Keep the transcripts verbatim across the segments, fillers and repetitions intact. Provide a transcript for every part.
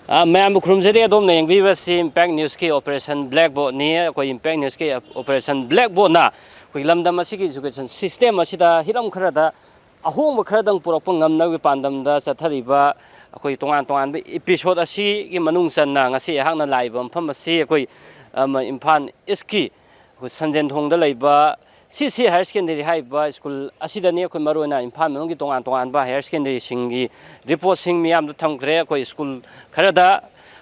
ꯑ, ꯃꯌꯥꯝꯕꯨ ꯈꯨꯔꯨꯝꯖꯔꯤ꯫ ꯑꯗꯣꯝꯅ ꯌꯦꯡꯕꯤꯔꯤꯕꯁꯤ Impact Newsꯀꯤ Operation Blackboardꯅꯤ꯫ ꯑꯩꯈꯣꯏ Impact Newsꯀꯤ Operation Blackboardꯅ ꯑꯩꯈꯣꯏ ꯂꯝꯗꯝ ꯑꯁꯤꯒꯤ education system ꯑꯁꯤꯗ ꯍꯤꯔꯝ ꯈꯔꯗ ꯑꯍꯣꯡꯕ ꯈꯔꯗꯪ ꯄꯨꯔꯛꯄ ꯉꯝꯅꯕꯒꯤ ꯄꯥꯟꯗꯝꯗ ꯆꯠꯊꯔꯤꯕ ꯑꯩꯈꯣꯏ ꯇꯣꯉꯥꯟ ꯇꯣꯉꯥꯟꯕ episode ꯑꯁꯤꯒꯤ ꯃꯅꯨꯡ ꯆꯟꯅ ꯉꯁꯤ ꯑꯩꯍꯥꯛꯅ ꯂꯥꯛꯏꯕ ꯃꯐꯝ ꯑꯁꯤ ꯑꯩꯈꯣꯏ, ꯑꯃ, ꯏꯝꯐꯥꯜ Eastꯀꯤ ꯑꯩꯈꯣꯏ ꯁꯟꯖꯦꯟꯊꯣꯡꯗ ꯂꯩꯕ C C Higher Secondary ꯍꯥꯏꯔꯤꯕ school ꯑꯁꯤꯗꯅꯤ꯫ ꯑꯩꯈꯣꯏ ꯃꯔꯨꯑꯣꯏꯅ ꯏꯝꯐꯥꯜ ꯃꯅꯨꯡꯒꯤ ꯇꯣꯉꯥꯟ ꯇꯣꯉꯥꯟꯕ higher secondaryꯁꯤꯡꯒꯤ reportꯁꯤꯡ ꯃꯤꯌꯥꯝꯗ ꯊꯝꯈ꯭ꯔꯦ꯫ ꯑꯩꯈꯣꯏ school ꯈꯔꯗ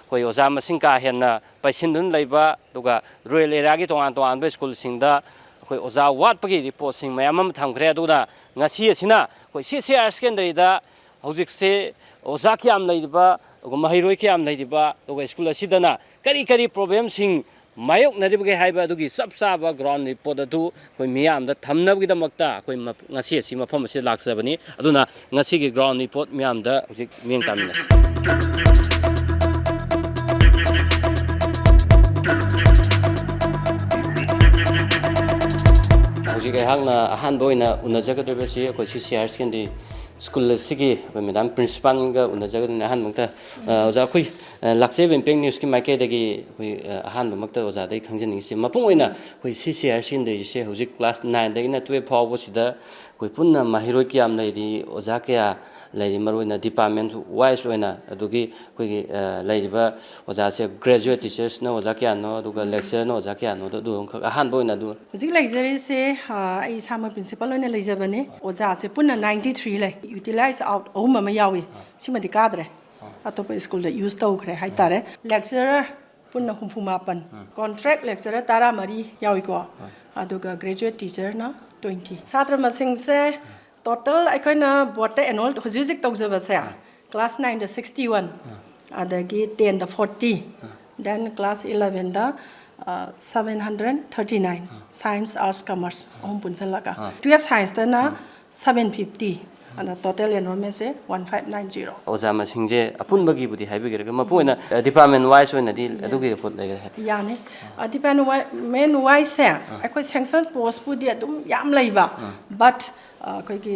ꯑꯩꯈꯣꯏ ꯑꯣꯖꯥ ꯃꯁꯤꯡ ꯀꯥ ꯍꯦꯟꯅ ꯄꯩꯁꯤꯟꯗꯨꯅ ꯂꯩꯕ, ꯑꯗꯨꯒ rural areaꯒꯤ ꯇꯣꯉꯥꯟ ꯇꯣꯉꯥꯟꯕ schoolꯁꯤꯡꯗ ꯑꯩꯈꯣꯏ ꯑꯣꯖꯥ ꯋꯥꯠꯄꯒꯤ reportꯁꯤꯡ ꯃꯌꯥꯝ ꯑꯃ ꯊꯝꯈ꯭ꯔꯦ꯫ ꯑꯗꯨꯅ ꯉꯁꯤ ꯑꯁꯤꯅ ꯑꯩꯈꯣꯏ C C Higher Secondaryꯗ ꯍꯧꯖꯤꯛꯁꯦ ꯑꯣꯖꯥ ꯀꯌꯥꯝ ꯂꯩꯔꯤꯕ, ꯑꯗꯨꯒ ꯃꯍꯩꯔꯣꯏ ꯀꯌꯥꯝ ꯂꯩꯔꯤꯕ, ꯑꯗꯨꯒ school ꯑꯁꯤꯗꯅ ꯀꯔꯤ ꯀꯔꯤ problemꯁꯤꯡ ꯃꯥꯌꯣꯛꯅꯔꯤꯕꯒꯦ ꯍꯥꯏꯕ ꯑꯗꯨꯒꯤ ꯆꯞ ꯆꯥꯕ ground report ꯑꯗꯨ ꯑꯩꯈꯣꯏ ꯃꯤꯌꯥꯝꯗ ꯊꯝꯅꯕꯒꯤꯗꯃꯛꯇ ꯑꯩꯈꯣꯏ ꯃ-, ꯉꯁꯤ ꯑꯁꯤ ꯃꯐꯝ ꯑꯁꯤꯗ ꯂꯥꯛꯆꯕꯅꯤ꯫ ꯑꯗꯨꯅ ꯉꯁꯤꯒꯤ ground report ꯃꯤꯌꯥꯝꯗ ꯍꯧꯖꯤꯛ ꯃꯤꯠꯌꯦꯡ ꯇꯥꯃꯤꯟꯅꯁꯤ꯫ ꯍꯧꯖꯤꯛ ꯑꯩꯍꯥꯛꯅ ꯑꯍꯥꯟꯕ ꯑꯣꯏꯅ ꯎꯅꯖꯒꯗꯧꯔꯤꯕꯁꯤ ꯑꯩꯈꯣꯏ C C Higher Secondary school ꯑꯁꯤꯒꯤ ꯑꯩꯈꯣꯏ madam principalꯒ ꯎꯅꯖꯒꯗꯣꯏꯅꯤ꯫ ꯑꯍꯥꯟꯕꯃꯛꯇ, ꯑ, ꯑꯣꯖꯥ, ꯑꯩꯈꯣꯏ, ꯑ, ꯂꯥꯛꯆꯔꯤꯕ Impact Newsꯀꯤ ꯃꯥꯏꯀꯩꯗꯒꯤ ꯑꯩꯈꯣꯏ, ꯑ, ꯑꯍꯥꯟꯕꯃꯛꯇ ꯑꯣꯖꯥꯗꯒꯤ ꯈꯪꯖꯅꯤꯡꯉꯤꯁꯤ, ꯃꯄꯨꯡ ꯑꯣꯏꯅ ꯑꯩꯈꯣꯏ C C Higher Secondaryꯁꯦ ꯍꯧꯖꯤꯛ class nineꯗꯒꯤꯅ twelve ꯐꯥꯎꯕꯁꯤꯗ ꯑꯩꯈꯣꯏ ꯄꯨꯟꯅ ꯃꯍꯩꯔꯣꯏ ꯀꯌꯥꯝ ꯂꯩꯔꯤ, ꯑꯣꯖꯥ ꯀꯌꯥ ꯂꯩꯔꯤ, ꯃꯔꯨꯑꯣꯏꯅ department wise ꯑꯣꯏꯅ, ꯑꯗꯨꯒꯤ ꯑꯩꯈꯣꯏꯒꯤ, ꯑ, ꯂꯩꯔꯤꯕ ꯑꯣꯖꯥꯁꯦ graduate teachersꯅ ꯑꯣꯖꯥ ꯀꯌꯥꯅꯣ, ꯑꯗꯨꯒ lecturerꯅ ꯑꯣꯖꯥ ꯀꯌꯥꯅꯣꯗꯣ ꯑꯗꯨ ꯑꯃꯈꯛ ꯑꯍꯥꯟꯕ ꯑꯣꯏꯅ ꯑꯗꯨ꯫ ꯍꯧꯖꯤꯛ ꯂꯩꯖꯔꯤꯁꯦ, ꯑ, ꯑꯩ ꯏꯁꯥꯃꯛ principal ꯑꯣꯏꯅ ꯂꯩꯖꯕꯅꯤ꯫ ꯑꯣꯖꯥꯁꯦ ꯄꯨꯟꯅ ninety three ꯂꯩ꯫ Utilize out ꯑꯍꯨꯝ ꯑꯃ ꯌꯥꯎꯏ꯫ ꯁꯤꯃꯗꯤ ꯀꯥꯗ꯭ꯔꯦ꯫ ꯑꯇꯣꯞꯄ schoolꯗ use ꯇꯧꯈ꯭ꯔꯦ ꯍꯥꯏꯇꯥꯔꯦ꯫ Lecturer ꯄꯨꯟꯅ ꯍꯨꯝꯐꯨ ꯃꯥꯄꯟ꯫ Contract lecturer ꯇꯔꯥꯃꯔꯤ ꯌꯥꯎꯏꯀꯣ꯫ ꯑꯗꯨꯒ graduate teacherꯅ twenty꯫ ꯁꯥꯇ꯭ꯔ ꯃꯁꯤꯡꯁꯦ total ꯑꯩꯈꯣꯏꯅ boardꯇ enroll ꯍꯧꯖꯤꯛ ꯍꯧꯖꯤꯛ ꯇꯧꯖꯕꯁꯦ, class nineꯗ sixty one, ꯑꯗꯒꯤ tenꯗ forty, then class elevenꯗ, ꯑ, seven hundred thirty nine, science, arts, commerce ꯑꯍꯨꯝ ꯄꯨꯟꯁꯤꯜꯂꯒ꯫ Twelve scienceꯇꯅ seven fifty, ꯑꯗ total enrollmentꯁꯦ one five nine zero꯫ ꯑꯣꯖꯥ ꯃꯁꯤꯡꯁꯦ ꯑꯄꯨꯟꯕꯒꯤꯕꯨꯗꯤ ꯍꯥꯏꯕꯤꯈ꯭ꯔꯒ, ꯃꯄꯨꯡ ꯑꯣꯏꯅ, ꯑ, department wise ꯑꯣꯏꯅꯗꯤ ꯑꯗꯨꯒꯤ report ꯂꯩꯈ꯭ꯔꯦ ꯍꯥꯏ꯫ ꯌꯥꯅꯤ꯫ ꯑ, department wi-, main wiseꯁꯦ ꯑꯩꯈꯣꯏ sanction postꯄꯨꯗꯤ ꯑꯗꯨꯝ ꯌꯥꯝ ꯂꯩꯕ, but ꯑꯩꯈꯣꯏꯒꯤ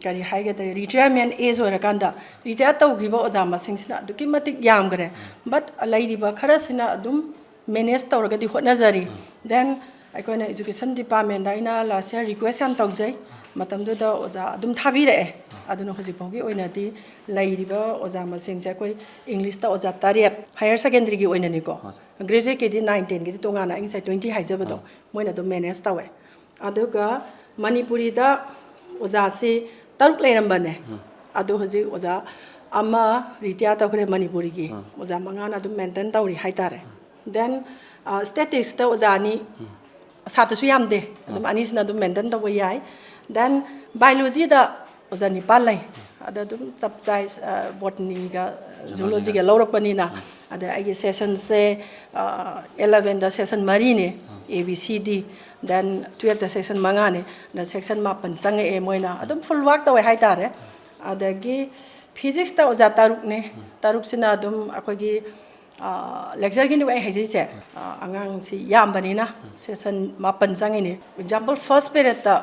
ꯀꯔꯤ ꯍꯥꯏꯒꯗ꯭ꯔꯦ, ꯔꯤꯇꯥꯌꯔꯃꯦꯟ ꯑꯦꯖ ꯑꯣꯏꯔꯀꯥꯟꯗ ꯔꯤꯇꯥꯌꯔ ꯇꯧꯈꯤꯕ ꯑꯣꯖꯥ ꯃꯁꯤꯡꯁꯤꯅ ꯑꯗꯨꯛꯀꯤ ꯃꯇꯤꯛ ꯌꯥꯝꯈ꯭ꯔꯦ꯫ ꯕꯠ ꯂꯩꯔꯤꯕ ꯈꯔꯁꯤꯅ ꯑꯗꯨꯝ ꯃꯦꯅꯦꯖ ꯇꯧꯔꯒꯗꯤ ꯍꯣꯠꯅꯖꯔꯤ꯫ ꯗꯦꯟ ꯑꯩꯈꯣꯏꯅ ꯏꯖꯨꯀꯦꯁꯟ ꯗꯤꯄꯥꯔꯠꯃꯦꯟꯗ ꯑꯩꯅ ꯂꯥꯁ ꯌꯔ ꯔꯤꯀ꯭ꯋꯦꯁ ꯌꯥꯝ ꯇꯧꯖꯩ꯫ ꯃꯇꯝꯗꯨꯗ ꯑꯣꯖꯥ ꯑꯗꯨꯝ ꯊꯥꯕꯤꯔꯛꯑꯦ꯫ ꯑꯗꯨꯅ ꯍꯧꯖꯤꯛ ꯐꯥꯎꯒꯤ ꯑꯣꯏꯅꯗꯤ ꯂꯩꯔꯤꯕ ꯑꯣꯖꯥ ꯃꯁꯤꯡꯁꯦ ꯑꯩꯈꯣꯏ ꯏꯪꯂꯤꯁꯇ ꯑꯣꯖꯥ ꯇꯔꯦꯠ, ꯍꯥꯌꯔ ꯁꯦꯀꯦꯟꯗꯔꯤꯒꯤ ꯑꯣꯏꯅꯅꯤꯀꯣ꯫ ꯒ꯭ꯔꯦꯖꯨꯋꯦꯠꯀꯤꯗꯤ ꯅꯥꯏꯟ ꯇꯦꯟꯒꯤꯗꯤ ꯇꯣꯉꯥꯟꯅ ꯑꯩ ꯉꯁꯥꯏ ꯇ꯭ꯋꯦꯟꯇꯤ ꯍꯥꯏꯖꯕꯗꯣ, ꯃꯣꯏꯅ ꯑꯗꯨꯝ ꯃꯦꯅꯦꯖ ꯇꯧꯋꯦ꯫ ꯑꯗꯨꯒ ꯃꯅꯤꯄꯨꯔꯤꯗ ꯑꯣꯖꯥꯁꯤ ꯇꯔꯨꯛ ꯂꯩꯔꯝꯕꯅꯦ꯫ ꯑꯗꯨ ꯍꯧꯖꯤꯛ ꯑꯣꯖꯥ ꯑꯃ ꯔꯤꯇꯥꯌꯔ ꯇꯧꯈ꯭ꯔꯦ ꯃꯅꯤꯄꯨꯔꯤꯒꯤ꯫ ꯑꯣꯖꯥ ꯃꯉꯥꯅ ꯑꯗꯨꯝ ꯃꯦꯟꯇꯦꯟ ꯇꯧꯔꯤ ꯍꯥꯏꯇꯥꯔꯦ꯫ ꯗꯦꯟ ꯁ꯭ꯇꯦꯇꯤꯛꯁꯇ ꯑꯣꯖꯥ ꯑꯅꯤ, ꯁꯥꯇ꯭ꯔꯁꯨ ꯌꯥꯝꯗꯦ, ꯑꯗꯨꯝ ꯑꯅꯤꯁꯤꯅ ꯑꯗꯨꯝ ꯃꯦꯟꯇꯦꯟ ꯇꯧꯕ ꯌꯥꯏ꯫ ꯗꯦꯟ ꯕꯥꯏꯑꯣꯂꯣꯖꯤꯗ ꯑꯣꯖꯥ ꯅꯤꯄꯥꯜ ꯂꯩ꯫ ꯑꯗ ꯑꯗꯨꯝ ꯆꯞ ꯆꯥꯏ, ꯕꯣꯇꯅꯤꯒ ꯖꯨꯂꯣꯖꯤꯒ ꯂꯧꯔꯛꯄꯅꯤꯅ꯫ ꯑꯗ ꯑꯩꯒꯤ ꯁꯦꯁꯟꯁꯦ ꯑꯦꯂꯚꯦꯟꯗ ꯁꯦꯁꯟ ꯃꯔꯤꯅꯦ, A B C D. Then twelfth session ꯃꯉꯥꯅꯦ꯫ ꯑꯗ ꯁꯦꯛꯁꯟ ꯃꯥꯄꯟ ꯆꯪꯉꯛꯑꯦ ꯃꯣꯏꯅ꯫ ꯑꯗꯨꯝ ꯐꯨꯜ ꯋꯥꯔꯛ ꯇꯧꯋꯦ ꯍꯥꯏꯇꯥꯔꯦ꯫ ꯑꯗꯒꯤ ꯐꯤꯖꯤꯛꯁꯇ ꯑꯣꯖꯥ ꯇꯔꯨꯛꯅꯦ꯫ ꯇꯔꯨꯛꯁꯤꯅ ꯑꯗꯨꯝ ꯑꯩꯈꯣꯏꯒꯤ ꯂꯦꯛꯆꯔꯒꯤꯅꯦꯕ ꯑꯩ ꯍꯥꯏꯖꯩꯁꯦ꯫ ꯑꯉꯥꯡꯁꯤ ꯌꯥꯝꯕꯅꯤꯅ ꯁꯦꯁꯟ ꯃꯥꯄꯟ ꯆꯪꯉꯤꯅꯦ꯫ ꯑꯦꯛꯖꯥꯝꯄꯜ, ꯐꯥꯔꯁ ꯄꯦꯔꯦꯠꯇ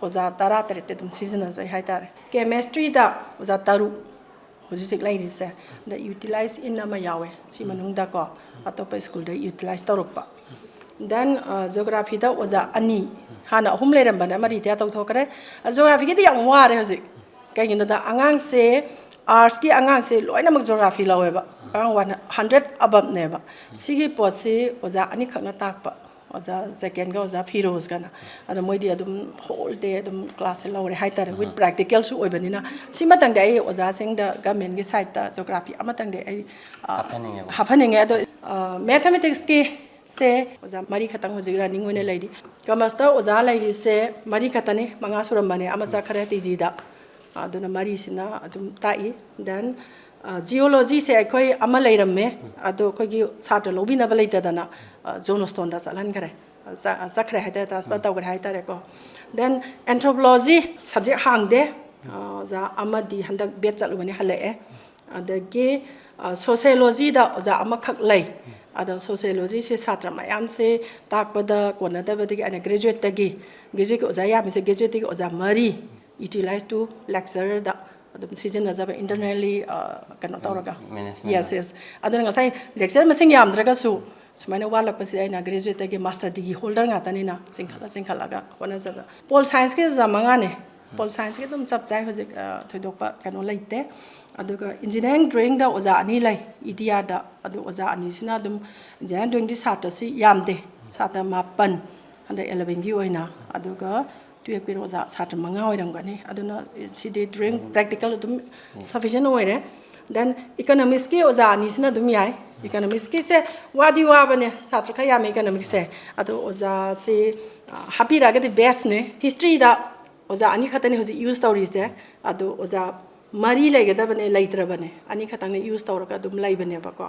ꯑꯣꯖꯥ ꯇꯔꯥ ꯇꯔꯦꯠꯇꯤ ꯑꯗꯨꯝ ꯁꯤꯖꯤꯟꯅꯖꯩ ꯍꯥꯏꯇꯥꯔꯦ꯫ ꯀꯦꯃꯦꯁꯇ꯭ꯔꯤꯗ ꯑꯣꯖꯥ ꯇꯔꯨꯛ ꯍꯧꯖꯤꯛ ꯍꯧꯖꯤꯛ ꯂꯩꯔꯤꯁꯦ꯫ ꯑꯗ ꯌꯨꯇꯤꯂꯥꯏꯁ ꯏꯟ ꯑꯃ ꯌꯥꯎꯋꯦ ꯁꯤ ꯃꯅꯨꯡꯗꯀꯣ, ꯑꯇꯣꯞꯄ ꯁ꯭ꯀꯨꯜꯗ ꯌꯨꯇꯤꯂꯥꯏꯁ ꯇꯧꯔꯛꯄ꯫ ꯗꯦꯟ ꯖꯤꯑꯣꯒ꯭ꯔꯥꯐꯤꯗ ꯑꯣꯖꯥ ꯑꯅꯤ, ꯍꯥꯟꯅ ꯑꯍꯨꯝ ꯂꯩꯔꯝꯕꯅꯦ, ꯑꯃ ꯔꯤꯇꯥꯌꯔ ꯇꯧꯊꯣꯛꯈ꯭ꯔꯦ꯫ ꯖꯤꯑꯣꯒ꯭ꯔꯥꯐꯤꯒꯤꯗꯤ ꯌꯥꯝ ꯋꯥꯔꯦ ꯍꯧꯖꯤꯛ꯫ ꯀꯩꯒꯤꯅꯣꯗ ꯑꯉꯥꯡꯁꯦ, ꯑꯥꯔꯠꯁꯀꯤ ꯑꯉꯥꯡꯁꯦ ꯂꯣꯏꯅꯃꯛ ꯖꯤꯑꯣꯒ꯭ꯔꯥꯐꯤ ꯂꯧꯋꯦꯕ꯫ ꯑꯉꯥꯡ ꯋꯥꯟ ꯍꯟꯗ꯭ꯔꯦꯠ ꯑꯕꯞꯅꯦꯕ꯫ ꯁꯤꯒꯤ ꯄꯣꯠꯁꯤ ꯑꯣꯖꯥ ꯑꯅꯤꯈꯛꯅ ꯇꯥꯛꯄ, ꯑꯣꯖꯥ ꯖꯦꯀꯦꯟꯒ ꯑꯣꯖꯥ ꯐꯤꯔꯣꯖꯀꯅ꯫ ꯑꯗꯣ ꯃꯣꯏꯗꯤ ꯑꯗꯨꯝ ꯍꯣꯜ ꯗꯦ ꯑꯗꯨꯝ ꯀ꯭ꯂꯥꯁꯁꯦ ꯂꯧꯔꯦ ꯍꯥꯏꯇꯥꯔꯦ꯫ ꯋꯤꯠ ꯄ꯭ꯔꯦꯛꯇꯤꯀꯦꯜꯁꯨ ꯑꯣꯏꯕꯅꯤꯅ꯫ ꯁꯤꯃꯇꯪꯗꯤ ꯑꯩ ꯑꯣꯖꯥꯁꯤꯡꯗ ꯒꯃꯦꯟꯒꯤ ꯁꯥꯏꯠꯇ ꯖꯤꯑꯣꯒ꯭ꯔꯥꯐꯤ ꯑꯃꯇꯪꯗꯤ ꯑꯩ, ꯑ, ꯍꯥꯞꯍꯟꯅꯤꯡꯉꯦꯕ꯫ ꯍꯥꯞꯍꯟꯅꯤꯡꯉꯦ꯫ ꯑꯗꯣ, ꯑ, ꯃꯦꯊꯃꯦꯇꯤꯛꯁꯀꯤ ꯁꯦ ꯑꯣꯖꯥ ꯃꯔꯤ ꯈꯛꯇꯪ ꯍꯧꯖꯤꯛ ꯔꯟꯅꯤꯡ ꯑꯣꯏꯅ ꯂꯩꯔꯤ꯫ ꯀꯃꯔꯁꯇ ꯑꯣꯖꯥ ꯂꯩꯔꯤꯁꯦ ꯃꯔꯤ ꯈꯛꯇꯅꯤ, ꯃꯉꯥ ꯁꯨꯔꯝꯕꯅꯦ, ꯑꯃ ꯆꯠꯈ꯭ꯔꯦ ꯇꯤ ꯖꯤꯗ꯫ ꯑꯗꯨꯅ ꯃꯔꯤꯁꯤꯅ ꯑꯗꯨꯝ ꯇꯥꯛꯏ꯫ ꯗꯦꯟ ꯖꯤꯑꯣꯂꯣꯖꯤꯁꯦ ꯑꯩꯈꯣꯏ ꯑꯃ ꯂꯩꯔꯝꯃꯦ, ꯑꯗꯣ ꯑꯩꯈꯣꯏꯒꯤ ꯁꯥꯇ꯭ꯔ ꯂꯧꯕꯤꯅꯕ ꯂꯩꯇꯗꯅ ꯖꯣꯟ ꯁ꯭ꯇꯣꯟꯗ ꯆꯠꯍꯟꯈ꯭ꯔꯦ꯫ ꯆ-, ꯆꯠꯈ꯭ꯔꯦ ꯍꯥꯏꯇꯥꯔꯦ, ꯇ꯭ꯔꯥꯟꯁꯐꯔ ꯇꯧꯈ꯭ꯔꯦ ꯍꯥꯏꯇꯥꯔꯦꯀꯣ꯫ ꯗꯦꯟ ꯑꯦꯟꯊ꯭ꯔꯣꯄꯣꯂꯣꯖꯤ ꯁꯕꯖꯦꯛ ꯍꯥꯡꯗꯦ꯫ ꯑꯣꯖꯥ ꯑꯃꯗꯤ ꯍꯟꯗꯛ ꯕꯦꯠ ꯆꯠꯂꯨꯕꯅꯤ, ꯍꯜꯂꯛꯑꯦ꯫ ꯑꯗꯒꯤ ꯁꯣꯁꯤꯌꯣꯂꯣꯖꯤꯗ ꯑꯣꯖꯥ ꯑꯃꯈꯛ ꯂꯩ꯫ ꯑꯗꯣ ꯁꯣꯁꯤꯌꯣꯂꯣꯖꯤꯁꯦ ꯁꯥꯇ꯭ꯔ ꯃꯌꯥꯝꯁꯦ ꯇꯥꯛꯄꯗ ꯀꯣꯟꯅꯗꯕꯗꯒꯤ ꯑꯩꯅ ꯒ꯭ꯔꯦꯖꯨꯋꯦꯠꯇꯒꯤ, ꯒ꯭ꯔꯦꯖꯨꯋꯦꯠꯀꯤ ꯑꯣꯖꯥ ꯌꯥꯝꯃꯤꯁꯦ, ꯒ꯭ꯔꯦꯖꯨꯋꯦꯠꯇꯒꯤ ꯑꯣꯖꯥ ꯃꯔꯤ ꯌꯨꯇꯤꯂꯥꯏꯁ ꯇꯨ ꯂꯦꯛꯆꯔꯗ ꯑꯗꯨꯝ ꯁꯤꯖꯤꯟꯅꯖꯕ, ꯏꯟꯇꯔꯅꯦꯜꯂꯤ ꯀꯩꯅꯣ ꯇꯧꯔꯒ꯫ Management. Yes, yes. ꯑꯗꯨꯅ ꯉꯁꯥꯏ ꯂꯦꯛꯆꯔ ꯃꯁꯤꯡ ꯌꯥꯝꯗ꯭ꯔꯒꯁꯨ ꯁꯨꯃꯥꯏꯅ ꯋꯥꯠꯂꯛꯄꯁꯦ ꯑꯩꯅ ꯒ꯭ꯔꯦꯖꯨꯋꯦꯠꯇꯒꯤ ꯃꯥꯁꯇꯔ ꯗꯤꯒ꯭ꯔꯤ ꯍꯣꯜꯗꯔ ꯉꯥꯛꯇꯅꯤꯅ ꯆꯤꯡꯈꯠꯂ ꯆꯤꯡꯈꯠꯂꯒ ꯍꯣꯠꯅꯖꯕ꯫ ꯄꯣꯜ ꯁꯥꯏꯟꯁꯀꯤ ꯑꯣꯖꯥ ꯃꯉꯥꯅꯦ꯫ ꯄꯣꯜ ꯁꯥꯏꯟꯁꯀꯤ ꯑꯗꯨꯝ ꯆꯞ ꯆꯥꯏ ꯍꯧꯖꯤꯛ, ꯑ, ꯊꯣꯏꯗꯣꯛꯄ ꯀꯩꯅꯣ ꯂꯩꯇꯦ꯫ ꯑꯗꯨꯒ ꯏꯟꯖꯤꯅꯤꯌꯥꯔꯤꯡ ꯗ꯭ꯔꯣꯌꯤꯡꯗ ꯑꯣꯖꯥ ꯑꯅꯤ ꯂꯩ, ꯏ ꯗꯤ ꯑꯥꯔꯗ꯫ ꯑꯗꯨ ꯑꯣꯖꯥ ꯑꯅꯤꯁꯤꯅ ꯑꯗꯨꯝ, ꯏꯟꯖꯤꯅꯤꯌꯥꯔꯤꯡ ꯗ꯭ꯔꯣꯌꯤꯡꯗꯤ ꯁꯥꯇ꯭ꯔꯁꯤ ꯌꯥꯝꯗꯦ, ꯁꯥꯇ꯭ꯔ ꯃꯥꯄꯟ ꯍꯟꯗꯛ ꯑꯦꯂꯕꯦꯟꯒꯤ ꯑꯣꯏꯅ꯫ ꯑꯗꯨꯒ ꯇꯨꯌꯦꯜꯞꯀꯤꯅ ꯑꯣꯖꯥ ꯁꯥꯇ꯭ꯔ ꯃꯉꯥ ꯑꯣꯏꯔꯝꯒꯅꯤ꯫ ꯑꯗꯨꯅ ꯁꯤꯗꯤ ꯗ꯭ꯔꯣꯌꯤꯡ ꯄ꯭ꯔꯦꯛꯇꯤꯀꯦꯜ ꯑꯗꯨꯝ ꯁꯐꯤꯁꯦꯟ ꯑꯣꯏꯔꯦ꯫ ꯗꯦꯟ ꯏꯀꯅꯣꯃꯤꯛꯁꯀꯤ ꯑꯣꯖꯥ ꯑꯅꯤꯁꯤꯅ ꯑꯗꯨꯝ ꯌꯥꯏ꯫ ꯏꯀꯅꯣꯃꯤꯛꯁꯀꯤꯁꯦ ꯋꯥꯗꯤ ꯋꯥꯕꯅꯦ, ꯁꯥꯇ꯭ꯔ ꯈꯔ ꯌꯥꯝꯃꯦ ꯏꯀꯅꯣꯃꯤꯛꯁꯁꯦ꯫ ꯑꯗꯣ ꯑꯣꯖꯥꯁꯤ, ꯑ, ꯍꯥꯞꯄꯤꯔꯛꯑꯒꯗꯤ ꯕꯦꯁꯅꯦ꯫ ꯍꯤꯁꯇ꯭ꯔꯤꯗ ꯑꯣꯖꯥ ꯑꯅꯤ ꯈꯛꯇꯅꯤ ꯍꯧꯖꯤꯛ ꯌꯨꯁ ꯇꯧꯔꯤꯁꯦ꯫ ꯑꯗꯣ ꯑꯣꯖꯥ ꯃꯔꯤ ꯂꯩꯒꯗꯕꯅꯦ, ꯂꯩꯇ꯭ꯔꯕꯅꯦ, ꯑꯅꯤ ꯈꯛꯇꯪꯅ ꯌꯨꯁ ꯇꯧꯔꯒ ꯑꯗꯨꯝ ꯂꯩꯕꯅꯦꯕꯀꯣ꯫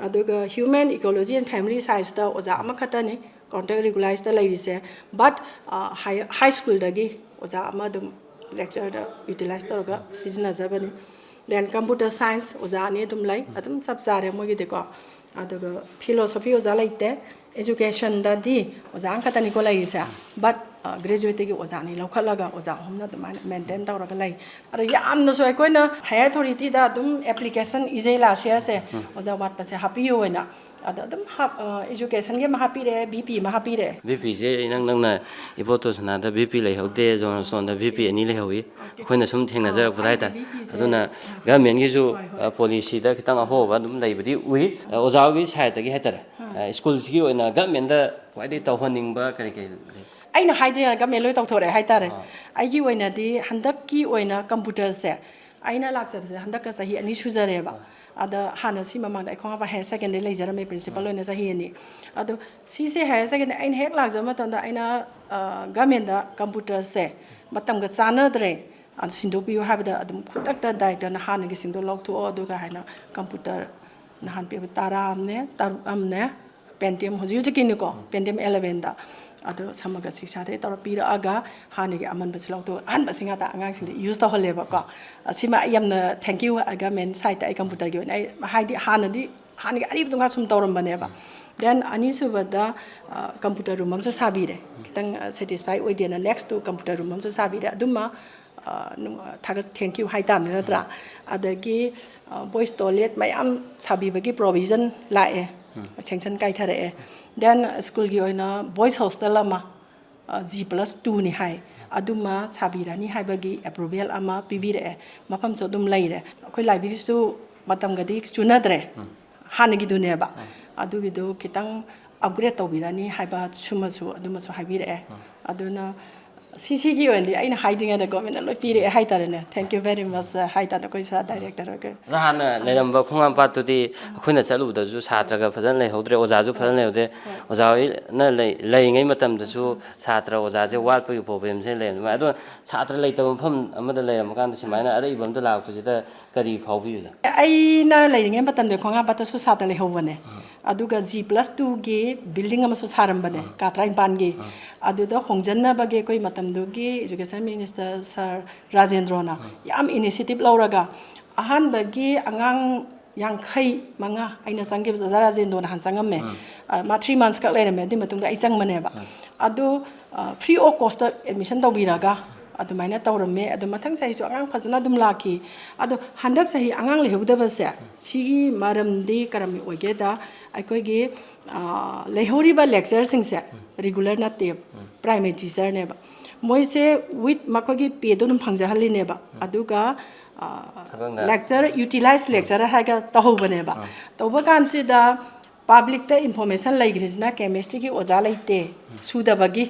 ꯑꯗꯨꯒ human ecology and family scienceꯇ ꯑꯣꯖꯥ ꯑꯃꯈꯛꯇꯅꯤ ꯀꯣꯟꯇ꯭ꯔꯦꯛ ꯔꯤꯒꯨꯂꯥꯏꯖꯇ ꯂꯩꯔꯤꯁꯦ꯫ But, ꯑ, ꯍꯥꯏ, ꯍꯥꯏ ꯁ꯭ꯀꯨꯜꯗꯒꯤ ꯑꯣꯖꯥ ꯑꯃ ꯑꯗꯨꯝ ꯂꯦꯛꯆꯔꯗ ꯌꯨꯇꯤꯂꯥꯏꯁ ꯇꯧꯔꯒ ꯁꯤꯖꯤꯟꯅꯖꯕꯅꯤ꯫ ꯗꯦꯟ ꯀꯝꯄ꯭ꯌꯨꯇꯔ ꯁꯥꯏꯟꯁ ꯑꯣꯖꯥ ꯑꯅꯤ ꯑꯗꯨꯝ ꯂꯩ, ꯑꯗꯨꯝ ꯆꯞ ꯆꯥꯔꯦ ꯃꯣꯏꯒꯤꯗꯤꯀꯣ꯫ ꯑꯗꯨꯒ ꯐꯤꯂꯣꯁꯣꯐꯤ ꯑꯣꯖꯥ ꯂꯩꯇꯦ꯫ ꯑꯦꯖꯨꯀꯦꯁꯟꯗꯗꯤ ꯑꯣꯖꯥ ꯑꯃꯈꯛꯇꯅꯤꯀꯣ ꯂꯩꯔꯤꯁꯦ꯫ But, ꯑ, ꯒ꯭ꯔꯦꯖꯨꯋꯦꯠꯇꯒꯤ ꯑꯣꯖꯥ ꯑꯅꯤ ꯂꯧꯈꯠꯂꯒ ꯑꯣꯖꯥ ꯑꯍꯨꯝꯅ ꯑꯗꯨꯃꯥꯏꯅ ꯃꯦꯟꯇꯦꯟ ꯇꯧꯔꯒ ꯂꯩ꯫ ꯑꯗꯣ ꯌꯥꯝꯅꯁꯨ ꯑꯩꯈꯣꯏꯅ ꯍꯥꯌꯔ ꯑꯣꯊꯣꯔꯤꯇꯤꯗ ꯑꯗꯨꯝ ꯑꯦꯄ꯭ꯂꯤꯀꯦꯁꯟ ꯏꯖꯩ ꯂꯥꯁ ꯌꯔꯁꯦ, ꯑꯣꯖꯥ ꯋꯥꯠꯄꯁꯦ ꯍꯥꯞꯄꯤꯌꯨ ꯍꯥꯏꯅ꯫ ꯑꯗꯣ ꯑꯗꯨꯝ ꯍꯥꯞ-, ꯑ, ꯏꯖꯨꯀꯦꯁꯟꯒꯤ ꯑꯃ ꯍꯥꯞꯄꯤꯔꯦ, ꯕꯤ ꯄꯤ ꯑꯃ ꯍꯥꯞꯄꯤꯔꯦ꯫ ꯕꯤ ꯄꯤꯁꯦ ꯏꯅꯪ ꯅꯪꯅ ꯏꯕꯣꯇꯣꯟ ꯁꯅꯥꯗ ꯕꯤ ꯄꯤ ꯂꯩꯍꯧꯗꯦ, ꯖꯣꯟ ꯁꯣꯟꯗ ꯕꯤ ꯄꯤ ꯑꯅꯤ ꯂꯩꯍꯧꯏ꯫ ꯑꯩꯈꯣꯏꯅ ꯁꯨꯝ ꯊꯦꯡꯅꯖꯔꯛꯄꯗ ꯍꯥꯏꯇꯥꯔꯦ꯫ ꯑꯩꯗꯤ ꯕꯤ ꯄꯤꯁꯦ ꯑꯗꯨꯅ ꯒꯚꯔꯟꯃꯦꯟꯒꯤꯁꯨ, ꯑ, ꯄꯣꯂꯤꯁꯤꯗ ꯈꯤꯇꯪ ꯑꯍꯣꯕ ꯑꯗꯨꯝ ꯂꯩꯕꯗꯤ ꯎꯏ꯫ ꯑ, ꯑꯣꯖꯥꯒꯤ ꯁꯥꯏꯠꯇꯒꯤ ꯍꯥꯏꯇꯥꯔꯦ꯫ ꯑ, ꯁ꯭ꯀꯨꯜꯁꯤꯒꯤ ꯑꯣꯏꯅ ꯒꯚꯔꯟꯃꯦꯟꯗ ꯈ꯭ꯋꯥꯏꯗꯒꯤ ꯇꯧꯍꯟꯅꯤꯡꯕ ꯀꯔꯤ ꯀꯔꯤ ꯂꯩ? ꯑꯩꯅ ꯍꯥꯏꯗ꯭ꯔꯤꯉꯩꯗ ꯒꯚꯔꯟꯃꯦꯟ ꯂꯣꯏ ꯇꯧꯊꯣꯔꯛꯑꯦ ꯍꯥꯏꯇꯥꯔꯦ꯫ ꯑꯩꯒꯤ ꯑꯣꯏꯅꯗꯤ ꯍꯟꯗꯛꯀꯤ ꯑꯣꯏꯅ ꯀꯝꯄ꯭ꯌꯨꯇꯔꯁꯦ ꯑꯩꯅ ꯂꯥꯛꯆꯕꯁꯦ ꯍꯟꯗꯛꯀ ꯆꯍꯤ ꯑꯅꯤ ꯁꯨꯖꯔꯦꯕ꯫ ꯑꯗ ꯍꯥꯟꯅ ꯁꯤ ꯃꯃꯥꯡꯗ ꯑꯩ ꯈꯣꯡꯍꯥꯝꯄꯥꯠ ꯍꯥꯌꯔ ꯁꯦꯀꯦꯟꯗꯔꯤ ꯂꯩꯖꯔꯝꯃꯦ, ꯄ꯭ꯔꯤꯟꯁꯤꯄꯜ ꯑꯣꯏꯅ ꯆꯍꯤ ꯑꯅꯤ꯫ ꯑꯗꯣ ꯁꯤꯁꯦ ꯍꯥꯌꯔ ꯁꯦꯀꯦꯟꯗꯔꯤ ꯑꯩꯅ ꯍꯦꯛ ꯂꯥꯛꯆꯕ ꯃꯇꯝꯗ ꯑꯩꯅ, ꯑ, ꯒꯚꯔꯟꯃꯦꯟꯗ ꯀꯝꯄ꯭ꯌꯨꯇꯔꯁꯦ ꯃꯇꯝꯒ ꯆꯥꯟꯅꯗ꯭ꯔꯦ, ꯑꯗꯨ ꯁꯤꯟꯗꯣꯛꯄꯤꯌꯨ ꯍꯥꯏꯕꯗ ꯑꯗꯨꯝ ꯈꯨꯗꯛꯇ ꯗꯥꯏꯔꯦꯛꯇꯔꯅ ꯍꯥꯟꯅꯒꯤꯁꯤꯡꯗꯣ ꯂꯧꯊꯣꯛꯑꯣ, ꯑꯗꯨꯒ ꯍꯥꯏꯅ ꯀꯝꯄ꯭ꯌꯨꯇꯔ ꯅꯍꯥꯟ ꯄꯤꯕ ꯇꯔꯥ ꯑꯃꯅꯦ, ꯇꯔꯨꯛ ꯑꯃꯅꯦ, ꯄꯦꯟꯇꯤꯌꯝ ꯍꯧꯖꯤꯛ ꯍꯧꯖꯤꯛꯀꯤꯅꯤꯀꯣ, ꯄꯦꯟꯇꯤꯌꯝ ꯑꯦꯂꯕꯦꯟꯗ꯫ ꯑꯗꯣ ꯁꯃꯒ꯭ꯔ ꯁꯤꯛꯁꯥꯗꯒꯤ ꯇꯧꯔ ꯄꯤꯔꯛꯑꯒ ꯍꯥꯟꯅꯒꯤ ꯑꯃꯟꯕꯁꯤ ꯂꯧꯊꯣꯛꯑꯒ ꯑꯍꯟꯕꯁꯤ ꯉꯥꯛꯇ ꯑꯉꯥꯡꯁꯤꯡꯗ ꯌꯨꯁ ꯇꯧꯍꯜꯂꯦꯕꯀꯣ꯫ ꯑꯁꯤꯃ ꯑꯩ ꯌꯥꯝꯅ ꯊꯦꯡꯀ꯭ꯌꯨ ꯒꯚꯔꯟꯃꯦꯟ ꯁꯥꯏꯠꯇ ꯑꯩ ꯀꯝꯄ꯭ꯌꯨꯇꯔꯒꯤ ꯑꯣꯏꯅ ꯑꯩ, ꯍꯥꯏꯗꯤ ꯍꯥꯟꯅꯗꯤ ꯍꯥꯟꯅꯒꯤ ꯑꯔꯤꯕꯗꯨ ꯉꯥꯛ ꯁꯨꯝ ꯇꯧꯔꯝꯕꯅꯦꯕ꯫ Then ꯑꯅꯤꯁꯨꯕꯗ ꯀꯝꯄ꯭ꯌꯨꯇꯔ ꯔꯨꯝ ꯑꯃꯁꯨ ꯁꯥꯕꯤꯔꯦ꯫ ꯈꯤꯇꯪ ꯁꯦꯇꯤꯁꯐꯥꯏ ꯑꯣꯏꯗꯦꯅ ꯅꯦꯛꯁꯇꯨ ꯀꯝꯄ꯭ꯌꯨꯇꯔ ꯔꯨꯝ ꯑꯃꯁꯨ ꯁꯥꯕꯤꯔꯦ꯫ ꯑꯗꯨꯃ ꯊꯥꯒꯠ ꯊꯦꯡꯀ꯭ꯌꯨ ꯍꯥꯏꯇꯥꯕꯅꯤ ꯅꯠꯇ꯭ꯔꯥ? ꯑꯗꯒꯤ ꯕꯣꯏꯁ ꯇꯣꯏꯂꯦꯠ ꯃꯌꯥꯝ ꯁꯥꯕꯤꯕꯒꯤ ꯄ꯭ꯔꯣꯕꯤꯖꯟ ꯂꯥꯛꯑꯦ, ꯁꯦꯡꯁꯟ ꯀꯥꯏꯊꯔꯛꯑꯦ꯫ Then ꯁ꯭ꯀꯨꯜꯒꯤ ꯑꯣꯏꯅ ꯕꯣꯏꯁ ꯍꯣꯁꯇꯦꯜ ꯑꯃ ꯖꯤ ꯄ꯭ꯂꯁ ꯇꯨꯅꯤ ꯍꯥꯏ, ꯑꯗꯨꯃ ꯁꯥꯕꯤꯔꯅꯤ ꯍꯥꯏꯕꯒꯤ ꯑꯦꯄ꯭ꯔꯨꯚꯦꯜ ꯑꯃ ꯄꯤꯕꯤꯔꯛꯑꯦ꯫ ꯃꯐꯝꯁꯨ ꯑꯗꯨꯝ ꯂꯩꯔꯦ꯫ ꯑꯩꯈꯣꯏ ꯂꯥꯏꯕ꯭ꯔꯦꯔꯤꯁꯨ ꯃꯇꯝꯒꯗꯤ ꯆꯨꯅꯗ꯭ꯔꯦ, ꯍꯥꯟꯅꯒꯤꯗꯨꯅꯦꯕ꯫ ꯑꯗꯨꯒꯤꯗꯨ ꯈꯤꯇꯪ ꯑꯞꯒ꯭ꯔꯦꯗ ꯇꯧꯕꯤꯔꯅꯤ ꯍꯥꯏꯕ ꯁꯨꯃꯁꯨ ꯑꯗꯨꯃꯁꯨ ꯍꯥꯏꯕꯤꯔꯛꯑꯦ꯫ ꯑꯗꯨꯅ ꯁꯤ ꯁꯤꯒꯤ ꯑꯣꯏꯅꯗꯤ ꯑꯩꯅ ꯍꯥꯏꯗ꯭ꯔꯤꯉꯩꯗ ꯒꯣꯔꯃꯦꯟꯅ ꯂꯣꯏ ꯄꯤꯔꯛꯑꯦ ꯍꯥꯏꯇꯥꯔꯦꯅꯦ꯫ Thank you very much ꯍꯥꯏꯇꯥꯔꯦ ꯑꯩꯈꯣꯏ ꯁꯥꯔ ꯗꯥꯏꯔꯦꯛꯇꯔ꯫ ꯑꯣꯖꯥ, ꯍꯥꯟꯅ ꯂꯩꯔꯝꯕ ꯈꯣꯡꯉꯥꯝꯄꯥꯠꯇꯨꯗꯤ ꯑꯩꯈꯣꯏꯅ ꯆꯠꯂꯨꯕꯗꯁꯨ ꯁꯥꯇ꯭ꯔꯒ ꯐꯖꯅ ꯂꯩꯍꯧꯗ꯭ꯔꯦ, ꯑꯣꯖꯥꯁꯨ ꯐꯖꯅ ꯂꯩꯍꯧꯗꯦ꯫ ꯑꯣꯖꯥ ꯍꯣꯏꯅ ꯂꯩ-, ꯂꯩꯔꯤꯉꯩ ꯃꯇꯝꯗꯁꯨ ꯁꯥꯇ꯭ꯔ ꯑꯣꯖꯥꯁꯦ ꯋꯥꯠꯄꯒꯤ ꯄ꯭ꯔꯣꯕ꯭ꯂꯦꯝꯁꯦ ꯂꯩꯔꯝꯃꯦ꯫ ꯑꯗꯣ ꯁꯥꯇ꯭ꯔ ꯂꯩꯇꯕ ꯃꯐꯝ ꯑꯃꯗ ꯂꯩꯔꯝꯃꯀꯥꯟꯗ ꯁꯨꯃꯥꯏꯅ ꯑꯔꯩꯕ ꯑꯝꯗ ꯂꯥꯛꯄꯁꯤꯗ ꯀꯔꯤ ꯐꯥꯎꯕꯤ, ꯑꯣꯖꯥ? ꯑꯩꯅ ꯂꯩꯔꯤꯉꯩ ꯃꯇꯝꯗ ꯈꯣꯡꯉꯥꯝꯄꯥꯠꯇꯁꯨ ꯁꯥꯇ꯭ꯔ ꯂꯩꯍꯧꯕꯅꯦ꯫ ꯑꯗꯨꯒ ꯖꯤ ꯄ꯭ꯂꯁ ꯇꯨꯒꯤ ꯕꯤꯜꯗꯤꯡ ꯑꯃꯁꯨ ꯁꯥꯔꯝꯕꯅꯦ, ꯀꯥ ꯇꯔꯥꯅꯤꯄꯥꯟꯒꯤ꯫ ꯑꯗꯨꯗ ꯍꯣꯡꯖꯟꯅꯕꯒꯤ ꯑꯩꯈꯣꯏ ꯃꯇꯝꯗꯨꯒꯤ ꯏꯖꯨꯀꯦꯁꯟ ꯃꯤꯅꯤꯁꯇꯔ ꯁꯥꯔ ꯔꯥꯖꯦꯟꯗ꯭ꯔꯣꯅ ꯌꯥꯝ ꯏꯅꯤꯁꯤꯌꯦꯇꯤꯚ ꯂꯧꯔꯒ ꯑꯍꯥꯟꯕꯒꯤ ꯑꯉꯥꯡ ꯌꯥꯡꯈꯩ ꯃꯉꯥ ꯑꯩꯅ ꯆꯪꯈꯤꯕꯁꯦ ꯑꯣꯖꯥ ꯔꯥꯖꯦꯟꯗ꯭ꯔꯣꯅ ꯍꯥꯟꯅ ꯆꯪꯉꯝꯃꯦ꯫ ꯑ, ꯃꯥ ꯊ꯭ꯔꯤ ꯃꯟꯁ ꯈꯛ ꯂꯩꯔꯝꯃꯦ, ꯑꯗꯨꯏ ꯃꯇꯨꯡꯗ ꯑꯩ ꯆꯪꯕꯅꯦꯕ꯫ ꯑꯗꯣ, ꯑ, ꯐ꯭ꯔꯤ ꯑꯣꯐ ꯀꯣꯁꯇ ꯑꯦꯗꯃꯤꯁꯟ ꯇꯧꯕꯤꯔꯒ ꯑꯗꯨꯃꯥꯏꯅ ꯇꯧꯔꯝꯃꯦ꯫ ꯑꯗꯣ ꯃꯊꯪ ꯆꯍꯤꯁꯨ ꯑꯉꯥꯡ ꯐꯖꯅ ꯑꯗꯨꯝ ꯂꯥꯛꯈꯤ꯫ ꯑꯗꯣ ꯍꯟꯗꯛ ꯆꯍꯤ ꯑꯉꯥꯡ ꯂꯩꯍꯧꯗꯕꯁꯦ ꯁꯤꯒꯤ ꯃꯔꯝꯗꯤ ꯀꯔꯝꯕ ꯑꯣꯏꯒꯦꯗ, ꯑꯩꯈꯣꯏꯒꯤ, ꯑ, ꯂꯩꯍꯧꯔꯤꯕ ꯂꯦꯛꯆꯔꯁꯤꯡꯁꯦ ꯔꯤꯒꯨꯂꯔ ꯅꯠꯇꯦꯕ, ꯄ꯭ꯔꯥꯏꯃꯔꯤ ꯇꯤꯆꯔꯅꯦꯕ꯫ ꯃꯣꯏꯁꯦ ꯋꯤꯠ ꯃꯈꯣꯏꯒꯤ ꯄꯦꯗꯣ ꯑꯗꯨꯝ ꯐꯪꯖꯍꯜꯂꯤꯅꯦꯕ꯫ ꯑꯗꯨꯒ, ꯑ, ꯊꯕꯛꯅ ꯂꯦꯛꯆꯔ, ꯌꯨꯇꯤꯂꯥꯏꯁ ꯂꯦꯛꯆꯔ ꯍꯥꯏꯔꯒ ꯇꯧꯍꯧꯕꯅꯦꯕ꯫ ꯇꯧꯕ ꯀꯥꯟꯁꯤꯗ ꯄꯕ꯭ꯂꯤꯛꯇ ꯏꯟꯐꯣꯔꯃꯦꯁꯟ ꯂꯩꯈ꯭ꯔꯤꯁꯤꯅ ꯀꯦꯃꯤꯁꯇ꯭ꯔꯤꯒꯤ ꯑꯣꯖꯥ ꯂꯩꯇꯦ, ꯁꯨꯗꯕꯒꯤ,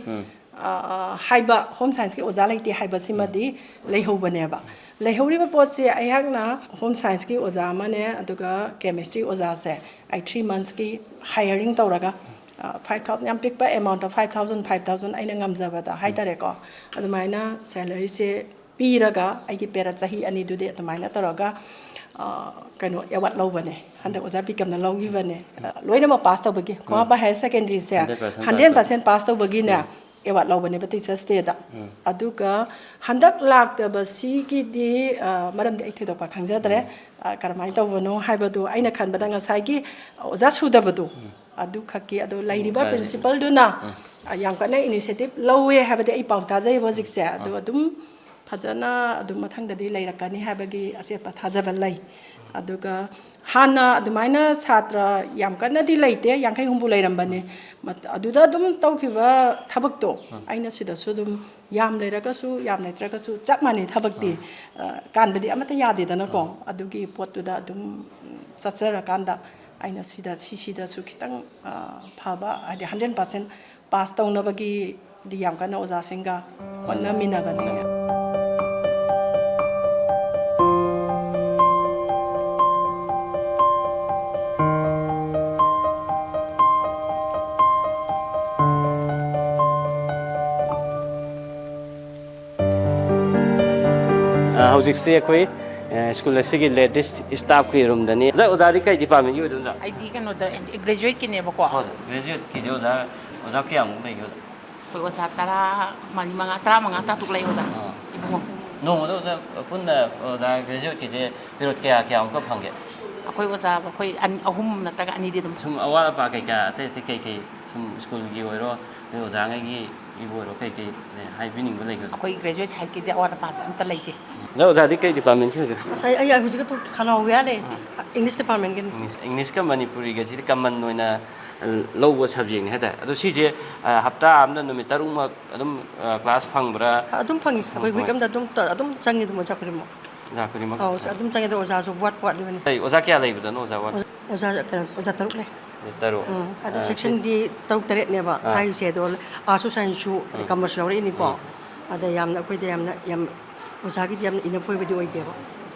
ꯑ, ꯍꯥꯏꯕ, ꯍꯣꯝ ꯁꯥꯏꯟꯁꯀꯤ ꯑꯣꯖꯥ ꯂꯩꯇꯦ ꯍꯥꯏꯕꯁꯤꯃꯗꯤ ꯂꯩꯍꯧꯕꯅꯦꯕ꯫ ꯂꯩꯍꯧꯔꯤꯕ ꯄꯣꯠꯁꯦ ꯑꯩꯍꯥꯛꯅ ꯍꯣꯝ ꯁꯥꯏꯟꯁꯀꯤ ꯑꯣꯖꯥ ꯑꯃꯅꯦ, ꯑꯗꯨꯒ ꯀꯦꯃꯤꯁꯇ꯭ꯔꯤ ꯑꯣꯖꯥꯁꯦ ꯑꯩ ꯊ꯭ꯔꯤ ꯃꯟꯁꯀꯤ ꯍꯥꯏꯌꯔꯤꯡ ꯇꯧꯔꯒ, ꯑ, ꯐꯥꯏꯚ ꯊꯥꯎꯖꯟ, ꯌꯥꯝ ꯄꯤꯛꯄ amount of five thousand, five thousand ꯑꯩꯅ ꯉꯝꯖꯕꯗ ꯍꯥꯏꯇꯥꯔꯦꯀꯣ, ꯑꯗꯨꯃꯥꯏꯅ ꯁꯦꯂꯔꯤꯁꯦ ꯄꯤꯔꯒ ꯑꯩꯒꯤ ꯄꯦꯔꯠ ꯆꯍꯤ ꯑꯅꯤꯗꯨꯗꯤ ꯑꯗꯨꯃꯥꯏꯅ ꯇꯧꯔꯒ, ꯑ, ꯀꯩꯅꯣ, ꯑꯦꯋꯥꯔꯗ ꯂꯧꯕꯅꯦ꯫ ꯍꯟꯗꯛ ꯑꯣꯖꯥ ꯕꯤꯀꯝꯅ ꯂꯧꯈꯤꯕꯅꯦ꯫ ꯑ, ꯂꯣꯏꯅꯃꯛ ꯄꯥꯁ ꯇꯧꯕꯒꯤ, ꯈꯣꯡꯉꯥꯝꯄꯥꯠ ꯍꯥꯌꯔ ꯁꯦꯀꯦꯟꯗꯔꯤꯁꯦ ꯍꯟꯗ꯭ꯔꯦꯠ ꯄꯥꯔꯁꯦꯟ ꯄꯥꯁ ꯇꯧꯕꯒꯤ꯫ ꯍꯟꯗ꯭ꯔꯦꯠ ꯄꯥꯔꯁꯦꯟ ꯄꯥꯁ ꯇꯧꯕꯒꯤꯅꯦ꯫ ꯑꯦꯋꯥꯔꯗ ꯂꯧꯕꯅꯦꯕ ꯇꯤꯆꯔꯁ ꯗꯦꯗ꯫ ꯑꯗꯨꯒ ꯍꯟꯗꯛ ꯂꯥꯛꯇꯕꯁꯤꯒꯤꯗꯤ, ꯑ, ꯃꯔꯝꯗꯤ ꯑꯩ ꯊꯣꯏꯗꯣꯛꯄ ꯈꯪꯖꯗ꯭ꯔꯦ꯫ ꯑ, ꯀꯔꯝꯍꯥꯏꯅ ꯇꯧꯕꯅꯣ ꯍꯥꯏꯕꯗꯨ ꯑꯩꯅ ꯈꯟꯕꯗ ꯉꯁꯥꯏꯒꯤ ꯑꯣꯖꯥ ꯁꯨꯗꯕꯗꯣ ꯑꯗꯨ ꯈꯛꯀꯤ, ꯑꯗꯣ ꯂꯩꯔꯤꯕ ꯄ꯭ꯔꯤꯟꯁꯤꯄꯜꯗꯨꯅ, ꯑ, ꯌꯥꯝ ꯀꯟꯅ ꯏꯅꯤꯁꯤꯌꯦꯇꯤꯚ ꯂꯧꯋꯦ ꯍꯥꯏꯕꯗꯤ ꯑꯩ ꯄꯥꯎ ꯇꯥꯖꯩꯕ ꯍꯧꯖꯤꯛꯁꯦ꯫ ꯑꯗꯣ ꯑꯗꯨꯝ ꯐꯖꯅ ꯑꯗꯨꯝ ꯃꯊꯪꯗꯗꯤ ꯂꯩꯔꯛꯀꯅꯤ ꯍꯥꯏꯕꯒꯤ ꯑꯆꯦꯠꯄ ꯊꯥꯖꯕ ꯂꯩ꯫ ꯑꯗꯨꯒ ꯍꯥꯟꯅ ꯑꯗꯨꯃꯥꯏꯅ ꯁꯥꯇ꯭ꯔ ꯌꯥꯝ ꯀꯟꯅꯗꯤ ꯂꯩꯇꯦ, ꯌꯥꯡꯈꯩ ꯍꯨꯝꯐꯨ ꯂꯩꯔꯝꯕꯅꯦ꯫ ꯃꯠ-, ꯑꯗꯨꯗ ꯑꯗꯨꯝ ꯇꯧꯈꯤꯕ ꯊꯕꯛꯇꯣ ꯑꯩꯅ ꯁꯤꯗꯁꯨ ꯑꯗꯨꯝ, ꯌꯥꯝ ꯂꯩꯔꯒꯁꯨ ꯌꯥꯝ ꯂꯩꯇ꯭ꯔꯒꯁꯨ ꯆꯞ ꯃꯥꯟꯅꯩ ꯊꯕꯛꯇꯤ꯫ ꯑ, ꯀꯥꯟꯕꯗꯤ ꯑꯃꯠꯇ ꯌꯥꯗꯦꯗꯅꯀꯣ꯫ ꯑꯗꯨꯒꯤ ꯄꯣꯠꯇꯨꯗ ꯑꯗꯨꯝ ꯆꯠꯆꯔꯀꯥꯟꯗ ꯑꯩꯅ ꯁꯤꯗ, ꯁꯤꯁꯤꯗꯁꯨ ꯈꯤꯇꯪ, ꯑ, ꯐꯕ, ꯍꯥꯏꯗꯤ ꯍꯟꯗ꯭ꯔꯦꯠ ꯄꯥꯔꯁꯦꯟ ꯄꯥꯁ ꯇꯧꯅꯕꯒꯤꯗꯤ ꯌꯥꯝ ꯀꯟꯅ ꯑꯣꯖꯥꯁꯤꯡꯒ ꯍꯣꯠꯅꯃꯤꯟꯅꯕꯅꯤ꯫ ꯑ, ꯍꯧꯖꯤꯛꯁꯦ ꯑꯩꯈꯣꯏ, ꯑ, ꯁ꯭ꯀꯨꯜ ꯑꯁꯤꯒꯤ ꯂꯦꯗꯤꯁ ꯁ꯭ꯇꯥꯐꯀꯤ ꯔꯨꯝꯗꯅꯤ꯫ ꯑꯣꯖꯥ, ꯑꯣꯖꯥꯗꯤ ꯀꯩ ꯗꯤꯄꯥꯔꯠꯃꯦꯟꯒꯤ ꯑꯣꯏꯗꯣꯏꯅꯣ, ꯑꯣꯖꯥ? ꯑꯩꯗꯤ ꯀꯩꯅꯣꯗ, ꯒ꯭ꯔꯦꯖꯨꯋꯦꯠꯀꯤꯅꯦꯕꯀꯣ꯫ ꯍꯣꯏ, ꯒ꯭ꯔꯦꯖꯨꯋꯦꯠꯀꯤꯁꯦ ꯑꯣꯖꯥ, ꯑꯣꯖꯥ ꯀꯌꯥꯃꯨꯛ ꯂꯩꯒꯦ, ꯑꯣꯖꯥ? ꯑꯩꯈꯣꯏ ꯑꯣꯖꯥ ꯇꯔꯥ ꯃꯔꯤ, ꯃꯉꯥ, ꯇꯔꯥꯃꯉꯥ, ꯇꯔꯥꯇꯔꯨꯛ ꯂꯩ, ꯑꯣꯖꯥ꯫ ꯑꯥ꯫ ꯏꯕꯨꯡꯉꯣ꯫ ꯅꯣꯡꯃꯗ ꯑꯣꯖꯥ ꯄꯨꯟꯅ ꯑꯣꯖꯥ ꯒ꯭ꯔꯦꯖꯨꯋꯦꯠꯀꯤꯁꯦ ꯄꯦꯔꯣꯠ ꯀꯌꯥ ꯀꯌꯥꯃꯨꯛꯀ ꯐꯪꯒꯦ? ꯑꯩꯈꯣꯏ ꯑꯣꯖꯥ, ꯑꯩꯈꯣꯏ ꯑꯅꯤ, ꯑꯍꯨꯝ ꯅꯠꯇ꯭ꯔꯒ ꯑꯅꯤꯗꯤ ꯑꯗꯨꯝ ꯐꯪꯉꯤ꯫ ꯁꯨꯝ ꯑꯋꯥꯠ ꯑꯄꯥ ꯀꯩꯀꯥ ꯑꯇꯩ ꯑꯇꯩ ꯀꯩꯀꯩ ꯁꯨꯝ ꯁ꯭ꯀꯨꯜꯒꯤ ꯑꯣꯏꯔꯣ, ꯑꯗꯩ ꯑꯣꯖꯥꯉꯩꯒꯤ ꯏꯕꯨ ꯑꯣꯏꯔꯣ, ꯀꯩꯀꯩ ꯍꯥꯏꯕꯤꯅꯤꯡꯕ ꯂꯩꯒꯦ? ꯑꯩꯈꯣꯏ ꯒ꯭ꯔꯦꯖꯨꯋꯦꯠ ꯁꯥꯏꯠꯀꯤꯗꯤ ꯑꯋꯥꯠ ꯑꯄꯥ ꯑꯝꯇ ꯂꯩꯇꯦ꯫ ꯑꯣꯖꯥ, ꯑꯣꯖꯥꯗꯤ ꯀꯩ ꯗꯤꯄꯥꯔꯠꯃꯦꯟꯒꯤ ꯑꯣꯏꯗꯣꯏꯅꯣ? ꯑꯁ, ꯑꯩ, ꯑꯩ ꯍꯧꯖꯤꯛ ꯈꯠꯅꯍꯧꯕ ꯌꯥꯔꯦ꯫ ꯎꯝ꯫ ꯏꯪꯂꯤꯁ ꯗꯤꯄꯥꯔꯠꯃꯦꯟꯒꯤꯅꯤ꯫ ꯏꯪꯂꯤꯁ, ꯏꯪꯂꯤꯁꯀ ꯃꯅꯤꯄꯨꯔꯤꯒꯁꯤꯗꯤ ꯀꯃꯟ ꯑꯣꯏꯅ ꯂꯧꯕ ꯁꯕꯖꯦꯛꯅꯤ ꯍꯥꯏꯇꯥꯔꯦ꯫ ꯑꯗꯣ ꯁꯤꯁꯦ, ꯑ, ꯍꯞꯇꯥ ꯑꯃꯗ ꯅꯨꯃꯤꯠ ꯇꯔꯨꯛꯃꯛ ꯑꯗꯨꯝ, ꯑ, ꯀ꯭ꯂꯥꯁ ꯐꯪꯕ꯭ꯔꯥ? ꯑꯗꯨꯝ ꯐꯪꯉꯤ꯫ ꯑꯩꯈꯣꯏ ꯋꯤꯛ ꯑꯃꯗ ꯑꯗꯨꯝ ꯇ-, ꯑꯗꯨꯝ ꯆꯪꯉꯤ ꯑꯗꯨꯝ ꯑꯣꯖꯥ ꯈꯨꯗꯤꯡꯃꯛ꯫ ꯑꯣꯖꯥ ꯈꯨꯗꯤꯡꯃꯛ? ꯑꯧ, ꯑꯗꯨꯝ ꯆꯪꯉꯦ, ꯑꯗꯣ ꯑꯣꯖꯥꯁꯨ ꯋꯥꯠꯄ ꯋꯥꯠꯂꯤꯕꯅꯤ꯫ ꯑꯩ ꯑꯣꯖꯥ ꯀꯌꯥ ꯂꯩꯕꯗꯅꯣ ꯑꯣꯖꯥ ꯋꯥꯠ-? ꯑꯣꯖꯥ, ꯑꯣꯖꯥ ꯀꯩꯅꯣ, ꯑꯣꯖꯥ ꯇꯔꯨꯛ ꯂꯩ꯫ ꯑꯣꯖꯥ ꯇꯔꯨꯛ? ꯎꯝ, ꯑꯗ ꯑ, ꯁꯦꯛꯁꯟꯗꯤ ꯇꯔꯨꯛ ꯇꯔꯦꯠꯅꯦꯕ ꯑꯥ꯫ ꯊꯥꯏꯁꯦ, ꯑꯗꯣ ꯑꯥꯔꯠꯁꯁꯨ ꯁꯥꯏꯟꯁꯁꯨ, ꯑꯗꯩ ꯎꯝ꯫ ꯀꯃꯔꯁꯁꯨ ꯌꯥꯎꯔꯛꯏꯅꯤꯀꯣ꯫ ꯎꯝ꯫ ꯑꯗ ꯌꯥꯝꯅ ꯑꯩꯈꯣꯏꯗ ꯌꯥꯝꯅ, ꯌꯥꯝ, ꯑꯣꯖꯥꯒꯤꯗꯤ ꯌꯥꯝꯅ ꯏꯅꯐ ꯑꯣꯏꯕꯗꯤ ꯑꯣꯏꯗꯦꯕ꯫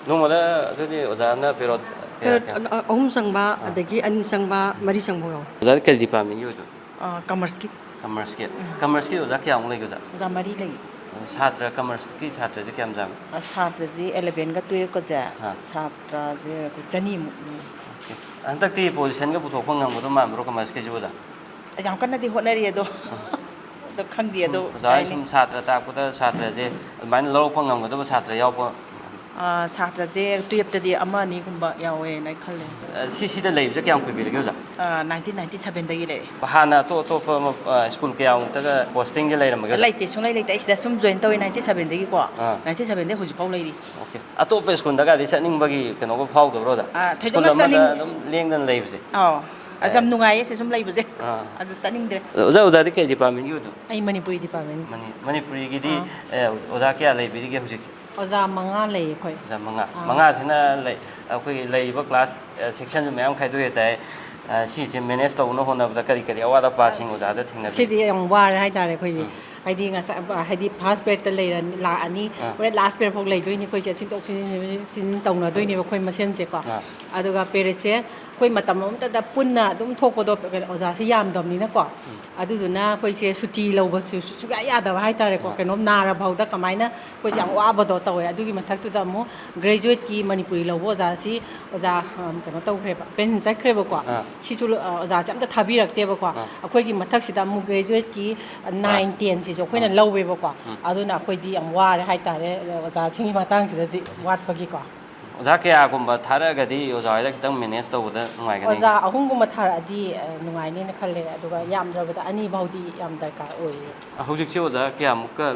ꯅꯣꯡꯃꯗ ꯑꯗꯨꯗꯤ ꯑꯣꯖꯥꯅ ꯄꯦꯔꯣꯠ ꯀꯌꯥ, ꯄꯦꯔꯣꯠ ꯀꯌꯥ? ꯑ-, ꯑꯍꯨꯝ ꯆꯪꯕ, ꯑꯥ꯫ ꯑꯗꯒꯤ ꯑꯅꯤ ꯆꯪꯕ, ꯃꯔꯤ ꯆꯪꯕ ꯌꯥꯎꯋꯦ꯫ ꯑꯣꯖꯥꯗꯤ ꯀꯔꯤ ꯗꯤꯄꯥꯔꯠꯃꯦꯟꯒꯤ ꯑꯣꯏꯗꯣꯏꯅꯣ? ꯑ, ꯀꯃꯔꯁꯀꯤ꯫ ꯀꯃꯔꯁꯀꯤ? ꯎꯝ꯫ ꯀꯃꯔꯁꯀꯤ ꯑꯣꯖꯥ ꯀꯌꯥꯃꯨꯛ ꯂꯩꯒꯦ, ꯑꯣꯖꯥ? ꯑꯣꯖꯥ ꯃꯔꯤ ꯂꯩ꯫ ꯑꯣ, ꯁꯥꯇ꯭ꯔ, ꯀꯃꯔꯁꯀꯤ ꯁꯥꯇ꯭ꯔꯁꯦ ꯀꯌꯥꯝ ꯌꯥꯝꯃꯤ? ꯑ, ꯁꯥꯇ꯭ꯔꯁꯤ ꯑꯦꯂꯚꯦꯟꯒ ꯇꯨꯌꯦꯜꯐꯀꯁꯦ, ꯑꯥ꯫ ꯁꯥꯇ꯭ꯔꯁꯦ ꯑꯩꯈꯣꯏ ꯆꯅꯤꯃꯨꯛ ꯂꯩ꯫ ꯑꯣꯀꯦ꯫ ꯍꯟꯗꯛꯇꯤ ꯄꯣꯖꯤꯁꯟꯒ ꯄꯨꯊꯣꯛꯄ ꯉꯝꯒꯗꯧ ꯃꯥꯟꯕ꯭ꯔꯣ ꯀꯃꯔꯁꯀꯤꯁꯤꯕꯨ, ꯑꯣꯖꯥ? ꯌꯥꯝ ꯀꯟꯅꯗꯤ ꯍꯣꯠꯅꯔꯤ ꯑꯗꯣ꯫ ꯑꯥ꯫ ꯑꯗꯣ ꯈꯪꯗꯦ, ꯑꯗꯣ ꯑꯣꯖꯥ ꯁꯨꯝ ꯁꯥꯇ꯭ꯔ ꯇꯥꯛꯄꯗ ꯁꯥꯇ꯭ꯔꯁꯦ ꯑꯗꯨꯃꯥꯏꯅ ꯂꯧꯔꯛꯄ ꯉꯝꯒꯗꯕ ꯁꯥꯇ꯭ꯔ ꯌꯥꯎꯕ? ꯑꯥ, ꯁꯥꯇ꯭ꯔꯁꯦ ꯇꯨꯌꯦꯞꯇꯗꯤ ꯑꯃ ꯑꯅꯤꯒꯨꯝꯕ ꯌꯥꯎꯋꯦꯅ ꯈꯜꯂꯦ꯫ ꯑ, ꯁꯤ ꯁꯤꯗ ꯂꯩꯕꯁꯦ ꯀꯌꯥꯝ ꯀꯨꯏꯕꯤꯔꯒꯦ ꯑꯣꯖꯥ? ꯑꯥ, ꯅꯥꯏꯟꯇꯤꯟ ꯅꯥꯏꯟꯇꯤ ꯁꯕꯦꯟꯗꯒꯤ ꯂꯩꯔꯦ꯫ ꯍꯥꯟꯅ ꯑꯇꯣꯞ ꯑꯇꯣꯞꯄ ꯃ-, ꯑ, ꯁ꯭ꯀꯨꯜ ꯀꯌꯥꯃꯨꯛꯇꯒ ꯄꯣꯁꯇꯤꯡꯁꯦ ꯂꯩꯔꯝꯃꯒꯦ ꯑꯣꯖꯥ? ꯂꯩꯇꯦ, ꯁꯨꯡꯂꯩ ꯂꯩꯇꯦ꯫ ꯑꯩ ꯁꯤꯗ ꯁꯨꯝ ꯖꯣꯏꯟ ꯇꯧꯋꯦ ꯅꯥꯏꯟꯇꯤꯟ ꯁꯕꯦꯟꯗꯒꯤꯀꯣ꯫ ꯑꯥ꯫ ꯅꯥꯏꯟꯇꯤꯟ ꯁꯕꯦꯟꯗꯒꯤ ꯍꯧꯖꯤꯛꯐꯥꯎ ꯂꯩꯔꯤ꯫ ꯑꯣꯀꯦ꯫ ꯑꯇꯣꯞꯄ ꯁ꯭ꯀꯨꯜꯗꯒ ꯁꯨꯝ ꯆꯠꯅꯤꯡꯕꯒꯤ ꯀꯩꯅꯣꯒ ꯐꯥꯎꯗꯕ꯭ꯔꯣ ꯑꯣꯖꯥ? ꯑꯥ, ꯁ꯭ꯀꯨꯜ ꯊꯣꯏꯗꯣꯛꯅ ꯑꯃꯗ ꯆꯠꯅꯤꯡ- ꯑꯗꯨꯝ ꯂꯦꯡꯗꯅ ꯂꯩꯕꯁꯦ? ꯑꯥꯎ꯫ ꯑꯁ, ꯌꯥꯝ ꯅꯨꯡꯉꯥꯏꯌꯦ ꯁꯤ ꯁꯨꯝ ꯂꯩꯕꯁꯦ꯫ ꯑꯥ꯫ ꯑꯗꯨ ꯆꯠꯅꯤꯡꯗ꯭ꯔꯦ꯫ ꯑꯣꯖꯥ, ꯑꯣꯖꯥꯗꯤ ꯀꯩ ꯗꯤꯄꯥꯔꯠꯃꯦꯟꯒꯤ ꯑꯣꯏꯗꯣꯏꯅꯣ? ꯑꯩ ꯃꯅꯤꯄꯨꯔꯤ ꯗꯤꯄꯥꯔꯠꯃꯦꯟ꯫ ꯃꯅꯤ-, ꯃꯅꯤꯄꯨꯔꯤꯒꯤꯗꯤ, ꯑꯥ꯫ ꯑꯦ, ꯑꯣꯖꯥ ꯀꯌꯥ ꯂꯩꯕꯤꯔꯤꯒꯦ ꯍꯧꯖꯤꯛꯁꯦ? ꯑꯣꯖꯥ ꯃꯉꯥ ꯂꯩ ꯑꯩꯈꯣꯏ꯫ ꯑꯣꯖꯥ ꯃꯉꯥ꯫ ꯑꯥ꯫ ꯃꯉꯥꯁꯤꯅ ꯂꯩ, ꯑꯩꯈꯣꯏꯒꯤ ꯂꯩꯔꯤꯕ ꯀ꯭ꯂꯥꯁ, ꯑꯦ, ꯁꯦꯛꯁꯟꯁꯨ ꯃꯌꯥꯝ ꯈꯥꯏꯗꯣꯛꯑꯦ ꯇꯥꯏ꯫ ꯑ, ꯁꯤꯁꯦ ꯃꯦꯅꯦꯖ ꯇꯧꯅꯕ ꯍꯣꯠꯅꯕꯗ ꯀꯔꯤ ꯀꯔꯤ ꯑꯋꯥꯠ ꯑꯄꯥꯁꯤꯡ ꯑꯣꯖꯥꯗ ꯊꯦꯡꯅꯕꯤ? ꯁꯤꯗꯤ ꯌꯥꯝ ꯋꯥꯔꯦ ꯍꯥꯏꯇꯥꯔꯦ ꯑꯩꯈꯣꯏꯗꯤ꯫ ꯍꯥꯏꯗꯤ ꯉꯁꯥꯏ, ꯍꯥꯏꯗꯤ ꯐꯥꯔꯁ ꯄꯦꯔꯠꯇ ꯂꯩꯔꯅꯤ, ꯂꯥꯛꯑꯅꯤ, ꯑꯥ꯫ ꯍꯣꯔꯦꯟ ꯂꯥꯁ ꯄꯦꯔꯠ ꯐꯥꯎ ꯂꯩꯗꯣꯏꯅꯤ ꯑꯩꯈꯣꯏꯁꯦ, ꯁꯤꯟꯗꯣꯛ ꯁꯤꯟꯖꯤꯟ, ꯁꯤꯟꯗꯣꯛ ꯁꯤꯟꯖꯤꯟ ꯇꯧꯅꯗꯣꯏꯅꯦꯕ ꯑꯩꯈꯣꯏ ꯃꯁꯦꯟꯁꯦꯀꯣ꯫ ꯑꯥ꯫ ꯑꯗꯨꯒ ꯄꯦꯔꯠꯁꯦ ꯑꯩꯈꯣꯏ ꯃꯇꯝ ꯑꯃꯠꯇꯗ ꯄꯨꯟꯅ ꯑꯗꯨꯝ ꯊꯣꯛꯄꯗꯣ, ꯀꯩꯅꯣ, ꯑꯣꯖꯥꯁꯦ ꯌꯥꯝꯗꯕꯅꯤꯅꯀꯣ꯫ ꯑꯗꯨꯗꯨꯅ ꯑꯩꯈꯣꯏꯁꯦ ꯁꯨꯇꯤ ꯂꯧꯕꯁꯨ ꯁꯨ-, ꯁꯨꯡꯌꯥ ꯌꯥꯗꯕ ꯍꯥꯏꯇꯥꯔꯦꯀꯣ꯫ ꯑꯥ꯫ ꯀꯩꯅꯣꯝ ꯅꯥꯔ ꯐꯥꯎꯗ ꯀꯃꯥꯏꯅ ꯑꯩꯈꯣꯏꯁꯦ ꯌꯥꯝ ꯋꯥꯕꯗꯣ ꯇꯧꯋꯦ꯫ ꯑꯗꯨꯒꯤ ꯃꯊꯛꯇꯨꯗ ꯑꯃꯨꯛ ꯒ꯭ꯔꯦꯖꯨꯋꯦꯠꯀꯤ ꯃꯅꯤꯄꯨꯔꯤ ꯂꯧꯕ ꯑꯣꯖꯥꯁꯤ ꯑꯣꯖꯥ, ꯑꯝ, ꯀꯩꯅꯣ ꯇꯧꯈ꯭ꯔꯦꯕ, ꯄꯦꯟꯁꯟ ꯆꯠꯈ꯭ꯔꯦꯕꯀꯣ꯫ ꯑꯥ꯫ ꯁꯤꯁꯨ, ꯑ, ꯑꯣꯖꯥꯁꯦ ꯑꯝꯇ ꯊꯥꯕꯤꯔꯛꯇꯦꯕꯀꯣ꯫ ꯑꯥ꯫ ꯑꯩꯈꯣꯏꯒꯤ ꯃꯊꯛꯁꯤꯗ ꯑꯃꯨꯛ ꯒ꯭ꯔꯦꯖꯨꯋꯦꯠꯀꯤ ꯅꯥꯏꯟ ꯀ꯭ꯂꯥꯁ꯫ ꯇꯦꯟꯁꯤꯁꯨ ꯑꯩꯈꯣꯏꯅ ꯑꯥ꯫ ꯂꯧꯋꯦꯕꯀꯣ꯫ ꯎꯝ꯫ ꯑꯗꯨꯅ ꯑꯩꯈꯣꯏꯗꯤ ꯌꯥꯝ ꯋꯥꯔꯦ ꯍꯥꯏꯇꯥꯔꯦ ꯑꯣꯖꯥꯁꯤꯡꯒꯤ ꯃꯇꯥꯡꯁꯤꯗꯗꯤ ꯋꯥꯠꯄꯒꯤꯀꯣ꯫ ꯑꯣꯖꯥ ꯀꯌꯥꯒꯨꯝꯕ ꯊꯥꯔꯛꯑꯒꯗꯤ ꯑꯣꯖꯥ ꯍꯣꯏꯗ ꯈꯤꯇꯪ ꯃꯦꯅꯦꯖ ꯇꯧꯕꯗ ꯅꯨꯡꯉꯥꯏꯒꯅꯤ? ꯑꯣꯖꯥ ꯑꯍꯨꯝꯒꯨꯝꯕ ꯊꯥꯔꯛꯑꯗꯤ, ꯑ, ꯅꯨꯡꯉꯥꯏꯅꯦꯅ ꯈꯜꯂꯦ꯫ ꯑꯗꯨꯒ ꯌꯥꯝꯗ꯭ꯔꯕꯗ ꯑꯅꯤ ꯐꯥꯎꯗꯤ ꯌꯥꯝ ꯗꯔꯀꯥꯔ ꯑꯣꯏꯌꯦ꯫ ꯍꯧꯖꯤꯛꯁꯦ ꯑꯣꯖꯥ ꯀꯌꯥꯃꯨꯛꯀ,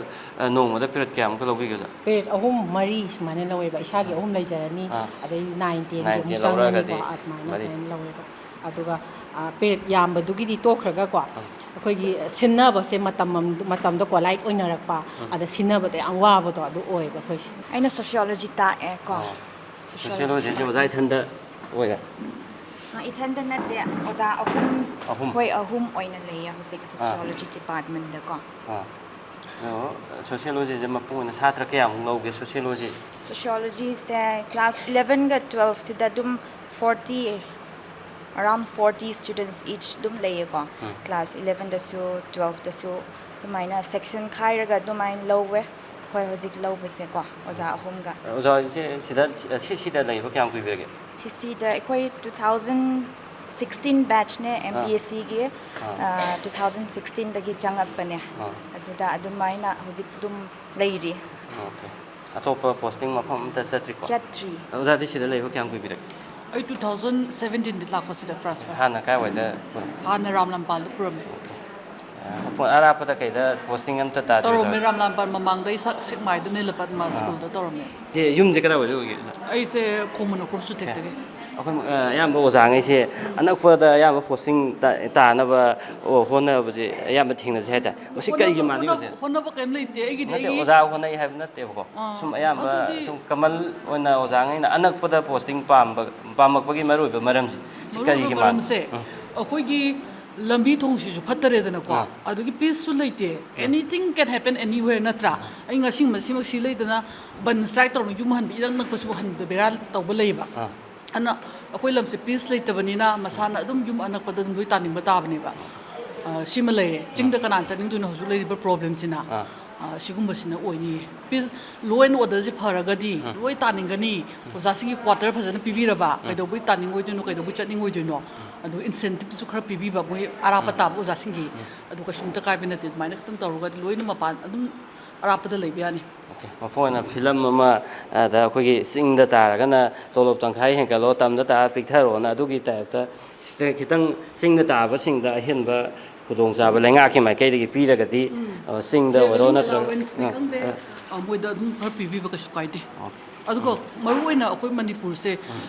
ꯑ, ꯅꯣꯡꯃꯗ ꯄꯦꯔꯠ ꯀꯌꯥꯃꯨꯛꯀ ꯂꯧꯕꯤꯒꯦ ꯑꯣꯖꯥ? ꯄꯦꯔꯠ ꯑꯍꯨꯝ ꯃꯔꯤ ꯁꯨꯃꯥꯏꯅ ꯂꯧꯋꯦꯕ, ꯏꯁꯥꯒꯤ ꯑꯍꯨꯝ ꯂꯩꯖꯔꯅꯤ, ꯑꯥ꯫ ꯑꯗꯩ ꯅꯥꯏꯟ ꯇꯦꯟꯒꯤ ꯅꯥꯏꯟ ꯑꯃꯨꯛ ꯇꯦꯟ ꯆꯪꯉꯅꯤꯀꯣ, ꯂꯧꯔꯛꯑꯒꯗꯤ ꯑꯗꯨꯃꯥꯏꯅ ꯃꯔꯤ꯫ ꯑꯗꯨꯃꯥꯏꯅ ꯂꯧꯋꯦꯕ꯫ ꯑꯗꯨꯒ, ꯑ, ꯄꯦꯔꯠ ꯌꯥꯝꯕꯗꯨꯒꯤꯗꯤ ꯇꯣꯛꯈ꯭ꯔꯒꯀꯣ, ꯑꯩꯈꯣꯏꯒꯤ ꯁꯤꯟꯅꯕꯁꯦ ꯃꯇꯝ ꯑꯃ-, ꯃꯇꯝꯗ ꯀꯣꯂꯥꯏꯠ ꯑꯣꯏꯅꯔꯛꯄ, ꯑꯗ ꯁꯤꯟꯅꯕꯗ ꯌꯥꯝ ꯋꯥꯕꯗꯣ ꯑꯗꯨ ꯑꯣꯏꯌꯦꯕ ꯑꯩꯈꯣꯏꯁꯦ꯫ ꯑꯩꯅ ꯁꯣꯁꯤꯌꯣꯂꯣꯖꯤ ꯇꯥꯛꯑꯦ ꯀꯣ꯫ ꯁꯣꯁꯤꯌꯣꯂꯣꯖꯤꯁꯦ ꯑꯣꯖꯥ ꯏꯊꯟꯗ ꯑꯣꯏꯔꯦ? ꯑ, ꯏꯊꯟꯗ ꯅꯠꯇꯦ, ꯑꯣꯖꯥ ꯑꯍꯨꯝ, ꯑꯍꯨꯝ꯫ ꯑꯩꯈꯣꯏ ꯑꯍꯨꯝ ꯑꯣꯏꯅ ꯂꯩꯌꯦ ꯍꯧꯖꯤꯛ ꯁꯣꯁꯤꯌꯣꯂꯣꯖꯤ ꯗꯤꯄꯥꯔꯠꯃꯦꯟꯗꯀꯣ꯫ ꯑꯥ꯫ ꯑꯗꯣ ꯁꯣꯁꯤꯌꯣꯂꯣꯖꯤꯁꯦ ꯃꯄꯨꯡ ꯑꯣꯏꯅ ꯁꯥꯇ꯭ꯔ ꯀꯌꯥꯃꯨꯛ ꯂꯧꯒꯦ ꯁꯣꯁꯤꯌꯣꯂꯣꯖꯤ? ꯁꯣꯁꯤꯌꯣꯂꯣꯖꯤꯁꯦ ꯀ꯭ꯂꯥꯁ ꯏꯂꯚꯦꯟꯒ ꯇꯨꯋꯦꯜꯐꯁꯤꯗ ꯑꯗꯨꯝ forty, around forty students each ꯑꯗꯨꯝ ꯂꯩꯌꯦꯀꯣ꯫ ꯀ꯭ꯂꯥꯁ ꯏꯂꯚꯦꯟꯗꯁꯨ ꯇꯨꯋꯦꯜꯐꯇꯁꯨ ꯑꯗꯨꯃꯥꯏꯅ ꯁꯦꯛꯁꯟ ꯈꯥꯏꯔꯒ ꯑꯗꯨꯃꯥꯏꯅ ꯂꯧꯋꯦ꯫ ꯑꯩꯈꯣꯏ ꯍꯧꯖꯤꯛ ꯂꯧꯕꯁꯦꯀꯣ, ꯑꯣꯖꯥ ꯑꯍꯨꯝꯒ꯫ ꯑꯣꯖꯥ ꯍꯣꯏꯁꯦ ꯁꯤꯗ, ꯁꯤ ꯁꯤꯗ ꯂꯩꯕ ꯀꯌꯥꯝ ꯀꯨꯏꯕꯤꯔꯒꯦ? ꯁꯤꯁꯤꯗ ꯑꯩꯈꯣꯏ two thousand ꯁꯤꯛꯁꯇꯤꯟ ꯕꯦꯠꯆꯅꯦ ꯑꯦꯝ ꯄꯤ ꯑꯦꯁ ꯁꯤꯒꯤ꯫ ꯇꯨ ꯊꯥꯎꯖꯟ ꯁꯤꯛꯁꯇꯤꯟꯗꯒꯤ ꯆꯪꯉꯛꯄꯅꯦ꯫ ꯑꯗꯨꯗ ꯑꯗꯨꯃꯥꯏꯅ ꯍꯧꯖꯤꯛ ꯑꯗꯨꯝ ꯂꯩꯔꯤ꯫ ꯑꯣꯀꯦ꯫ ꯑꯇꯣꯞꯄ ꯄꯣꯁꯇꯤꯡ ꯃꯐꯝ ꯑꯝꯇ ꯆꯠꯇ꯭ꯔꯤꯀꯣ? ꯆꯠꯇ꯭ꯔꯤ꯫ ꯑꯣꯖꯥꯗꯤ ꯁꯤꯗ ꯂꯩꯕ ꯀꯌꯥꯝ ꯀꯨꯏꯕꯤꯔꯒꯦ? ꯑꯩ ꯇꯨ ꯊꯥꯎꯖꯟ ꯁꯕꯦꯟꯇꯤꯟꯗ ꯂꯥꯛꯄꯁꯤꯗ ꯇ꯭ꯔꯥꯟꯁꯐꯔ꯫ ꯍꯥꯟꯅ ꯀꯥꯏꯋꯥꯏꯗ ꯄꯨꯔꯝꯃꯤ? ꯍꯥꯟꯅ ꯔꯥꯝꯂꯝꯄꯥꯜꯗ ꯄꯨꯔꯝꯃꯦ꯫ ꯃꯐꯝ ꯑꯔꯥꯞꯄꯗ ꯀꯩꯗ ꯄꯣꯁꯇꯤꯡ ꯑꯝꯇ ꯇꯥꯗ꯭ꯔꯤ ꯇꯧꯔꯝꯃꯦ ꯑꯣꯖꯥ? ꯔꯥꯝꯂꯝꯄꯥꯜ ꯃꯃꯥꯡꯗ ꯑꯩ ꯁꯛ ꯁꯦꯛꯃꯥꯏꯗ ꯅꯤꯂꯄꯗꯃ ꯁ꯭ꯀꯨꯜꯗ ꯇꯧꯔꯝꯃꯦ꯫ ꯁꯤ ꯌꯨꯝꯁꯦ ꯀꯗꯥꯏꯋꯥꯏꯗ ꯑꯣꯏꯒꯦ ꯑꯣꯖꯥ? ꯑꯩꯁꯦ ꯈꯣꯡꯃꯟ ꯎꯈ꯭ꯔꯨꯜ ꯆꯨꯊꯦꯛꯇꯒꯤ꯫ ꯑꯩꯈꯣꯏ ꯑ, ꯑꯌꯥꯝꯕ ꯑꯣꯖꯥꯉꯩꯁꯦ ꯑꯅꯛꯄꯗ ꯑꯌꯥꯝꯕ ꯄꯣꯁꯇꯤꯡ ꯇꯥ- ꯇꯥꯅꯕ ꯑꯣ, ꯍꯣꯠꯅꯕꯁꯦ ꯑꯌꯥꯝꯕ ꯊꯦꯡꯅꯁꯦ ꯍꯥꯏꯇꯥꯔꯦ꯫ ꯃꯁꯤ ꯀꯔꯤꯒꯤ ꯍꯣꯠꯅꯕ- ꯃꯥꯟꯅꯩ ꯑꯣꯖꯥ? ꯍꯣꯠꯅꯕ ꯀꯩꯝ ꯂꯩꯇꯦ ꯑꯩꯒꯤꯗꯤ ꯅꯠꯇꯦ, ꯑꯩꯒꯤ ꯑꯣꯖꯥ ꯍꯣꯠꯅꯩ ꯍꯥꯏꯕ ꯅꯠꯇꯦꯕꯀꯣ꯫ ꯑꯥ, ꯁꯨꯝ ꯑꯌꯥꯝꯕ ꯑꯗꯨꯗꯤ ꯁꯨꯝ ꯀꯃꯟ ꯑꯣꯏꯅ ꯑꯣꯖꯥꯉꯩꯅ ꯑꯅꯛꯄꯗ ꯄꯣꯁꯇꯤꯡ ꯄꯥꯝꯕ ꯄꯥꯝꯃꯛꯄꯒꯤ ꯃꯔꯨꯑꯣꯏꯕ ꯃꯔꯝꯁꯦ ꯁꯤ ꯃꯔꯨꯑꯣꯏꯕ ꯀꯔꯤꯒꯤ ꯃꯥꯟ- ꯃꯔꯝꯁꯦ ꯎꯝ. ꯑꯩꯈꯣꯏꯒꯤ ꯂꯝꯕꯤ ꯊꯣꯡꯁꯤꯁꯨ ꯐꯠꯇꯔꯦꯗꯅꯀꯣ꯫ ꯑꯥ. ꯑꯗꯨꯒꯤ ꯄꯤꯁꯁꯨ ꯂꯩꯇꯦ꯫ Anything can happen anywhere, ꯅꯠꯇ꯭ꯔꯥ? ꯑꯩ ꯉꯁꯤ ꯃꯁꯤꯃꯛ ꯁꯤ ꯂꯩꯗꯅ ꯕꯟ ꯁ꯭ꯇ꯭ꯔꯥꯏꯛ ꯇꯧꯔꯒ ꯌꯨꯝ ꯍꯟꯕ ꯏꯅꯛ ꯅꯛꯄꯁꯤꯕꯨ ꯍꯟꯕꯗ ꯕꯦꯔꯥ ꯇꯧꯕ ꯂꯩꯌꯦꯕ꯫ ꯑꯥ. ꯑꯗꯨꯅ ꯑꯩꯈꯣꯏ ꯂꯝꯁꯦ ꯄꯤꯁ ꯂꯩꯇꯕꯅꯤꯅ ꯃꯁꯥꯅ ꯑꯗꯨꯝ ꯌꯨꯝ ꯑꯅꯛꯄꯗ ꯑꯗꯨꯝ ꯂꯣꯏ ꯇꯥꯅꯤꯡꯕ ꯇꯥꯕꯅꯦꯕ꯫ ꯑ, ꯁꯤꯃ ꯂꯩꯔꯦ꯫ ꯆꯤꯡꯗ ꯀꯅꯥꯅ ꯆꯠꯅꯤꯡꯗꯣꯏꯅꯣ ꯍꯧꯖꯤꯛ ꯂꯩꯔꯤꯕ ꯄ꯭ꯔꯣꯕ꯭ꯂꯦꯝꯁꯤꯅ? ꯑꯥ. ꯑ, ꯁꯤꯒꯨꯝꯕꯁꯤꯅ ꯑꯣꯏꯅꯤꯌꯦ꯫ ꯄꯤꯁ, ꯂꯣ ꯑꯦꯟ ꯑꯣꯔꯗꯔꯁꯦ ꯐꯔꯒꯗꯤ ꯂꯣꯏ ꯇꯥꯅꯤꯡꯒꯅꯤ꯫ ꯑꯣꯖꯥꯁꯤꯡꯒꯤ ꯀ꯭ꯋꯥꯇꯔ ꯐꯖꯅ ꯄꯤꯕꯤꯔꯕ ꯀꯩꯗꯧꯕꯩ ꯇꯥꯅꯤꯡꯉꯣꯏꯗꯣꯏꯅꯣ, ꯀꯩꯗꯧꯕꯩ ꯆꯠꯅꯤꯡꯉꯣꯏꯗꯣꯏꯅꯣ? ꯑꯗꯨꯒ ꯏꯟꯁꯦꯟꯇꯤꯞꯁꯨ ꯈꯔ ꯄꯤꯕꯤꯕ ꯃꯣꯏ ꯑꯔꯥꯞꯄ ꯇꯥꯕ ꯑꯣꯖꯥꯁꯤꯡꯒꯤ꯫ ꯑꯗꯨ ꯀꯩꯁꯨꯝꯇ ꯀꯥꯏꯕ ꯅꯠꯇꯦ꯫ ꯑꯗꯨꯃꯥꯏꯅ ꯈꯛꯇꯪ ꯇꯧꯔꯒꯗꯤ ꯂꯣꯏꯅ ꯃꯄꯥꯟ ꯑꯗꯨꯝ ꯑꯔꯥꯞꯄꯗ ꯂꯩꯕ ꯌꯥꯅꯤ꯫ ꯑꯣꯀꯦ꯫ ꯃꯄꯨꯡ ꯑꯣꯏꯅ ꯐꯤꯂꯝ ꯑꯃ ꯑꯗ ꯑꯩꯈꯣꯏꯒꯤ ꯆꯤꯡꯗ ꯇꯥꯔꯒꯅ ꯇꯣꯂꯣꯞ ꯇꯪꯈꯥꯏ ꯍꯦꯟꯒꯠꯂꯣ, ꯇꯝꯗ ꯇꯥꯔ ꯄꯤꯛꯊꯔꯣꯅ ꯑꯗꯨꯒꯤ ꯇꯥꯏꯞꯇ ꯁꯤꯗ ꯈꯤꯇꯪ ꯆꯤꯡꯗ ꯇꯥꯕꯁꯤꯡꯗ ꯑꯍꯦꯟꯕ ꯈꯨꯗꯣꯡꯆꯥꯕ ꯂꯩꯉꯥꯛꯀꯤ ꯃꯥꯏꯀꯩꯗꯒꯤ ꯄꯤꯔꯒꯗꯤ ꯑ, ꯆꯤꯡꯗ ꯑꯣꯏꯔꯣ Travelling ꯅꯠꯇ꯭ꯔꯒ allowanceꯅꯤ ꯑ, ꯈꯪꯗꯦ꯫ ꯑ, ꯑ, ꯃꯣꯏꯗ ꯑꯗꯨꯝ ꯈꯔ ꯄꯤꯕꯤꯕ ꯀꯩꯁꯨ ꯀꯥꯏꯗꯦ꯫ ꯑꯣꯀꯦ꯫ ꯑꯗꯨꯒ ꯃꯔꯨꯑꯣꯏꯅ ꯑꯩꯈꯣꯏ ꯃꯅꯤꯄꯨꯔꯁꯦ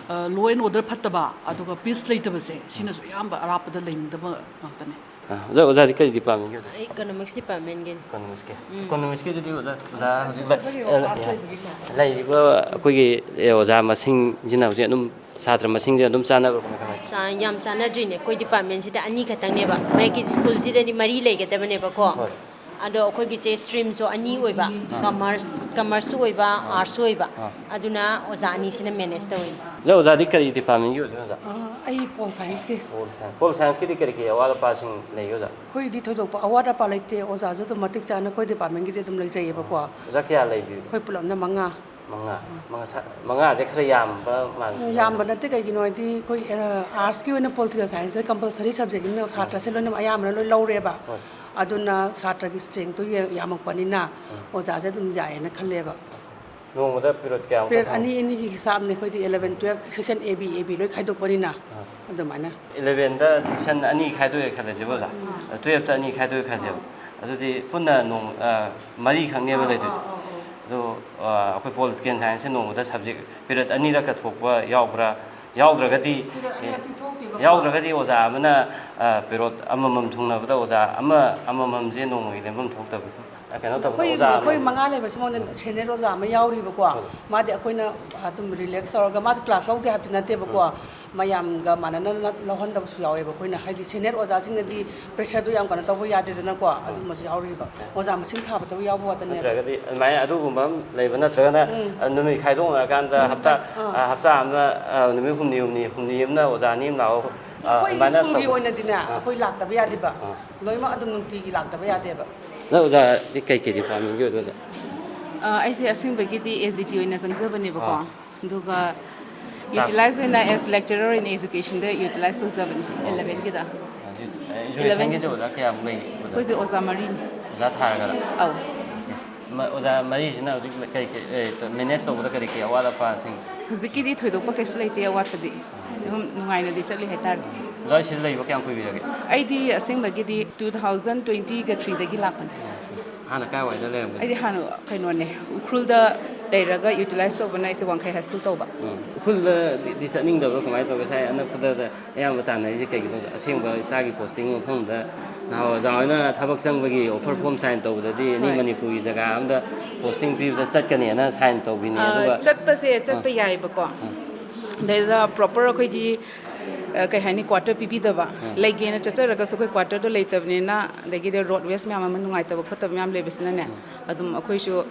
ꯂꯣ ꯑꯦꯟ ꯑꯣꯔꯗꯔ ꯐꯠꯇꯕ ꯑꯗꯨꯒ ꯄꯤꯁ ꯂꯩꯇꯕꯁꯦ ꯁꯤꯅꯁꯨ ꯑꯌꯥꯝꯕ ꯑꯔꯥꯞꯄꯗ ꯂꯩꯅꯤꯡꯗꯕ ꯉꯥꯛꯇꯅꯦ꯫ ꯑ, ꯑꯣꯖꯥ, ꯑꯣꯖꯥꯗꯤ ꯀꯔꯤ ꯗꯤꯄꯥꯔꯠꯃꯦꯟꯒꯤ ꯑꯣꯏꯗꯣꯏꯅꯣ? ꯑꯩ ꯏꯀꯣꯅꯣꯃꯤꯛꯁ ꯗꯤꯄꯥꯔꯠꯃꯦꯟꯒꯤꯅꯤ꯫ ꯏꯀꯣꯅꯣꯃꯤꯛꯁꯀꯤ꯫ ꯏꯀꯣꯅꯣꯃꯤꯛꯁꯀꯤꯗꯨꯗꯤ ꯑꯣꯖꯥ, ꯑꯣꯖꯥ ꯍꯧꯖꯤꯛ ꯂꯩ- ꯂꯩꯔꯤꯕ ꯑꯩꯈꯣꯏꯒꯤ ꯑꯦ, ꯑꯣꯖꯥ ꯃꯁꯤꯡꯁꯤꯅ ꯍꯧꯖꯤꯛ ꯑꯗꯨꯝ ꯁꯥꯇ꯭ꯔ ꯃꯁꯤꯡꯁꯦ ꯑꯗꯨꯝ ꯆꯥꯟꯅꯕ꯭ꯔꯥ ꯀꯃꯥꯏ ꯀꯃꯥꯏ? ꯆꯥ- ꯌꯥꯝ ꯆꯥꯟꯅꯗ꯭ꯔꯤꯅꯦ꯫ ꯑꯩꯈꯣꯏ ꯗꯤꯄꯥꯔꯠꯃꯦꯟꯁꯤꯗ ꯑꯅꯤ ꯈꯛꯇꯪꯅꯦꯕ꯫ ꯃꯌꯥꯏꯒꯤ ꯁ꯭ꯀꯨꯜꯁꯤꯗꯗꯤ ꯃꯔꯤ ꯂꯩꯒꯗꯕꯅꯦꯕꯀꯣ꯫ ꯍꯣꯏ꯫ ꯑꯗꯣ ꯑꯩꯈꯣꯏꯒꯤꯁꯦ ꯁ꯭ꯇ꯭ꯔꯤꯝꯁꯨ ꯑꯅꯤ ꯑꯣꯏꯕ, ꯀꯃꯔꯁ, ꯀꯃꯔꯁꯁꯨ ꯑꯣꯏꯕ, ꯑꯥꯔꯠꯁꯁꯨ ꯑꯣꯏꯕ꯫ ꯑꯗꯨꯅ ꯑꯣꯖꯥ ꯑꯅꯤꯁꯤꯅ ꯃꯦꯅꯦꯖ ꯇꯧꯋꯤ꯫ ꯑꯣꯖꯥ, ꯑꯣꯖꯥꯗꯤ ꯀꯔꯤ ꯗꯤꯄꯥꯔꯠꯃꯦꯟꯒꯤ ꯑꯣꯏꯗꯣꯏꯅꯣ, ꯑꯣꯖꯥ? ꯑ, ꯑꯩ ꯄꯣꯜ ꯁꯥꯏꯟꯁꯀꯤ꯫ Pol science. ꯄꯣꯜ ꯁꯥꯏꯟꯁꯀꯤꯗꯤ ꯀꯔꯤ ꯀꯔꯤ ꯑꯋꯥꯠ ꯑꯄꯥꯁꯤꯡ ꯂꯩꯒꯦ, ꯑꯣꯖꯥ? ꯑꯩꯈꯣꯏꯒꯤꯗꯤ ꯊꯣꯏꯗꯣꯛꯄ ꯑꯋꯥꯠ ꯑꯄꯥ ꯂꯩꯇꯦ꯫ ꯑꯣꯖꯥꯁꯨ ꯑꯗꯨꯝ ꯃꯇꯤꯛ ꯆꯥꯅ ꯑꯩꯈꯣꯏ ꯗꯤꯄꯥꯔꯠꯃꯦꯟꯒꯤꯗꯤ ꯑꯗꯨꯝ ꯂꯩꯖꯩꯌꯦꯕꯀꯣ꯫ ꯑꯣꯖꯥ ꯀꯌꯥ ꯂꯩꯕꯤꯕ? ꯑꯩꯈꯣꯏ ꯄꯨꯂꯞꯅ ꯃꯉꯥ꯫ ꯃꯉꯥ꯫ ꯃꯉꯥ ꯁꯥ-, ꯃꯉꯥꯁꯦ ꯈꯔ ꯌꯥꯝꯕ ꯃꯥꯜꯂꯦ꯫ ꯎꯝ, ꯌꯥꯝꯕ ꯅꯠꯇꯦ꯫ ꯀꯩꯒꯤꯅꯣ ꯍꯥꯏꯗꯤ ꯑꯩꯈꯣꯏ, ꯑ, ꯑꯥꯔꯠꯁꯀꯤ ꯑꯣꯏꯅ ꯄꯣꯂꯤꯇꯤꯀꯦꯜ ꯁꯥꯏꯟꯁꯁꯦ ꯀꯝꯄꯜꯁꯔꯤ ꯁꯕꯖꯦꯛꯅꯤꯅ ꯁꯥꯇ꯭ꯔꯁꯦ ꯂꯣꯏꯅꯃꯛ ꯑꯌꯥꯝꯕꯅ ꯂꯣꯏ ꯂꯧꯔꯦꯕ꯫ ꯍꯣꯏ꯫ ꯑꯗꯨꯅ ꯁꯥꯇ꯭ꯔꯒꯤ ꯁ꯭ꯇꯔꯦꯡꯇꯣ ꯌꯦꯡ-, ꯌꯥꯝꯃꯛꯄꯅꯤꯅ ꯎꯝ꯫ ꯑꯣꯖꯥꯁꯦ ꯑꯗꯨꯝ ꯌꯥꯏꯌꯦꯅ ꯈꯜꯂꯦꯕ꯫ ꯅꯣꯡꯃꯗ ꯄꯤꯔꯤꯌꯣꯗ ꯀꯌꯥꯃꯨꯛꯀ ꯄꯤꯔꯤꯌꯣꯗ ꯊꯥꯕ? ꯑꯅꯤ ꯑꯅꯤꯒꯤ ꯍꯤꯁꯥꯞꯅꯦ ꯑꯩꯈꯣꯏꯗꯤ eleven, twelve, section A B, A B ꯂꯣꯏ ꯈꯥꯏꯗꯣꯛꯄꯅꯤꯅ꯫ ꯑꯥ꯫ ꯑꯗꯨꯃꯥꯏꯅ꯫ ꯏꯂꯚꯦꯟꯗ ꯁꯦꯛꯁꯟ ꯑꯅꯤ ꯈꯥꯏꯗꯣꯛꯑꯦ ꯈꯜꯂꯁꯦꯕ ꯑꯣꯖꯥ꯫ ꯑꯥ꯫ ꯇꯨꯌꯦꯜꯐꯇ ꯑꯅꯤ ꯈꯥꯏꯗꯣꯛꯑꯦ ꯈꯜꯂꯁꯦꯕ꯫ ꯑꯥ꯫ ꯑꯗꯨꯗꯤ ꯄꯨꯟꯅ ꯅꯣꯡ-, ꯑ, ꯃꯔꯤꯈꯛꯅꯦꯕ ꯑꯥ, ꯂꯩꯗꯣꯏꯁꯦ꯫ ꯑꯥ, ꯑꯥ, ꯑꯥ꯫ ꯑꯗꯣ, ꯑ, ꯑꯩꯈꯣꯏ ꯄꯣꯂꯤꯇꯤꯀꯦꯜ ꯁꯥꯏꯟꯁꯁꯦ ꯅꯣꯡꯃꯗ ꯁꯕꯖꯦꯛ ꯄꯤꯔꯤꯌꯣꯗ ꯑꯅꯤꯔꯛꯀ ꯊꯣꯛꯄ ꯌꯥꯎꯕ꯭ꯔꯥ? ꯌꯥꯎꯗ꯭ꯔꯒꯗꯤ, ꯄꯤꯔꯤꯌꯣꯗ ꯑꯅꯤꯔꯛꯇꯤ ꯊꯣꯛꯇꯦꯕꯀꯣ꯫ ꯌꯥꯎꯗ꯭ꯔꯒꯗꯤ ꯑꯣꯖꯥ ꯑꯃꯅ, ꯑ, ꯄꯤꯔꯤꯌꯣꯗ ꯑꯃꯃꯝ ꯊꯨꯡꯅꯕꯗ ꯑꯣꯖꯥ ꯑꯃ ꯑꯃꯃꯝꯁꯦ ꯅꯣꯡꯃꯒꯤ ꯂꯦꯡꯐꯝ ꯊꯣꯛꯇꯕꯁꯦ꯫ ꯑ, ꯀꯩꯅꯣ ꯇꯧꯕꯗ ꯑꯩꯈꯣꯏ, ꯑꯣꯖꯥ ꯑꯩꯈꯣꯏ ꯑꯃꯃꯝ꯫ ꯃꯉꯥ ꯂꯩꯕꯁꯤꯉꯣꯟꯗ ꯁꯦꯅꯤꯌꯔ ꯑꯣꯖꯥ ꯑꯃ ꯌꯥꯎꯔꯤꯕꯀꯣ꯫ ꯍꯣꯏ꯫ ꯃꯥꯗꯤ ꯑꯩꯈꯣꯏꯅ ꯑꯗꯨꯝ ꯔꯤꯂꯦꯛꯁ ꯇꯧꯔꯒ, ꯃꯥꯁꯨ ꯀ꯭ꯂꯥꯁ ꯂꯧꯗꯦ ꯍꯥꯏꯕꯗꯤ ꯅꯠꯇꯦꯕꯀꯣ꯫ ꯎꯝ꯫ ꯃꯌꯥꯝꯒ ꯃꯥꯟꯅꯅ ꯂꯧꯍꯟꯗꯕꯁꯨ ꯌꯥꯎꯋꯦꯕ ꯑꯩꯈꯣꯏꯅ꯫ ꯍꯥꯏꯗꯤ ꯁꯦꯅꯤꯌꯔ ꯑꯣꯖꯥꯁꯤꯡꯅꯗꯤ ꯄ꯭ꯔꯦꯁꯔꯗꯣ ꯌꯥꯝ ꯀꯩꯅꯣ ꯇꯧꯕ ꯌꯥꯗꯦꯗꯅꯀꯣ꯫ ꯎꯝ꯫ ꯑꯗꯨꯝꯕꯁꯨ ꯌꯥꯎꯔꯤꯕ꯫ ꯑꯣꯖꯥ ꯃꯁꯤꯡ ꯊꯥꯕꯗꯕꯨ ꯌꯥꯎꯕ ꯋꯥꯇꯅꯦꯕ꯫ ꯅꯠꯇ꯭ꯔꯒꯗꯤ ꯑꯗꯨꯃꯥꯏꯅ ꯑꯗꯨꯒꯨꯝꯕ ꯑꯃ ꯂꯩꯕ ꯅꯠꯇ꯭ꯔꯒꯅ, ꯎꯝ꯫ ꯑ, ꯅꯨꯃꯤꯠ ꯈꯥꯏꯗꯣꯛꯅꯔꯀꯥꯟꯗ ꯎꯝ, ꯍꯞꯇꯥ, ꯑꯥ꯫ ꯑ, ꯍꯞꯇꯥ ꯑꯃ, ꯑ, ꯅꯨꯃꯤꯠ ꯍꯨꯝꯅꯤ, ꯍꯨꯝꯅꯤ, ꯍꯨꯝꯅꯤ ꯑꯃꯅ ꯑꯣꯖꯥ ꯑꯅꯤ ꯑꯃ ꯂꯥꯛꯑꯣ, ꯑ, ꯑꯩꯈꯣꯏꯒꯤ ꯑꯗꯨꯃꯥꯏꯅ ꯁ꯭ꯀꯨꯜꯒꯤ ꯇꯧꯕ꯫ ꯑꯣꯏꯅꯗꯤꯅꯦ, ꯑꯥ꯫ ꯑꯩꯈꯣꯏ ꯂꯥꯛꯇꯕ ꯌꯥꯗꯦꯕ꯫ ꯑꯥ꯫ ꯂꯣꯏꯅꯃꯛ ꯑꯗꯨꯝ ꯅꯨꯡꯇꯤꯒꯤ ꯂꯥꯛꯇꯕ ꯌꯥꯗꯦꯕ꯫ ꯅꯪ ꯑꯣꯖꯥꯗꯤ ꯀꯩ ꯀꯩ ꯗꯤꯄꯥꯔꯠꯃꯦꯟꯒꯤ ꯑꯣꯏꯗꯣꯏꯅꯣ? ꯑ, ꯑꯩꯁꯦ ꯑꯁꯦꯡꯕꯒꯤꯗꯤ ꯑꯦꯁ ꯗꯤ ꯇꯤ ꯑꯣꯏꯅ ꯆꯪꯖꯕꯅꯦꯕꯀꯣ꯫ ꯑꯥ꯫ ꯑꯗꯨꯒ ꯇꯥꯛ- ꯌꯨꯇꯤꯂꯥꯏꯖ ꯑꯣꯏꯅ ꯑꯦꯁ ꯂꯦꯛꯆꯔꯔ ꯑꯣꯏꯅ ꯑꯦꯖꯨꯀꯦꯁꯟꯗ ꯌꯨꯇꯤꯂꯥꯏꯖ ꯇꯧꯖꯕꯅꯦ, ꯑꯣ꯫ ꯏꯂꯚꯦꯟꯒꯤꯗ꯫ ꯑ, ꯌꯨ-, ꯑ, ꯏꯂꯚꯦꯟꯒꯤꯗ꯫ ꯑꯦꯖꯨꯀꯦꯁꯟꯒꯤꯁꯦ ꯑꯣꯖꯥ ꯀꯌꯥꯃꯨꯛ ꯂꯩ? ꯑꯩꯈꯣꯏꯁꯦ ꯑꯣꯖꯥ ꯃꯔꯤꯅꯤ꯫ ꯑꯣꯖꯥ ꯊꯥꯔꯒꯔ? ꯑꯧ꯫ ꯃ-, ꯑꯣꯖꯥ ꯃꯔꯤꯁꯤꯅ ꯍꯧꯖꯤꯛ ꯀꯩ ꯀꯩ, ꯑꯦ, ꯃꯦꯅꯦꯖ ꯇꯧꯕꯗ ꯀꯔꯤ ꯀꯔꯤ ꯑꯋꯥꯠ ꯑꯄꯥꯁꯤꯡ? ꯍꯧꯖꯤꯛꯀꯤꯗꯤ ꯊꯣꯏꯗꯣꯛꯄ ꯀꯩꯁꯨ ꯂꯩꯇꯦ ꯑꯋꯥꯠꯄꯗꯤ꯫ ꯑꯗꯨꯝ ꯅꯨꯡꯉꯥꯏꯅꯗꯤ ꯆꯠꯂꯤ ꯍꯥꯏꯇꯥꯔꯦ꯫ ꯑꯣꯖꯥ ꯁꯤꯗ ꯂꯩꯕ ꯀꯌꯥꯝ ꯀꯨꯏꯕꯤꯔꯒꯦ? ꯑꯩꯗꯤ ꯑꯁꯦꯡꯕꯒꯤꯗꯤ ꯇꯨ ꯊꯥꯎꯖꯟ ꯇ꯭ꯋꯦꯟꯇꯤꯒ ꯊ꯭ꯔꯤꯗꯒꯤ ꯂꯥꯛꯄꯅꯦ꯫ ꯍꯥꯟꯅ ꯀꯥꯏꯋꯥꯏꯗ ꯂꯩꯔꯝꯒꯦ? ꯑꯩꯗꯤ ꯍꯥꯟꯅ ꯀꯩꯅꯣꯅꯦ, ꯎꯈ꯭ꯔꯨꯜꯗ ꯂꯩꯔꯒ ꯌꯨꯇꯤꯂꯥꯏꯁ ꯇꯧꯕꯅ ꯑꯩꯁꯦ ꯋꯥꯡꯈꯩ ꯍꯥꯏ ꯁ꯭ꯀꯨꯜ ꯇꯧꯕ꯫ ꯎꯝ꯫ ꯎꯈ꯭ꯔꯨꯜꯗꯗꯤ ꯆꯠꯅꯤꯡꯗꯕ꯭ꯔꯣ? ꯀꯃꯥꯏꯅ ꯇꯧꯒꯦ? ꯁ꯭ꯋꯥꯏ ꯑꯅꯛꯄꯗ ꯑꯌꯥꯝꯕ ꯇꯥꯟꯅꯔꯤꯁꯦ ꯀꯩꯒꯤꯅꯣ? ꯑꯁꯦꯡꯕ ꯏꯁꯥꯒꯤ ꯄꯣꯁꯇꯤꯡ ꯃꯐꯝꯗ ꯅꯍꯥꯟ ꯑꯣꯖꯥ ꯍꯣꯏꯅ ꯊꯕꯛ ꯆꯪꯕꯒꯤ ꯑꯣꯐꯔ ꯐꯣꯝ ꯁꯥꯏꯟ ꯇꯧꯕꯗꯗꯤ ꯑꯦꯅꯤ ꯍꯣꯏ꯫ ꯃꯅꯤꯄꯨꯔꯒꯤ ꯖꯒꯥ ꯑꯝꯗ ꯄꯣꯁꯇꯤꯡ ꯄꯤꯕꯗ ꯆꯠꯀꯅꯤꯅ ꯁꯥꯏꯟ ꯇꯧꯕꯤꯅꯦ꯫ ꯑ, ꯑꯗꯨꯒ ꯆꯠꯄꯁꯦ ꯆꯠꯄ ꯑ꯫ ꯌꯥꯏꯑꯕꯀꯣ꯫ ꯑ꯫ ꯑꯗꯩꯗ ꯄ꯭ꯔꯣꯄꯔ ꯑꯩꯈꯣꯏꯒꯤ, ꯑ, ꯀꯩ ꯍꯥꯏꯅꯤ, ꯀ꯭ꯋꯥꯇꯔ ꯄꯤꯕꯤꯗꯕ꯫ ꯑ꯫ ꯂꯩꯒꯦꯅ ꯆꯠꯆꯔꯒꯁꯨ ꯑꯩꯈꯣꯏ ꯀ꯭ꯋꯥꯇꯔꯗꯣ ꯂꯩꯇꯕꯅꯤꯅ, ꯑꯗꯒꯤꯗꯤ ꯔꯣꯗꯋꯦꯁ ꯃꯌꯥꯝ ꯑꯃ ꯅꯨꯡꯉꯥꯏꯇꯕ ꯈꯣꯠꯇꯕ ꯃꯌꯥꯝ ꯂꯩꯕꯁꯤꯅꯅꯦ, ꯎꯝ꯫ ꯑꯗꯨꯝ ꯑꯩꯈꯣꯏꯁꯨ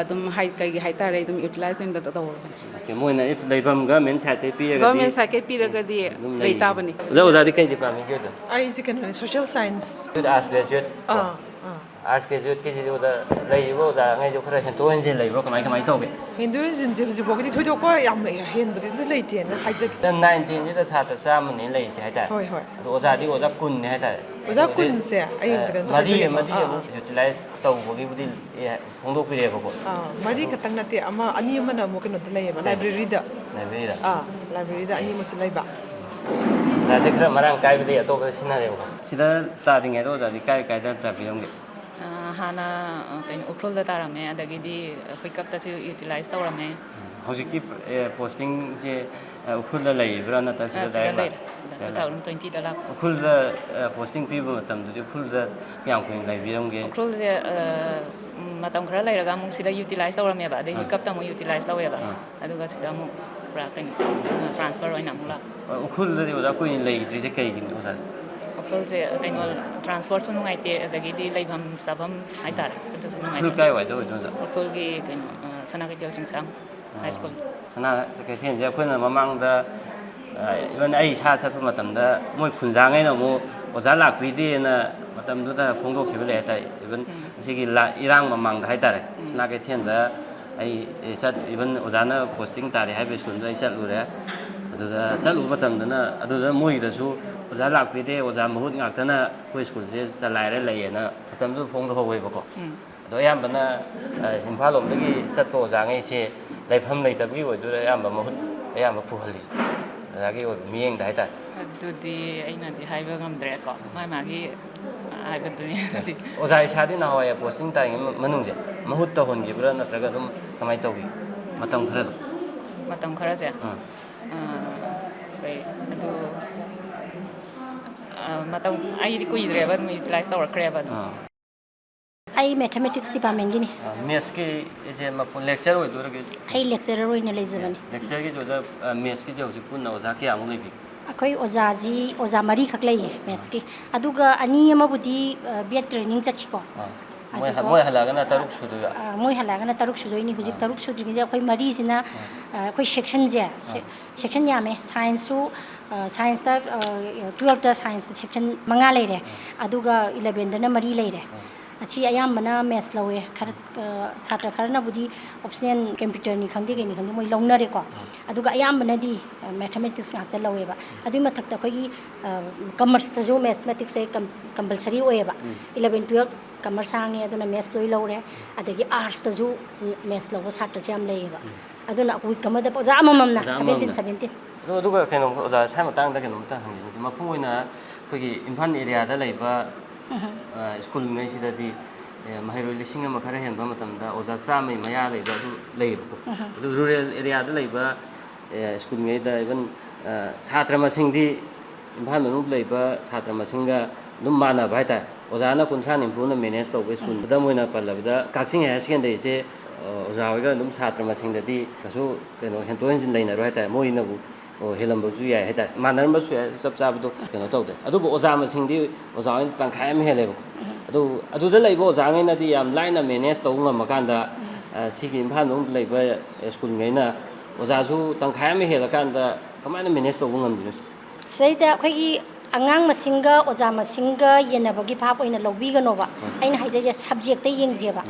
ꯑꯗꯨꯝ ꯍꯥꯏ-, ꯀꯩꯒꯤ ꯍꯥꯏꯇꯥꯔꯦ, ꯑꯗꯨꯝ ꯌꯨꯇꯤꯂꯥꯏꯁ ꯑꯣꯏꯅ ꯇꯧꯔꯕꯅꯦ꯫ ꯑꯣꯀꯦ, ꯃꯣꯏꯅ if ꯂꯩꯐꯝ ꯒꯚꯔꯟꯃꯦꯟ ꯁꯥꯏꯠꯇꯒꯤ ꯄꯤꯔꯒꯗꯤ ꯒꯚꯔꯟꯃꯦꯟ ꯁꯥꯏꯠꯇꯒꯤ ꯄꯤꯔꯒꯗꯤ ꯑꯗꯨꯝ ꯂꯩ ꯂꯩ꯫ ꯇꯥꯕꯅꯤ꯫ ꯑꯣꯖꯥ, ꯑꯣꯖꯥꯗꯤ ꯀꯩ ꯗꯤꯄꯥꯔꯠꯃꯦꯟꯒꯤ ꯑꯣꯏꯗꯣꯏꯅꯣ? ꯑꯩꯁꯦ ꯀꯩꯅꯣꯅꯦ, ꯁꯣꯁꯤꯌꯦꯜ ꯁꯥꯏꯟꯁ꯫ ꯑꯥꯔꯠꯁ ꯒ꯭ꯔꯦꯖꯨꯑꯦꯠ ꯀꯣ? ꯑꯥ, ꯑꯥ꯫ ꯑꯥꯔꯠꯁ ꯒ꯭ꯔꯦꯖꯨꯋꯦꯠꯀꯤꯁꯤꯗꯤ ꯑꯣꯖꯥ, ꯂꯩꯔꯤꯕ ꯑꯣꯖꯥꯉꯩꯗꯣ ꯈꯔ ꯍꯦꯟꯗꯣꯛ ꯍꯦꯟꯖꯤꯟ ꯂꯩꯕ꯭ꯔꯣ? ꯀꯃꯥꯏ, ꯀꯃꯥꯏꯅ ꯇꯧꯒꯦ? ꯍꯦꯟꯗꯣꯛ ꯍꯦꯟꯖꯤꯟꯁꯦ ꯍꯧꯖꯤꯛꯐꯥꯎꯒꯤꯗꯤ ꯊꯣꯏꯗꯣꯛꯄ ꯌꯥꯝ ꯍꯦꯟꯕꯗꯤ ꯑꯗꯨ ꯂꯩꯇꯦꯅ ꯍꯥꯏꯖꯒꯦ꯫ ꯅꯥꯏꯟ ꯇꯦꯟꯁꯤꯗ ꯁꯥꯇ꯭ꯔ ꯆꯥꯝꯃꯅꯤ ꯂꯩꯔꯤꯁꯦ ꯍꯥꯏꯇꯥꯔꯦ꯫ ꯍꯣꯏ, ꯍꯣꯏ꯫ ꯑꯗꯣ ꯑꯣꯖꯥꯗꯤ ꯑꯣꯖꯥ ꯀꯨꯟꯅꯤ ꯍꯥꯏꯇꯥꯔꯦ꯫ ꯑꯣꯖꯥ ꯑꯗꯨꯗꯤ, ꯀꯨꯟꯁꯦ ꯑꯩ ꯑ, ꯑꯝꯇ ꯀꯩꯅꯣ ꯃꯔꯤ ꯍꯥꯏꯖꯒꯦꯀꯣ꯫ ꯑꯃꯗꯤ ꯑꯥ, ꯑꯃꯨꯛ ꯑꯥ꯫ ꯌꯨꯇꯤꯂꯥꯏꯁ ꯇꯧꯕꯒꯤꯕꯨꯗꯤ, ꯑꯦ, ꯐꯣꯡꯗꯣꯛꯄꯤꯔꯦꯕꯀꯣ꯫ ꯑꯥ, ꯃꯔꯤ ꯑꯗꯨ ꯈꯛꯇꯪ ꯅꯠꯇꯦ, ꯑꯃ, ꯑꯅꯤ ꯑꯃꯅ ꯑꯃꯨꯛ ꯀꯩꯅꯣꯗ ꯂꯩꯌꯦꯕ, ꯀꯩ? ꯂꯥꯏꯕ꯭ꯔꯦꯔꯤꯗ꯫ ꯂꯥꯏꯕ꯭ꯔꯦꯔꯤꯗ? ꯑꯥ, ꯂꯥꯏꯕ꯭ꯔꯦꯔꯤꯗ ꯑꯅꯤ ꯑꯃꯁꯨ ꯂꯩꯕ꯫ ꯑꯣꯖꯥꯁꯦ ꯈꯔ ꯃꯔꯥꯡ ꯀꯥꯏꯕꯗꯒꯤ ꯑꯇꯣꯞꯄꯗ ꯁꯤꯟꯅꯔꯦꯕꯀꯣ꯫ ꯁꯤꯗ ꯇꯥꯗ꯭ꯔꯤꯉꯩꯗ ꯑꯣꯖꯥꯗꯤ ꯀꯥꯏ ꯀꯥꯏꯗ ꯇꯥꯛꯄꯤꯔꯝꯒꯦ? ꯑ, ꯍꯥꯟꯅ, ꯑ, ꯀꯩꯅꯣ, ꯎꯈ꯭ꯔꯨꯜꯗ ꯇꯥꯔꯝꯃꯦ, ꯑꯗꯒꯤꯗꯤ ꯍꯨꯏꯀꯞꯇꯁꯨ ꯌꯨꯇꯤꯂꯥꯏꯁ ꯇꯧꯔꯝꯃꯦ꯫ ꯍꯧꯖꯤꯛꯀꯤ, ꯑꯦ, ꯄꯣꯁꯇꯤꯡꯁꯦ, ꯑ, ꯎꯈ꯭ꯔꯨꯜꯗ ꯂꯩꯕ꯭ꯔꯥ, ꯅꯠꯇ꯭ꯔꯒ ꯑ, ꯁꯤꯗ ꯁꯤꯗ direct ꯂꯥꯛ-, ꯂꯩꯔꯦ꯫ ꯁꯤꯗ ꯑ, two thousand twenty-ꯗ ꯂꯥꯛꯄ꯫ ꯎꯈ꯭ꯔꯨꯜꯗ, ꯑ, ꯄꯣꯁꯇꯤꯡ ꯄꯤꯕ ꯃꯇꯝꯗꯗꯤ ꯎꯈ꯭ꯔꯨꯜꯗ ꯀꯌꯥꯝ ꯀꯨꯏꯅ ꯂꯩꯕꯤꯔꯝꯒꯦ? ꯎꯈ꯭ꯔꯨꯜꯁꯦ, ꯑ, ꯎꯝ, ꯃꯇꯝ ꯈꯔ ꯂꯩꯔꯒ ꯑꯃꯨꯛ ꯁꯤꯗ ꯌꯨꯇꯤꯂꯥꯏꯁ ꯇꯧꯔꯝꯃꯦꯕ, ꯑꯗꯩ ꯑ꯫ ꯍꯨꯏꯀꯞꯇ ꯑꯃꯨꯛ ꯌꯨꯇꯤꯂꯥꯏꯁ ꯇꯧꯋꯦꯕ꯫ ꯑ꯫ ꯑꯗꯨꯒ ꯁꯤꯗ ꯑꯃꯨꯛ ꯄꯨꯔꯥ ꯀꯩꯅꯣ, ꯑ, ꯇ꯭ꯔꯥꯟꯁꯐꯔ ꯑꯣꯏꯅ ꯑꯃꯨꯛ ꯂꯥꯛꯄ꯫ ꯑ, ꯎꯈ꯭ꯔꯨꯜꯗꯗꯤ ꯑꯣꯖꯥ ꯀꯨꯏꯅ ꯂꯩꯈꯤꯗ꯭ꯔꯤꯁꯦ ꯀꯩꯒꯤꯅꯣ, ꯑꯣꯖꯥ? ꯎꯈ꯭ꯔꯨꯜꯁꯦ ꯀꯩꯅꯣ, ꯇ꯭ꯔꯥꯟꯁꯄꯣꯔꯠꯁꯨ ꯅꯨꯡꯉꯥꯏꯇꯦ, ꯑꯗꯒꯤꯗꯤ ꯂꯩꯐꯝ ꯆꯥꯐꯝ ꯍꯥꯏꯇꯥꯔꯦ, ꯑꯗꯨꯁꯨ ꯎꯈ꯭ꯔꯨꯜ ꯅꯨꯡꯉꯥꯏꯇꯕ꯫ ꯀꯥꯏꯋꯥꯏꯗ ꯑꯣꯏꯗꯣꯏꯅꯣ, ꯑꯣꯖꯥ? ꯎꯈ꯭ꯔꯨꯜꯒꯤ ꯀꯩꯅꯣ, ꯑ, ꯁꯅꯥ ꯀꯩꯊꯦꯜ ꯆꯤꯡꯁꯥꯡ ꯍꯥꯏ ꯁ꯭ꯀꯨꯜ꯫ ꯁꯅꯥ ꯀꯩꯊꯦꯜꯁꯦ ꯑꯩꯈꯣꯏꯅ ꯃꯃꯥꯡꯗ, ꯑ, even ꯑꯩ ꯏꯁꯥ ꯆꯠꯄ ꯃꯇꯝꯗ ꯃꯣꯏ ꯈꯨꯟꯖꯥꯉꯩꯅ ꯑꯃꯨꯛ ꯑꯣꯖꯥ ꯂꯥꯛꯄꯤꯗꯦꯅ ꯃꯇꯝꯗꯨꯗ ꯐꯣꯡꯗꯣꯛꯈꯤꯕ ꯂꯩ ꯍꯥꯏꯇꯥꯔꯦ꯫ Even ꯎꯝ꯫ ꯑꯁꯤꯒꯤ ꯂꯥ-, ꯏꯔꯥꯡ ꯃꯃꯥꯡꯗ ꯍꯥꯏꯇꯥꯔꯦ, ꯎꯝ꯫ ꯁꯅꯥ ꯀꯩꯊꯦꯜꯗ ꯑꯩ, ꯑꯦ, ꯆꯠ-, even ꯑꯣꯖꯥꯅ ꯄꯣꯁꯇꯤꯡ ꯇꯥꯔꯦ ꯍꯥꯏꯕ ꯁ꯭ꯀꯨꯜꯗꯨꯗ ꯑꯩ ꯆꯠꯂꯨꯔꯦ꯫ ꯑꯗꯨꯗ ꯆꯠꯂꯨꯕ ꯃꯇꯝꯗꯅ ꯑꯗꯨꯗ ꯃꯣꯏꯒꯤꯗꯁꯨ ꯑꯣꯖꯥ ꯂꯥꯛꯄꯤꯗꯦ, ꯑꯣꯖꯥ ꯃꯍꯨꯠ ꯉꯥꯛꯇꯅ ꯑꯩꯈꯣꯏ ꯁ꯭ꯀꯨꯜꯁꯦ ꯆꯂꯥꯏꯔ ꯂꯩꯌꯦꯅ ꯃꯇꯝꯗꯨꯗ ꯐꯣꯡꯗꯣꯛꯍꯧꯋꯦꯕꯀꯣ꯫ ꯎꯝ꯫ ꯑꯗꯣ ꯑꯌꯥꯝꯕꯅ, ꯑ, ꯏꯝꯐꯥꯜ ꯂꯣꯝꯗꯒꯤ ꯆꯠꯄ ꯑꯣꯖꯥꯉꯩꯁꯦ ꯂꯩꯐꯝ ꯂꯩꯇꯕꯒꯤ ꯑꯣꯏꯗꯣꯏꯔꯥ ꯑꯌꯥꯝꯕ ꯃꯍꯨꯠ ꯑꯌꯥꯝꯕ ꯄꯨꯍꯜꯂꯤꯁꯦ? ꯑꯣꯖꯥꯒꯤ ꯑꯣꯏꯕ ꯃꯤꯠꯌꯦꯡꯗ ꯍꯥꯏꯇꯥꯔꯦ꯫ ꯑꯗꯨꯗꯤ ꯑꯩꯅꯗꯤ ꯍꯥꯏꯕ ꯉꯝꯗ꯭ꯔꯦꯀꯣ, ꯃꯥ ꯃꯥꯒꯤ ꯍꯥꯏꯕꯗꯨꯅꯤ ꯑꯗꯨꯗꯤ꯫ ꯑꯣꯖꯥ ꯏꯁꯥꯗꯤ ꯅꯍꯥꯟꯋꯥꯏ ꯄꯣꯁꯇꯤꯡ ꯇꯥꯔꯤꯉꯩ ꯃ-, ꯃꯅꯨꯡꯁꯦ ꯃꯍꯨꯠ ꯇꯧꯍꯟꯈꯤꯕ꯭ꯔꯥ, ꯅꯠꯇ꯭ꯔꯒ ꯑꯗꯨꯝ ꯀꯃꯥꯏꯅ ꯇꯧꯈꯤ ꯃꯇꯝ ꯈꯔꯗꯣ? ꯃꯇꯝ ꯈꯔꯁꯦ? ꯑꯥ꯫ ꯑꯥ, ꯀꯩ, ꯑꯗꯨ, ꯑꯥ, ꯃꯇꯝ, ꯑꯩꯗꯤ ꯀꯨꯏꯗ꯭ꯔꯦꯕ, ꯑꯗꯨꯝ ꯌꯨꯇꯤꯂꯥꯏꯁ ꯇꯧꯔꯛꯈ꯭ꯔꯦꯕ ꯑꯗꯨꯝ꯫ ꯑꯥ꯫ ꯑꯩ ꯃꯦꯊꯃꯦꯇꯤꯛꯁ ꯗꯤꯄꯥꯔꯠꯃꯦꯟꯒꯤꯅꯤ꯫ ꯑꯥ, ꯃꯦꯠꯁꯀꯤ ꯏꯆꯦ ꯃꯄꯨ-, ꯂꯦꯛꯆꯔ ꯑꯣꯏꯗꯣꯏꯔꯒꯦ? ꯑꯩ ꯂꯦꯛꯆꯔꯔ ꯑꯣꯏꯅ ꯂꯩꯖꯕꯅꯤ꯫ ꯂꯦꯛꯆꯔꯒꯤꯁꯦ ꯑꯣꯖꯥ, ꯑꯥ, ꯃꯦꯠꯁꯀꯤꯁꯦ ꯍꯧꯖꯤꯛ ꯄꯨꯟꯅ ꯑꯣꯖꯥ ꯀꯌꯥꯃꯨꯛ ꯂꯩꯕꯤꯒꯦ? ꯑꯩꯈꯣꯏ ꯑꯣꯖꯥꯁꯤ ꯑꯣꯖꯥ ꯃꯔꯤꯈꯛ ꯂꯩꯌꯦ ꯃꯦꯠꯁꯀꯤ꯫ ꯑꯗꯨꯒ ꯑꯅꯤ ꯑꯃꯕꯨꯗꯤ, ꯑ, ꯕꯤ ꯑꯦꯗ ꯇ꯭ꯔꯦꯅꯤꯡ ꯆꯠꯈꯤꯀꯣ꯫ ꯑꯥ꯫ ꯃꯣꯏ ꯍ-, ꯑꯗꯨꯒ, ꯃꯣꯏ ꯍꯜꯂꯛꯑꯒꯅ ꯇꯔꯨꯛ ꯁꯨꯗꯣꯏꯕ? ꯑ, ꯃꯣꯏ ꯍꯜꯂꯛꯑꯒꯅ ꯇꯔꯨꯛ ꯁꯨꯗꯣꯏꯅꯤ꯫ ꯍꯧꯖꯤꯛ ꯑꯥ꯫ ꯇꯔꯨꯛ ꯁꯨꯗ꯭ꯔꯤꯉꯩꯁꯦ ꯑꯩꯈꯣꯏ ꯃꯔꯤꯁꯤꯅ, ꯑꯥ꯫ ꯑ, ꯑꯩꯈꯣꯏ ꯁꯦꯛꯁꯟꯁꯦ, ꯁꯦ-, ꯑꯥ꯫ ꯁꯦꯛꯁꯟ ꯌꯥꯝꯃꯦ꯫ ꯁꯥꯏꯟꯁꯁꯨ, ꯑ, ꯁꯥꯏꯟꯁꯇ, ꯑ, ꯇꯨꯌꯦꯜꯞꯇ ꯁꯥꯏꯟꯁꯇ ꯁꯦꯛꯁꯟ ꯃꯉꯥ ꯂꯩꯔꯦ꯫ ꯑꯥ꯫ ꯑꯗꯨꯒ ꯏꯂꯚꯦꯟꯗꯅ ꯃꯔꯤ ꯂꯩꯔꯦ꯫ ꯑꯥ꯫ ꯑꯁꯤ ꯑꯌꯥꯝꯕꯅ ꯃꯦꯠꯁ ꯂꯧꯋꯦ꯫ ꯈꯔ, ꯑ, ꯁꯥꯇ꯭ꯔ ꯈꯔꯅꯕꯨꯗꯤ ꯑꯣꯞꯁꯅꯦꯜ ꯀꯝꯄ꯭ꯌꯨꯇꯔꯅꯤ ꯈꯪꯗꯦ, ꯀꯩꯅꯤ ꯈꯪꯗꯦ, ꯃꯣꯏ ꯂꯧꯅꯔꯦꯀꯣ꯫ ꯑꯗꯨꯒ ꯑꯌꯥꯝꯕꯅꯗꯤ, ꯑ, ꯃꯦꯊꯃꯦꯇꯤꯛꯁ ꯉꯥꯛꯇ ꯂꯧꯋꯦꯕ꯫ ꯑꯗꯨꯒꯤ ꯃꯊꯛꯇ ꯑꯩꯈꯣꯏꯒꯤ, ꯑ, ꯀꯃꯔꯁꯇꯁꯨ ꯃꯦꯊꯃꯦꯇꯤꯛꯁꯁꯦ ꯀꯝ-, ꯀꯝꯄꯜꯁꯔꯤ ꯑꯣꯏꯌꯦꯕ꯫ ꯏꯂꯚꯦꯟ ꯇꯨꯌꯦꯜꯞ ꯀꯃꯔꯁ ꯍꯥꯡꯉꯦ, ꯑꯗꯨꯅ ꯃꯦꯠꯁ ꯂꯣꯏ ꯂꯧꯔꯦ꯫ ꯑꯗꯒꯤ ꯑꯥꯔꯠꯁꯇꯁꯨ ꯃꯦꯠꯁ ꯂꯧꯕ ꯁꯥꯇ꯭ꯔꯁꯦ ꯌꯥꯝ ꯂꯩꯌꯦꯕ꯫ ꯑꯗꯨꯅ ꯋꯤꯛ ꯑꯃꯗ ꯑꯣꯖꯥ ꯑꯃꯃꯝꯅ ꯑꯣꯖꯥ ꯁꯚꯦꯟꯇꯤꯟ, ꯑꯃꯃꯝꯅ꯫ ꯁꯚꯦꯟꯇꯤꯟ꯫ ꯑꯗꯣ, ꯑꯗꯨꯒ ꯀꯩꯅꯣ, ꯑꯣꯖꯥ, ꯁ꯭ꯋꯥꯏ ꯃꯇꯥꯡꯗ ꯀꯩꯅꯣꯝꯇ ꯍꯪꯖꯅꯤꯡꯉꯤꯁꯦ, ꯃꯄꯨꯡ ꯑꯣꯏꯅ ꯑꯩꯈꯣꯏꯒꯤ ꯏꯝꯐꯥꯜ ꯑꯦꯔꯤꯌꯥꯗ ꯂꯩꯕ, ꯑ, ꯁ꯭ꯀꯨꯜꯉꯩꯁꯤꯗꯗꯤ, ꯑꯦ, ꯃꯍꯩꯔꯣꯏ ꯂꯤꯁꯤꯡ ꯑꯃ ꯈꯔ ꯍꯦꯟꯕ ꯃꯇꯝꯗ ꯑꯣꯖꯥ ꯆꯥꯝꯃꯩ ꯃꯌꯥ ꯂꯩꯕ ꯑꯗꯨ ꯂꯩꯌꯦꯕꯀꯣ꯫ ꯑꯗꯨ ꯔꯨꯔꯦꯜ ꯑꯦꯔꯤꯌꯥꯗ ꯂꯩꯕ, ꯑꯦ, ꯁ꯭ꯀꯨꯜꯉꯩꯗ even, ꯑ, ꯁꯥꯇ꯭ꯔ ꯃꯁꯤꯡꯗꯤ ꯏꯝꯐꯥꯜ ꯃꯅꯨꯡꯗ ꯂꯩꯕ ꯁꯥꯇ꯭ꯔ ꯃꯁꯤꯡꯒ ꯑꯗꯨꯝ ꯃꯥꯟꯅꯕ ꯍꯥꯏꯇꯥꯔꯦ꯫ ꯑꯣꯖꯥꯅ ꯀꯨꯟꯊ꯭ꯔꯥ ꯅꯤꯐꯨꯅ ꯃꯦꯅꯦꯖ ꯇꯧꯕ ꯁ꯭ꯀꯨꯜ, ꯈꯨꯗꯝ ꯑꯣꯏꯅ ꯄꯜꯂꯕꯗ, ꯀꯛꯆꯤꯡ ꯍꯥꯌꯔ ꯁꯦꯀꯦꯟꯗꯔꯤꯁꯦ, ꯑ, ꯑꯣꯖꯥ ꯍꯣꯏꯒ ꯑꯗꯨꯝ ꯁꯥꯇ꯭ꯔ ꯃꯁꯤꯡꯗꯗꯤ ꯀꯩꯁꯨ, ꯀꯩꯅꯣ, ꯍꯦꯟꯗꯣꯛ ꯍꯦꯟꯖꯤꯟ ꯂꯩꯅꯔꯣꯏ ꯍꯥꯏꯇꯥꯔꯦ꯫ ꯃꯣꯏꯅꯕꯨ, ꯑꯣ, ꯍꯦꯜꯂꯝꯕꯁꯨ ꯌꯥꯏ ꯍꯥꯏꯇꯥꯔꯦ, ꯃꯥꯟꯅꯔꯝꯕꯁꯨ ꯌꯥꯏ, ꯆꯞ ꯆꯥꯕꯗꯣ ꯀꯩꯅꯣ ꯇꯧꯗ꯭ꯔꯦ꯫ ꯑꯗꯨꯕꯨ ꯑꯣꯖꯥ ꯃꯁꯤꯡꯗꯤ ꯑꯣꯖꯥ ꯍꯣꯏꯅ ꯇꯪꯈꯥꯏ ꯑꯃ ꯍꯦꯜꯂꯦꯕꯀꯣ꯫ ꯑꯗꯨ, ꯑꯗꯨꯗ ꯂꯩꯕ ꯑꯣꯖꯥꯉꯩꯅꯗꯤ ꯌꯥꯝ ꯂꯥꯏꯅ ꯃꯦꯅꯦꯖ ꯇꯧꯕ ꯉꯝꯃꯀꯥꯟꯗ, ꯑ, ꯁꯤꯒꯤ ꯏꯝꯐꯥꯜ ꯃꯅꯨꯡꯗ ꯂꯩꯕ ꯁ꯭ꯀꯨꯜꯉꯩꯅ ꯑꯣꯖꯥꯁꯨ ꯇꯪꯈꯥꯏ ꯑꯃ ꯍꯦꯜꯂꯀꯥꯟꯗ ꯀꯃꯥꯏꯅ ꯃꯦꯅꯦꯖ ꯇꯧꯕ ꯉꯝꯗꯣꯏꯅꯣ? ꯁꯤꯗꯩꯗ ꯑꯩꯈꯣꯏꯒꯤ ꯑꯉꯥꯡ ꯃꯁꯤꯡꯒ ꯑꯣꯖꯥ ꯃꯁꯤꯡꯒ ꯌꯦꯟꯅꯕꯒꯤ ꯚꯥꯞ ꯑꯣꯏꯅ ꯂꯧꯕꯤꯒꯅꯣꯕ꯫ ꯑꯩꯅ ꯍꯥꯏꯖꯩꯁꯦ, ꯁꯕꯖꯦꯛꯇ ꯌꯦꯡꯁꯦꯕ꯫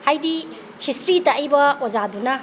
ꯍꯥꯏꯗꯤ, ꯍꯤꯁꯇ꯭ꯔꯤ ꯇꯥꯛꯏꯕ ꯑꯣꯖꯥꯗꯨꯅ,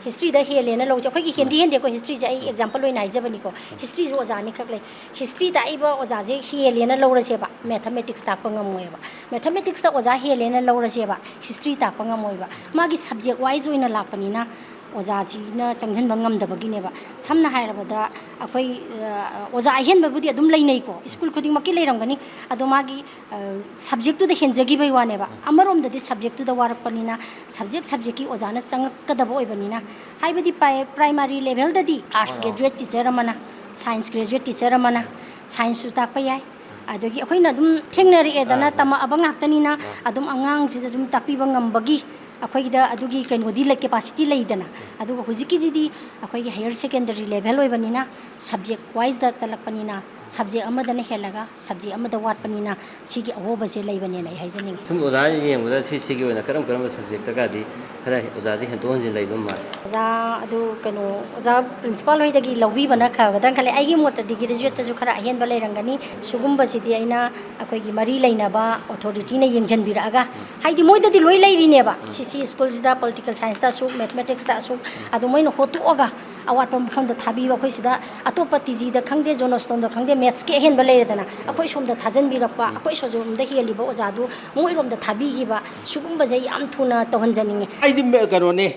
ꯍꯤꯁꯇ꯭ꯔꯤꯗ ꯍꯦꯜꯂꯦꯅ ꯂꯧꯁꯦ꯫ ꯑꯩꯈꯣꯏꯒꯤ ꯍꯦꯟꯗꯤ ꯍꯦꯟꯗꯦꯀꯣ, ꯍꯤꯁꯇ꯭ꯔꯤꯁꯦ ꯑꯩ ꯑꯦꯛꯖꯥꯝꯄꯜ ꯑꯣꯏꯅ ꯍꯥꯏꯖꯕꯅꯤꯀꯣ꯫ ꯍꯤꯁꯇ꯭ꯔꯤꯁꯨ ꯑꯣꯖꯥ ꯑꯅꯤꯈꯛ ꯂꯩ꯫ ꯍꯤꯁꯇ꯭ꯔꯤ ꯇꯥꯛꯏꯕ ꯑꯣꯖꯥꯁꯦ ꯍꯦꯜꯂꯦꯅ ꯂꯧꯔꯁꯦꯕ, ꯃꯦꯊꯃꯦꯇꯤꯛꯁ ꯇꯥꯛꯄ ꯉꯝꯃꯣꯏꯕ꯫ ꯃꯦꯊꯃꯦꯇꯤꯛꯁꯇ ꯑꯣꯖꯥ ꯍꯦꯜꯂꯦꯅ ꯂꯧꯔꯁꯦꯕ, ꯍꯤꯁꯇ꯭ꯔꯤ ꯇꯥꯛꯄ ꯉꯝꯃꯣꯏꯕ꯫ ꯃꯥꯒꯤ ꯁꯕꯖꯦꯛ ꯋꯥꯏꯁ ꯑꯣꯏꯅ ꯂꯥꯛꯄꯅꯤꯅ ꯑꯣꯖꯥꯁꯤꯅ ꯆꯪꯁꯤꯟꯕ ꯉꯝꯗꯕꯒꯤꯅꯦꯕ꯫ ꯁꯝꯅ ꯍꯥꯏꯔꯕꯗ, ꯑꯩꯈꯣꯏ, ꯑ, ꯑꯣꯖꯥ ꯑꯍꯦꯟꯕꯕꯨꯗꯤ ꯑꯗꯨꯝ ꯂꯩꯅꯩꯀꯣ, ꯁ꯭ꯀꯨꯜ ꯈꯨꯗꯤꯡꯃꯛꯀꯤ ꯂꯩꯔꯝꯒꯅꯤ꯫ ꯑꯗꯣ ꯃꯥꯒꯤ, ꯑ, ꯁꯕꯖꯦꯛꯇꯨꯗ ꯍꯦꯟꯖꯈꯤꯕꯩ ꯋꯥꯅꯦꯕ꯫ ꯑꯃꯔꯣꯝꯗꯗꯤ ꯁꯕꯖꯦꯛꯇꯨꯗ ꯋꯥꯔꯛꯄꯅꯤꯅ, ꯁꯕꯖꯦꯛ ꯁꯕꯖꯦꯛꯀꯤ ꯑꯣꯖꯥꯅ ꯆꯪꯉꯛꯀꯗꯕ ꯑꯣꯏꯕꯅꯤꯅ, ꯍꯥꯏꯕꯗꯤ ꯄ꯭ꯔꯥꯏ-, ꯄ꯭ꯔꯥꯏꯃꯥꯔꯤ ꯂꯦꯚꯦꯜꯗꯗꯤ ꯑꯥꯔꯠꯁ ꯒ꯭ꯔꯦꯖꯨꯋꯦꯠ ꯇꯤꯆꯔ ꯑꯃꯅ, ꯁꯥꯏꯟꯁ ꯒ꯭ꯔꯦꯖꯨꯋꯦꯠ ꯇꯤꯆꯔ ꯑꯃꯅ ꯁꯥꯏꯟꯁꯁꯨ ꯇꯥꯛꯄ ꯌꯥꯏ꯫ ꯑꯗꯒꯤ ꯑꯩꯈꯣꯏꯅ ꯑꯗꯨꯝ ꯊꯦꯡꯅꯔꯛꯑꯦꯗꯅ, ꯑꯥ, ꯑꯥ꯫ ꯇꯝꯃꯛꯑꯕ ꯉꯥꯛꯇꯅꯤꯅ, ꯑꯥ꯫ ꯑꯗꯨꯝ ꯑꯉꯥꯡꯁꯤꯗ ꯑꯗꯨꯝ ꯇꯥꯛꯄꯤꯕ ꯉꯝꯕꯒꯤ ꯑꯩꯈꯣꯏꯒꯤꯗ ꯑꯗꯨꯒꯤ ꯀꯩꯅꯣꯗꯤ ꯂꯩ, ꯀꯦꯄꯥꯁꯤꯇꯤ ꯂꯩꯗꯅ꯫ ꯑꯗꯨꯒ ꯍꯧꯖꯤꯛꯀꯤꯁꯤꯗꯤ ꯑꯩꯈꯣꯏꯒꯤ ꯍꯥꯌꯔ ꯁꯦꯀꯦꯟꯗꯔꯤ ꯂꯦꯚꯦꯜ ꯑꯣꯏꯕꯅꯤꯅ, ꯁꯕꯖꯦꯛ ꯋꯥꯏꯁꯇ ꯆꯠꯂꯛꯄꯅꯤꯅ, ꯁꯕꯖꯦꯛ ꯑꯃꯗꯅ ꯍꯦꯜꯂꯒ ꯁꯕꯖꯦꯛ ꯑꯃꯗ ꯋꯥꯠꯄꯅꯤꯅ ꯁꯤꯒꯤ ꯑꯍꯣꯕꯁꯦ ꯂꯩꯕꯅꯦꯅ ꯑꯩ ꯍꯥꯏꯖꯅꯤꯡꯉꯤ꯫ ꯁꯨꯝ ꯑꯣꯖꯥꯅ ꯌꯦꯡꯕꯗ ꯁꯤ ꯁꯤꯒꯤ ꯑꯣꯏꯅ ꯀꯔꯝ ꯀꯔꯝꯕ ꯁꯕꯖꯦꯛꯇꯒꯗꯤ ꯈꯔ ꯑꯣꯖꯥꯁꯦ ꯍꯦꯟꯗꯣꯛ ꯍꯦꯟꯖꯤꯟ ꯂꯩꯕ ꯃꯥꯜꯂꯤ? ꯑꯣꯖꯥ ꯑꯗꯨ ꯀꯩꯅꯣ, ꯑꯣꯖꯥ ꯄ꯭ꯔꯤꯟꯁꯤꯄꯥꯜ ꯍꯣꯏꯗꯒꯤ ꯂꯧꯕꯤꯕꯅ ꯐꯒꯗ꯭ꯔꯥꯅ ꯈꯜꯂꯦ꯫ ꯑꯩꯒꯤ ꯃꯣꯠꯇꯗꯤ ꯒ꯭ꯔꯦꯖꯨꯋꯦꯠꯇꯁꯨ ꯈꯔ ꯑꯍꯦꯟꯕ ꯂꯩꯔꯝꯒꯅꯤ꯫ ꯁꯤꯒꯨꯝꯕꯁꯤꯗꯤ ꯑꯩꯅ ꯑꯩꯈꯣꯏꯒꯤ ꯃꯔꯤ ꯂꯩꯅꯕ ꯑꯣꯊꯣꯔꯤꯇꯤꯅ ꯌꯦꯡꯁꯤꯟꯕꯤꯔꯛꯑꯒ, ꯍꯥꯏꯗꯤ ꯃꯣꯏꯗꯗꯤ ꯂꯣꯏ ꯂꯩꯔꯤꯅꯦꯕ, ꯁꯤ ꯁꯤ ꯁ꯭ꯀꯨꯜꯁꯤꯗ ꯄꯣꯂꯤꯇꯤꯀꯦꯜ ꯁꯥꯏꯟꯁꯇ ꯑꯁꯨꯛ, ꯃꯦꯊꯃꯦꯇꯤꯛꯁꯇ ꯑꯁꯨꯛ, ꯑꯗꯣ ꯃꯣꯏꯅ ꯍꯣꯠꯇꯣꯛꯑꯒ ꯑꯋꯥꯠꯄ ꯃꯐꯝꯗ ꯊꯥꯕꯤꯕ꯫ ꯑꯩꯈꯣꯏ ꯁꯤꯗ ꯑꯇꯣꯞꯄ ꯇꯤ ꯖꯤꯗ ꯈꯪꯗꯦ, ꯖꯣꯅꯣꯁꯇꯣꯟꯗ ꯈꯪꯗꯦ, ꯃꯦꯠꯁꯀꯤ ꯑꯍꯦꯟꯕ ꯂꯩꯔꯦꯗꯅ, ꯑꯩꯈꯣꯏ ꯁꯣꯝꯗ ꯊꯥꯖꯤꯟꯕꯤꯔꯛꯄ, ꯑꯩꯈꯣꯏ ꯁꯣꯝꯗ ꯍꯦꯜꯂꯤꯕ ꯑꯣꯖꯥꯗꯨ ꯃꯣꯏꯔꯣꯝꯗ ꯊꯥꯕꯤꯈꯤꯕ, ꯁꯤꯒꯨꯝꯕꯁꯦ ꯌꯥꯝ ꯊꯨꯅ ꯇꯧꯍꯟꯖꯅꯤꯡꯉꯤ꯫ ꯑꯩꯗꯤ ꯃꯦ- ꯀꯩꯅꯣꯅꯦ,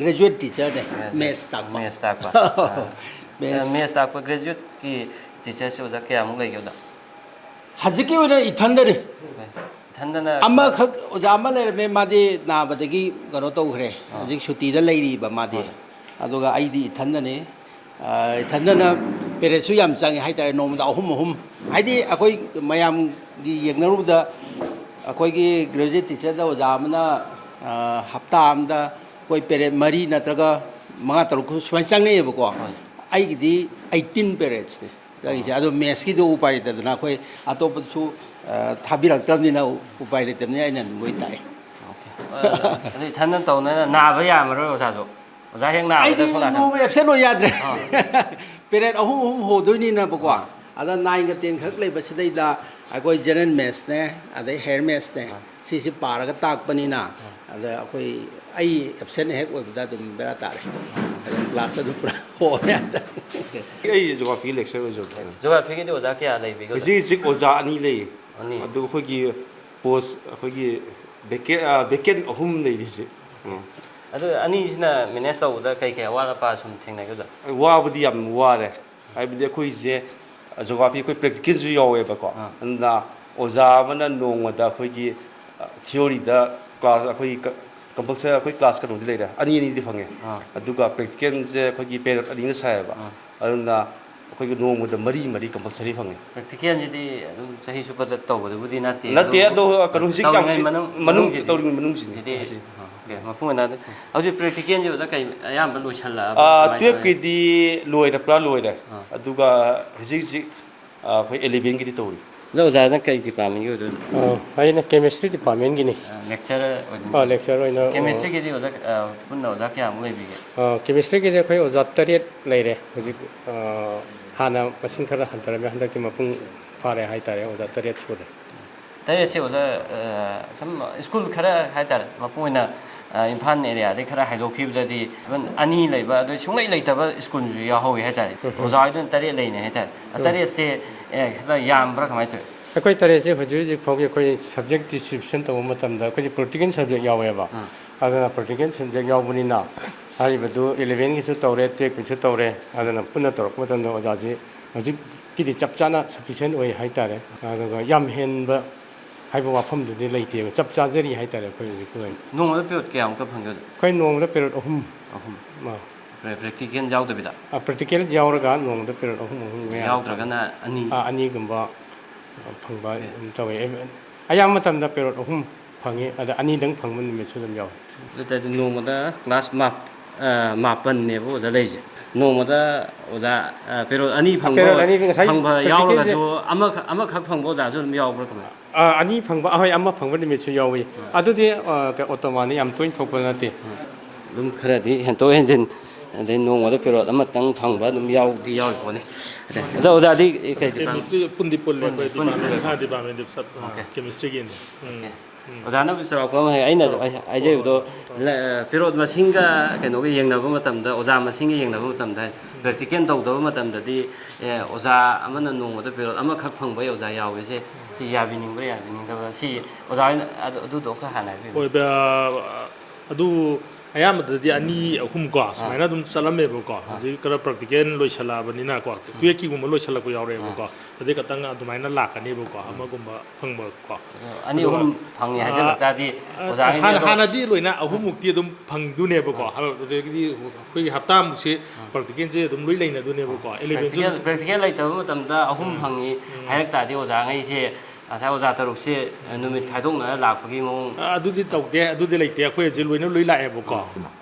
ꯒ꯭ꯔꯦꯖꯨꯋꯦꯠ ꯇꯤꯆꯔꯅꯦ, ꯃꯦꯠꯁ ꯇꯥꯛꯄ꯫ ꯃꯦꯠꯁ ꯇꯥꯛꯄ꯫ ꯃꯦꯠꯁ꯫ ꯃꯦꯠꯁ ꯇꯥꯛꯄ ꯒ꯭ꯔꯦꯖꯨꯋꯦꯠꯀꯤ ꯇꯤꯆꯔꯁꯦ ꯑꯣꯖꯥ ꯀꯌꯥꯃꯨꯛ ꯂꯩꯒꯦ ꯑꯣꯖꯥ? ꯍꯧꯖꯤꯛꯀꯤ ꯑꯣꯏꯅ ꯏꯊꯟꯗꯅꯤ꯫ ꯏꯊꯟꯗꯅ ꯑꯃꯈꯛ ꯑꯣꯖꯥ ꯑꯃ ꯂꯩꯔꯝꯃꯦ, ꯃꯥꯗꯤ ꯅꯥꯕꯗꯒꯤ ꯀꯩꯅꯣ ꯇꯧꯈ꯭ꯔꯦ, ꯍꯧꯖꯤꯛ ꯁꯨꯇꯤꯗ ꯂꯩꯔꯤꯕ ꯃꯥꯗꯤ꯫ ꯑꯗꯨꯒ ꯑꯩꯗꯤ ꯏꯊꯟꯗꯅꯤ꯫ ꯑ, ꯏꯊꯟꯗꯅ ꯄꯦꯔꯦꯠꯁꯨ ꯌꯥꯝ ꯆꯪꯉꯦ ꯍꯥꯏꯇꯥꯔꯦ, ꯅꯣꯡꯃꯗ ꯑꯍꯨꯝ ꯑꯍꯨꯝ꯫ ꯍꯥꯏꯗꯤ ꯑꯩꯈꯣꯏ ꯃꯌꯥꯝꯒꯤ ꯌꯦꯡꯅꯔꯨꯕꯗ ꯑꯩꯈꯣꯏꯒꯤ ꯒ꯭ꯔꯦꯖꯨꯋꯦꯠ ꯇꯤꯆꯔꯗ ꯑꯣꯖꯥ ꯑꯃꯅ, ꯑ, ꯍꯞꯇꯥ ꯑꯃꯗ ꯑꯩꯈꯣꯏ ꯄꯦꯔꯦꯠ ꯃꯔꯤ ꯅꯠꯇ꯭ꯔꯒ ꯃꯉꯥ ꯇꯔꯨꯛ ꯁꯨꯃꯥꯏꯅ ꯆꯪꯅꯩꯌꯦꯕꯀꯣ꯫ ꯑꯩꯒꯤꯗꯤ ꯑꯩꯠꯇꯤꯟ ꯄꯦꯔꯦꯠꯁꯅꯤ ꯆꯪꯉꯤꯁꯦ꯫ ꯑꯗꯣ ꯃꯦꯠꯁꯀꯤꯗꯣ ꯎꯄꯥꯏ ꯂꯩꯇꯗꯅ ꯑꯩꯈꯣꯏ ꯑꯇꯣꯞꯄꯁꯨ, ꯑ, ꯊꯥꯕꯤꯔꯛꯇ꯭ꯔꯕꯅꯤꯅ ꯎꯄꯥꯏ ꯂꯩꯇꯕꯅꯤꯅ ꯑꯩꯅ ꯑꯗꯨꯝ ꯂꯣꯏ ꯇꯥꯛꯑꯦ꯫ ꯑꯗꯨ ꯏꯊꯟꯗ ꯇꯧꯅ ꯅꯥꯕ ꯌꯥꯝꯃꯔꯣꯏ ꯑꯣꯖꯥꯁꯨ꯫ ꯑꯣꯖꯥ ꯍꯦꯛ ꯅꯥꯕꯗ ꯑꯩꯗꯤ ꯁꯣꯝ ꯅꯥꯀꯟ ꯅꯣꯡꯃ ꯑꯦꯞꯁꯦꯟ ꯑꯣꯏ ꯌꯥꯗ꯭ꯔꯦ꯫ ꯄꯦꯔꯦꯠ ꯑꯍꯨꯝ ꯑꯍꯨꯝ ꯍꯣꯗꯣꯏꯅꯤꯅꯕꯀꯣ꯫ ꯑꯗ ꯅꯥꯏꯟꯒ ꯇꯦꯟ ꯈꯛ ꯂꯩꯕꯁꯤꯗꯩꯗ ꯑꯩꯈꯣꯏ ꯖꯦꯅꯔꯦꯜ ꯃꯦꯠꯁꯅꯦ, ꯑꯗꯩ ꯍꯥꯌꯔ ꯃꯦꯠꯁꯅꯦ, ꯁꯤꯁꯤ ꯄꯥꯔꯒ ꯇꯥꯛꯄꯅꯤꯅ, ꯑꯗ ꯑꯩꯈꯣꯏ, ꯑꯩ ꯑꯦꯞꯁꯦꯟ ꯍꯦꯛ ꯑꯣꯏꯕꯗ ꯑꯗꯨꯝ ꯕꯦꯔꯥ ꯇꯥꯔꯦ꯫ ꯑꯗꯨꯝ ꯀ꯭ꯂꯥꯁ ꯑꯗꯨꯝ ꯄꯨꯔꯥ ꯍꯣꯔꯦ ꯍꯥꯏꯇꯥꯔꯦ꯫ ꯑꯩ ꯖꯣꯒ꯭ꯔꯥꯐꯤꯒꯤ ꯂꯦꯛꯆꯔ ꯑꯣꯏꯖꯕꯅꯦ꯫ ꯖꯣꯒ꯭ꯔꯥꯐꯤꯒꯤꯗꯤ ꯑꯣꯖꯥ ꯀꯌꯥ ꯂꯩꯕꯤꯒꯦ ꯑꯣꯖꯥ? ꯍꯧꯖꯤꯛ ꯍꯧꯖꯤꯛ ꯑꯣꯖꯥ ꯑꯅꯤ ꯂꯩꯌꯦ꯫ ꯑꯅꯤ? ꯑꯗꯨ ꯑꯩꯈꯣꯏꯒꯤ ꯄꯣꯁ ꯑꯩꯈꯣꯏꯒꯤ ꯚꯦꯀꯦꯟ, ꯚꯦꯀꯦꯟ ꯑꯍꯨꯝ ꯂꯩꯔꯤꯁꯦ꯫ ꯎꯝ꯫ ꯑꯗꯨ ꯑꯅꯤꯁꯤꯅ ꯃꯦꯅꯦꯖ ꯇꯧꯕꯗ ꯀꯩ ꯀꯩ ꯑꯋꯥꯠ ꯑꯄꯥ ꯁꯨꯝ ꯊꯦꯡꯅꯒꯦ ꯑꯣꯖꯥ? ꯋꯥꯕꯗꯤ ꯌꯥꯝ ꯋꯥꯔꯦ꯫ ꯍꯥꯏꯕꯗꯤ ꯑꯩꯈꯣꯏꯁꯦ ꯖꯣꯒ꯭ꯔꯥꯐꯤ ꯑꯩꯈꯣꯏ ꯄ꯭ꯔꯦꯛꯇꯤꯀꯦꯜꯁꯨ ꯌꯥꯎꯋꯦꯕꯀꯣ꯫ ꯑꯥ꯫ ꯑꯗꯨꯅ ꯑꯣꯖꯥ ꯑꯃꯅ ꯅꯣꯡꯃꯗ ꯑꯩꯈꯣꯏꯒꯤ ꯊꯤꯑꯣꯔꯤꯗ ꯀ꯭ꯂꯥꯁ ꯑꯩꯈꯣꯏꯒꯤ ꯀ-, ꯀꯝꯄꯜꯁꯔꯤ ꯑꯩꯈꯣꯏ ꯀ꯭ꯂꯥꯁ ꯀꯩꯅꯣꯗꯤ ꯂꯩꯔꯦ, ꯑꯅꯤ ꯑꯅꯤꯗꯤ ꯐꯪꯉꯦ꯫ ꯑꯥ꯫ ꯑꯗꯨꯒ ꯄ꯭ꯔꯦꯛꯇꯤꯀꯦꯜꯁꯦ ꯑꯩꯈꯣꯏꯒꯤ ꯄꯦꯔꯠ ꯑꯅꯤꯅ ꯁꯥꯏꯌꯦꯕ꯫ ꯑꯥ꯫ ꯑꯗꯨꯅ ꯑꯩꯈꯣꯏꯒꯤ ꯅꯣꯡꯃꯗ ꯃꯔꯤ ꯃꯔꯤ ꯀꯝꯄꯜꯁꯔꯤ ꯐꯪꯉꯦ꯫ ꯄ꯭ꯔꯦꯛꯇꯤꯀꯦꯜꯁꯤꯗꯤ ꯑꯗꯨꯝ ꯆꯍꯤ ꯆꯨꯞꯄꯗ ꯇꯧꯕꯗꯨꯕꯨꯗꯤ ꯅꯠꯇꯦ꯫ ꯅꯠꯇꯦ, ꯑꯗꯨꯕꯨ ꯑꯗꯣ ꯀꯩꯅꯣ ꯍꯧꯖꯤꯛ ꯌꯥꯝ ꯇꯧꯔꯤꯉꯩ ꯃꯅꯨꯡ-, ꯃꯅꯨꯡ-, ꯃꯅꯨꯡꯁꯤꯗꯤ? ꯇꯧꯔꯤꯉꯩ ꯃꯅꯨꯡꯁꯤꯅꯤ ꯁꯤꯗꯤ, ꯍꯥꯏꯁꯦ꯫ ꯑꯥ꯫ ꯑꯣꯀꯦ, ꯃꯄꯨꯡ ꯑꯣꯏꯅ ꯑꯗꯨ ꯍꯧꯖꯤꯛ ꯄ꯭ꯔꯦꯛꯇꯤꯀꯦꯜꯁꯦ ꯑꯣꯖꯥ ꯀꯩ ꯑꯌꯥꯝꯕ ꯂꯣꯏꯁꯜꯂꯛꯑꯕ? ꯑꯥ, ꯀꯃꯥꯏꯅ ꯇꯧꯔꯤ? ꯇꯨꯌꯦꯜꯞꯀꯤꯗꯤ ꯂꯣꯏꯔꯦ, ꯄꯨꯔꯥ ꯂꯣꯏꯔꯦ꯫ ꯑꯥ꯫ ꯑꯗꯨꯒ ꯍꯧꯖꯤꯛ ꯍꯧꯖꯤꯛ, ꯑꯥ, ꯑꯩꯈꯣꯏ ꯑꯦꯂꯦꯚꯦꯟꯒꯤꯗꯤ ꯇꯧꯔꯤ꯫ ꯑꯗꯣ ꯑꯣꯖꯥꯅ ꯀꯩ ꯗꯤꯄꯥꯔꯠꯃꯦꯟꯒꯤ ꯑꯣꯏꯗꯣꯏꯅꯣ? ꯑꯥ, ꯑꯩꯅ ꯀꯦꯃꯤꯁꯇ꯭ꯔꯤ ꯗꯤꯄꯥꯔꯠꯃꯦꯟꯒꯤꯅꯤ꯫ ꯂꯦꯛꯆꯔꯔ ꯑꯣꯏꯗꯣꯏꯅꯣ? ꯑꯥ, ꯂꯦꯛꯆꯔ ꯑꯣꯏꯅ, ꯑꯥ, ꯀꯦꯃꯤꯁꯇ꯭ꯔꯤꯒꯤꯗꯤ ꯑꯣꯖꯥ, ꯑꯥ, ꯄꯨꯟꯅ ꯑꯣꯖꯥ ꯀꯌꯥꯃꯨꯛ ꯂꯩꯕꯤꯒꯦ? ꯑꯥ, ꯀꯦꯃꯤꯁꯇ꯭ꯔꯤꯒꯤꯗꯤ ꯑꯩꯈꯣꯏ ꯑꯣꯖꯥ ꯇꯔꯦꯠ ꯂꯩꯔꯦ ꯍꯧꯖꯤꯛ꯫ ꯑꯥ, ꯍꯥꯟꯅ ꯃꯁꯤꯡ ꯈꯔ ꯍꯟꯊꯔꯝꯃꯦ, ꯍꯟꯗꯛꯇꯤ ꯃꯄꯨꯡ ꯐꯥꯔꯦ ꯍꯥꯏꯇꯥꯔꯦ, ꯑꯣꯖꯥ ꯇꯔꯦꯠ ꯁꯨꯔꯦ꯫ ꯇꯔꯦꯠꯁꯦ ꯑꯣꯖꯥ, ꯑꯥ, ꯁꯨꯝ ꯁ꯭ꯀꯨꯜ ꯈꯔ ꯍꯥꯏꯇꯥꯔꯦ, ꯃꯄꯨꯡ ꯑꯣꯏꯅ, ꯑꯥ, ꯏꯝꯐꯥꯜ ꯑꯦꯔꯤꯌꯥꯗꯩ ꯈꯔ ꯍꯥꯏꯗꯣꯛꯈꯤꯕꯗꯗꯤ even ꯑꯅꯤ ꯂꯩꯕ, ꯑꯗꯨ ꯁꯨꯡꯂꯩ ꯂꯩꯇꯕ ꯁ꯭ꯀꯨꯜꯁꯨ ꯌꯥꯎꯍꯧꯋꯤ ꯍꯥꯏꯇꯥꯔꯦ꯫ ꯑꯣꯖꯥ ꯍꯣꯏꯗꯨꯅ ꯇꯔꯦꯠ ꯂꯩꯅꯦ ꯍꯥꯏꯇꯥꯔꯦ꯫ ꯑ, ꯇꯔꯦꯠꯁꯦ, ꯑꯦ, ꯈꯔ ꯌꯥꯝꯕ꯭ꯔꯥ, ꯀꯃꯥꯏꯅ ꯇꯧꯋꯤ? ꯑꯩꯈꯣꯏ ꯇꯔꯦꯠꯁꯦ ꯍꯧꯖꯤꯛ ꯍꯧꯖꯤꯛ ꯐꯥꯎꯒꯤ ꯑꯩꯈꯣꯏ ꯁꯕꯖꯦꯛ ꯗꯤꯁꯇ꯭ꯔꯤꯕ꯭ꯌꯨꯁꯟ ꯇꯧꯕ ꯃꯇꯝꯗ ꯑꯩꯈꯣꯏꯁꯦ ꯄ꯭ꯔꯦꯛꯇꯤꯀꯦꯜ ꯁꯕꯖꯦꯛ ꯌꯥꯎꯋꯦꯕ꯫ ꯑꯗꯨꯅ ꯄ꯭ꯔꯦꯛꯇꯤꯀꯦꯜ ꯁꯕꯖꯦꯛ ꯌꯥꯎꯕꯅꯤꯅ ꯍꯥꯏꯔꯤꯕꯗꯨ ꯏꯂꯦꯚꯦꯟꯒꯤꯁꯨ ꯇꯧꯔꯦ, ꯇꯨꯌꯦꯜꯞꯀꯤꯁꯨ ꯇꯧꯔꯦ꯫ ꯑꯗꯨꯅ ꯄꯨꯟꯅ ꯇꯧꯔꯛꯄ ꯃꯇꯝꯗ ꯑꯣꯖꯥꯁꯤ ꯍꯧꯖꯤꯛꯀꯤꯗꯤ ꯆꯞ ꯆꯥꯅ ꯁꯐꯤꯁꯦꯟ ꯑꯣꯏ ꯍꯥꯏꯇꯥꯔꯦ꯫ ꯑꯗꯨꯒ ꯌꯥꯝ ꯍꯦꯟꯕ ꯍꯥꯏꯕ ꯋꯥꯐꯝꯗꯨꯗꯤ ꯂꯩꯇꯦꯕ, ꯆꯞ ꯆꯥꯖꯔꯤ ꯍꯥꯏꯇꯥꯔꯦ ꯑꯩꯈꯣꯏ ꯍꯧꯖꯤꯛꯀꯤ ꯑꯣꯏꯅ꯫ ꯅꯣꯡꯃꯗ ꯄꯤꯔꯤꯌꯣꯠ ꯀꯌꯥꯃꯨꯛꯀ ꯐꯪꯒꯦ ꯑꯣꯖꯥ? ꯑꯩꯈꯣꯏ ꯅꯣꯡꯃꯗ ꯄꯦꯔꯣꯠ ꯑꯍꯨꯝ꯫ ꯑꯍꯨꯝ꯫ ꯑꯥ꯫ ꯄ꯭ꯔꯦ-, ꯄ꯭ꯔꯦꯛꯇꯤꯀꯦꯜ ꯌꯥꯎꯗꯕꯤꯗ? ꯑꯥ, ꯄ꯭ꯔꯦꯛꯇꯤꯀꯦꯜ ꯌꯥꯎꯔꯒ ꯅꯣꯡꯃꯗ ꯄꯦꯔꯣꯠ ꯑꯍꯨꯝ ꯑꯍꯨꯝ ꯃꯌꯥ ꯌꯥꯎꯗ꯭ꯔꯒꯅ ꯑꯅꯤ? ꯑꯥ, ꯑꯅꯤꯒꯨꯝꯕ ꯐꯪꯕ ꯑꯗꯨꯝ ꯇꯧꯋꯦ꯫ ꯑꯌꯥꯝꯕ ꯃꯇꯝꯗ ꯄꯦꯔꯣꯠ ꯑꯍꯨꯝ ꯐꯪꯉꯤ, ꯑꯗ ꯑꯅꯤꯗꯪ ꯐꯪꯕ ꯅꯨꯃꯤꯠꯁꯨ ꯑꯗꯨꯝ ꯌꯥꯎꯋꯤ꯫ ꯑꯗꯨ ꯑꯣꯏꯇꯥꯔꯗꯤ ꯅꯣꯡꯃꯗ ꯀ꯭ꯂꯥꯁ ꯃꯥꯞ-, ꯑ, ꯃꯥꯄꯟꯅꯦꯕ ꯑꯣꯖꯥ ꯂꯩꯔꯤꯁꯦ꯫ ꯅꯣꯡꯃꯗ ꯑꯣꯖꯥ, ꯑ, ꯄꯦꯔꯣꯠ ꯑꯅꯤ ꯐꯪꯕ, ꯄꯦꯔꯣꯠ ꯑꯅꯤ ꯉꯁꯥꯏ ꯐꯪꯕ ꯄ꯭ꯔꯦꯛꯇꯤꯀꯦꯜꯁꯦ ꯌꯥꯎꯔꯒꯁꯨ ꯑꯃꯈꯛ, ꯑꯃꯈꯛ ꯐꯪꯕ ꯑꯣꯖꯥꯁꯨ ꯑꯗꯨꯝ ꯌꯥꯎꯕ꯭ꯔꯥ ꯀꯃꯥꯏꯅ? ꯑꯥ, ꯑꯅꯤ ꯐꯪꯕ, ꯑꯍꯣꯏ, ꯑꯃ ꯐꯪꯕ ꯅꯨꯃꯤꯠꯁꯨ ꯌꯥꯎꯋꯤ꯫ ꯑꯗꯨꯗꯤ, ꯑꯥ, ꯀ-, ꯑꯣꯇꯣꯃꯥꯅ ꯌꯥꯝ ꯇꯣꯏꯅ ꯊꯣꯛꯄ ꯅꯠꯇꯦ꯫ ꯑꯗꯨꯝ ꯈꯔꯗꯤ ꯍꯦꯟꯇꯣꯛ ꯍꯦꯟꯖꯤꯟ, ꯑꯗꯩ ꯅꯣꯡꯃꯗ ꯄꯦꯔꯣꯠ ꯑꯃꯇꯪ ꯐꯪꯕ ꯑꯗꯨꯝ ꯌꯥꯎꯗꯤ ꯌꯥꯎꯔꯤ ꯄꯣꯠꯅꯤ꯫ ꯑꯗ ꯑꯣꯖꯥ, ꯑꯣꯖꯥꯗꯤ ꯀꯩ ꯗꯤꯄꯥꯔꯠꯃꯦꯟ? ꯀꯦꯃꯤꯁꯇ꯭ꯔꯤ ꯄꯨꯟꯗꯤ ꯄꯨꯜꯂꯦ ꯑꯩꯈꯣꯏ ꯄꯨꯟꯗꯤ ꯄꯨꯜꯂꯦ꯫ ꯄꯨꯜꯂꯦ꯫ ꯗꯤꯄꯥꯔꯠꯃꯦꯟꯗꯤ ꯆꯞ ꯑꯣꯀꯦ꯫ ꯀꯦꯃꯤꯁꯇ꯭ꯔꯤꯒꯤꯅꯤ꯫ ꯎꯝ꯫ ꯑꯣꯖꯥꯅꯕꯨ ꯆꯥꯎꯔꯥꯛꯄ ꯑꯃ ꯍꯥꯏ, ꯑꯩꯅ ꯍꯥꯏꯖꯔꯤꯕꯗꯣ, ꯂ-, ꯄꯦꯔꯣꯠ ꯃꯁꯤꯡꯒ ꯀꯩꯅꯣꯒ ꯌꯦꯡꯅꯕ ꯃꯇꯝꯗ, ꯑꯣꯖꯥ ꯃꯁꯤꯡꯒ ꯌꯦꯡꯅꯕ ꯃꯇꯝꯗ, ꯄ꯭ꯔꯦꯛꯇꯤꯀꯦꯜ ꯇꯧꯗꯕ ꯃꯇꯝꯗꯗꯤ, ꯑꯦ, ꯑꯣꯖꯥ ꯑꯃꯅ ꯅꯣꯡꯃꯗ ꯄꯦꯔꯣꯠ ꯑꯃꯈꯛ ꯐꯪꯕ ꯑꯣꯖꯥ ꯌꯥꯎꯋꯦꯁꯦ, ꯁꯤ ꯌꯥꯕꯤꯅꯤꯡꯕ꯭ꯔꯥ ꯌꯥꯕꯤꯅꯤꯡꯗꯕ꯭ꯔꯥ? ꯁꯤ ꯑꯣꯖꯥ ꯍꯣꯏꯅ ꯑꯗꯨ, ꯑꯗꯨꯗꯣ ꯈꯔ ꯍꯥꯟꯅ ꯍꯥꯏꯕꯤꯌꯨ꯫ ꯍꯣꯏ, ꯑ, ꯑꯗꯨ ꯑꯌꯥꯝꯕꯗꯗꯤ ꯑꯅꯤ ꯑꯍꯨꯝ ꯀꯣ ꯁꯨꯃꯥꯏꯅ ꯑꯗꯨꯝ ꯆꯠꯂꯝꯃꯦꯕꯀꯣ꯫ ꯍꯧꯖꯤꯛ ꯈꯔ ꯄ꯭ꯔꯦꯛꯇꯤꯀꯦꯜ ꯂꯣꯏꯁꯜꯂꯛꯑꯕꯅꯤꯅꯀꯣ, ꯇꯨꯌꯦꯞꯀꯤꯒꯨꯝꯕ ꯂꯣꯏꯁꯜꯂꯛꯄ ꯌꯥꯎꯔꯛꯑꯦꯕꯀꯣ꯫ ꯑꯗꯩ ꯈꯇꯪ ꯑꯗꯨꯃꯥꯏꯅ ꯂꯥꯛꯀꯅꯦꯕꯀꯣ, ꯑꯃꯒꯨꯝꯕ ꯐꯪꯕꯀꯣ꯫ ꯑꯅꯤ ꯑꯗꯨꯒ, ꯑꯍꯨꯝ ꯐꯪꯉꯤ ꯑ, ꯍꯥꯏꯖꯜꯂꯛ ꯇꯥꯔꯗꯤ ꯑ, ꯑꯣꯖꯥꯒꯤꯗꯤ ꯍꯥꯟꯅ, ꯑꯗꯣ ꯍꯥꯟꯅꯗꯤ ꯂꯣꯏꯅ ꯑꯍꯨꯝꯃꯨꯛꯇꯤ ꯑꯗꯨꯝ ꯐꯪꯗꯣꯏꯅꯦꯕꯀꯣ꯫ ꯑꯗꯨꯗꯒꯤꯗꯤ ꯑꯩꯈꯣꯏꯒꯤ ꯍꯞꯇꯥꯃꯨꯛꯁꯦ ꯄ꯭ꯔꯦꯛꯇꯤꯀꯦꯜꯁꯦ ꯑꯗꯨꯝ ꯂꯣꯏ ꯂꯩꯅꯗꯣꯏꯅꯦꯕꯀꯣ꯫ ꯑꯦꯂꯦꯚꯦꯟꯁꯨ ꯄ꯭ꯔꯦꯛꯇꯤꯀꯦꯜ, ꯄ꯭ꯔꯦꯛꯇꯤꯀꯦꯜ ꯂꯩꯇꯕ ꯃꯇꯝꯗ ꯑꯍꯨꯝ ꯐꯪꯉꯤ ꯍꯥꯏꯔꯛ ꯇꯥꯔꯗꯤ ꯑꯣꯖꯥꯉꯩꯁꯦ ꯉꯁꯥꯏ ꯑꯣꯖꯥ ꯇꯔꯨꯛꯁꯦ, ꯑ, ꯅꯨꯃꯤꯠ ꯈꯥꯏꯗꯣꯛꯅꯔ ꯂꯥꯛꯄꯒꯤ ꯃꯑꯣꯡ꯫ ꯑ, ꯑꯗꯨꯗꯤ ꯇꯧꯗꯦ, ꯑꯗꯨꯗꯤ ꯂꯩꯇꯦ, ꯑꯩꯈꯣꯏ ꯍꯧꯖꯤꯛ ꯂꯣꯏꯅ ꯂꯣꯏ ꯂꯥꯛꯑꯦꯕꯀꯣ꯫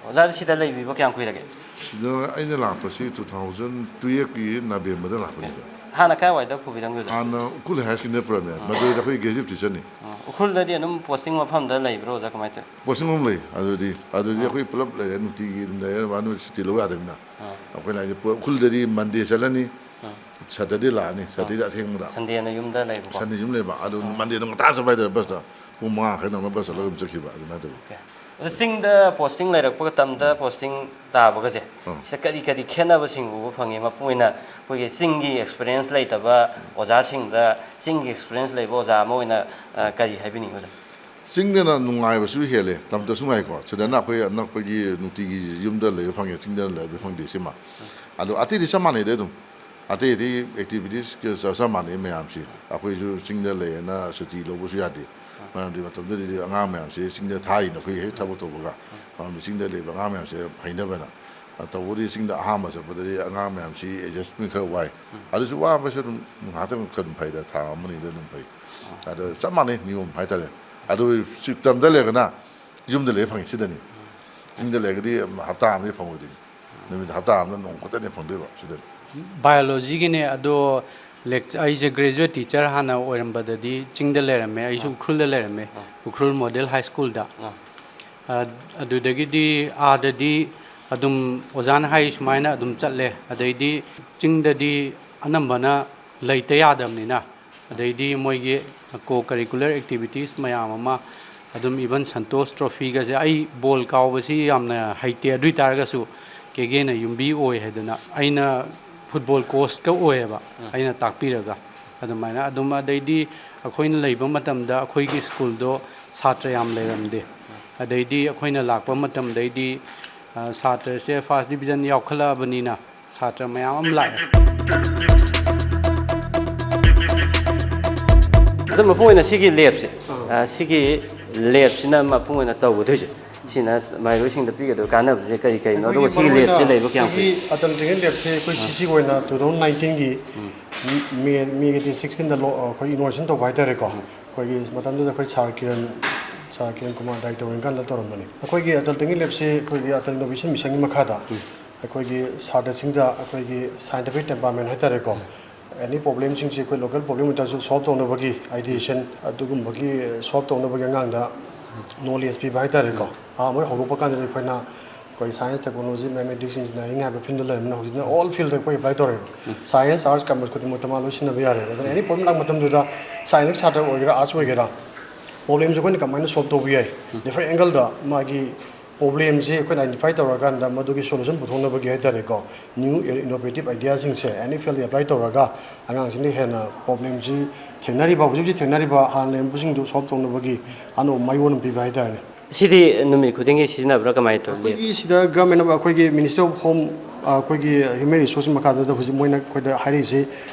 ꯑꯣꯖꯥꯗꯤ ꯁꯤꯗ ꯂꯩꯕꯤꯕ ꯀꯌꯥꯝ ꯀꯨꯏꯔꯒꯦ? ꯁꯤꯗ ꯑꯩꯅ ꯂꯥꯛꯄꯁꯤ two thousand twelveꯀꯤ Novemberꯗ ꯂꯥꯛꯄꯅꯤ꯫ ꯍꯥꯟꯅ ꯀꯥꯏꯋꯥꯏꯗ ꯄꯨꯕꯤꯔꯝꯒꯦ ꯑꯣꯖꯥ? ꯍꯥꯟꯅ ꯎꯈ꯭ꯔꯨꯜ ꯍꯥꯏꯌꯔ ꯁꯦꯀꯦꯟꯗꯔꯤ ꯄꯨꯔꯝꯃꯦ, ꯃꯗꯨꯗ ꯑꯩꯈꯣꯏ ꯒ꯭ꯔꯦꯖꯨꯑꯦꯠ ꯇꯤꯆꯔꯅꯤ꯫ ꯑ, ꯎꯈ꯭ꯔꯨꯜꯗꯗꯤ ꯑꯗꯨꯝ ꯄꯣꯁꯇꯤꯡ ꯃꯐꯝꯗ ꯂꯩꯕ꯭ꯔꯣ ꯑꯣꯖꯥ, ꯀꯃꯥꯏꯅ ꯇꯧꯋꯤ? ꯄꯣꯁꯇꯤꯡ ꯑꯃ ꯂꯩ꯫ ꯑꯗꯨꯗꯤ ꯑꯗꯨꯗꯤ ꯑꯩꯈꯣꯏ ꯄꯨꯂꯞ ꯂꯩꯔꯦ, ꯅꯨꯡꯇꯤꯒꯤ ꯑꯗꯨꯝ ꯂꯩꯔꯦ, ꯃꯥ ꯅꯨꯃꯤꯠ ꯁꯨꯇꯤ ꯂꯧꯕ ꯌꯥꯗꯕꯅꯤꯅ꯫ ꯑꯩꯈꯣꯏꯅ ꯍꯥꯏꯁꯦ ꯄꯣ- ꯎꯈ꯭ꯔꯨꯜꯗꯗꯤ Monday ꯆꯠꯂꯅꯤ, Saturdayꯗ ꯂꯥꯛꯑꯅꯤ, Saturdayꯗ ꯑꯊꯦꯡꯕꯗ꯫ ꯁꯟꯗꯦꯅ ꯌꯨꯝꯗ ꯂꯩꯕꯀꯣ? Sundayꯗ ꯌꯨꯝ ꯂꯩꯕ, ꯑꯗꯨ Mondayꯗ ꯉꯟꯇꯥ ꯆꯠꯄ ꯍꯥꯏꯇꯥꯔꯦ, ꯕꯁꯇ ꯄꯨꯡ ꯃꯉꯥ ꯈꯔ ꯅꯪꯅ ꯕꯁ ꯆꯠꯂꯒ ꯑꯗꯨꯝ ꯆꯠꯈꯤꯕ, ꯑꯗꯨꯃꯥꯏꯅ ꯇꯧꯋꯤ꯫ ꯑꯣꯀꯦ꯫ ꯑꯗꯣ ꯆꯤꯡꯗ ꯄꯣꯁꯇꯤꯡ ꯂꯩꯔꯛꯄ ꯃꯇꯝꯗ ꯄꯣꯁꯇꯤꯡ ꯇꯥꯕꯒꯁꯦ, ꯑꯥ꯫ ꯁꯤꯗ ꯀꯔꯤ ꯀꯔꯤ ꯈꯦꯠꯅꯕꯁꯤꯡ ꯎꯕ ꯐꯪꯉꯤ? ꯃꯄꯨꯡ ꯑꯣꯏꯅ ꯑꯩꯈꯣꯏꯒꯤ ꯆꯤꯡꯒꯤ ꯑꯦꯛꯁꯄꯤꯔꯤꯌꯦꯟꯁ ꯂꯩꯇꯕ ꯑꯣꯖꯥꯁꯤꯡꯗ ꯆꯤꯡꯒꯤ ꯑꯦꯛꯁꯄꯤꯔꯤꯌꯦꯟꯁ ꯂꯩꯕ ꯑꯣꯖꯥ ꯑꯃ ꯑꯣꯏꯅ, ꯑ, ꯀꯔꯤ ꯍꯥꯏꯕꯤꯅꯤꯡꯉꯤ ꯑꯣꯖꯥ? ꯆꯤꯡꯗꯅ ꯅꯨꯡꯉꯥꯏꯕꯁꯨ ꯍꯦꯜꯂꯦ, ꯇꯝꯗꯁꯨ ꯅꯨꯡꯉꯥꯏꯀꯣ꯫ ꯁꯤꯗꯅ ꯑꯩꯈꯣꯏ ꯑꯅꯛꯄꯒꯤ ꯅꯨꯡꯇꯤꯒꯤ ꯌꯨꯝꯗ ꯂꯩꯕ ꯐꯪꯉꯦ, ꯆꯤꯡꯗ ꯂꯩꯕ ꯐꯪꯗꯦ ꯁꯤꯃ꯫ ꯑꯗꯣ ꯑꯇꯩꯗꯤ ꯆꯞ ꯃꯥꯟꯅꯩꯗ ꯑꯗꯨꯝ꯫ ꯑꯇꯩ ꯑꯇꯩ ꯑꯦꯛꯇꯤꯚꯤꯇꯤꯁ ꯆꯞ ꯆꯞ ꯃꯥꯟꯅꯩ ꯃꯌꯥꯝꯁꯤ꯫ ꯑꯩꯈꯣꯏꯁꯨ ꯆꯤꯡꯗ ꯂꯩꯌꯦꯅ ꯁꯨꯇꯤ ꯂꯧꯕꯁꯨ ꯌꯥꯗꯦ꯫ ꯃꯔꯝꯗꯤ ꯃꯇꯝꯗꯨꯗꯗꯤ ꯑꯉꯥꯡ ꯃꯌꯥꯝꯁꯦ ꯆꯤꯡꯗ ꯊꯥꯔꯤꯅ ꯑꯩꯈꯣꯏ ꯍꯦꯛ ꯊꯕꯛ ꯇꯧꯕꯒ꯫ ꯃꯔꯝꯗꯤ ꯆꯤꯡꯗ ꯂꯩꯕ ꯑꯉꯥꯡ ꯃꯌꯥꯝꯁꯦ ꯐꯩꯅꯕꯅ꯫ ꯑ, ꯇꯧꯕꯗꯤ ꯆꯤꯡꯗ ꯑꯍꯥꯟꯕ ꯆꯠꯄꯗꯗꯤ ꯑꯉꯥꯡ ꯃꯌꯥꯝꯁꯤ ꯑꯦꯗꯖꯁꯃꯦꯟ ꯈꯔ ꯋꯥꯏ꯫ ꯑꯗꯨꯁꯨ ꯋꯥꯕꯁꯨ ꯑꯗꯨꯝ ꯉꯥꯏꯍꯥꯛꯇꯪ ꯈꯔ ꯑꯗꯨꯝ ꯐꯩꯗ, ꯊꯥ ꯑꯃꯅꯤꯗ ꯑꯗꯨꯝ ꯐꯩ꯫ ꯑꯗꯣ ꯆꯞ ꯃꯥꯟꯅꯩ ꯅꯤꯌꯣꯝ ꯍꯥꯏꯇꯥꯔꯦ꯫ ꯑꯗꯨ ꯁꯤ ꯇꯝꯗ ꯂꯩꯔꯒꯅ ꯌꯨꯝꯗ ꯂꯩꯕ ꯐꯪꯉꯤ ꯁꯤꯗꯅꯤ꯫ ꯆꯤꯡꯗ ꯂꯩꯔꯒꯗꯤ ꯍꯞꯇꯥ ꯑꯃꯗꯤ ꯐꯪꯉꯣꯏꯗꯣꯏꯅꯤ꯫ ꯅꯨꯃꯤꯠ ꯍꯞꯇꯥ ꯑꯃꯗ ꯅꯣꯡ ꯈꯛꯇꯅꯤ ꯐꯪꯗꯣꯏꯕ ꯁꯤꯗꯅꯤ꯫ ꯕꯥꯏꯑꯣꯂꯣꯖꯤꯒꯤꯅꯦ ꯑꯗꯣ, ꯂꯦꯛꯆ- ꯑꯩꯁꯦ ꯒ꯭ꯔꯦꯖꯨꯋꯦꯠ ꯇꯤꯆꯔ ꯍꯥꯟꯅ ꯑꯣꯏꯔꯝꯕꯗꯗꯤ ꯆꯤꯡꯗ ꯂꯩꯔꯝꯃꯦ, ꯑꯩꯁꯨ ꯎꯈ꯭ꯔꯨꯜꯗ ꯂꯩꯔꯝꯃꯦ, ꯎꯈ꯭ꯔꯨꯜ ꯃꯣꯗꯦꯜ ꯍꯥꯏ ꯁ꯭ꯀꯨꯜꯗ꯫ ꯑ, ꯑꯗꯨꯗꯒꯤꯗꯤ ꯑꯥꯗꯗꯤ ꯑꯗꯨꯝ ꯑꯣꯖꯥꯅ ꯍꯥꯏ ꯁꯨꯃꯥꯏꯅ ꯑꯗꯨꯝ ꯆꯠꯂꯦ꯫ ꯑꯗꯩꯗꯤ ꯆꯤꯡꯗꯗꯤ ꯑꯅꯝꯕꯅ ꯂꯩꯇ ꯌꯥꯗꯕꯅꯤꯅ, ꯑꯗꯩꯗꯤ ꯃꯣꯏꯒꯤ ꯀꯣ ꯀꯔꯤꯀꯨꯂꯔ ꯑꯦꯛꯇꯤꯚꯤꯇꯤꯁ ꯃꯌꯥꯝ ꯑꯃ, ꯑꯗꯨꯝ ꯏꯚꯟ ꯁꯟꯇꯣꯁ ꯇ꯭ꯔꯣꯐꯤꯒꯁꯦ, ꯑꯩ ꯕꯣꯜ ꯀꯥꯎꯕꯁꯤ ꯌꯥꯝꯅ ꯍꯩꯇꯦ, ꯑꯗꯨ ꯑꯣꯏ ꯇꯥꯔꯒꯁꯨ ꯀꯦꯒꯦꯅ ꯌꯨꯝꯕꯤ ꯑꯣꯏ ꯍꯥꯏꯗꯅ ꯑꯩꯅ ꯐꯨꯠꯕꯣꯜ ꯀꯣꯆꯀ ꯑꯣꯏꯌꯦꯕ, ꯑꯩꯅ ꯇꯥꯛꯄꯤꯔꯒ꯫ ꯑꯗꯨꯃꯥꯏꯅ ꯑꯗꯨꯝ, ꯑꯗꯩꯗꯤ ꯑꯩꯈꯣꯏꯅ ꯂꯩꯕ ꯃꯇꯝꯗ ꯑꯩꯈꯣꯏꯒꯤ ꯁ꯭ꯀꯨꯜꯗꯣ ꯁꯥꯇ꯭ꯔ ꯌꯥꯝ ꯂꯩꯔꯝꯗꯦ꯫ ꯑꯗꯩꯗꯤ ꯑꯩꯈꯣꯏꯅ ꯂꯥꯛꯄ ꯃꯇꯝꯗꯩꯗꯤ, ꯑ, ꯁꯥꯇ꯭ꯔꯁꯦ ꯐꯥꯔꯁ ꯗꯤꯕꯤꯖꯟ ꯌꯥꯎꯈꯠꯂꯛꯑꯕꯅꯤꯅ ꯁꯥꯇ꯭ꯔ ꯃꯌꯥꯝ ꯑꯃ ꯂꯥꯛꯑꯦ꯫ ꯑꯗꯣ ꯃꯄꯨꯡ ꯑꯣꯏꯅ ꯁꯤꯒꯤ ꯂꯦꯞꯁꯦ, ꯑ, ꯁꯤꯒꯤ ꯂꯦꯞꯁꯤꯅ ꯃꯄꯨꯡ ꯑꯣꯏꯅ ꯇꯧꯒꯗꯣꯏꯁꯦ, ꯁꯤꯅ ꯃꯍꯩꯔꯣꯏꯁꯤꯡꯗ ꯄꯤꯒꯗꯕ ꯀꯥꯟꯅꯕꯁꯦ ꯀꯔꯤ ꯀꯔꯤꯅꯣ, ꯑꯗꯨꯒ ꯑꯩꯈꯣꯏꯒꯤ ꯁꯤꯒꯤ ꯃꯔꯨꯑꯣꯏꯅ ꯂꯦꯞꯁꯦ ꯂꯩꯕ ꯀꯌꯥꯝ ꯁꯤꯒꯤ ꯀꯨꯏ? ꯑꯇꯜ ꯇ꯭ꯔꯦꯅꯤꯡ ꯂꯦꯞꯁꯦ ꯑꯩꯈꯣꯏ ꯁꯤꯁꯤꯒꯤ ꯑꯣꯏꯅ ꯇꯨ ꯊꯥꯎꯖꯟ ꯅꯥꯏꯟꯇꯤꯟꯒꯤ ꯃꯦ, ꯃꯦꯒꯤ ꯗꯦꯠ ꯁꯤꯛꯁꯇꯤꯟꯗ ꯂꯣ-, ꯑꯩꯈꯣꯏ ꯏꯅꯣꯒ꯭ꯔꯦꯁꯟ ꯇꯧꯕ ꯍꯥꯏꯇꯥꯔꯦꯀꯣ꯫ ꯑꯩꯈꯣꯏꯒꯤ ꯃꯇꯝꯗꯨꯗ ꯑꯩꯈꯣꯏ ꯁꯥꯔ ꯀꯤꯔꯟ, ꯁꯥꯔ ꯀꯤꯔꯟ ꯀꯨꯃꯥꯔ ꯗꯥꯏꯔꯦꯛꯇꯔ ꯑꯣꯏꯔꯤꯀꯥꯟꯗ ꯇꯧꯔꯝꯕꯅꯤ꯫ ꯑꯩꯈꯣꯏꯒꯤ ꯑꯇꯜ ꯇ꯭ꯔꯦꯅꯤꯡ ꯂꯦꯞꯁꯦ ꯑꯩꯈꯣꯏꯒꯤ ꯑꯇꯜ ꯏꯅꯣꯚꯦꯁꯟ ꯃꯤꯁꯟꯒꯤ ꯃꯈꯥꯗ ꯑꯩꯈꯣꯏꯒꯤ ꯁꯥꯇ꯭ꯔꯁꯤꯡꯗ ꯑꯩꯈꯣꯏꯒꯤ ꯁꯥꯏꯟꯇꯤꯐꯤꯛ ꯇꯦꯝꯄꯔꯥꯃꯦꯟ ꯍꯥꯏꯇꯥꯔꯦꯀꯣ, ꯑꯦꯅꯤ ꯄ꯭ꯔꯣꯕ꯭ꯂꯦꯝꯁꯤꯡꯁꯦ ꯑꯩꯈꯣꯏ ꯂꯣꯀꯦꯜ ꯄ꯭ꯔꯣꯕ꯭ꯂꯦꯝ ꯑꯣꯏꯇꯥꯔꯁꯨ ꯁꯣꯜꯕ ꯇꯧꯅꯕꯒꯤ, ꯑꯥꯏꯗꯤꯌꯦꯁꯟ ꯑꯗꯨꯒꯨꯝꯕꯒꯤ ꯁꯣꯜꯕ ꯇꯧꯅꯕꯒꯤ ꯑꯉꯥꯡꯗ ꯅꯣꯂꯦꯖ ꯄꯤꯕ ꯍꯥꯏꯇꯥꯔꯦꯀꯣ꯫ ꯑꯍꯥꯟꯕ ꯍꯧꯔꯛꯄ ꯀꯥꯟꯗꯗꯤ ꯑꯩꯈꯣꯏꯅ ꯑꯩꯈꯣꯏ ꯁꯥꯏꯟꯁ, ꯇꯦꯛꯅꯣꯂꯣꯖꯤ, ꯃꯦꯊꯃꯦꯇꯤꯛꯁ, ꯏꯟꯖꯤꯅꯤꯌꯥꯔꯤꯡ ꯍꯥꯏꯕ ꯐꯤꯜꯗ ꯂꯩꯔꯕꯅꯤꯅ ꯍꯧꯖꯤꯛꯅ ꯑꯣꯜ ꯐꯤꯜꯗ ꯑꯩꯈꯣꯏ ꯑꯦꯄ꯭ꯂꯥꯏ ꯇꯧꯔꯦꯕ꯫ ꯁꯥꯏꯟꯁ, ꯑꯥꯔꯠꯁ, ꯀꯃꯔꯁ ꯈꯨꯗꯤꯡꯃꯛꯇ ꯃꯥ ꯂꯣꯏ ꯁꯤꯖꯤꯟꯅꯕ ꯌꯥꯔꯦꯕ꯫ ꯑꯗꯨꯅ ꯑꯦꯅꯤ ꯄ꯭ꯔꯣꯕ꯭ꯂꯦꯝ ꯂꯥꯛꯄ ꯃꯇꯝꯗꯨꯗ ꯁꯥꯏꯟꯁꯀꯤ ꯁꯥꯇ꯭ꯔ ꯑꯣꯏꯒꯦꯔꯥ, ꯑꯥꯔꯠꯁ ꯑꯣꯏꯒꯦꯔꯥ, ꯄ꯭ꯔꯣꯕ꯭ꯂꯦꯝꯁꯦ ꯑꯩꯈꯣꯏꯅ ꯀꯃꯥꯏꯅ ꯁꯣꯜꯕ ꯇꯧꯕ ꯌꯥꯏ, ꯗꯤꯐ꯭ꯔꯦꯟ ꯑꯦꯡꯒꯜꯗ ꯃꯥꯒꯤ ꯄ꯭ꯔꯣꯕ꯭ꯂꯦꯝꯁꯦ ꯑꯩꯈꯣꯏꯅ ꯑꯥꯏꯗꯦꯟꯇꯤꯐꯥꯏ ꯇꯧꯔꯀꯥꯟꯗ ꯃꯗꯨꯒꯤ ꯁꯣꯂꯨꯁꯟ ꯄꯨꯊꯣꯛꯅꯕꯒꯤ ꯍꯥꯏꯇꯥꯔꯦꯀꯣ, ꯅ꯭ꯌꯨ ꯏꯅꯣꯚꯦꯇꯤꯞ ꯑꯥꯏꯗꯤꯌꯥꯁꯤꯡꯁꯦ ꯑꯦꯅꯤ ꯐꯤꯜꯗ ꯑꯦꯄ꯭ꯂꯥꯏ ꯇꯧꯔꯒ ꯑꯉꯥꯡꯁꯤꯡꯗ ꯍꯦꯟꯅ ꯄ꯭ꯔꯣꯕ꯭ꯂꯦꯝꯁꯤ ꯊꯦꯡꯅꯔꯤꯕ, ꯍꯧꯖꯤꯛ ꯍꯧꯖꯤꯛ ꯊꯦꯡꯅꯔꯤꯕ ꯍꯥꯟꯅ ꯂꯩꯔꯝꯕꯁꯤꯡꯗꯨ ꯁꯣꯜꯕ ꯇꯧꯅꯕꯒꯤ ꯑꯅꯧꯕ ꯃꯥꯏꯑꯣꯟ ꯑꯃ ꯄꯤꯕ ꯍꯥꯏꯇꯥꯔꯦꯅꯦ꯫ ꯁꯤꯗꯤ ꯅꯨꯃꯤꯠ ꯈꯨꯗꯤꯡꯒꯤ ꯁꯤꯖꯤꯟꯅꯕ꯭ꯔꯥ, ꯀꯃꯥꯏꯅ ꯇꯧꯒꯦ? ꯑꯩꯈꯣꯏꯒꯤ ꯁꯤꯗ ꯒꯚꯔꯟꯃꯦꯟ ꯑꯣꯐ ꯑꯩꯈꯣꯏꯒꯤ ꯃꯤꯅꯤꯁꯇ꯭ꯔꯤ ꯑꯣꯐ ꯍꯣꯝ, ꯑꯩꯈꯣꯏꯒꯤ ꯍ꯭ꯌꯨꯃꯦꯟ ꯔꯤꯁꯣꯔꯁꯀꯤ ꯃꯈꯥꯗ ꯍꯧꯖꯤꯛ ꯃꯣꯏꯅ ꯑꯩꯈꯣꯏꯗ ꯍꯥꯏꯔꯛꯏꯁꯤ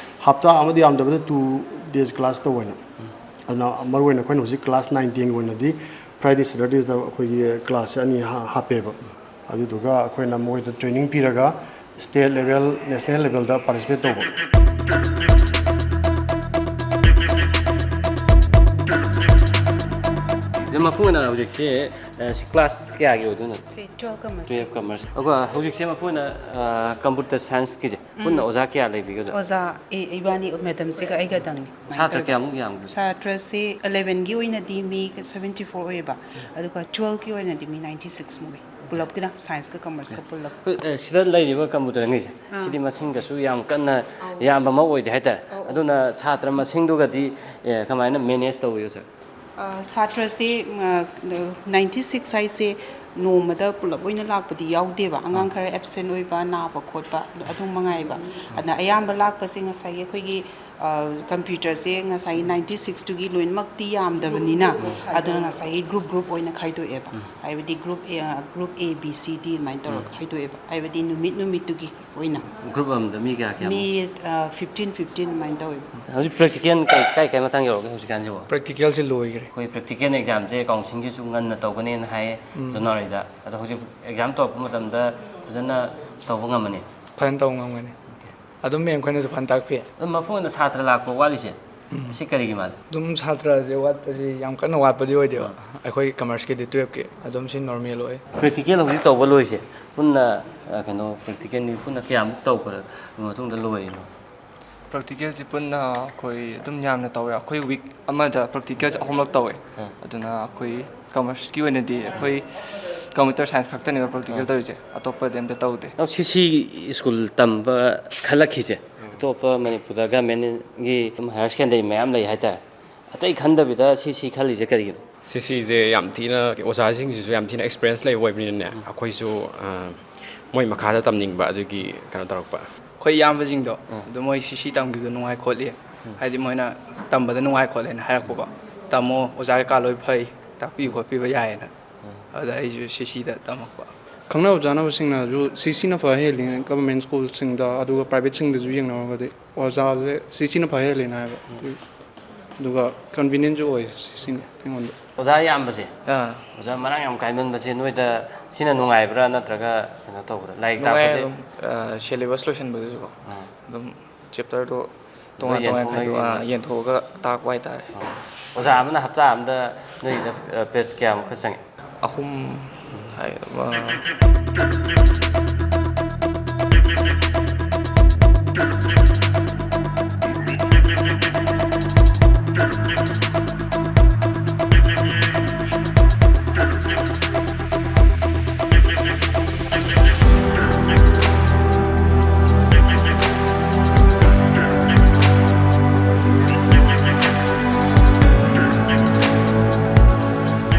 ꯍꯞꯇꯥ ꯑꯃꯗ ꯌꯥꯝꯗꯕꯗ ꯇꯨ ꯗꯦꯖ ꯀ꯭ꯂꯥꯁ ꯇꯧꯕ ꯑꯣꯏꯅ꯫ ꯑꯗꯨꯅ ꯃꯔꯨꯑꯣꯏꯅ ꯑꯩꯈꯣꯏꯅ ꯍꯧꯖꯤꯛ ꯀ꯭ꯂꯥꯁ ꯅꯥꯏꯟ ꯇꯦꯟꯒꯤ ꯑꯣꯏꯅꯗꯤ ꯐ꯭ꯔꯥꯏꯗꯦ ꯁꯦꯇꯔꯗꯦꯁꯗ ꯑꯩꯈꯣꯏꯒꯤ ꯀ꯭ꯂꯥꯁꯁꯦ ꯑꯅꯤ ꯍꯥ-, ꯍꯥꯞꯄꯦꯕ꯫ ꯑꯗꯨꯗꯨꯒ ꯑꯩꯈꯣꯏꯅ ꯃꯣꯏꯗ ꯇ꯭ꯔꯦꯅꯤꯡ ꯄꯤꯔꯒ ꯁ꯭ꯇꯦꯠ ꯂꯦꯚꯦꯜ, ꯅꯦꯁꯅꯦꯜ ꯂꯦꯚꯦꯜꯗ ꯄꯥꯔꯇꯤꯁꯤꯄꯦꯠ ꯇꯧꯕ꯫ ꯑꯗꯨ ꯃꯄꯨꯡ ꯑꯣꯏꯅ ꯍꯧꯖꯤꯛꯁꯤ, ꯑ, ꯁꯤ ꯀ꯭ꯂꯥꯁ ꯀꯌꯥꯒꯤ ꯑꯣꯏꯗꯣꯏꯅꯣ? ꯁꯤ ꯇꯨꯋꯦꯜꯐ ꯀꯃꯔꯁ꯫ Twelve commerce. ꯑꯗꯨꯒ ꯍꯧꯖꯤꯛꯁꯦ ꯃꯄꯨꯡ ꯑꯣꯏꯅ, ꯑ, ꯀꯝꯄ꯭ꯌꯨꯇꯔ ꯁꯥꯏꯟꯁꯀꯤꯁꯦ ꯄꯨꯟꯅ ꯑꯣꯖꯥ ꯀꯌꯥ ꯂꯩꯕꯤꯒꯗ꯭ꯔꯥ? ꯑꯣꯖꯥ ꯏ-, ꯏꯕꯥꯅꯤ ꯃꯦꯗꯝꯁꯤꯒ ꯑꯩꯒꯗꯪꯅꯤ꯫ ꯁꯥꯇ꯭ꯔ ꯀꯌꯥꯃꯨꯛ ꯌꯥꯝꯒꯦ? ꯁꯥꯇ꯭ꯔꯁꯤ ꯑꯦꯂꯦꯚꯦꯟꯒꯤ ꯑꯣꯏꯅꯗꯤ ꯃꯤ ꯁꯚꯦꯟꯇꯤ ꯐꯣꯔ ꯑꯣꯏꯌꯦꯕ, ꯑꯗꯨꯒ ꯇꯨꯋꯦꯜꯐꯀꯤ ꯑꯣꯏꯅꯗꯤ ꯃꯤ ꯅꯥꯏꯟꯇꯤ ꯁꯤꯛꯁ ꯃꯨꯛ ꯑꯣꯏ, ꯄꯨꯂꯞꯀꯤꯗ, ꯁꯥꯏꯟꯁꯀ ꯀꯃꯔꯁꯀ ꯄꯨꯜꯂꯒ꯫ ꯑꯩꯈꯣꯏ, ꯑ, ꯁꯤꯗ ꯂꯩꯔꯤꯕ ꯀꯝꯄ꯭ꯌꯨꯇꯔ ꯑꯅꯤꯁꯦ, ꯑꯥ꯫ ꯁꯤꯗꯤ ꯃꯁꯤꯡꯗꯁꯨ ꯌꯥꯝ ꯀꯟꯅ ꯑꯧ꯫ ꯌꯥꯝꯕ ꯑꯃ ꯑꯣꯏꯗꯦ ꯍꯥꯏꯇꯥꯔꯦ꯫ ꯑꯧ, ꯑꯧ꯫ ꯑꯗꯨꯅ ꯁꯥꯇ꯭ꯔ ꯃꯁꯤꯡꯗꯨꯒꯗꯤ, ꯑꯦ, ꯀꯃꯥꯏꯅ ꯃꯦꯅꯦꯖ ꯇꯧꯏ, ꯑꯣꯖꯥ? ꯑ, ꯁꯥꯇ꯭ꯔꯁꯦ, ꯑ, ꯅꯥꯏꯟꯇꯤ ꯁꯤꯛꯁ ꯍꯥꯏꯁꯦ ꯅꯣꯡꯃꯗ ꯄꯨꯂꯞ ꯑꯣꯏꯅ ꯂꯥꯛꯄꯗꯤ ꯌꯥꯎꯗꯦꯕ꯫ ꯑꯉꯥꯡ ꯑꯥ꯫ ꯈꯔ ꯑꯦꯕꯁꯦꯟ ꯑꯣꯏꯕ, ꯅꯥꯕ ꯈꯣꯠꯄ, ꯑꯗꯨ, ꯑꯗꯨꯝ ꯃꯉꯥꯏꯕ꯫ ꯑꯗꯨꯅ ꯑꯌꯥꯝꯕ ꯂꯥꯛꯄꯁꯦ ꯉꯁꯥꯏꯒꯤ ꯑꯩꯈꯣꯏꯒꯤ ꯀꯝꯄ꯭ꯌꯨꯇꯔꯁꯦ ꯉꯁꯥꯏꯒꯤ ꯅꯥꯏꯟꯇꯤ ꯁꯤꯛꯁꯇꯨꯒꯤ ꯂꯣꯏꯅꯃꯛꯇꯤ ꯌꯥꯝꯗꯕꯅꯤꯅ, ꯑꯗꯨꯅ ꯉꯁꯥꯏꯒꯤ ꯒ꯭ꯔꯨꯞ ꯒ꯭ꯔꯨꯞ ꯑꯣꯏꯅ ꯈꯥꯏꯗꯣꯛꯑꯦꯕ꯫ ꯍꯥꯏꯕꯗꯤ group A, group A, B, ꯁꯤ, ꯗꯤ ꯑꯗꯨꯃꯥꯏꯅ ꯇꯧꯔꯒ ꯈꯥꯏꯗꯣꯛꯑꯦꯕ꯫ ꯍꯥꯏꯕꯗꯤ ꯅꯨꯃꯤꯠ ꯅꯨꯃꯤꯠꯇꯨꯒꯤ ꯑꯣꯏꯅ꯫ ꯒ꯭ꯔꯨꯞ ꯑꯃꯗ ꯃꯤ ꯀꯌꯥ ꯀꯌꯥꯃꯨꯛ? ꯃꯤ ꯐꯤꯐꯇꯤꯟ ꯐꯤꯐꯇꯤꯟ ꯑꯗꯨꯃꯥꯏꯅ ꯇꯧꯋꯦꯕ꯫ ꯍꯧꯖꯤꯛ ꯄ꯭ꯔꯦꯛꯇꯤꯀꯦꯜ ꯀꯩ, ꯀꯥꯏ ꯀꯥꯏ ꯃꯇꯥꯡ ꯌꯧꯔꯒꯦ ꯍꯧꯖꯤꯛꯀꯥꯟꯁꯤꯕꯣ? ꯄ꯭ꯔꯦꯛꯇꯤꯀꯦꯜꯁꯦ ꯂꯣꯏꯈ꯭ꯔꯦ꯫ ꯑꯩꯈꯣꯏ ꯄ꯭ꯔꯦꯛꯇꯤꯀꯦꯜ ꯑꯦꯛꯖꯥꯝꯁꯦ ꯀꯥꯎꯟꯁꯤꯜꯒꯤꯁꯨ ꯉꯟꯅ ꯇꯧꯒꯅꯦꯅ ꯍꯥꯏꯌꯦ, ꯎꯝ꯫ ꯖꯅꯋꯥꯔꯤꯗ꯫ ꯑꯗꯣ ꯍꯧꯖꯤꯛ ꯑꯦꯛꯖꯥꯝ ꯇꯧꯔꯛꯄ ꯃꯇꯝꯗ ꯐꯖꯅ ꯇꯧꯕ ꯉꯝꯃꯅꯤ? ꯐꯖꯅ ꯇꯧꯕ ꯉꯝꯒꯅꯤ꯫ ꯑꯗꯨꯝ ꯃꯦꯝ ꯈꯣꯏꯅꯁꯨ ꯐꯖꯅ ꯇꯥꯛꯄꯤ꯫ ꯑꯗꯨꯝ ꯃꯐꯝ ꯑꯣꯏꯅ ꯁꯥꯇ꯭ꯔ ꯂꯥꯛꯄ ꯋꯥꯠꯂꯤꯁꯦ, ꯎꯝ꯫ ꯑꯁꯤ ꯀꯔꯤꯒꯤ ꯃꯥꯜꯂꯤ? ꯑꯗꯨꯝ ꯁꯥꯇ꯭ꯔꯁꯦ ꯋꯥꯠꯄꯁꯤ ꯌꯥꯝ ꯀꯟꯅ ꯋꯥꯠꯄꯗꯤ ꯑꯣꯏꯗꯦꯕ꯫ ꯑꯥ꯫ ꯑꯩꯈꯣꯏ ꯀꯃꯔꯁꯀꯤꯗꯤ ꯇꯨꯌꯦꯜꯞꯀꯤ ꯑꯗꯨꯝ ꯁꯤ ꯅꯣꯔꯃꯦꯜ ꯑꯣꯏ꯫ ꯄ꯭ꯔꯦꯛꯇꯤꯀꯦꯜ ꯍꯧꯖꯤꯛ ꯇꯧꯕ ꯂꯣꯏꯁꯦ ꯄꯨꯟꯅ, ꯑ, ꯀꯩꯅꯣ, ꯄ꯭ꯔꯦꯛꯇꯤꯀꯦꯜꯗꯤ ꯄꯨꯟꯅ ꯀꯌꯥꯃꯨꯛ ꯇꯧꯈ꯭ꯔꯕ ꯃꯇꯨꯡꯗ ꯂꯣꯏꯔꯤꯅꯣ? ꯄ꯭ꯔꯦꯛꯇꯤꯀꯦꯜꯁꯤ ꯄꯨꯟꯅ ꯑꯩꯈꯣꯏ ꯑꯗꯨꯝ ꯌꯥꯝꯅ ꯇꯧꯋꯦ꯫ ꯑꯩꯈꯣꯏ ꯋꯤꯛ ꯑꯃꯗ ꯄ꯭ꯔꯦꯛꯇꯤꯀꯦꯜꯁꯦ ꯑꯍꯨꯝꯂꯛ ꯇꯧꯋꯦ꯫ ꯎꯝ꯫ ꯑꯗꯨꯅ ꯑꯩꯈꯣꯏ ꯀꯃꯔꯁꯀꯤ ꯑꯣꯏꯅꯗꯤ ꯑꯩꯈꯣꯏ ꯀꯝꯄ꯭ꯌꯨꯇꯔ ꯁꯥꯏꯟꯁ ꯈꯛꯇꯅꯦꯕ ꯄ꯭ꯔꯦꯛꯇꯤꯀꯦꯜ ꯎꯝ꯫ ꯇꯧꯔꯤꯁꯦ, ꯑꯇꯣꯞꯄꯗꯤ ꯑꯝꯇ ꯇꯧꯗꯦ꯫ ꯑꯗꯣ ꯁꯤ ꯁꯤ ꯁ꯭ꯀꯨꯜ ꯇꯝꯕ ꯈꯜꯂꯛꯈꯤꯁꯦ, ꯎꯝ꯫ ꯑꯇꯣꯞꯄ ꯃꯅꯤꯄꯨꯔꯗ ꯒꯃꯦꯟꯒꯤ ꯑꯗꯨꯝ ꯍꯥꯌꯔ ꯁꯦꯀꯦꯟꯗꯔꯤ ꯃꯌꯥꯝ ꯂꯩ ꯍꯥꯏꯇꯥꯔꯦ, ꯑꯇꯩ ꯈꯟꯗꯕꯤꯗ ꯁꯤ ꯁꯤ ꯈꯜꯂꯤꯁꯦ ꯀꯔꯤꯒꯤꯅꯣ? ꯁꯤ ꯁꯤꯁꯦ ꯌꯥꯝ ꯊꯤꯅ, ꯑꯣꯖꯥꯁꯤꯡꯁꯤꯁꯨ ꯌꯥꯝ ꯊꯤꯅ ꯑꯦꯛꯁꯄꯤꯔꯤꯌꯦꯟꯁ ꯂꯩꯕ ꯑꯣꯏꯕꯅꯤꯅꯅꯦ, ꯎꯝ꯫ ꯑꯩꯈꯣꯏꯁꯨ, ꯑ, ꯃꯣꯏ ꯃꯈꯥꯗ ꯇꯝꯅꯤꯡꯕ ꯑꯗꯨꯒꯤ ꯀꯩꯅꯣ ꯇꯧꯔꯛꯄ꯫ ꯑꯩꯈꯣꯏ ꯏꯌꯥꯝꯕꯁꯤꯡꯗꯣ, ꯎꯝ꯫ ꯑꯗꯨ ꯃꯣꯏ ꯁꯤ ꯁꯤ ꯇꯝꯈꯤꯕꯗꯣ ꯅꯨꯡꯉꯥꯏ ꯈꯣꯠꯂꯤ, ꯎꯝ꯫ ꯍꯥꯏꯗꯤ ꯃꯣꯏꯅ ꯇꯝꯕꯗ ꯅꯨꯡꯉꯥꯏ ꯈꯣꯠꯂꯦꯅ ꯍꯥꯏꯔꯛꯄꯀꯣ꯫ ꯇꯝꯃꯣ, ꯑꯣꯖꯥ ꯀꯩꯀꯥ ꯂꯣꯏ ꯐꯩ, ꯇꯥꯛꯄꯤꯕ ꯈꯣꯠꯄꯤꯕ ꯌꯥꯏꯌꯦꯅ꯫ ꯎꯝ꯫ ꯑꯗꯨꯗ ꯑꯩꯁꯨ ꯁꯤ ꯁꯤꯗ ꯇꯝꯃꯛꯄ꯫ ꯈꯪꯅꯕ ꯆꯥꯅꯕꯁꯤꯡꯅꯁꯨ ꯁꯤ ꯁꯤꯅ ꯐ ꯍꯦꯜꯂꯤ, ꯒꯚꯔꯟꯃꯦꯟ ꯁ꯭ꯀꯨꯜꯁꯤꯡꯗ ꯑꯗꯨꯒ ꯄ꯭ꯔꯥꯏꯚꯦꯠꯁꯤꯡꯗꯁꯨ ꯌꯦꯡꯅꯔꯨꯔꯒꯗꯤ ꯑꯣꯖꯥꯁꯦ ꯁꯤ ꯁꯤꯅ ꯐ ꯍꯦꯜꯂꯤꯅ ꯍꯥꯏꯕ꯫ ꯑꯗꯨꯒ ꯀꯟꯚꯤꯅꯤꯌꯦꯟꯁꯨ ꯑꯣꯏ ꯁꯤ ꯁꯤꯅ ꯑꯩꯉꯣꯟꯗ꯫ ꯑꯣꯖꯥ ꯌꯥꯝꯕꯁꯦ, ꯑꯥ꯫ ꯑꯣꯖꯥ ꯃꯔꯥꯡ ꯌꯥꯝ ꯀꯥꯏꯃꯟꯕꯁꯦ ꯅꯣꯏꯗ ꯁꯤꯅ ꯅꯨꯡꯉꯥꯏꯕ꯭ꯔꯥ ꯅꯠꯇ꯭ꯔꯒ ꯀꯩꯅꯣ ꯇꯧꯕ꯭ꯔꯥ? ꯂꯥꯏꯔꯤꯛ ꯅꯨꯡꯉꯥꯏ ꯇꯥꯛꯄꯁꯦ? ꯑꯗꯨꯝ, ꯑ, ꯁꯦꯂꯦꯕꯁ ꯂꯣꯏꯁꯤꯟꯕꯗꯨꯁꯨꯀꯣ꯫ ꯑꯥ꯫ ꯑꯗꯨꯝ ꯆꯦꯞꯇꯔꯗꯣ ꯇꯣꯉꯥꯟ ꯂꯣꯏ ꯇꯣꯉꯥꯟ ꯌꯦꯟꯊꯣꯛꯅ ꯈꯥꯏꯗꯣꯛ-, ꯑꯥ, ꯌꯦꯡꯊꯣꯛꯑꯦ꯫ ꯌꯦꯟꯊꯣꯛꯑꯒ ꯇꯥꯛꯄ ꯍꯥꯏꯇꯥꯔꯦ꯫ ꯑꯣ꯫ ꯑꯣꯖꯥ ꯑꯃꯅ ꯍꯞꯇꯥ ꯑꯃꯗ ꯅꯣꯏꯒꯤꯗ, ꯑ, ꯄꯦꯔꯦꯗ ꯀꯌꯥꯃꯨꯛꯀ ꯆꯪꯉꯤ? ꯑꯍꯨꯝ ꯍꯥꯏ-, ꯑ,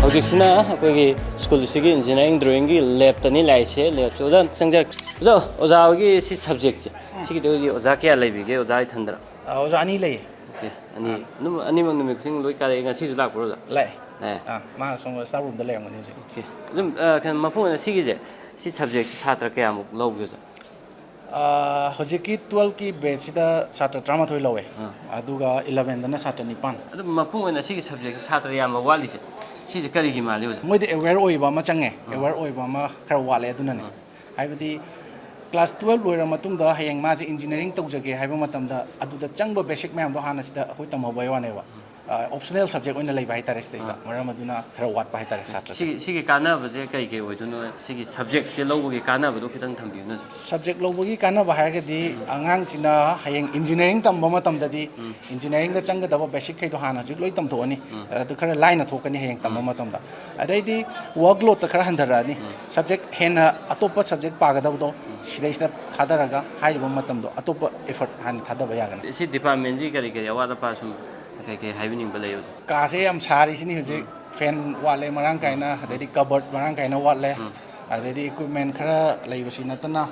ꯍꯧꯖꯤꯛꯁꯤꯅ ꯑꯩꯈꯣꯏꯒꯤ ꯁ꯭ꯀꯨꯜꯁꯤꯒꯤ ꯏꯟꯖꯤꯅꯤꯌꯥꯔꯤꯡ ꯗ꯭ꯔꯣꯌꯤꯡꯒꯤ ꯂꯦꯞꯇꯅꯤ ꯂꯥꯛꯏꯁꯦ꯫ ꯂꯦꯞꯁꯦ ꯑꯣꯖꯥ ꯆꯪꯖꯔꯛꯀꯦ꯫ ꯑꯣꯖꯥ, ꯑꯣꯖꯥ ꯍꯣꯏꯒꯤ ꯁꯤ ꯁꯕꯖꯦꯛꯁꯦ, ꯁꯤꯒꯤꯗꯤ ꯍꯧꯖꯤꯛ ꯑꯣꯖꯥ ꯀꯌꯥ ꯂꯩꯕꯤꯒꯦ? ꯑꯣꯖꯥ ꯏꯊꯟꯗꯔ? ꯑꯣꯖꯥ ꯑꯅꯤ ꯂꯩꯌꯦ꯫ ꯑꯣꯀꯦ꯫ ꯑꯅꯤ ꯑꯗꯨꯝ ꯑꯅꯤꯃꯛ ꯅꯨꯃꯤꯠ ꯈꯨꯗꯤꯡ ꯂꯣꯏ ꯀꯥꯔꯛꯑꯦ? ꯉꯁꯤꯁꯨ ꯂꯥꯛꯄ꯭ꯔꯣ ꯑꯣꯖꯥ? ꯂꯥꯛꯑꯦ꯫ ꯑꯦ꯫ ꯑꯥ, ꯃꯥ ꯁꯣꯝ ꯁ꯭ꯇꯥꯐ ꯔꯨꯝꯗ ꯂꯩꯔꯝꯒꯅꯤ ꯍꯧꯖꯤꯛ꯫ ꯑꯣꯀꯦ꯫ ꯑꯗꯨꯝ ꯑ, ꯀꯩꯅꯣ, ꯃꯄꯨꯡ ꯑꯣꯏꯅ ꯁꯤꯒꯤꯁꯦ, ꯁꯤ ꯁꯕꯖꯦꯛꯁꯦ ꯁꯥꯇ꯭ꯔ ꯀꯌꯥꯃꯨꯛ ꯂꯧꯒꯦ ꯑꯣꯖꯥ? ꯑꯥ, ꯍꯧꯖꯤꯛꯀꯤ ꯇꯨꯋꯦꯜꯐꯀꯤ ꯕꯦꯠꯁꯤꯗ ꯁꯥꯇ꯭ꯔ ꯇꯔꯥꯃꯥꯊꯣꯏ ꯂꯧꯋꯦ꯫ ꯑꯗꯨꯒ ꯏꯂꯚꯦꯟꯗꯅ ꯁꯥꯇ꯭ꯔ ꯅꯤꯄꯥꯟ꯫ ꯑꯗꯨꯝ ꯃꯄꯨꯡ ꯑꯣꯏꯅ ꯁꯤꯒꯤ ꯁꯕꯖꯦꯛꯁꯦ ꯁꯥꯇ꯭ꯔ ꯌꯥꯝꯕ ꯋꯥꯠꯂꯤꯁꯦ, ꯁꯤꯁꯦ ꯀꯔꯤꯒꯤ ꯃꯥꯜꯂꯤ ꯑꯣꯖꯥ? ꯃꯣꯏꯗ ꯑꯦꯋꯦꯌꯔ ꯑꯣꯏꯕ ꯑꯃ ꯆꯪꯉꯦ꯫ ꯑꯦꯋꯦꯌꯔ ꯑꯣꯏꯕ ꯑꯃ ꯈꯔ ꯋꯥꯠꯂꯦ꯫ ꯑꯗꯨꯅꯅꯦ꯫ ꯍꯥꯏꯕꯗꯤ ꯀ꯭ꯂꯥꯁ ꯇꯨꯋꯦꯜꯐ ꯂꯣꯏꯔ ꯃꯇꯨꯡꯗ ꯍꯌꯦꯡ ꯃꯥꯁꯦ ꯏꯟꯖꯤꯅꯤꯌꯥꯔꯤꯡ ꯇꯧꯖꯒꯦ ꯍꯥꯏꯕ ꯃꯇꯝꯗ ꯑꯗꯨꯗ ꯆꯪꯕ ꯕꯦꯁꯤꯛ ꯃꯌꯥꯝꯗꯣ ꯍꯥꯟꯅ ꯁꯤꯗ ꯑꯩꯈꯣꯏ ꯇꯝꯍꯧꯕ ꯋꯥꯅꯦꯕ꯫ ꯑꯣꯞꯁꯅꯦꯜ ꯁꯕꯖꯦꯛ ꯑꯣꯏꯅ ꯂꯩꯕ ꯍꯥꯏꯇꯥꯔꯦ ꯁꯤꯗꯩꯁꯤꯗ꯫ ꯃꯔꯝ ꯑꯗꯨꯅ ꯈꯔ ꯋꯥꯠꯄ ꯍꯥꯏꯇꯥꯔꯦ ꯁꯥꯇ꯭ꯔꯁꯦ꯫ ꯁꯤꯒꯤ ꯁꯤꯒꯤ ꯀꯥꯟꯅꯕꯁꯦ ꯀꯩ ꯀꯩ ꯑꯣꯏꯗꯣꯏꯅꯣ? ꯁꯤꯒꯤ ꯁꯕꯖꯦꯛꯁꯦ ꯂꯧꯕꯒꯤ ꯀꯥꯟꯅꯕꯗꯣ ꯈꯤꯇꯪ ꯊꯝꯕꯤꯌꯨꯅꯦ꯫ ꯁꯕꯖꯦꯛ ꯂꯧꯕꯒꯤ ꯀꯥꯟꯅꯕ ꯍꯥꯏꯔꯒꯗꯤ ꯑꯉꯥꯡꯁꯤꯅ ꯍꯌꯦꯡ ꯏꯟꯖꯤꯅꯤꯌꯥꯔꯤꯡ ꯇꯝꯕ ꯃꯇꯝꯗꯗꯤ ꯏꯟꯖꯤꯅꯤꯌꯥꯔꯤꯡꯗ ꯆꯪꯒꯗꯕ ꯕꯦꯁꯤꯛꯈꯩꯗꯣ ꯍꯥꯟꯅ ꯍꯧꯖꯤꯛ ꯂꯣꯏ ꯇꯝꯊꯣꯛꯑꯅꯤ꯫ ꯑꯗꯨ ꯈꯔ ꯂꯥꯏꯅ ꯊꯣꯛꯀꯅꯤ ꯍꯌꯦꯡ ꯇꯝꯕ ꯃꯇꯝꯗ꯫ ꯑꯗꯩꯗꯤ ꯋꯥꯔꯛ ꯂꯣꯗꯇ ꯈꯔ ꯍꯟꯊꯔꯛꯑꯅꯤ꯫ ꯁꯕꯖꯦꯛ ꯍꯦꯟꯅ ꯑꯇꯣꯞꯄ ꯁꯕꯖꯦꯛ ꯄꯥꯒꯗꯕꯗꯣ ꯁꯤꯗꯩꯁꯤꯗ ꯊꯥꯗꯔꯒ ꯍꯥꯏꯔꯤꯕ ꯃꯇꯝꯗꯣ ꯑꯇꯣꯞꯄ ꯑꯦꯐꯔꯠ ꯍꯥꯟꯅ ꯊꯥꯗꯕ ꯌꯥꯒꯅꯤ꯫ ꯁꯤ ꯗꯤꯄꯥꯔꯠꯃꯦꯟꯁꯤ ꯀꯔꯤ ꯀꯔꯤ ꯑꯋꯥꯠ ꯑꯄꯥ ꯁꯨꯝ ꯀꯩ ꯀꯩ ꯍꯥꯏꯕꯤꯅꯤꯡꯕ ꯂꯩ ꯑꯣꯖꯥ? ꯀꯥꯁꯦ ꯌꯥꯝ ꯁꯥꯔꯤꯁꯤꯅꯤ ꯍꯧꯖꯤꯛ꯫ ꯐꯦꯟ ꯋꯥꯠꯂꯦ ꯃꯔꯥꯡ ꯀꯥꯏꯅ, ꯑꯗꯩꯗꯤ ꯀꯕꯔꯠ ꯃꯔꯥꯡ ꯀꯥꯏꯅ ꯋꯥꯠꯂꯦ꯫ ꯑꯗꯩꯗꯤ ꯏꯀ꯭ꯋꯤꯞꯃꯦꯟ ꯈꯔ ꯂꯩꯕꯁꯤ ꯅꯠꯇꯅ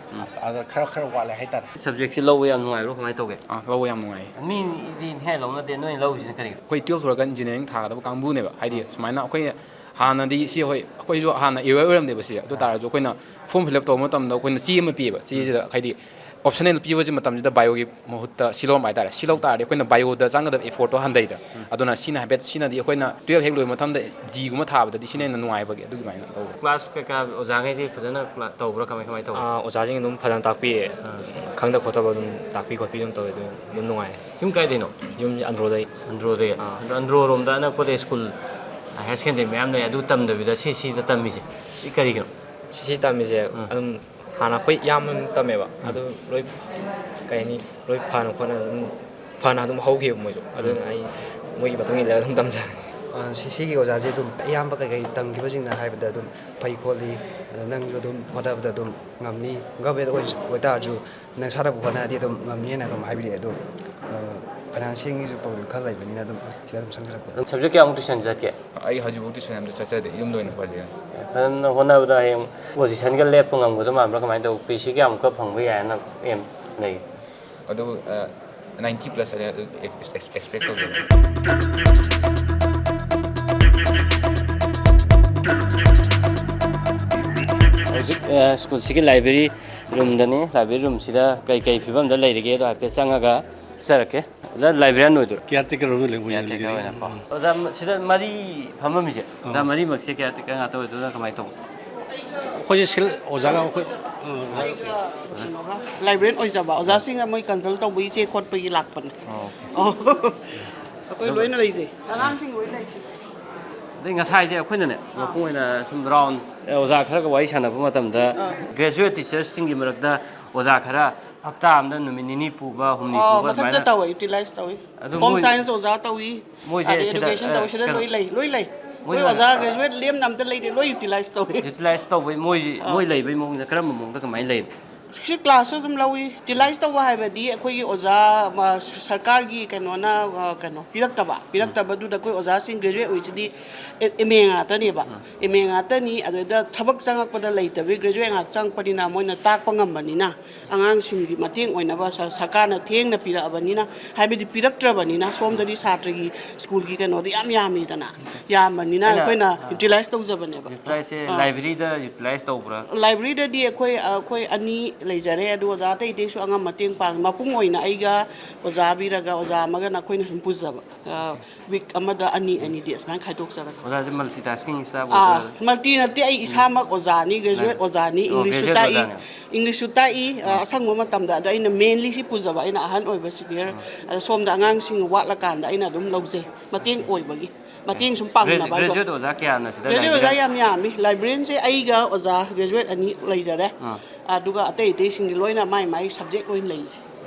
ꯑꯗ ꯈꯔ ꯈꯔ ꯋꯥꯠꯂꯦ ꯍꯥꯏꯇꯥꯔꯦ꯫ ꯁꯕꯖꯦꯛꯁꯤ ꯂꯧꯕ ꯌꯥꯝ ꯅꯨꯡꯉꯥꯏꯕ꯭ꯔꯣ, ꯀꯃꯥꯏꯅ ꯇꯧꯒꯦ? ꯑꯥ, ꯂꯧꯕ ꯌꯥꯝ ꯅꯨꯡꯉꯥꯏꯌꯦ꯫ ꯃꯤꯗꯤ ꯏꯟꯊꯤ ꯂꯧꯅꯗꯦ, ꯅꯣꯏ ꯂꯧꯔꯤꯁꯤꯅ ꯀꯔꯤꯒꯤꯅꯣ? ꯑꯩꯈꯣꯏ ꯇꯨꯌꯦꯜꯐ ꯂꯣꯏꯔꯒ ꯏꯟꯖꯤꯅꯤꯌꯥꯔꯤꯡ ꯊꯥꯒꯗꯕ ꯀꯥꯡꯕꯨꯅꯦꯕ꯫ ꯍꯥꯏꯗꯤ ꯁꯨꯃꯥꯏꯅ ꯑꯩꯈꯣꯏ ꯍꯥꯟꯅꯗꯤ ꯁꯤ ꯍꯣꯏ ꯑꯩꯈꯣꯏꯁꯨ ꯍꯥꯟꯅ ꯑꯦꯋꯦꯌꯔ ꯑꯣꯏꯔꯝꯗꯦꯕ ꯁꯤ꯫ ꯑꯗꯨ ꯇꯥꯔꯁꯨ ꯑꯩꯈꯣꯏꯅ ꯐꯣꯔꯝ ꯐꯤꯜ ꯑꯞ ꯇꯧꯕ ꯃꯇꯝꯗ ꯑꯩꯈꯣꯏꯅ ꯆꯦ ꯑꯃ ꯄꯤꯌꯦꯕ꯫ ꯆꯦꯁꯤꯗ ꯍꯥꯏꯗꯤ ꯑꯣꯞꯁꯅꯦꯜ ꯄꯤꯕꯁꯤ ꯃꯇꯝꯁꯤꯗ ꯕꯥꯏꯑꯣꯒꯤ ꯃꯍꯨꯠꯇ ꯁꯤ ꯂꯧꯔꯝꯕ ꯍꯥꯏꯇꯥꯔꯦ꯫ ꯁꯤ ꯂꯧ ꯇꯥꯔꯗꯤ ꯑꯩꯈꯣꯏꯅ ꯕꯥꯏꯑꯣꯗ ꯆꯪꯒꯗꯕ ꯑꯦꯐꯣꯔꯠꯇꯣ ꯍꯟꯊꯩꯗꯅ꯫ ꯑꯗꯨꯅ ꯁꯤꯅ ꯍꯥꯏꯐꯦꯠ, ꯁꯤꯅꯗꯤ ꯑꯩꯈꯣꯏꯅ ꯇꯨꯌꯦꯜꯐ ꯍꯦꯛ ꯂꯣꯏꯕ ꯃꯇꯝꯗ ꯖꯤꯒꯨꯝꯕ ꯊꯥꯕꯗꯗꯤ ꯁꯤꯅ ꯍꯦꯟꯅ ꯅꯨꯡꯉꯥꯏꯕꯒꯤ ꯑꯗꯨꯃꯥꯏꯅ ꯇꯧꯕ꯫ ꯀ꯭ꯂꯥꯁ ꯀꯩꯀꯥ ꯑꯣꯖꯥꯈꯩꯗꯤ ꯐꯖꯅ ꯀ꯭ꯂꯥ-, ꯇꯧꯕ꯭ꯔꯥ? ꯀꯃꯥꯏ ꯀꯃꯥꯏꯅ ꯇꯧꯕ? ꯑꯥ, ꯑꯣꯖꯥꯁꯤꯡ ꯑꯗꯨꯝ ꯐꯖꯅ ꯇꯥꯛꯄꯤꯌꯦ꯫ ꯈꯪꯗ ꯈꯣꯠꯇꯕ ꯑꯗꯨꯝ ꯇꯥꯛꯄꯤ ꯈꯣꯠꯄꯤ ꯑꯗꯨꯝ ꯇꯧꯋꯦ꯫ ꯑꯗꯨꯝ, ꯑꯗꯨꯝ ꯅꯨꯡꯉꯥꯏꯌꯦ꯫ ꯌꯨꯝ ꯀꯥꯏꯗꯩꯅꯣ? ꯌꯨꯝꯁꯦ ꯑꯟꯗ꯭ꯔꯣꯗꯩ꯫ ꯑꯟꯗ꯭ꯔꯣꯗꯩ? ꯑꯥ꯫ ꯑꯟꯗ꯭ꯔꯣꯔꯣꯝꯗ ꯑꯅꯛꯄꯗ ꯁ꯭ꯀꯨꯜ, ꯍꯥꯌꯔ ꯁꯦꯀꯦꯟꯗꯔꯤ ꯃꯌꯥꯝ ꯂꯩ, ꯑꯗꯨ ꯇꯝꯗꯕꯤꯗ ꯁꯤ ꯁꯤꯗ ꯇꯝꯃꯤꯁꯦ, ꯁꯤ ꯀꯔꯤꯒꯤꯅꯣ? ꯁꯤ ꯁꯤ ꯇꯝꯃꯤꯁꯦ ꯑꯗꯨꯝ ꯍꯥꯟꯅ ꯑꯩꯈꯣꯏ ꯏꯌꯥꯝꯕ ꯑꯃ ꯇꯝꯃꯦꯕ꯫ ꯑꯗꯨ ꯂꯣꯏ, ꯀꯩ ꯍꯥꯏꯅꯤ, ꯂꯣꯏ ꯐꯅ ꯈꯣꯠꯅ ꯑꯗꯨꯝ ꯐꯅ ꯑꯗꯨꯝ ꯍꯧꯈꯤꯕ ꯃꯣꯏꯁꯨ꯫ ꯑꯗꯨꯅ ꯑꯩ ꯃꯣꯏꯒꯤ ꯃꯇꯨꯡ ꯏꯜꯂꯒ ꯑꯗꯨꯝ ꯇꯝꯖꯕꯅꯤ꯫ ꯁꯤ ꯁꯤꯒꯤ ꯑꯣꯖꯥꯁꯦ ꯑꯗꯨꯝ ꯑꯌꯥꯝꯕ ꯀꯩꯀꯩ ꯇꯝꯈꯤꯕꯁꯤꯡꯅ ꯍꯥꯏꯕꯗ ꯑꯗꯨꯝ ꯐꯩ ꯈꯣꯠꯂꯤ, ꯑꯗ ꯅꯪꯁꯨ ꯑꯗꯨꯝ ꯍꯣꯠꯅꯕꯗ ꯑꯗꯨꯝ ꯉꯝꯅꯤ, ꯒꯚꯔꯟꯃꯦꯟ ꯑꯣꯏ-, ꯑꯣꯏꯇꯥꯔꯁꯨ ꯅꯪ ꯁꯥꯟꯅꯕ ꯍꯣꯠꯅꯔꯗꯤ ꯑꯗꯨꯝ ꯉꯝꯅꯤꯅ ꯑꯗꯨꯝ ꯍꯥꯏꯕꯤꯔꯛꯑꯦ꯫ ꯑꯗꯣ ꯐꯥꯏꯅꯥꯟꯁꯤꯌꯦꯜꯒꯤꯁꯨ ꯄ꯭ꯔꯣꯕ꯭ꯂꯦꯝ ꯈꯔ ꯂꯩꯕꯅꯤꯅ ꯑꯗꯨꯝ ꯁꯤꯗ ꯑꯗꯨꯝ ꯆꯪꯖꯔꯛꯄ꯫ ꯅꯪ ꯁꯕꯖꯦꯛ ꯀꯌꯥꯃꯨꯛ ꯇꯨꯏꯁꯟ ꯆꯠꯀꯦ? ꯑꯩ ꯍꯧꯖꯤꯛꯐꯥꯎ ꯇꯨꯏꯁꯟ ꯑꯝꯇ ꯆꯠꯆꯗꯦ, ꯌꯨꯝꯗ ꯑꯣꯏꯅ ꯄꯥꯖꯩ꯫ ꯐꯖꯅ ꯍꯣꯠꯅꯕꯗ ꯍꯌꯦꯡ ꯄꯣꯖꯤꯁꯟꯒ ꯂꯦꯞꯄ ꯉꯝꯒꯗꯕ ꯃꯥꯟꯕ꯭ꯔꯥ? ꯀꯃꯥꯏꯅ ꯇꯧ? ꯄꯤ ꯁꯤ ꯀꯌꯥꯃꯨꯛꯀ ꯐꯪꯕ ꯌꯥꯏꯅ ꯑꯦꯝ ꯂꯩ? ꯑꯗꯨ, ꯑ, ꯅꯥꯏꯟꯇꯤ ꯄ꯭ꯂꯁ ꯑꯦꯛꯁꯄꯦꯛ ꯇꯧꯖꯩ꯫ ꯍꯧꯖꯤꯛ ꯑ, ꯁ꯭ꯀꯨꯜꯁꯤꯒꯤ ꯂꯥꯏꯕ꯭ꯔꯦꯔꯤ ꯔꯨꯝꯗꯅꯤ꯫ ꯂꯥꯏꯕ꯭ꯔꯦꯔꯤ ꯔꯨꯝꯁꯤꯗ ꯀꯩ ꯀꯩ ꯐꯤꯕꯝꯗ ꯂꯩꯔꯤꯒꯦꯗꯣ ꯍꯥꯏꯐꯦꯠ ꯆꯪꯉꯒ ꯎꯠꯆꯔꯛꯀꯦ꯫ ꯑꯣꯖꯥ ꯂꯥꯏꯕ꯭ꯔꯦꯔꯤꯌꯥꯟ ꯑꯣꯏꯗꯣꯏꯔꯣ? ꯀꯤꯌꯥꯔ ꯇꯦꯀꯔ ꯑꯣꯏꯅ ꯂꯩ ꯀꯤꯌꯥꯔ ꯇꯦꯀꯔ ꯑꯣꯏꯅꯀꯣ꯫ ꯑꯣꯖꯥ, ꯁꯤꯗ ꯃꯔꯤ ꯐꯝꯃꯝꯃꯤꯁꯦ, ꯑꯣꯖꯥ ꯃꯔꯤꯃꯛꯁꯦ ꯀꯤꯌꯥꯔ ꯇꯦꯀꯔ ꯉꯥꯛꯇ ꯑꯣꯏꯗꯣꯏꯔꯥ, ꯀꯃꯥꯏꯅ ꯇꯧꯕ? ꯑꯩꯈꯣꯏꯁꯦ ꯁꯤꯜ ꯑꯣꯖꯥꯒ ꯑꯩꯈꯣꯏ ꯑ, ꯑꯣꯖꯥ ꯀꯩꯅꯣꯒ ꯂꯥꯏꯕ꯭ꯔꯦꯔꯤꯌꯟ ꯑꯣꯏꯖꯕ ꯑꯣꯖꯥꯁꯤꯡꯅ ꯃꯣꯏ ꯀꯟꯁꯜ ꯇꯧꯕꯒꯤ ꯆꯦ ꯈꯣꯠꯄꯒꯤ ꯂꯥꯛꯄꯅꯦ꯫ ꯑꯣ꯫ ꯑꯩꯈꯣꯏ ꯂꯣꯏꯅ ꯂꯩꯖꯩ꯫ ꯑꯉꯥꯡꯁꯤꯡ ꯂꯣꯏ ꯂꯩꯁꯦ꯫ ꯑꯗꯩ ꯉꯁꯥꯏꯁꯦ ꯑꯩꯈꯣꯏꯅꯅꯦ, ꯃꯄꯨꯡ ꯑꯣꯏꯅ ꯁꯨꯝ ꯔꯥꯎꯟ ꯑꯣꯖꯥ ꯈꯔꯒ ꯋꯥꯔꯤ ꯁꯥꯟꯅꯕ ꯃꯇꯝꯗ, ꯒ꯭ꯔꯦꯖꯨꯋꯦꯠ ꯇꯤꯆꯔꯁꯤꯡꯒꯤ ꯃꯔꯛꯇ ꯑꯣꯖꯥ ꯈꯔ ꯍꯞꯇꯥ ꯑꯃꯗ ꯅꯨꯃꯤꯠ ꯅꯤꯅꯤ ꯄꯨꯕ, ꯍꯨꯝꯅꯤ ꯑꯥ, ꯄꯨꯕ ꯃꯊꯛꯇ ꯑꯗꯨꯃꯥꯏꯅ꯫ ꯇꯧꯋꯦ, ꯌꯨꯇꯤꯂꯥꯏꯁ ꯇꯧꯋꯤ꯫ ꯑꯗꯨ ꯍꯣꯝ ꯃꯣꯏ- ꯁꯥꯏꯟꯁ ꯑꯣꯖꯥ ꯇꯧꯋꯤ꯫ ꯃꯣꯏꯁꯦ ꯑꯗꯩ ꯁꯤꯗ, ꯑꯦꯖꯨꯀꯦꯁꯟ ꯑ, ꯇꯧꯋꯤ, ꯁꯤꯗ ꯀꯩꯅꯣ- ꯂꯣꯏ ꯂꯩ, ꯂꯣꯏ ꯂꯩ꯫ ꯃꯣꯏ ꯑꯩꯈꯣꯏ ꯑꯣꯖꯥ ꯒ꯭ꯔꯦꯖꯨꯋꯦꯠ ꯂꯦꯝꯅ ꯑꯝꯇ ꯂꯩꯇꯦ, ꯂꯣꯏ ꯌꯨꯇꯤꯂꯥꯏꯁ ꯇꯧꯋꯤ꯫ ꯌꯨꯇꯤꯂꯥꯏꯁ ꯇꯧꯕꯩ ꯃꯣꯏ, ꯃꯣꯏ ꯂꯩꯕꯩ ꯃꯑꯣꯡꯗ ꯀꯔꯝꯕ ꯃꯑꯣꯡꯗ ꯀꯃꯥꯏꯅ ꯂꯩ? ꯁꯤ ꯀ꯭ꯂꯥꯁꯁꯨ ꯑꯗꯨꯝ ꯂꯧꯏ꯫ ꯌꯨꯇꯤꯂꯥꯏꯁ ꯇꯧꯕ ꯍꯥꯏꯕꯗꯤ ꯑꯩꯈꯣꯏꯒꯤ ꯑꯣꯖꯥ, ꯃ, ꯁꯔꯀꯥꯔꯒꯤ ꯀꯩꯅꯣꯅ, ꯑ, ꯀꯩꯅꯣ ꯄꯤꯔꯛꯇꯕ, ꯄꯤꯔꯛꯇꯕꯗꯨꯗ ꯑꯩꯈꯣꯏ ꯑꯣꯖꯥꯁꯤꯡ ꯒ꯭ꯔꯦꯖꯨꯋꯦꯠ ꯑꯣꯏꯁꯤꯗꯤ ꯑꯦꯝ ꯑꯦ ꯉꯥꯛꯇꯅꯦꯕ꯫ ꯑꯦꯝ ꯑꯦ ꯉꯥꯛꯇꯅꯤ꯫ ꯑꯗꯨꯗ ꯊꯕꯛ ꯆꯪꯉꯛꯄꯗ ꯂꯩꯇꯕꯒꯤ ꯒ꯭ꯔꯦꯖꯨꯋꯦꯠ ꯉꯥꯛ ꯆꯪꯉꯛꯄꯅꯤꯅ ꯃꯣꯏꯅ ꯇꯥꯛꯄ ꯉꯝꯕꯅꯤꯅ, ꯑꯉꯥꯡꯁꯤꯡꯒꯤ ꯃꯇꯦꯡ ꯑꯣꯏꯅꯕ ꯁ-, ꯁꯔꯀꯥꯔꯅ ꯊꯦꯡꯅ ꯄꯤꯔꯛꯑꯕꯅꯤꯅ, ꯍꯥꯏꯕꯗꯤ ꯄꯤꯔꯛꯇ꯭ꯔꯕꯅꯤꯅ, ꯁꯣꯝꯗꯗꯤ ꯁꯥꯇ꯭ꯔꯒꯤ ꯁ꯭ꯀꯨꯜꯒꯤ ꯀꯩꯅꯣꯗꯣ ꯌꯥꯝ ꯌꯥꯝꯃꯤꯗꯅ, ꯌꯥꯝꯕꯅꯤꯅ ꯑꯩꯅ- ꯑꯩꯈꯣꯏꯅ ꯑꯥ꯫ ꯌꯨꯇꯤꯂꯥꯏꯁ ꯇꯧꯖꯕꯅꯦꯕ꯫ ꯌꯨꯇꯤꯂꯥꯏꯁꯁꯦ ꯑꯥ꯫ ꯂꯥꯏꯕ꯭ꯔꯦꯔꯤꯗ ꯌꯨꯇꯤꯂꯥꯏꯁ ꯇꯧꯕ꯭ꯔꯥ? ꯂꯥꯏꯕ꯭ꯔꯦꯔꯤꯗꯗꯤ ꯑꯩꯈꯣꯏ, ꯑꯩꯈꯣꯏ ꯑꯅꯤ ꯂꯩꯖꯔꯦ, ꯑꯗꯨ ꯑꯣꯖꯥ ꯑꯇꯩ ꯑꯇꯩꯁꯨ ꯑꯉꯝ ꯃꯇꯦꯡ ꯄꯥꯡꯉꯤ꯫ ꯃꯄꯨꯡ ꯑꯣꯏꯅ ꯑꯩꯒ ꯑꯣꯖꯥ ꯕꯤꯔꯒ ꯑꯣꯖꯥ ꯑꯃꯒꯅ ꯑꯩꯈꯣꯏꯅ ꯁꯨꯝ ꯄꯨꯖꯕ꯫ ꯑ, ꯋꯤꯛ ꯑꯃꯗ ꯑꯅꯤ ꯑꯅꯤꯗꯤ ꯑꯁꯨꯃꯥꯏꯅ ꯈꯥꯏꯗꯣꯛꯆꯔꯒ꯫ ꯑꯣꯖꯥꯁꯦ ꯃꯜꯇꯤ ꯇꯥꯁꯀꯤꯡ ꯁ꯭ꯇꯥꯐ ꯑꯥ, ꯑꯣꯏꯗꯣꯏꯔꯥ? ꯃꯜꯇꯤ ꯅꯠꯇꯦ, ꯑꯩ ꯏꯁꯥꯃꯛ ꯑꯣꯖꯥꯅꯤ, ꯒ꯭ꯔꯦꯖꯨꯋꯦꯠ ꯑꯣꯖꯥꯅꯤ, ꯑꯣ, ꯏꯪꯂꯤꯁꯁꯨ ꯒ꯭ꯔꯦꯖꯨꯋꯦꯠ ꯇꯥꯛꯏ꯫ ꯑꯣꯖꯥꯅꯦ꯫ ꯏꯪꯂꯤꯁꯁꯨ ꯇꯥꯛꯏ, ꯑ, ꯑꯁꯪꯕ ꯃꯇꯝꯗ꯫ ꯑꯗꯣ ꯑꯩꯅ ꯃꯦꯟꯂꯤ ꯁꯤ ꯄꯨꯖꯕ, ꯑꯩꯅ ꯑꯍꯟ ꯑꯣꯏꯕ ꯁꯤꯅꯤꯌꯔ꯫ ꯑꯗꯣ ꯁꯣꯝꯗ ꯑꯉꯥꯡꯁꯤꯡ ꯋꯥꯠꯂꯀꯥꯟꯗ ꯑꯩꯅ ꯑꯗꯨꯝ ꯂꯧꯖꯩ, ꯃꯇꯦꯡ ꯑꯣꯏꯕꯒꯤ, ꯃꯇꯦꯡ ꯁꯨꯝ ꯄꯥꯡꯅꯕ ꯍꯥꯏꯕ꯫ ꯒ꯭ꯔꯦꯖꯨꯋꯦꯠ ꯑꯣꯖꯥ ꯀꯌꯥꯅ ꯁꯤꯗ ꯒ꯭ꯔꯦꯖꯨꯋꯦꯠ ꯑꯣꯖꯥ ꯂꯩꯕꯤꯔꯦ? ꯌꯥꯝ ꯌꯥꯝꯃꯤ꯫ ꯂꯥꯏꯕ꯭ꯔꯦꯔꯤꯌꯟꯁꯦ ꯑꯩꯒ ꯑꯣꯖꯥ ꯒ꯭ꯔꯦꯖꯨꯋꯦꯠ ꯑꯅꯤ ꯂꯩꯖꯔꯦ꯫ ꯑꯥ꯫ ꯑꯗꯨꯒ ꯑꯇꯩ ꯑꯇꯩꯁꯤꯡꯗꯤ ꯂꯣꯏꯅ ꯃꯥꯏ ꯃꯥꯏ ꯁꯕꯖꯦꯛ ꯂꯣꯏꯅ ꯂꯩꯌꯦ꯫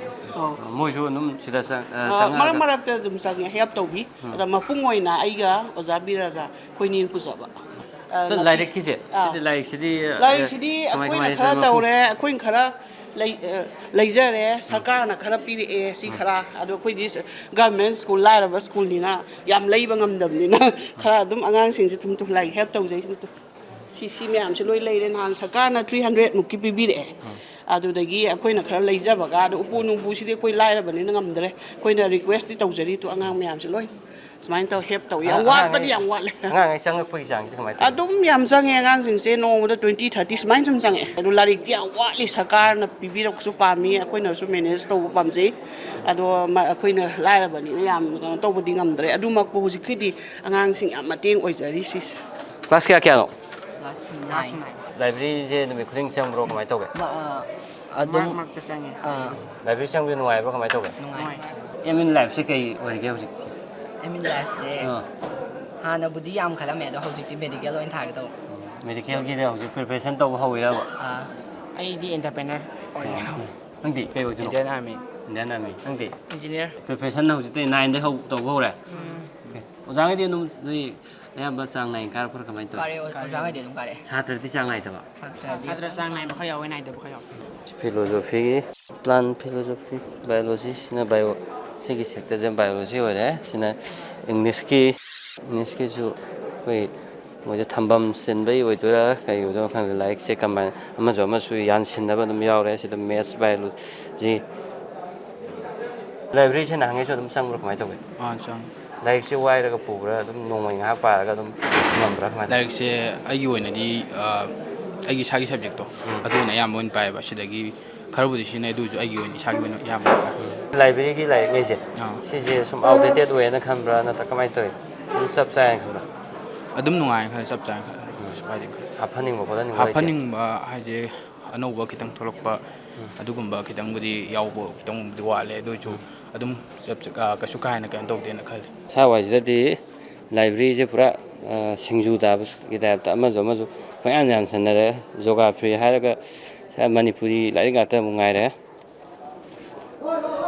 ꯑꯧ꯫ ꯃꯣꯏꯁꯨ ꯑꯗꯨꯝ ꯁꯤꯗ ꯆꯪ-, ꯑ, ꯑ, ꯃꯔꯛ ꯆꯪꯉꯛꯑꯒ? ꯃꯔꯛꯇ ꯑꯗꯨꯝ ꯆꯪꯉꯦ, ꯍꯦꯜꯞ ꯇꯧꯕꯤ꯫ ꯑꯗ ꯃꯄꯨꯡ ꯑꯣꯏꯅ ꯑꯩꯒ ꯑꯣꯖꯥ ꯕꯤꯔꯒ ꯑꯩꯈꯣꯏꯅꯤꯅ ꯄꯨꯖꯕ꯫ ꯑ, ꯑꯗꯣ ꯉꯁꯤ- ꯂꯥꯏꯔꯤꯛꯀꯤꯁꯦ, ꯑꯥ꯫ ꯁꯤꯗꯤ ꯂꯥꯏꯔꯤꯛꯁꯤꯗꯤ, ꯑ, ꯂꯥꯏꯔꯤꯛꯁꯤꯗꯤ ꯀꯃꯥꯏ ꯑꯩꯈꯣꯏꯅ ꯀꯃꯥꯏꯅ ꯈꯔ ꯇꯧꯔꯤꯅꯣ? ꯇꯧꯔꯦ, ꯑꯩꯈꯣꯏꯅ ꯈꯔ ꯂꯩ-, ꯑ, ꯂꯩꯖꯔꯦ, ꯁꯔꯀꯥꯔꯅ ꯈꯔ ꯄꯤꯔꯛꯑꯦ, ꯁꯤ ꯈꯔ꯫ ꯑꯗꯣ ꯑꯩꯈꯣꯏꯗꯤ ꯁ-, ꯒꯚꯔꯟꯃꯦꯟ ꯁ꯭ꯀꯨꯜ, ꯂꯥꯏꯔꯕ ꯁ꯭ꯀꯨꯜꯅꯤꯅ ꯌꯥꯝ ꯂꯩꯕ ꯉꯝꯗꯕꯅꯤꯅ ꯈꯔ ꯑꯗꯨꯝ ꯑꯉꯥꯡꯁꯤꯡꯁꯦ ꯊꯨꯝ ꯊꯨꯝ ꯂꯥꯏꯔꯤꯛ ꯍꯦꯜꯞ ꯇꯧꯖꯩꯁꯤꯅꯤ꯫ ꯁꯤ, ꯁꯤ ꯃꯌꯥꯝꯁꯦ ꯂꯣꯏ ꯂꯩꯔꯦ꯫ ꯅꯍꯥꯟ ꯁꯔꯀꯥꯔꯅ ꯊ꯭ꯔꯤ ꯍꯟꯗ꯭ꯔꯦꯠ ꯃꯨꯛꯀꯤ ꯄꯤꯕꯤꯔꯛꯑꯦ꯫ ꯑꯗꯨꯗꯒꯤ ꯑꯩꯈꯣꯏꯅ ꯈꯔ ꯂꯩꯖꯕꯒ, ꯑꯗꯣ ꯎꯄꯨ ꯅꯨꯡꯄꯨꯁꯤꯗꯤ ꯑꯩꯈꯣꯏ ꯂꯥꯏꯔꯕꯅꯤꯅ ꯉꯝꯗ꯭ꯔꯦ꯫ ꯑꯩꯈꯣꯏꯅ ꯔꯤꯀ꯭ꯋꯦꯁꯇꯤ ꯇꯧꯖꯔꯤ, ꯇꯨ ꯑꯉꯥꯡ ꯃꯌꯥꯝꯁꯦ ꯂꯣꯏ ꯁꯨꯃꯥꯏꯅ ꯇꯧ, ꯍꯦꯜꯞ ꯇꯧ꯫ ꯌꯥꯝ ꯑꯉꯥꯡ-, ꯋꯥꯠꯄꯗꯤ ꯑꯉꯥꯡꯉꯩ-, ꯌꯥꯝ ꯋꯥꯠꯂꯦ꯫ ꯑꯉꯥꯡꯉꯩ ꯆꯪꯉꯛꯄꯒꯤ ꯆꯥꯡꯁꯤꯗꯤ ꯀꯃꯥꯏꯅ ꯇꯧꯒꯦ? ꯑꯗꯨꯝ ꯌꯥꯝ ꯆꯪꯉꯦ, ꯑꯉꯥꯡꯁꯤꯡꯁꯦ ꯅꯣꯡꯃꯗ ꯇ꯭ꯋꯦꯟꯇꯤ, ꯊꯥꯔꯇꯤ ꯁꯨꯃꯥꯏꯅ ꯁꯨꯝ ꯆꯪꯉꯛꯑꯦ꯫ ꯑꯗꯨ ꯂꯥꯏꯔꯤꯛꯇꯤ ꯌꯥꯝ ꯋꯥꯠꯂꯤ, ꯁꯔꯀꯥꯔꯅ ꯄꯤꯕꯤꯔꯛꯄꯁꯨ ꯄꯥꯝꯃꯤ, ꯑꯩꯈꯣꯏꯅꯁꯨ ꯃꯦꯅꯦꯖ ꯇꯧꯕ ꯄꯥꯝꯖꯩ꯫ ꯑꯗꯣ ꯃ-, ꯑꯩꯈꯣꯏꯅ ꯂꯥꯏꯔꯕꯅꯤꯅ ꯌꯥꯝ ꯀꯩꯅꯣ ꯇꯧꯕꯗꯤ ꯉꯝꯗ꯭ꯔꯦ꯫ ꯑꯗꯨꯃꯛꯄꯨ ꯍꯧꯖꯤꯛꯀꯤꯗꯤ ꯑꯉꯥꯡꯁꯤꯡ ꯌꯥꯝ ꯃꯇꯦꯡ ꯑꯣꯏꯖꯔꯤ ꯁꯤꯁ꯫ ꯀ꯭ꯂꯥꯁ ꯀꯌꯥ ꯀꯌꯥꯅꯣ? Class nine. ꯂꯥꯏꯕ꯭ꯔꯦꯔꯤꯁꯦ ꯅꯨꯃꯤꯠ ꯈꯨꯗꯤꯡ ꯆꯪꯕ꯭ꯔꯣ, ꯀꯃꯥꯏꯅ ꯇꯧꯒꯦ? ꯃ-, ꯑ, ꯑꯗꯨꯝ ꯃꯔꯛ ꯃꯔꯛꯇ ꯆꯪꯉꯦ꯫ ꯑꯥ꯫ ꯂꯥꯏꯕ꯭ꯔꯦꯔꯤ ꯆꯪꯕꯁꯦ ꯅꯨꯡꯉꯥꯏꯕ꯭ꯔꯣ, ꯀꯃꯥꯏꯅ ꯇꯧꯒꯦ? ꯅꯨꯡꯉꯥꯏ꯫ ꯑꯦꯝ ꯏꯟ ꯂꯥꯏꯐꯁꯦ ꯀꯩ ꯑꯣꯏꯔꯤꯒꯦ ꯍꯧꯖꯤꯛꯁꯦ? ꯑꯦꯝ ꯏꯟ ꯂꯥꯏꯐꯁꯦ ꯑꯥ꯫ ꯍꯥꯟꯅꯕꯨꯗꯤ ꯌꯥꯝ ꯈꯜꯂꯝꯃꯦ, ꯑꯗꯣ ꯍꯧꯖꯤꯛꯇꯤ ꯃꯦꯗꯤꯀꯦꯜ ꯑꯣꯏꯅ ꯊꯥꯒꯦ ꯇꯧꯕ꯫ ꯃꯦꯗꯤꯀꯦꯜꯒꯤꯗꯤ ꯍꯧꯖꯤꯛ ꯄ꯭ꯔꯤꯄꯦꯔꯦꯁꯟ ꯇꯧꯕ ꯍꯧꯔꯤꯔꯕ? ꯑꯥ꯫ ꯑꯩꯗꯤ ꯑꯦꯟꯇꯔꯄ꯭ꯔꯦꯅꯔ ꯑꯣꯏꯔꯦ꯫ ꯑꯥ꯫ ꯅꯪꯗꯤ ꯀꯩ ꯑꯣꯏꯗꯣꯏꯅꯣ? Indian army. Indian army. ꯅꯪꯗꯤ? ꯏꯟꯖꯤꯅꯤꯌꯔ꯫ ꯄ꯭ꯔꯤꯄꯦꯔꯦꯁꯟ ꯍꯧꯖꯤꯛꯇꯤ ꯅꯥꯏꯟꯗꯩ ꯍꯧ-, ꯇꯧꯕ ꯍꯧꯔꯦ? ꯎꯝ꯫ ꯑꯣꯀꯦ꯫ ꯑꯣꯖꯥꯉꯩꯗꯤ ꯑꯗꯨꯝ ꯅꯣꯏ ꯑꯌꯥꯝꯕ ꯆꯥꯡ ꯅꯥꯏꯅ ꯀꯥꯔꯛꯄ꯭ꯔꯥ, ꯀꯃꯥꯏꯅ ꯇꯧꯋꯤ? ꯀꯥꯔꯦ, ꯑꯣ-, ꯑꯣꯖꯥꯉꯩꯗꯤ ꯑꯗꯨꯝ ꯀꯥꯔꯦ꯫ ꯁꯥꯇ꯭ꯔꯗꯤ ꯆꯥꯡ ꯅꯥꯏꯗꯕ? ꯁꯥꯇ꯭ꯔꯗꯤ ꯁꯥꯇ꯭ꯔ ꯆꯥꯡ ꯅꯥꯏꯕ ꯈꯔ ꯌꯥꯎꯋꯦ, ꯅꯥꯏꯗꯕ ꯈꯔ ꯌꯥꯎꯋꯦ꯫ ꯐꯤꯂꯣꯖꯣꯐꯤꯒꯤ ꯄ꯭ꯂꯥꯟ ꯐꯤꯂꯣꯖꯣꯐꯤ, ꯕꯥꯏꯑꯣꯂꯣꯖꯤ, ꯁꯤꯅ ꯕꯥꯏꯑꯣ-, ꯁꯤꯒꯤ ꯁꯦꯛꯇꯔꯁꯦ ꯕꯥꯏꯑꯣꯂꯣꯖꯤ ꯑꯣꯏꯔꯦ꯫ ꯁꯤꯅ ꯏꯪꯂꯤꯁꯀꯤ, ꯏꯪꯂꯤꯁꯀꯤꯁꯨ ꯑꯩꯈꯣꯏ ꯃꯣꯏꯁꯦ ꯊꯝꯐꯝ ꯆꯤꯟꯕꯩ ꯑꯣꯏꯗꯣꯏꯔꯥ ꯀꯩ ꯑꯣꯏꯗꯣꯏꯅꯣ ꯈꯪꯗꯦ, ꯂꯥꯏꯔꯤꯛꯁꯦ ꯀꯃꯥꯏꯅ ꯑꯃꯁꯨ ꯑꯃꯁꯨ ꯌꯥꯟꯁꯤꯟꯅꯕ ꯑꯗꯨꯝ ꯌꯥꯎꯔꯦ꯫ ꯁꯤꯗ ꯃꯦꯠꯁ, ꯕꯥꯏꯑꯣꯂꯣꯖꯤ, ꯂꯥꯏꯕ꯭ꯔꯦꯔꯤꯁꯦ ꯅꯍꯥꯟꯈꯩꯁꯨ ꯑꯗꯨꯝ ꯆꯪꯕ꯭ꯔꯥ, ꯀꯃꯥꯏꯅ ꯇꯧꯒꯦ? ꯑꯥ, ꯆꯪꯉꯤ꯫ ꯂꯥꯏꯔꯤꯛꯁꯦ ꯋꯥꯏꯔꯒ ꯄꯨꯕ꯭ꯔꯥ, ꯑꯗꯨꯝ ꯅꯣꯡꯃꯒꯤ ꯉꯥꯏꯍꯥꯛ ꯄꯥꯔꯒ ꯑꯗꯨꯝ ꯉꯝꯕ꯭ꯔꯥ, ꯀꯃꯥꯏꯅ ꯇꯧꯒꯦ? ꯂꯥꯏꯔꯤꯛꯁꯦ ꯑꯩꯒꯤ ꯑꯣꯏꯅꯗꯤ, ꯑꯥ, ꯑꯩꯒꯤ ꯏꯁꯥꯒꯤ ꯁꯕꯖꯦꯛꯇꯣ, ꯎꯝ꯫ ꯑꯗꯨ ꯑꯣꯏꯅ ꯑꯌꯥꯝꯕ ꯑꯣꯏꯅ ꯄꯥꯏꯌꯦꯕ꯫ ꯁꯤꯗꯒꯤ ꯈꯔꯕꯨꯗꯤ ꯁꯤꯖꯤꯟꯅꯩ, ꯑꯗꯨ ꯑꯣꯏꯔꯁꯨ ꯑꯩꯒꯤ ꯑꯣꯏꯅ, ꯏꯁꯥꯒꯤ ꯑꯣꯏꯅ ꯑꯌꯥꯝꯕ ꯑꯣꯏꯅ ꯄꯥꯏ꯫ ꯂꯥꯏꯕ꯭ꯔꯦꯔꯤꯒꯤ ꯂꯥꯏꯔꯤꯛꯉꯩꯁꯦ, ꯑꯥ꯫ ꯁꯤꯁꯦ ꯁꯨꯝ ꯑꯥꯎꯠꯗꯦꯇꯦꯠ ꯑꯣꯏꯌꯦꯅ ꯈꯟꯕ꯭ꯔꯥ, ꯅꯠꯇ꯭ꯔꯒ ꯀꯃꯥꯏꯅ ꯇꯧꯋꯤ? ꯑꯗꯨꯝ ꯆꯞ ꯆꯥꯏꯅ ꯈꯟꯕ꯭ꯔꯥ? ꯑꯗꯨꯝ ꯅꯨꯡꯉꯥꯏꯅ ꯈꯜꯂꯦ, ꯆꯞ ꯆꯥꯏꯅ ꯈꯜꯂꯦ, ꯀꯩꯁꯨ ꯀꯥꯏꯗꯦ ꯈꯜꯂꯦ꯫ ꯍꯥꯞꯍꯟꯅꯤꯡꯕ ꯈꯣꯠꯍꯟꯅꯤꯡꯕ ꯂꯩꯇꯦ? ꯍꯥꯞꯍꯟꯅꯤꯡꯕ ꯍꯥꯏꯁꯦ, ꯑꯅꯧꯕ ꯈꯤꯇꯪ ꯊꯣꯛꯂꯛꯄ, ꯎꯝ꯫ ꯑꯗꯨꯒꯨꯝꯕ ꯈꯤꯇꯪꯕꯨꯗꯤ ꯌꯥꯎꯕ, ꯈꯤꯇꯪꯕꯨꯗꯤ ꯋꯥꯠꯂꯦ꯫ ꯑꯗꯨ ꯑꯣꯏꯔꯁꯨ ꯎꯝ꯫ ꯑꯗꯨꯝ ꯆꯞ ꯆ-, ꯑ, ꯀꯩꯁꯨ ꯀꯥ ꯍꯦꯟꯅ ꯀꯩꯅꯣ ꯇꯧꯗꯦꯅ ꯈꯜꯂꯦ꯫ ꯁ꯭ꯋꯥꯏꯁꯤꯗꯗꯤ ꯂꯥꯏꯕ꯭ꯔꯦꯔꯤꯁꯦ ꯄꯨꯔꯥ, ꯑ, ꯁꯤꯡꯖꯨ ꯆꯥꯕꯒꯤ ꯇꯥꯏꯞꯇ ꯑꯃꯁꯨ ꯑꯃꯁꯨ ꯄꯪꯌꯥꯟ ꯌꯥꯟꯁꯟꯅꯔꯦ꯫ ꯖꯣꯒ꯭ꯔꯥꯐꯤ ꯍꯥꯏꯔꯒ ꯃꯅꯤꯄꯨꯔꯤ ꯂꯥꯏꯔꯤꯛ ꯉꯥꯛꯇ ꯑꯃꯨꯛ ꯉꯥꯏꯔꯦ꯫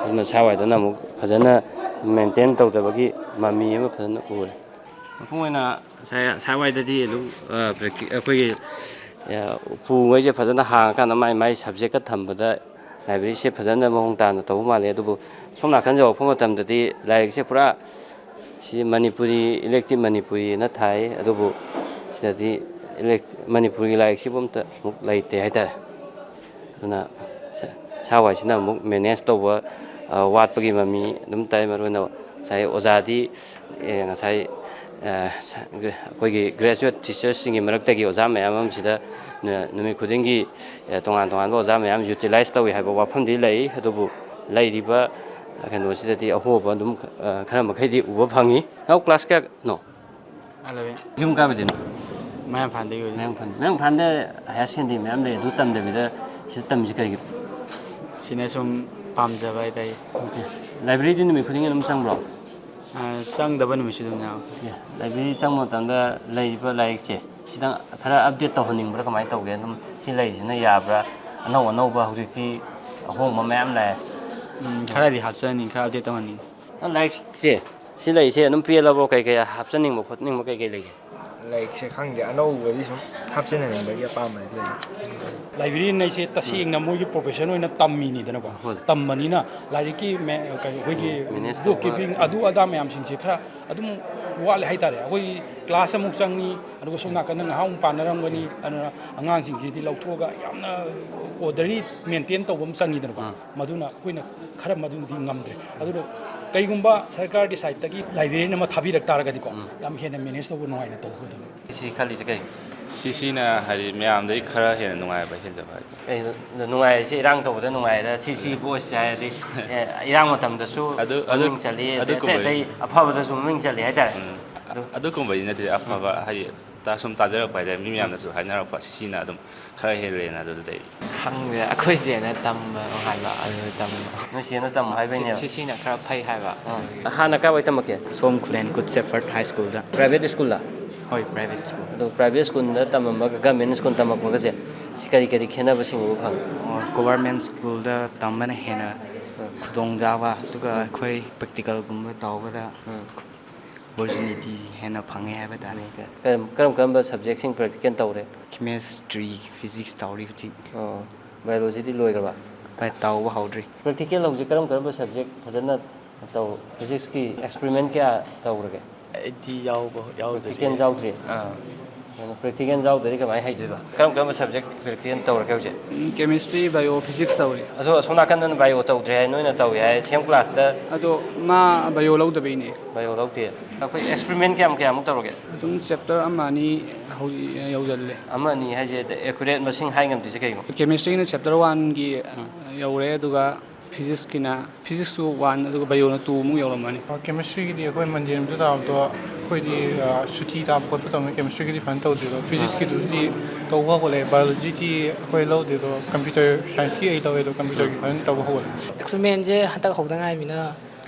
ꯑꯗꯨꯅ ꯁ꯭ꯋꯥꯏꯗꯅ ꯑꯃꯨꯛ ꯐꯖꯅ ꯃꯦꯟꯇꯦꯟ ꯇꯧꯗꯕꯒꯤ ꯃꯃꯤ ꯑꯃ ꯐꯖꯅ ꯎꯔꯦ꯫ ꯃꯄꯨꯡ ꯑꯣꯏꯅ ꯉꯁꯥꯏ, ꯁ꯭ꯋꯥꯏꯗꯗꯤ ꯑꯗꯨꯝ, ꯑ, ꯄ꯭ꯔꯦꯛꯇꯤ-, ꯑꯩꯈꯣꯏꯒꯤ, ꯑ, ꯎꯄꯨꯉꯩꯁꯦ ꯐꯖꯅ ꯍꯥꯡꯉꯀꯥꯟꯗ ꯃꯥꯏ ꯃꯥꯏ ꯁꯕꯖꯦꯛꯀ ꯊꯝꯕꯗ ꯂꯥꯏꯕ꯭ꯔꯦꯔꯤꯁꯦ ꯐꯖꯅ ꯃꯑꯣꯡ ꯇꯥꯅ ꯇꯧꯕ ꯃꯥꯜꯂꯦ꯫ ꯑꯗꯨꯕꯨ ꯁꯣꯝ ꯅꯥꯀꯟ ꯌꯧꯔꯛꯄ ꯃꯇꯝꯗꯗꯤ ꯂꯥꯏꯔꯤꯛꯁꯦ ꯄꯨꯔꯥ ꯁꯤ ꯃꯅꯤꯄꯨꯔꯤ, ꯏꯂꯦꯛꯇꯤꯞ ꯃꯅꯤꯄꯨꯔꯤꯅ ꯊꯥꯏ, ꯑꯗꯨꯕꯨ ꯁꯤꯗꯗꯤ ꯏꯂꯦꯛ-, ꯃꯅꯤꯄꯨꯔꯒꯤ ꯂꯥꯏꯔꯤꯛꯁꯤꯕꯨ ꯑꯝꯇ ꯑꯃꯨꯛ ꯂꯩꯇꯦ ꯍꯥꯏꯇꯥꯔꯦ꯫ ꯑꯗꯨꯅ ꯁꯥ-, ꯁꯥꯋꯥꯏꯁꯤꯅ ꯑꯃꯨꯛ ꯃꯦꯅꯦꯖ ꯇꯧꯕ, ꯑ, ꯋꯥꯠꯄꯒꯤ ꯃꯃꯤ ꯑꯗꯨꯝ ꯇꯥꯏ꯫ ꯃꯔꯨꯑꯣꯏꯅ ꯉꯁꯥꯏ ꯑꯣꯖꯥꯗꯤ, ꯑꯦ, ꯉꯁꯥꯏ, ꯑ, ꯁ-, ꯑꯩꯈꯣꯏꯒꯤ ꯒ꯭ꯔꯦꯖꯨꯋꯦꯠ ꯇꯤꯆꯔꯁꯤꯡꯒꯤ ꯃꯔꯛꯇꯒꯤ ꯑꯣꯖꯥ ꯃꯌꯥꯝ ꯑꯃꯁꯤꯗ ꯅ-, ꯅꯨꯃꯤꯠ ꯈꯨꯗꯤꯡꯒꯤ, ꯑꯦ, ꯇꯣꯉꯥꯟ ꯇꯣꯉꯥꯟꯕ ꯑꯣꯖꯥ ꯃꯌꯥꯝ ꯌꯨꯇꯤꯂꯥꯏꯁ ꯇꯧꯏ ꯍꯥꯏꯕ ꯋꯥꯐꯝꯗꯤ ꯂꯩ꯫ ꯑꯗꯨꯕꯨ ꯂꯩꯔꯤꯕ ꯀꯩꯅꯣꯁꯤꯗꯗꯤ ꯑꯍꯣꯕ ꯑꯗꯨꯝ, ꯑ, ꯈꯔ ꯃꯈꯩꯗꯤ ꯎꯕ ꯐꯪꯉꯤ꯫ ꯅꯪ ꯀ꯭ꯂꯥꯁ ꯀꯌꯥꯅꯣ? ꯑꯦꯂꯚꯦꯟ꯫ ꯌꯨꯝ ꯀꯥꯏꯋꯥꯏꯗꯩꯅꯣ? ꯃꯌꯥꯡꯐꯥꯟꯗꯒꯤ ꯑꯣꯏꯗꯣꯏꯅꯤ꯫ ꯃꯌꯥꯡꯐꯥꯟ, ꯃꯌꯥꯡꯐꯥꯟꯗ ꯍꯥꯌꯔ ꯁꯦꯀꯦꯟꯗꯔꯤ ꯃꯌꯥꯝ ꯂꯩ, ꯑꯗꯨ ꯇꯝꯗꯕꯤꯗ ꯁꯤꯗ ꯇꯝꯃꯤꯁꯤ ꯀꯔꯤꯒꯤꯅꯣ? ꯁꯤꯅ ꯁꯨꯝ ꯄꯥꯝꯖꯕ ꯍꯥꯏꯇꯥꯔꯦ꯫ ꯑꯣꯀꯦ꯫ ꯂꯥꯏꯕ꯭ꯔꯦꯔꯤꯗꯤ ꯅꯨꯃꯤꯠ ꯈꯨꯗꯤꯡꯒꯤ ꯑꯗꯨꯝ ꯆꯪꯕ꯭ꯔꯣ? ꯑ, ꯆꯪꯗꯕ ꯅꯨꯃꯤꯠꯁꯨ ꯑꯗꯨꯝ ꯌꯥꯎꯋꯤ꯫ ꯑꯣꯀꯦ꯫ ꯂꯥꯏꯕ꯭ꯔꯦꯔꯤ ꯆꯪꯕ ꯃꯇꯝꯗ ꯂꯩꯔꯤꯕ ꯂꯥꯏꯔꯤꯛꯁꯦ ꯁꯤꯗꯪ ꯈꯔ ꯑꯞꯗꯦꯠ ꯇꯧꯍꯟꯅꯤꯡꯕ꯭ꯔꯥ, ꯀꯃꯥꯏꯅ ꯇꯧꯒꯦ? ꯑꯗꯨꯝ ꯁꯤ ꯂꯩꯔꯤꯁꯤꯅ ꯌꯥꯕ꯭ꯔꯥ? ꯑꯅꯧ ꯑꯅꯧꯕ ꯍꯧꯖꯤꯛꯇꯤ ꯑꯍꯣꯡꯕ ꯃꯌꯥꯝ ꯂꯥꯛꯑꯦ꯫ ꯎꯝ, ꯈꯔꯗꯤ ꯍꯥꯞꯆꯅꯤꯡ-, ꯈꯔ ꯑꯞꯗꯦꯠ ꯇꯧꯍꯟꯅꯤꯡꯉꯤ꯫ ꯅꯪ ꯂꯥꯏꯔꯤꯛꯁꯦ, ꯁꯤ ꯂꯩꯔꯤꯁꯦ ꯑꯗꯨꯝ ꯄꯦꯜꯂꯕꯣ? ꯀꯩꯀꯩ ꯍꯥꯞꯆꯅꯤꯡꯕ ꯈꯣꯠꯅꯤꯡꯕ ꯀꯩꯀꯩ ꯂꯩꯒꯦ? ꯂꯥꯏꯔꯤꯛꯁꯦ ꯈꯪꯗꯦ, ꯑꯅꯧꯕꯗꯤ ꯁꯨꯝ ꯍꯥꯞꯆꯤꯟꯍꯟꯅꯤꯡꯕꯒꯤ ꯑꯄꯥꯝꯕꯗꯤ ꯂꯩ꯫ ꯂꯥꯏꯕ꯭ꯔꯦꯔꯤꯌꯟ ꯑꯩꯁꯦ ꯇꯁꯦꯡꯅ ꯃꯣꯏꯒꯤ ꯄ꯭ꯔꯣꯐꯦꯁꯟ ꯑꯣꯏꯅ ꯇꯝꯃꯤꯅꯤꯗꯅꯀꯣ꯫ ꯍꯣꯏ꯫ ꯇꯝꯕꯅꯤꯅ ꯂꯥꯏꯔꯤꯛꯀꯤ ꯃꯦ-, ꯀꯩ, ꯑꯩꯈꯣꯏꯒꯤ ꯃꯦꯅꯦꯖ ꯕꯨꯛ ꯇꯧꯕ꯫ ꯀꯤꯄꯤꯡ ꯑꯗꯨ ꯑꯗꯥ ꯃꯌꯥꯝꯁꯤꯡꯁꯦ ꯈꯔ ꯑꯗꯨꯝ ꯋꯥꯠꯂꯦ ꯍꯥꯏꯇꯥꯔꯦ꯫ ꯑꯩꯈꯣꯏꯒꯤ ꯀ꯭ꯂꯥꯁ ꯑꯃꯨꯛ ꯆꯪꯉꯤ, ꯑꯗꯨꯒ ꯁꯣꯝ ꯅꯥꯀꯟꯗ ꯉꯥꯏꯍꯥꯛ ꯑꯃꯨꯛ ꯄꯥꯅꯔꯝꯒꯅꯤ꯫ ꯑꯗꯨꯅ ꯑꯉꯥꯡꯁꯤꯡꯁꯤꯗꯤ ꯂꯧꯊꯣꯛꯑꯒ ꯌꯥꯝꯅ ꯑꯣꯔꯗꯔꯤ ꯃꯦꯟꯇꯦꯟ ꯇꯧꯕ ꯑꯃ ꯆꯪꯉꯤꯗꯅꯀꯣ꯫ ꯎꯝ꯫ ꯃꯗꯨꯅ ꯑꯩꯈꯣꯏꯅ ꯈꯔ ꯃꯗꯨꯃꯗꯤ ꯉꯝꯗ꯭ꯔꯦ꯫ ꯑꯗꯨꯅ ꯀꯩꯒꯨꯝꯕ ꯁꯔꯀꯥꯔꯒꯤ ꯁꯥꯏꯠꯇꯒꯤ ꯂꯥꯏꯕ꯭ꯔꯦꯔꯤꯌꯟ ꯑꯃ ꯊꯥꯕꯤꯔꯛ ꯇꯥꯔꯒꯗꯤꯀꯣ, ꯎꯝ꯫ ꯌꯥꯝ ꯍꯦꯟꯅ ꯃꯦꯅꯦꯖ ꯇꯧꯕ ꯅꯨꯡꯉꯥꯏꯅ ꯇꯧꯒꯗꯕꯅꯤ꯫ ꯁꯤ ꯈꯜꯂꯤꯁꯦ ꯀꯩ? ꯁꯤꯁꯤꯅ ꯍꯥꯏꯗꯤ ꯃꯌꯥꯝꯗꯒꯤ ꯈꯔ ꯍꯦꯟꯅ ꯅꯨꯡꯉꯥꯏꯕ ꯍꯦꯟꯖꯕ ꯍꯥꯏꯗꯤ꯫ ꯀꯩꯅꯣ ꯅꯨꯡꯉꯥꯏꯔꯤꯁꯦ? ꯏꯔꯥꯡ ꯇꯧꯕꯗ ꯅꯨꯡꯉꯥꯏꯔꯦ꯫ ꯁꯤ, ꯁꯤ ꯕꯣꯏꯁ ꯍꯥꯏꯔꯗꯤ, ꯑꯦ, ꯏꯔꯥꯡ ꯃꯇꯝꯗꯁꯨ ꯑꯗꯨ, ꯑꯗꯨ, ꯃꯃꯤꯡ ꯆꯠꯂꯤ, ꯑꯇꯩ, ꯑꯇꯩ, ꯑꯗꯨꯒꯨꯝꯕꯒꯤ ꯑꯇꯩ ꯑꯐꯕꯗꯁꯨ ꯃꯃꯤꯡ ꯆꯠꯂꯤ ꯍꯥꯏꯇꯥꯔꯦ꯫ ꯎꯝ꯫ ꯑꯗꯨ ꯑꯗꯨꯒꯨꯝꯕꯗꯤ ꯅꯠꯇꯦ, ꯑꯐꯕ ꯍꯥꯏꯗꯤ ꯇ-, ꯁꯨꯝ ꯇꯥꯖꯔꯛꯄ ꯍꯥꯏꯇꯥꯔꯦ, ꯃꯤ ꯃꯌꯥꯝꯅꯁꯨ ꯍꯥꯏꯅꯔꯛꯄ, ꯁꯤꯁꯤꯅ ꯑꯗꯨꯝ ꯈꯔ ꯍꯦꯜꯂꯦꯅ ꯑꯗꯨꯗꯩ꯫ ꯈꯪꯗꯦ, ꯑꯩꯈꯣꯏ ꯆꯦꯅ ꯇꯝꯃꯣ ꯍꯥꯏꯕ, ꯑꯗꯨ ꯇꯝꯃꯣ꯫ ꯅꯣꯏ ꯆꯦꯅ ꯇꯝꯃꯣ ꯁꯤ, ꯍꯥꯏꯕꯩꯅꯦꯕ? ꯁꯤ, ꯁꯤꯅ ꯈꯔ ꯐꯩ ꯍꯥꯏꯕ, ꯑꯥ꯫ ꯑꯗꯨꯒꯤ꯫ ꯍꯥꯟꯅ ꯀꯥꯏꯋꯥꯏ ꯇꯝꯃꯛꯀꯦ? ꯁꯣꯝ ꯈꯨꯂꯦꯟ Good Shepherd High School-ꯗ꯫ Private school-ꯂ? ꯍꯣꯏ, private school꯫ ꯑꯗꯣ private school-ꯗ ꯇꯝꯃꯝꯕꯒ government school ꯇꯝꯃꯛꯄꯒꯁꯦ, ꯁꯤ ꯀꯔꯤ ꯀꯔꯤ ꯈꯦꯠꯅꯕꯁꯤꯡ ꯎꯕ ꯐꯪꯉꯤ? ꯑꯣ, government school-ꯗ ꯇꯝꯕꯅ ꯍꯦꯟꯅ ꯎꯝ꯫ ꯈꯨꯗꯣꯡꯆꯥꯕ, ꯑꯗꯨꯒ ꯎꯝ꯫ ꯑꯩꯈꯣꯏ practical-ꯒꯨꯝꯕ ꯇꯧꯕꯗ ꯎꯝ꯫ Opportunity ꯍꯦꯟꯅ ꯐꯪꯉꯦ ꯍꯥꯏꯕ ꯇꯥꯔꯦ꯫ ꯎꯝ꯫ ꯀꯔꯝ, ꯀꯔꯝ ꯀꯔꯝꯕ subject-ꯁꯤꯡ practical ꯇꯧꯔꯦ? Chemistry, physics ꯇꯧꯔꯤ ꯍꯧꯖꯤꯛ꯫ ꯑꯣ, biology-ꯗꯤ ꯂꯣꯏꯈ꯭ꯔꯕ? ꯚꯥꯏ, ꯇꯧꯕ ꯍꯧꯗ꯭ꯔꯤ꯫ Practical ꯍꯧꯖꯤꯛ ꯀꯔꯝ ꯀꯔꯝꯕ subject ꯐꯖꯅ ꯇꯧ-, physics-ꯀꯤ experiment ꯀꯌꯥ ꯇꯧꯔꯒꯦ? ꯑꯩꯗꯤ ꯌꯥꯎꯕ ꯌꯥꯎꯗ꯭ꯔꯤ꯫ Practical ꯌꯥꯎꯗ꯭ꯔꯤ? ꯑꯥ꯫ ꯑꯗꯣ practical ꯌꯥꯎꯗ꯭ꯔꯗꯤ ꯀꯃꯥꯏꯅ ꯍꯩꯗꯣꯏꯕ? ꯀꯔꯝ ꯀꯔꯝꯕ subject practical ꯇꯧꯔꯒꯦ ꯍꯧꯖꯤꯛ? Chemistry, Bio, Physics ꯇꯧꯔꯤ꯫ ꯑꯗꯣ ꯑꯁꯣꯝ ꯅꯥꯀꯟꯗꯅ bio ꯇꯧꯗ꯭ꯔꯦ ꯍꯥꯏ, ꯅꯣꯏꯅ ꯇꯧꯏ ꯍꯥꯏ, same class ꯇ꯫ ꯑꯗꯣ ꯃꯥ Bio ꯂꯧꯗꯕꯩꯅꯦ꯫ Bio ꯂꯧꯗꯦ꯫ ꯑꯩꯈꯣꯏ experiment ꯀꯌꯥꯝ ꯀꯌꯥꯃꯨꯛ ꯇꯧꯔꯒꯦ? ꯑꯗꯨꯝ chapter ꯑꯃ ꯑꯅꯤ ꯍꯧꯖꯤꯛ ꯌꯧꯁꯜꯂꯦ꯫ ꯑꯃ ꯑꯅꯤ ꯍꯥꯏꯁꯦ accurate ꯃꯁꯤꯡ ꯍꯥꯏ ꯉꯝꯗ꯭ꯔꯤꯁꯦ ꯀꯩꯒꯤꯅꯣ? Chemistry ꯅ chapter one ꯒꯤ ꯌꯧꯔꯦ, ꯑꯗꯨꯒ Physics ꯀꯤꯅ, Physics ꯁꯨ one, ꯑꯗꯨꯒ Bio ꯅ two ꯃꯨꯛ ꯌꯧꯔꯝꯃꯅꯤ꯫ Chemistry ꯒꯤꯗꯤ ꯑꯩꯈꯣꯏ Monday ꯅꯨꯃꯤꯠꯇ ꯇꯥꯕꯗꯣ ꯑꯩꯈꯣꯏꯗꯤ, ꯑ, ꯁꯨꯇꯤ ꯇꯥꯕ ꯈꯣꯠꯄ ꯇꯧꯅꯤ꯫ Chemistry ꯒꯤꯗꯤ ꯐꯖꯅ ꯇꯧꯗꯦ, ꯑꯗꯣ Physics ꯀꯤꯗꯨꯗꯤ ꯇꯧꯕ ꯍꯧꯒꯠꯂꯦ꯫ Biology ꯗꯤ ꯑꯩꯈꯣꯏ ꯂꯧꯗꯦ, ꯑꯗꯣ Computer Science ꯀꯤ ꯑꯩ ꯂꯧꯋꯦ, ꯑꯗꯣ Computer ꯒꯤ ꯐꯖꯅ ꯇꯧꯕ ꯍꯧꯒꯠꯂꯦ꯫ Experiment ꯁꯦ ꯍꯟꯗꯛ ꯍꯧꯗ ꯉꯥꯏꯔꯤꯃꯤꯅ,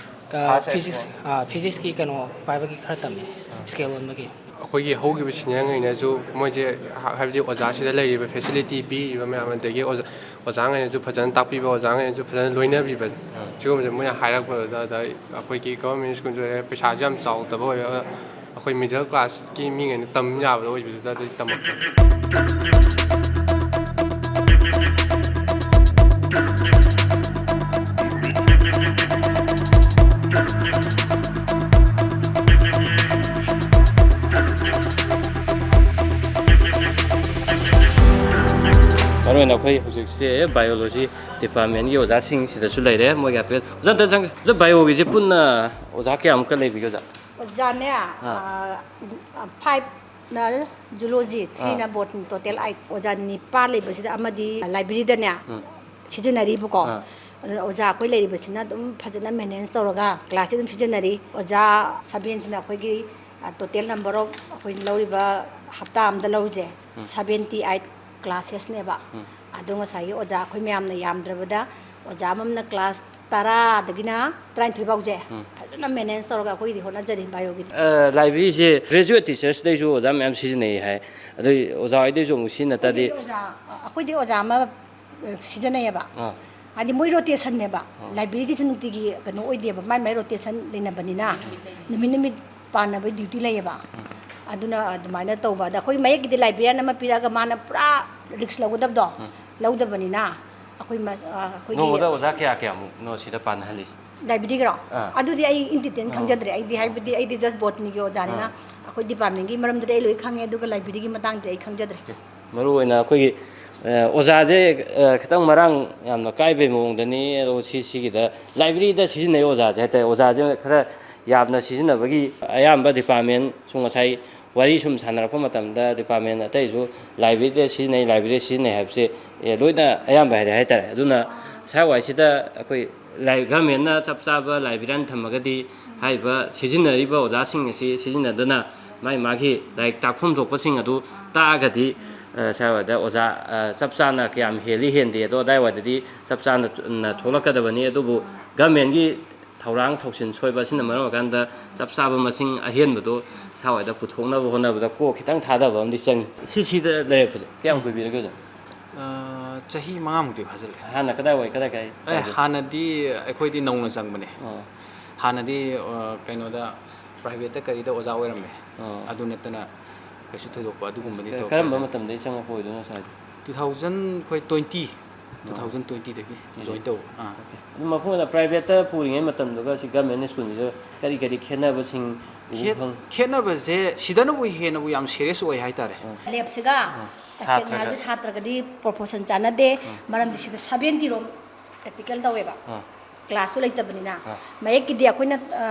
ꯑ, Physics, ꯑ, Physics ꯀꯤ ꯀꯩꯅꯣ ꯄꯥꯏꯕꯒꯤ ꯈꯔ ꯇꯝꯃꯦ, scale ꯑꯣꯟꯕꯒꯤ꯫ ꯑꯩꯈꯣꯏꯒꯤ ꯍꯧꯈꯤꯕ senior ꯉꯩꯅꯁꯨ ꯃꯣꯏꯁꯦ ꯍꯥ-, ꯍꯥꯏꯕꯗꯤ ꯑꯣꯖꯥꯁꯤꯗ ꯂꯩꯔꯤꯕ facility ꯄꯤꯔꯤꯕ ꯃꯌꯥꯝ, ꯑꯗꯒꯤ ꯑꯣꯖꯥ, ꯑꯣꯖꯥꯉꯩꯅꯁꯨ ꯐꯖꯅ ꯇꯥꯛꯄꯤꯕ, ꯑꯣꯖꯥꯉꯩꯅꯁꯨ ꯐꯖꯅ ꯂꯣꯏꯅꯕꯤꯕ, ꯁꯤꯒꯨꯝꯕꯁꯦ ꯃꯣꯏꯅ ꯍꯥꯏꯔꯛꯄꯗꯨꯗ, ꯑꯗ ꯑꯩꯈꯣꯏꯒꯤ government school ꯁꯨ ꯑꯣꯏꯔꯦ, ꯄꯩꯁꯥꯁꯨ ꯌꯥꯝ ꯆꯥꯎꯗꯕ ꯑꯣꯏꯔꯦ, ꯑꯗ ꯑꯩꯈꯣꯏ middle class ꯀꯤ ꯃꯤꯉꯩꯅ ꯇꯝ ꯌꯥꯕꯗꯣ ꯑꯣꯏꯕꯗꯨꯗ ꯑꯗꯨꯗꯤ ꯇꯝꯃꯛꯇ꯭ꯔꯦ꯫ ꯃꯔꯨ ꯑꯣꯏꯅ ꯑꯩꯈꯣꯏ ꯍꯧꯖꯤꯛꯁꯦ Biology department ꯀꯤ ꯑꯣꯖꯥꯁꯤꯡ ꯁꯤꯗꯁꯨ ꯂꯩꯔꯦ, ꯃꯣꯏꯒꯤ ꯍꯥꯏꯐꯦꯠ꯫ ꯑꯣꯖꯥ, ꯑꯝꯇ ꯆꯪꯁꯤ꯫ ꯑꯣꯖꯥ, Bio ꯒꯤꯁꯦ ꯄꯨꯟꯅ ꯑꯣꯖꯥ ꯀꯌꯥꯃꯨꯛꯀ ꯂꯩꯕꯤꯒꯦ, ꯑꯣꯖꯥ? ꯑꯣꯖꯥꯅꯦ, ꯑꯥ꯫ ꯑ, five ꯅ Zoology, three ꯑꯥ꯫ ꯅ Botany, total eight꯫ ꯑꯣꯖꯥ ꯅꯤꯄꯥꯟ ꯂꯩꯕꯁꯤꯗ ꯑꯃꯗꯤ library ꯗꯅꯦ ꯎꯝ꯫ ꯁꯤꯖꯤꯟꯅꯔꯤꯕꯀꯣ꯫ ꯑꯥ꯫ ꯑꯗꯨꯅ ꯑꯣꯖꯥ ꯑꯩꯈꯣꯏ ꯂꯩꯔꯤꯕꯁꯤꯅ ꯑꯗꯨꯝ ꯐꯖꯅ manage ꯇꯧꯔꯒ class ꯁꯦ ꯑꯗꯨꯝ ꯁꯤꯖꯤꯟꯅꯔꯤ꯫ ꯑꯣꯖꯥ seven ꯁꯤꯅ ꯑꯩꯈꯣꯏꯒꯤ, ꯑ, total number of ꯑꯩꯈꯣꯏꯅ ꯂꯧꯔꯤꯕ, ꯍꯞꯇꯥ ꯑꯃꯗ ꯂꯧꯔꯤꯁꯦ seventy eight classes ꯅꯦꯕ꯫ ꯑꯗꯣ ꯉꯁꯥꯏꯒꯤ ꯑꯣꯖꯥ ꯑꯩꯈꯣꯏ ꯃꯌꯥꯝꯅ ꯌꯥꯝꯗ꯭ꯔꯕꯗ ꯑꯣꯖꯥ ꯑꯃꯃꯝꯅ class ꯇꯔꯥꯗꯒꯤꯅ ꯇꯔꯥꯅꯤꯊꯣꯏ ꯐꯥꯎꯁꯦ ꯐꯖꯅ manage ꯇꯧꯔꯒ ꯑꯩꯈꯣꯏꯒꯤꯗꯤ ꯍꯣꯠꯅꯖꯔꯤ Bio ꯒꯤꯗꯤ꯫ ꯑ, library ꯁꯦ graduate teachers ꯗꯩꯁꯨ ꯑꯣꯖꯥ ꯃꯌꯥꯝ ꯁꯤꯖꯤꯟꯅꯩ ꯍꯥꯏ꯫ ꯑꯗꯨ ꯑꯣꯖꯥ ꯍꯣꯏꯗꯩꯁꯨ ꯑꯃꯨꯛ ꯁꯤꯖꯤꯟꯅ ꯇꯥꯔꯗꯤ? ꯑꯩꯈꯣꯏꯗꯤ ꯑꯣꯖꯥ, ꯑꯩꯈꯣꯏꯗꯤ ꯑꯣꯖꯥ ꯑꯃ, ꯑ, ꯁꯤꯖꯤꯟꯅꯩꯌꯦꯕ꯫ ꯑꯥ꯫ ꯍꯥꯏꯗꯤ ꯃꯣꯏ rotation ꯅꯦꯕ꯫ Library ꯒꯤꯁꯨ ꯅꯨꯡꯇꯤꯒꯤ ꯀꯩꯅꯣ ꯑꯣꯏꯗꯦꯕ, ꯃꯥꯏ ꯃꯥꯏ rotation ꯂꯩꯅꯕꯅꯤꯅ ꯅꯨꯃꯤꯠ ꯅꯨꯃꯤꯠ ꯄꯥꯟꯅꯕꯒꯤ duty ꯂꯩꯌꯦꯕ꯫ ꯑꯗꯨꯅ ꯑꯗꯨꯃꯥꯏꯅ ꯇꯧꯕ꯫ ꯑꯗ ꯑꯩꯈꯣꯏ ꯃꯌꯦꯛꯀꯤꯗꯤ librarian ꯑꯃ ꯄꯤꯔꯛꯑꯒ ꯃꯥꯅ ꯄꯨꯔꯥ risk ꯂꯧꯒꯗꯕꯗꯣ ꯂꯧꯗꯕꯅꯤꯅ ꯑꯩꯈꯣꯏ ꯃꯁ-, ꯑ, ꯑꯩꯈꯣꯏꯒꯤ ꯅꯣꯡꯃꯗ ꯑꯣꯖꯥ ꯀꯌꯥ ꯀꯌꯥꯃꯨꯛꯅꯣ ꯁꯤꯗ ꯄꯥꯟꯅꯍꯜꯂꯤꯁꯦ? ꯂꯥꯏꯕ꯭ꯔꯦꯔꯤꯒꯤꯔꯣ? ꯑꯥ꯫ ꯑꯗꯨꯗꯤ ꯑꯩ ꯏꯟꯇꯤꯇꯦꯟ ꯑꯥ꯫ ꯈꯪꯖꯗ꯭ꯔꯦ꯫ ꯑꯩꯗꯤ, ꯍꯥꯏꯕꯗꯤ, ꯑꯩꯗꯤ ꯖꯁ ꯕꯣꯇꯅꯤꯒꯤ ꯑꯣꯖꯥꯅꯤꯅ ꯑꯥ꯫ ꯑꯩꯈꯣꯏ ꯗꯤꯄꯥꯔꯠꯃꯦꯟꯒꯤ ꯃꯔꯝꯗꯨꯗꯤ ꯑꯩ ꯂꯣꯏ ꯈꯪꯉꯦ, ꯑꯗꯨꯒ ꯂꯥꯏꯕ꯭ꯔꯦꯔꯤꯒꯤ ꯃꯇꯥꯡꯗꯤ ꯑꯩ ꯈꯪꯖꯗ꯭ꯔꯦ꯫ ꯑꯣꯀꯦ꯫ ꯃꯔꯨ ꯑꯣꯏꯅ ꯑꯩꯈꯣꯏꯒꯤ, ꯑ, ꯑꯣꯖꯥꯁꯦ, ꯑ, ꯈꯤꯇꯪ ꯃꯔꯥꯡ ꯌꯥꯝꯅ ꯀꯥꯏꯕꯩ ꯃꯑꯣꯡꯗꯅꯤ꯫ ꯑꯗꯣ ꯁꯤ, ꯁꯤꯒꯤꯗ ꯂꯥꯏꯕ꯭ꯔꯦꯔꯤꯗ ꯁꯤꯖꯤꯟꯅꯩ ꯑꯣꯖꯥꯁꯦ ꯍꯥꯏꯇꯥꯔꯦ꯫ ꯑꯣꯖꯥꯁꯦ ꯈꯔ ꯌꯥꯝꯅ ꯁꯤꯖꯤꯟꯅꯕꯒꯤ ꯑꯌꯥꯝꯕ ꯗꯤꯄꯥꯔꯠꯃꯦꯟꯁꯨ ꯉꯁꯥꯏ ꯋꯥꯔꯤ ꯁꯨꯝ ꯁꯥꯟꯅꯔꯛꯄ ꯃꯇꯝꯗ ꯗꯤꯄꯥꯔꯠꯃꯦꯟ ꯑꯇꯩꯁꯨ ꯂꯥꯏꯕ꯭ꯔꯦꯔꯤꯗ ꯁꯤꯖꯤꯟꯅꯩ, ꯂꯥꯏꯕ꯭ꯔꯦꯔꯤꯗ ꯁꯤꯖꯤꯟꯅꯩ ꯍꯥꯏꯕꯁꯦ, ꯑꯦ, ꯂꯣꯏꯅ ꯑꯌꯥꯝꯕ ꯍꯥꯏꯔꯦ ꯍꯥꯏꯇꯥꯔꯦ꯫ ꯑꯗꯨꯅ ꯁ꯭ꯋꯥꯏꯋꯥꯏꯁꯤꯗ ꯑꯩꯈꯣꯏ ꯂꯥꯏ-, ꯒꯚꯔꯟꯃꯦꯟꯠꯅ ꯆꯞ ꯆꯥꯕ ꯂꯥꯏꯕ꯭ꯔꯦꯔꯤꯌꯥꯟ ꯊꯝꯃꯒꯗꯤ ꯍꯥꯏꯔꯤꯕ ꯁꯤꯖꯤꯟꯅꯔꯤꯕ ꯑꯣꯖꯥꯁꯤꯡ ꯑꯁꯤ ꯁꯤꯖꯤꯟꯅꯗꯅ ꯃꯥꯒꯤ ꯃꯥꯒꯤ ꯂꯥꯏꯔꯤꯛ ꯇꯥꯛꯐꯝ ꯊꯣꯛꯄꯁꯤꯡ ꯑꯗꯨ ꯇꯥꯛꯑꯒꯗꯤ, ꯑ, ꯁ꯭ꯋꯥꯏꯋꯥꯏꯗ ꯑꯣꯖꯥ, ꯑ, ꯆꯞ ꯆꯥꯅ ꯀꯌꯥꯝ ꯍꯦꯜꯂꯤ ꯍꯦꯟꯗꯦ ꯑꯗꯣ ꯑꯗꯥꯏꯋꯥꯏꯗꯗꯤ ꯆꯞ ꯆꯥꯅ ꯊꯣꯛꯂꯛꯀꯗꯕꯅꯤ꯫ ꯑꯗꯨꯕꯨ ꯒꯚꯔꯟꯃꯦꯟꯠꯀꯤ ꯊꯧꯔꯥꯡ ꯊꯧꯁꯤꯟ ꯁꯣꯏꯕ ꯑꯁꯤꯅ ꯃꯔꯝ ꯑꯣꯏꯔꯀꯥꯟꯗ ꯆꯞ ꯆꯥꯕ ꯃꯁꯤꯡ ꯑꯍꯦꯟꯕꯗꯣ ꯁ꯭ꯋꯥꯏꯗ ꯄꯨꯊꯣꯛꯅꯕ ꯍꯣꯠꯅꯕꯗ ꯀꯣꯛ ꯈꯤꯇꯪ ꯊꯥꯗꯕ ꯑꯃꯗꯤ ꯆꯪꯉꯤ꯫ ꯁꯤ ꯁꯤꯗ ꯂꯩꯔꯛꯄꯁꯦ ꯀꯌꯥꯝ ꯀꯨꯏꯕꯤꯔꯒꯦ ꯑꯣꯖꯥ? ꯑ, ꯆꯍꯤ ꯃꯉꯥꯃꯨꯛꯇꯤ ꯐꯥꯖꯤꯜꯂꯦ꯫ ꯍꯥꯟꯅ ꯀꯗꯥꯏꯋꯥꯏ, ꯀꯗꯥꯏ, ꯀꯗꯥꯏ ꯑꯦ, ꯇꯧꯒꯦ? ꯍꯥꯟꯅꯗꯤ ꯑꯩꯈꯣꯏꯗꯤ ꯅꯧꯅ ꯆꯪꯕꯅꯦ꯫ ꯑꯣ꯫ ꯍꯥꯟꯅꯗꯤ, ꯑ, ꯀꯩꯅꯣꯗ, ꯄ꯭ꯔꯥꯏꯚꯦꯠꯇ ꯀꯔꯤꯗ ꯑꯣꯖꯥ ꯑꯣꯏꯔꯝꯃꯦ꯫ ꯑꯣ꯫ ꯑꯗꯨ ꯅꯠꯇꯅ ꯀꯩꯁꯨ ꯊꯣꯏꯗꯣꯛꯄ ꯑꯗꯨꯒꯨꯝꯕꯗꯤ ꯀ-, ꯇꯧꯔꯛꯇꯦ꯫ ꯀꯔꯝꯕ ꯃꯇꯝꯗꯒꯤ ꯆꯪꯉꯛꯄ ꯑꯣꯏꯗꯣꯏꯅꯣ ꯁꯥꯔꯁꯦ? Two thousand, ꯑꯩꯈꯣꯏ twenty, ꯑꯣ꯫ Two thousand twenty-ꯗꯒꯤ ꯎꯝ꯫ Join ꯇꯧꯕ꯫ ꯑꯥ꯫ ꯑꯣꯀꯦ꯫ ꯑꯗꯨ ꯃꯄꯨꯡ ꯑꯣꯏꯅ ꯄ꯭ꯔꯥꯏꯚꯦꯠꯇ ꯄꯨꯔꯤꯉꯩ ꯃꯇꯝꯗꯨꯒ ꯁꯤ ꯒꯚꯔꯟꯃꯦꯟꯠ ꯁ꯭ꯀꯨꯜꯁꯤꯗ ꯀꯔꯤ ꯀꯔꯤ ꯈꯦꯠꯅꯕꯁꯤꯡ ꯎꯕ ꯈꯦꯠ-, ꯐꯪ-, ꯈꯦꯠꯅꯕꯁꯦ ꯁꯤꯗꯅꯕꯨ ꯍꯦꯟꯅꯕꯨ ꯌꯥꯝ serious ꯑꯣꯏ ꯍꯥꯏꯇꯥꯔꯦ꯫ ꯎꯝ꯫ ꯂꯦꯞꯁꯤꯒ ꯎꯝ꯫ ꯇꯁꯦꯡꯅ ꯁꯥꯇ꯭ꯔꯒ ꯍꯥꯏꯔꯕꯗ ꯁꯥꯇ꯭ꯔꯒꯗꯤ proportion ꯆꯥꯟꯅꯗꯦ꯫ ꯎꯝ꯫ ꯃꯔꯝꯗꯤ ꯁꯤꯗ seventy ꯔꯣꯝ practical ꯇꯧꯋꯦꯕ꯫ ꯑꯥ꯫ Class ꯇꯣ ꯂꯩꯇꯕꯅꯤꯅ꯫ ꯑꯥ꯫ ꯃꯌꯦꯛꯀꯤꯗꯤ ꯑꯩꯈꯣꯏꯅ, ꯑ,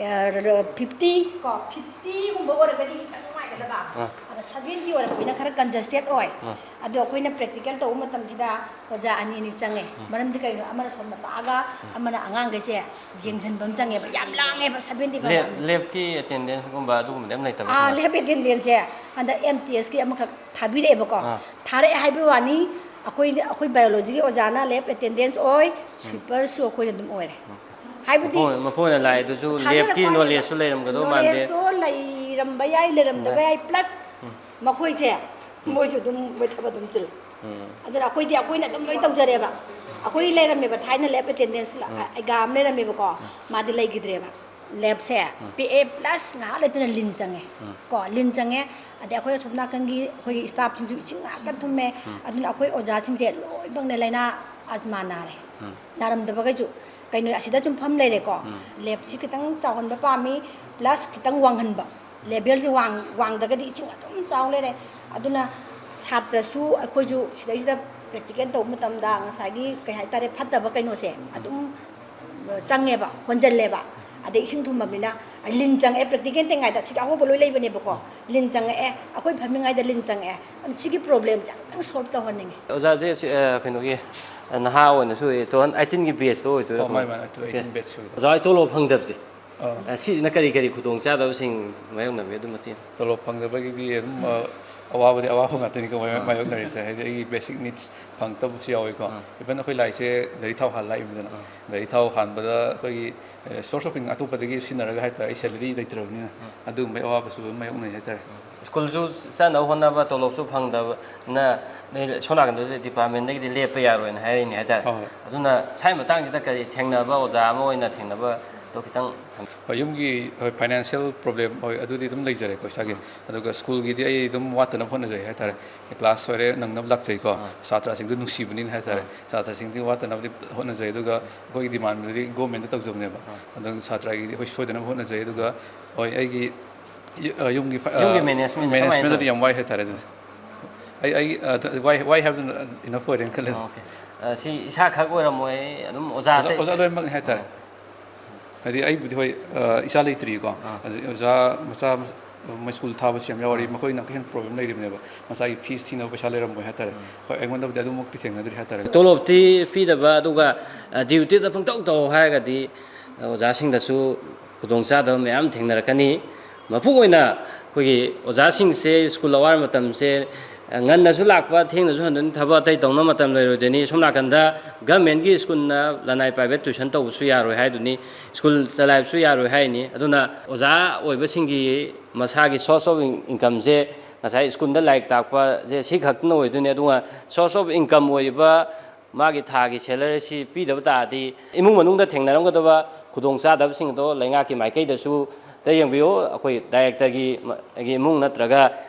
ꯑ, fifty ꯀꯣ, fifty ꯒꯨꯝꯕ ꯑꯣꯏꯔꯒꯗꯤ ꯈꯤꯇꯪ ꯅꯨꯡꯉꯥꯏꯒꯗꯕ꯫ ꯑꯥ꯫ ꯑꯗ seventy ꯑꯣꯏꯔꯛꯄꯅꯤꯅ ꯈꯔ congested ꯑꯣꯏ꯫ ꯑꯥ꯫ ꯑꯗꯣ ꯑꯩꯈꯣꯏꯅ practical ꯇꯧꯕ ꯃꯇꯝꯁꯤꯗ ꯑꯣꯖꯥ ꯑꯅꯤ ꯑꯅꯤ ꯆꯪꯉꯦ꯫ ꯎꯝ꯫ ꯃꯔꯝꯗꯤ ꯀꯩꯅꯣ? ꯑꯃꯅ ꯁꯣꯝꯗ ꯇꯥꯛꯑꯒ, ꯎꯝ꯫ ꯑꯃꯅ ꯑꯉꯥꯡꯈꯩꯁꯦ ꯌꯦꯡꯁꯤꯟꯕ ꯑꯃ ꯆꯪꯉꯦꯕ꯫ ꯌꯥꯝ ꯂꯥꯡꯉꯦꯕ seventy ꯂꯦꯞ-, ꯐꯥꯎꯕ꯫ ꯂꯦꯞꯀꯤ attendanceꯒꯨꯝꯕ ꯑꯗꯨꯒꯨꯝꯕꯗꯤ ꯑꯝ ꯂꯩꯇꯕ꯭ꯔꯥ ꯑꯥ, ꯀꯃꯥꯏꯅ? Lab attendanceꯁꯦ ꯍꯟꯗꯛ M T Sꯀꯤ ꯑꯃꯈꯛ ꯊꯥꯕꯤꯔꯛꯑꯦꯕꯀꯣ꯫ ꯑꯥ꯫ ꯊꯥꯔꯛꯑꯦ ꯍꯥꯏꯕꯒꯤ ꯋꯥꯅꯤ, ꯑꯩꯈꯣꯏꯗꯤ, ꯑꯩꯈꯣꯏ biologyꯒꯤ ꯑꯣꯖꯥꯅ lab attendance ꯑꯣꯏ, ꯎꯝ꯫ Sweeperꯁꯨ ꯑꯩꯈꯣꯏꯅ ꯑꯗꯨꯝ ꯑꯣꯏꯔꯦ꯫ ꯎꯝ꯫ ꯍꯥꯏꯕꯗꯤ ꯃꯈꯣꯏ, ꯃꯈꯣꯏꯅ ꯂꯥꯛꯏꯗꯨꯁꯨ ꯊꯥꯖꯔꯛꯄ ꯂꯦꯞꯀꯤ ꯋꯥꯅꯦꯕ꯫ Knowledgeꯁꯨ ꯂꯩꯔꯝꯒꯗꯧ ꯃꯥꯟꯗꯦ꯫ Knowledgeꯇꯣ ꯂꯩꯔꯝꯕ ꯌꯥꯏ, ꯂꯩꯔꯝꯗꯕ ꯂꯩ꯫ ꯌꯥꯏ, plus ꯎꯝ꯫ ꯃꯈꯣꯏꯁꯦ, ꯎꯝ꯫ ꯃꯣꯏꯁꯨ ꯑꯗꯨꯝ ꯃꯣꯏ ꯊꯕꯛ ꯑꯗꯨꯝ ꯆꯤꯜꯂꯦ꯫ ꯎꯝ꯫ ꯑꯗꯨꯅ ꯑꯩꯈꯣꯏꯗꯤ ꯑꯩꯈꯣꯏꯅ ꯑꯗꯨꯝ ꯂꯣꯏ ꯇꯧꯖꯔꯦꯕ꯫ ꯑꯩꯈꯣꯏ ꯂꯩꯔꯝꯃꯦꯕ ꯊꯥꯏꯅ lab attendanceꯂ-, ꯎꯝ꯫ ꯑꯩꯒꯥ ꯑꯃ ꯂꯩꯔꯝꯃꯦꯕꯀꯣ, ꯎꯝ꯫ ꯃꯥꯗꯤ ꯂꯩꯈꯤꯗ꯭ꯔꯦꯕ꯫ Labꯁꯦ ꯎꯝ꯫ ꯄꯤꯛꯑꯦ, plus ꯉꯥꯏꯍꯥꯛ ꯂꯩꯇꯅ ꯂꯤꯟ ꯆꯪꯉꯦ꯫ ꯎꯝ꯫ ꯀꯣ, ꯂꯤꯟ ꯆꯪꯉꯦ꯫ ꯑꯗꯩ ꯑꯩꯈꯣꯏ ꯑꯁꯣꯝ ꯅꯥꯀꯟꯒꯤ ꯑꯩꯈꯣꯏꯒꯤ staffꯁꯤꯡꯁꯨ ꯏꯁꯤꯡ ꯉꯥꯏꯍꯥꯛꯇꯪ ꯊꯨꯝꯃꯦ꯫ ꯎꯝ꯫ ꯑꯗꯨꯅ ꯑꯩꯈꯣꯏ ꯑꯣꯖꯥꯁꯤꯡꯁꯦ ꯂꯣꯏꯅꯃꯛꯅꯦ ꯂꯥꯏꯅꯥ ꯑꯖꯃꯥ ꯅꯥꯔꯦ꯫ ꯎꯝ꯫ ꯅꯥꯔꯝꯗꯕꯈꯩꯁꯨ꯫ ꯀꯩꯅꯣ ꯑꯁꯤꯗ ꯁꯨꯝ ꯐꯝ ꯂꯩꯔꯦꯀꯣ꯫ ꯂꯦꯞꯁꯤ ꯈꯤꯇꯪ ꯆꯥꯎꯍꯟꯕ ꯄꯥꯝꯃꯤ, ꯄ꯭ꯂꯁ ꯈꯤꯇꯪ ꯋꯥꯡꯍꯟꯕ꯫ ꯂꯦꯚꯦꯜꯁꯦ ꯋꯥꯡ ꯋꯥꯡꯗ꯭ꯔꯒꯗꯤ ꯏꯁꯤꯡ ꯑꯗꯨꯝ ꯆꯥꯎ ꯂꯩꯔꯦ꯫ ꯑꯗꯨꯅ ꯁꯥꯇ꯭ꯔꯁꯨ ꯑꯩꯈꯣꯏꯁꯨ ꯁꯤꯗꯩꯁꯤꯗ ꯄ꯭ꯔꯦꯛꯇꯤꯀꯦꯜ ꯇꯧꯕ ꯃꯇꯝꯗ ꯉꯁꯥꯏꯒꯤ ꯀꯩ ꯍꯥꯏꯇꯥꯔꯦ, ꯐꯠꯇꯕ ꯀꯩꯅꯣꯁꯦ ꯑꯗꯨꯝ ꯆꯪꯉꯦꯕ, ꯍꯣꯟꯖꯜꯂꯦꯕ꯫ ꯑꯗꯩ ꯏꯁꯤꯡ ꯊꯨꯝꯃꯕꯅꯤꯅ ꯂꯤꯟ ꯆꯪꯉꯛꯑꯦ꯫ ꯄ꯭ꯔꯦꯛꯇꯤꯀꯦꯜ ꯇꯧꯉꯩꯗ ꯁꯤꯒꯤ ꯑꯍꯧꯕ ꯂꯣꯏ ꯂꯩꯕꯅꯦꯕꯀꯣ꯫ ꯂꯤꯟ ꯆꯪꯉꯛꯑꯦ, ꯑꯩꯈꯣꯏ ꯐꯝꯃꯤꯉꯩꯗ ꯂꯤꯟ ꯆꯪꯉꯛꯑꯦ꯫ ꯑꯗꯨꯅ ꯁꯤꯒꯤ ꯄ꯭ꯔꯣꯕ꯭ꯂꯦꯝꯁꯦ ꯑꯃꯨꯛꯇꯪ ꯁꯣꯜꯕ ꯇꯧꯍꯟꯅꯤꯡꯉꯤ꯫ ꯑꯣꯖꯥꯁꯦ ꯁꯤ, ꯑ, ꯀꯩꯅꯣꯒꯤ, ꯑ, ꯅꯍꯥ ꯑꯣꯏꯅꯁꯨ two thousand eighteen ꯒꯤ batch ꯇꯣ ꯑꯣꯏꯗꯣꯏꯔꯥ? ꯑꯣ, ꯃꯥꯅꯦ, ꯃꯥꯅꯦ, two thousand eighteen batch ꯑꯣꯏꯗꯣꯏꯅꯦ꯫ ꯑꯣꯖꯥ ꯍꯣꯏ ꯇꯣꯂꯣꯞ ꯐꯪꯗꯕꯁꯦ, ꯑꯥ꯫ ꯑ, ꯁꯤꯁꯤꯅ ꯀꯔꯤ ꯀꯔꯤ ꯈꯨꯗꯣꯡꯆꯥꯗꯕꯁꯤꯡ ꯃꯥꯌꯣꯛꯅꯕꯒꯦ? ꯑꯗꯨ ꯃꯇꯦꯛ꯫ ꯇꯣꯂꯣꯞ ꯐꯪꯗꯕꯒꯤꯗꯤ ꯑꯗꯨꯝ, ꯑ, ꯑꯋꯥꯕꯗꯤ ꯑꯋꯥꯕ ꯉꯥꯛꯇꯅꯤꯀꯣ ꯃꯥꯌꯣꯛ-, ꯑꯥ꯫ ꯃꯥꯌꯣꯛꯅꯔꯤꯁꯦ꯫ ꯍꯥꯏꯗꯤ ꯑꯩꯒꯤ basic needs ꯐꯪꯉꯛꯇꯕꯁꯨ ꯌꯥꯎꯋꯤꯀꯣ꯫ ꯑꯥ꯫ Even ꯑꯩꯈꯣꯏ ꯂꯥꯏꯁꯦ ꯒꯥꯔꯤ ꯊꯥꯎ ꯍꯥꯜꯂ ꯂꯥꯛꯏꯕꯅꯤꯗꯅ꯫ ꯑꯥ꯫ ꯒꯥꯔꯤ ꯊꯥꯎ ꯍꯥꯟꯕꯗ ꯑꯩꯈꯣꯏꯒꯤ, ꯑ, source of income ꯑꯇꯣꯞꯄꯗꯒꯤ ꯁꯤꯖꯤꯟꯅꯔꯒ ꯍꯥꯏ ꯇꯥꯔꯦ, ꯑꯩ salary ꯂꯩꯇ꯭ꯔꯕꯅꯤꯅ꯫ ꯑꯥ꯫ ꯑꯗꯨꯒꯨꯝꯕꯒꯤ ꯑꯋꯥꯕꯁꯨ ꯑꯗꯨꯝ ꯃꯥꯌꯣꯛꯅꯩ ꯍꯥꯏ ꯇꯥꯔꯦ꯫ ꯁ꯭ꯀꯨꯜꯁꯨ ꯆꯠꯅꯕ ꯍꯣꯠꯅꯕ, ꯇꯣꯂꯣꯞꯁꯨ ꯐꯪꯗꯕꯅ, ꯅꯣꯏ ꯁꯣꯝ ꯅꯥꯀꯟꯗꯁꯨ department ꯗꯒꯤꯗꯤ ꯂꯦꯞꯄ ꯌꯥꯔꯣꯏꯅ ꯍꯥꯏꯔꯛꯏꯅꯦ ꯍꯥꯏ ꯇꯥꯔꯦ꯫ ꯍꯣꯏ, ꯍꯣꯏ꯫ ꯑꯗꯨꯅ ꯁ꯭ꯋꯥꯏ ꯃꯇꯥꯡꯁꯤꯗ ꯀꯔꯤ ꯊꯦꯡꯅꯕ, ꯑꯣꯖꯥ ꯑꯃ ꯑꯣꯏꯅ ꯊꯦꯡꯅꯕꯗꯣ ꯈꯤꯇꯪ ꯊꯝ- ꯍꯣꯏ, ꯌꯨꯝꯒꯤ, ꯍꯣꯏ, financial problem, ꯍꯣꯏ, ꯑꯗꯨꯗꯤ ꯑꯗꯨꯝ ꯂꯩꯖꯔꯦꯀꯣ ꯏꯁꯥꯒꯤ꯫ ꯑꯥ꯫ ꯑꯗꯨꯒ ꯁ꯭ꯀꯨꯜꯒꯤꯗꯤ ꯑꯩ ꯑꯗꯨꯝ ꯋꯥꯠꯇꯅꯕ ꯍꯣꯠꯅꯖꯩ ꯍꯥꯏ ꯇꯥꯔꯦ꯫ ꯑꯥ꯫ Class ꯂꯣꯏꯔꯦ, ꯅꯪꯅꯕ ꯂꯥꯛꯆꯩꯀꯣ꯫ ꯑꯥ꯫ ꯁꯥꯇ꯭ꯔꯁꯤꯡꯗꯨ ꯅꯨꯡꯁꯤꯕꯅꯤꯅ ꯍꯥꯏ ꯇꯥꯔꯦ꯫ ꯑꯥ꯫ ꯁꯥꯇ꯭ꯔꯁꯤꯡꯗꯤ ꯋꯥꯠꯇꯅꯕꯗꯤ ꯍꯣꯠꯅꯖꯩ꯫ ꯑꯗꯨꯒ ꯑꯩꯈꯣꯏꯒꯤ demandꯗꯨꯗꯤ governmentꯇ ꯇꯧꯖꯕꯅꯦꯕ꯫ ꯑꯥ꯫ ꯑꯗꯨ ꯁꯥꯇ꯭ꯔꯒꯤꯗꯤ ꯑꯩꯈꯣꯏ ꯁꯣꯏꯗꯅꯕ ꯍꯣꯠꯅꯖꯩ꯫ ꯑꯗꯨꯒ, ꯍꯣꯏ, ꯑꯩꯒꯤ ꯌꯨ-, ꯑ, ꯌꯨꯝꯒꯤ ꯐ-, ꯑ, ꯌꯨꯝꯒꯤ management ꯀꯃꯥꯏꯅ managementꯇꯗꯤ ꯇꯧꯋꯤ? ꯌꯥꯝ ꯋꯥꯏ ꯍꯥꯏꯇꯥꯔꯦ ꯑꯗꯨꯗꯤ꯫ ꯑꯩ, ꯑꯩ, ꯑ, ꯋꯥꯏ, ꯋꯥꯏ ꯍꯥꯏꯕꯗꯨꯅ enough ꯑꯣꯏꯔꯦꯅ ꯈꯜꯂꯦ꯫ ꯑꯣꯀꯦ꯫ ꯑ, ꯁꯤ ꯏꯁꯥ ꯈꯛ ꯑꯣꯏꯔꯝꯃꯣꯏ, ꯑꯗꯨꯝ ꯑꯣꯖꯥ ꯑꯣꯖꯥ, ꯑꯇꯩ ꯑꯣꯖꯥ ꯂꯣꯏꯅꯃꯛꯅꯤ ꯍꯥꯏꯇꯥꯔꯦ꯫ ꯑꯣ꯫ ꯍꯥꯏꯗꯤ ꯑꯩꯕꯨꯗꯤ ꯍꯣꯏ, ꯑ, ꯏꯆꯥ ꯂꯩꯇ꯭ꯔꯤꯀꯣ꯫ ꯑꯥ꯫ ꯑꯗꯨ ꯑꯣꯖꯥ ꯃꯆꯥ ꯃ-, ꯃ-, ꯁ꯭ꯀꯨꯜ ꯊꯥꯕꯁꯨ ꯌꯥꯝ ꯌꯥꯎꯔꯤ, ꯑꯥ꯫ ꯃꯈꯣꯏꯅ ꯑꯃꯨꯛꯀ ꯍꯦꯟꯅ problem ꯂꯩꯔꯤꯕꯅꯦꯕ꯫ ꯃꯆꯥꯒꯤ fees ꯊꯤꯅꯕ ꯄꯩꯁꯥ ꯂꯩꯔꯝꯃꯣꯏ ꯍꯥꯏꯇꯥꯔꯦ꯫ ꯑꯥ꯫ ꯍꯣꯏ, ꯑꯩꯉꯣꯟꯗꯕꯨꯗꯤ ꯑꯗꯨꯃꯛꯇꯤ ꯊꯦꯡꯅꯗ꯭ꯔꯤ ꯍꯥꯏꯇꯥꯔꯦ꯫ ꯇꯣꯂꯣꯞꯇꯤ ꯄꯤꯗꯕ, ꯑꯗꯨꯒ, ꯑ, dutyꯗ ꯄꯪꯇꯧ ꯇꯧ ꯍꯥꯏꯔꯒꯗꯤ, ꯑ, ꯑꯣꯖꯥꯁꯤꯡꯗꯁꯨ ꯈꯨꯗꯣꯡꯆꯥꯗꯕ ꯃꯌꯥꯝ ꯊꯦꯡꯅꯔꯛꯀꯅꯤ꯫ ꯃꯄꯨꯡ ꯑꯣꯏꯅ ꯑꯩꯈꯣꯏꯒꯤ ꯑꯣꯖꯥꯁꯤꯡꯁꯦ ꯁ꯭ꯀꯨꯜ ꯑꯋꯥꯔ ꯃꯇꯝꯁꯦ, ꯑ, ꯉꯟꯅꯁꯨ ꯂꯥꯛꯄ, ꯊꯦꯡꯅꯁꯨ ꯍꯟꯗꯣꯏꯅꯤ, ꯊꯕꯛ ꯑꯇꯩ ꯇꯧꯅꯕ ꯃꯇꯝ ꯂꯩꯔꯣꯏꯗꯣꯏꯅꯤ꯫ ꯁꯣꯝ ꯅꯥꯀꯟꯗ governmentꯀꯤ ꯁ꯭ꯀꯨꯜꯅ ꯂꯅꯥꯏ private tuition ꯇꯧꯕꯁꯨ ꯌꯥꯔꯣꯏ ꯍꯥꯏꯗꯨꯅꯤ, ꯁ꯭ꯀꯨꯜ ꯆꯂꯥꯏꯕꯁꯨ ꯌꯥꯔꯣꯏ ꯍꯥꯏꯅꯤ꯫ ꯑꯗꯨꯅ ꯑꯣꯖꯥ ꯑꯣꯏꯕꯁꯤꯡꯒꯤ ꯃꯁꯥꯒꯤ source of in-, incomeꯁꯦ ꯉꯁꯥꯏ ꯁ꯭ꯀꯨꯜꯗ ꯂꯥꯏꯔꯤꯛ ꯇꯥꯛꯄꯁꯦ ꯁꯤ ꯈꯛꯇꯅ ꯑꯣꯏꯗꯣꯏꯅꯤ꯫ ꯑꯗꯨꯒ source of income ꯑꯣꯏꯔꯤꯕ ꯃꯥꯒꯤ ꯊꯥꯒꯤ salary ꯑꯁꯤ ꯄꯤꯗꯕ ꯇꯥꯔꯗꯤ ꯏꯃꯨꯡ ꯃꯅꯨꯡꯗ ꯊꯦꯡꯅꯔꯝꯒꯗꯕ ꯈꯨꯗꯣꯡꯆꯥꯗꯕꯁꯤꯡ ꯑꯗꯣ ꯂꯩꯉꯥꯛꯀꯤ ꯃꯥꯏꯀꯩꯗꯁꯨ ꯑꯝꯇ ꯌꯦꯡꯕꯤꯌꯨ꯫ ꯑꯩꯈꯣꯏ directorꯒꯤ ꯃ-, ꯒꯤ ꯏꯃꯨꯡ ꯅꯠꯇ꯭ꯔꯒ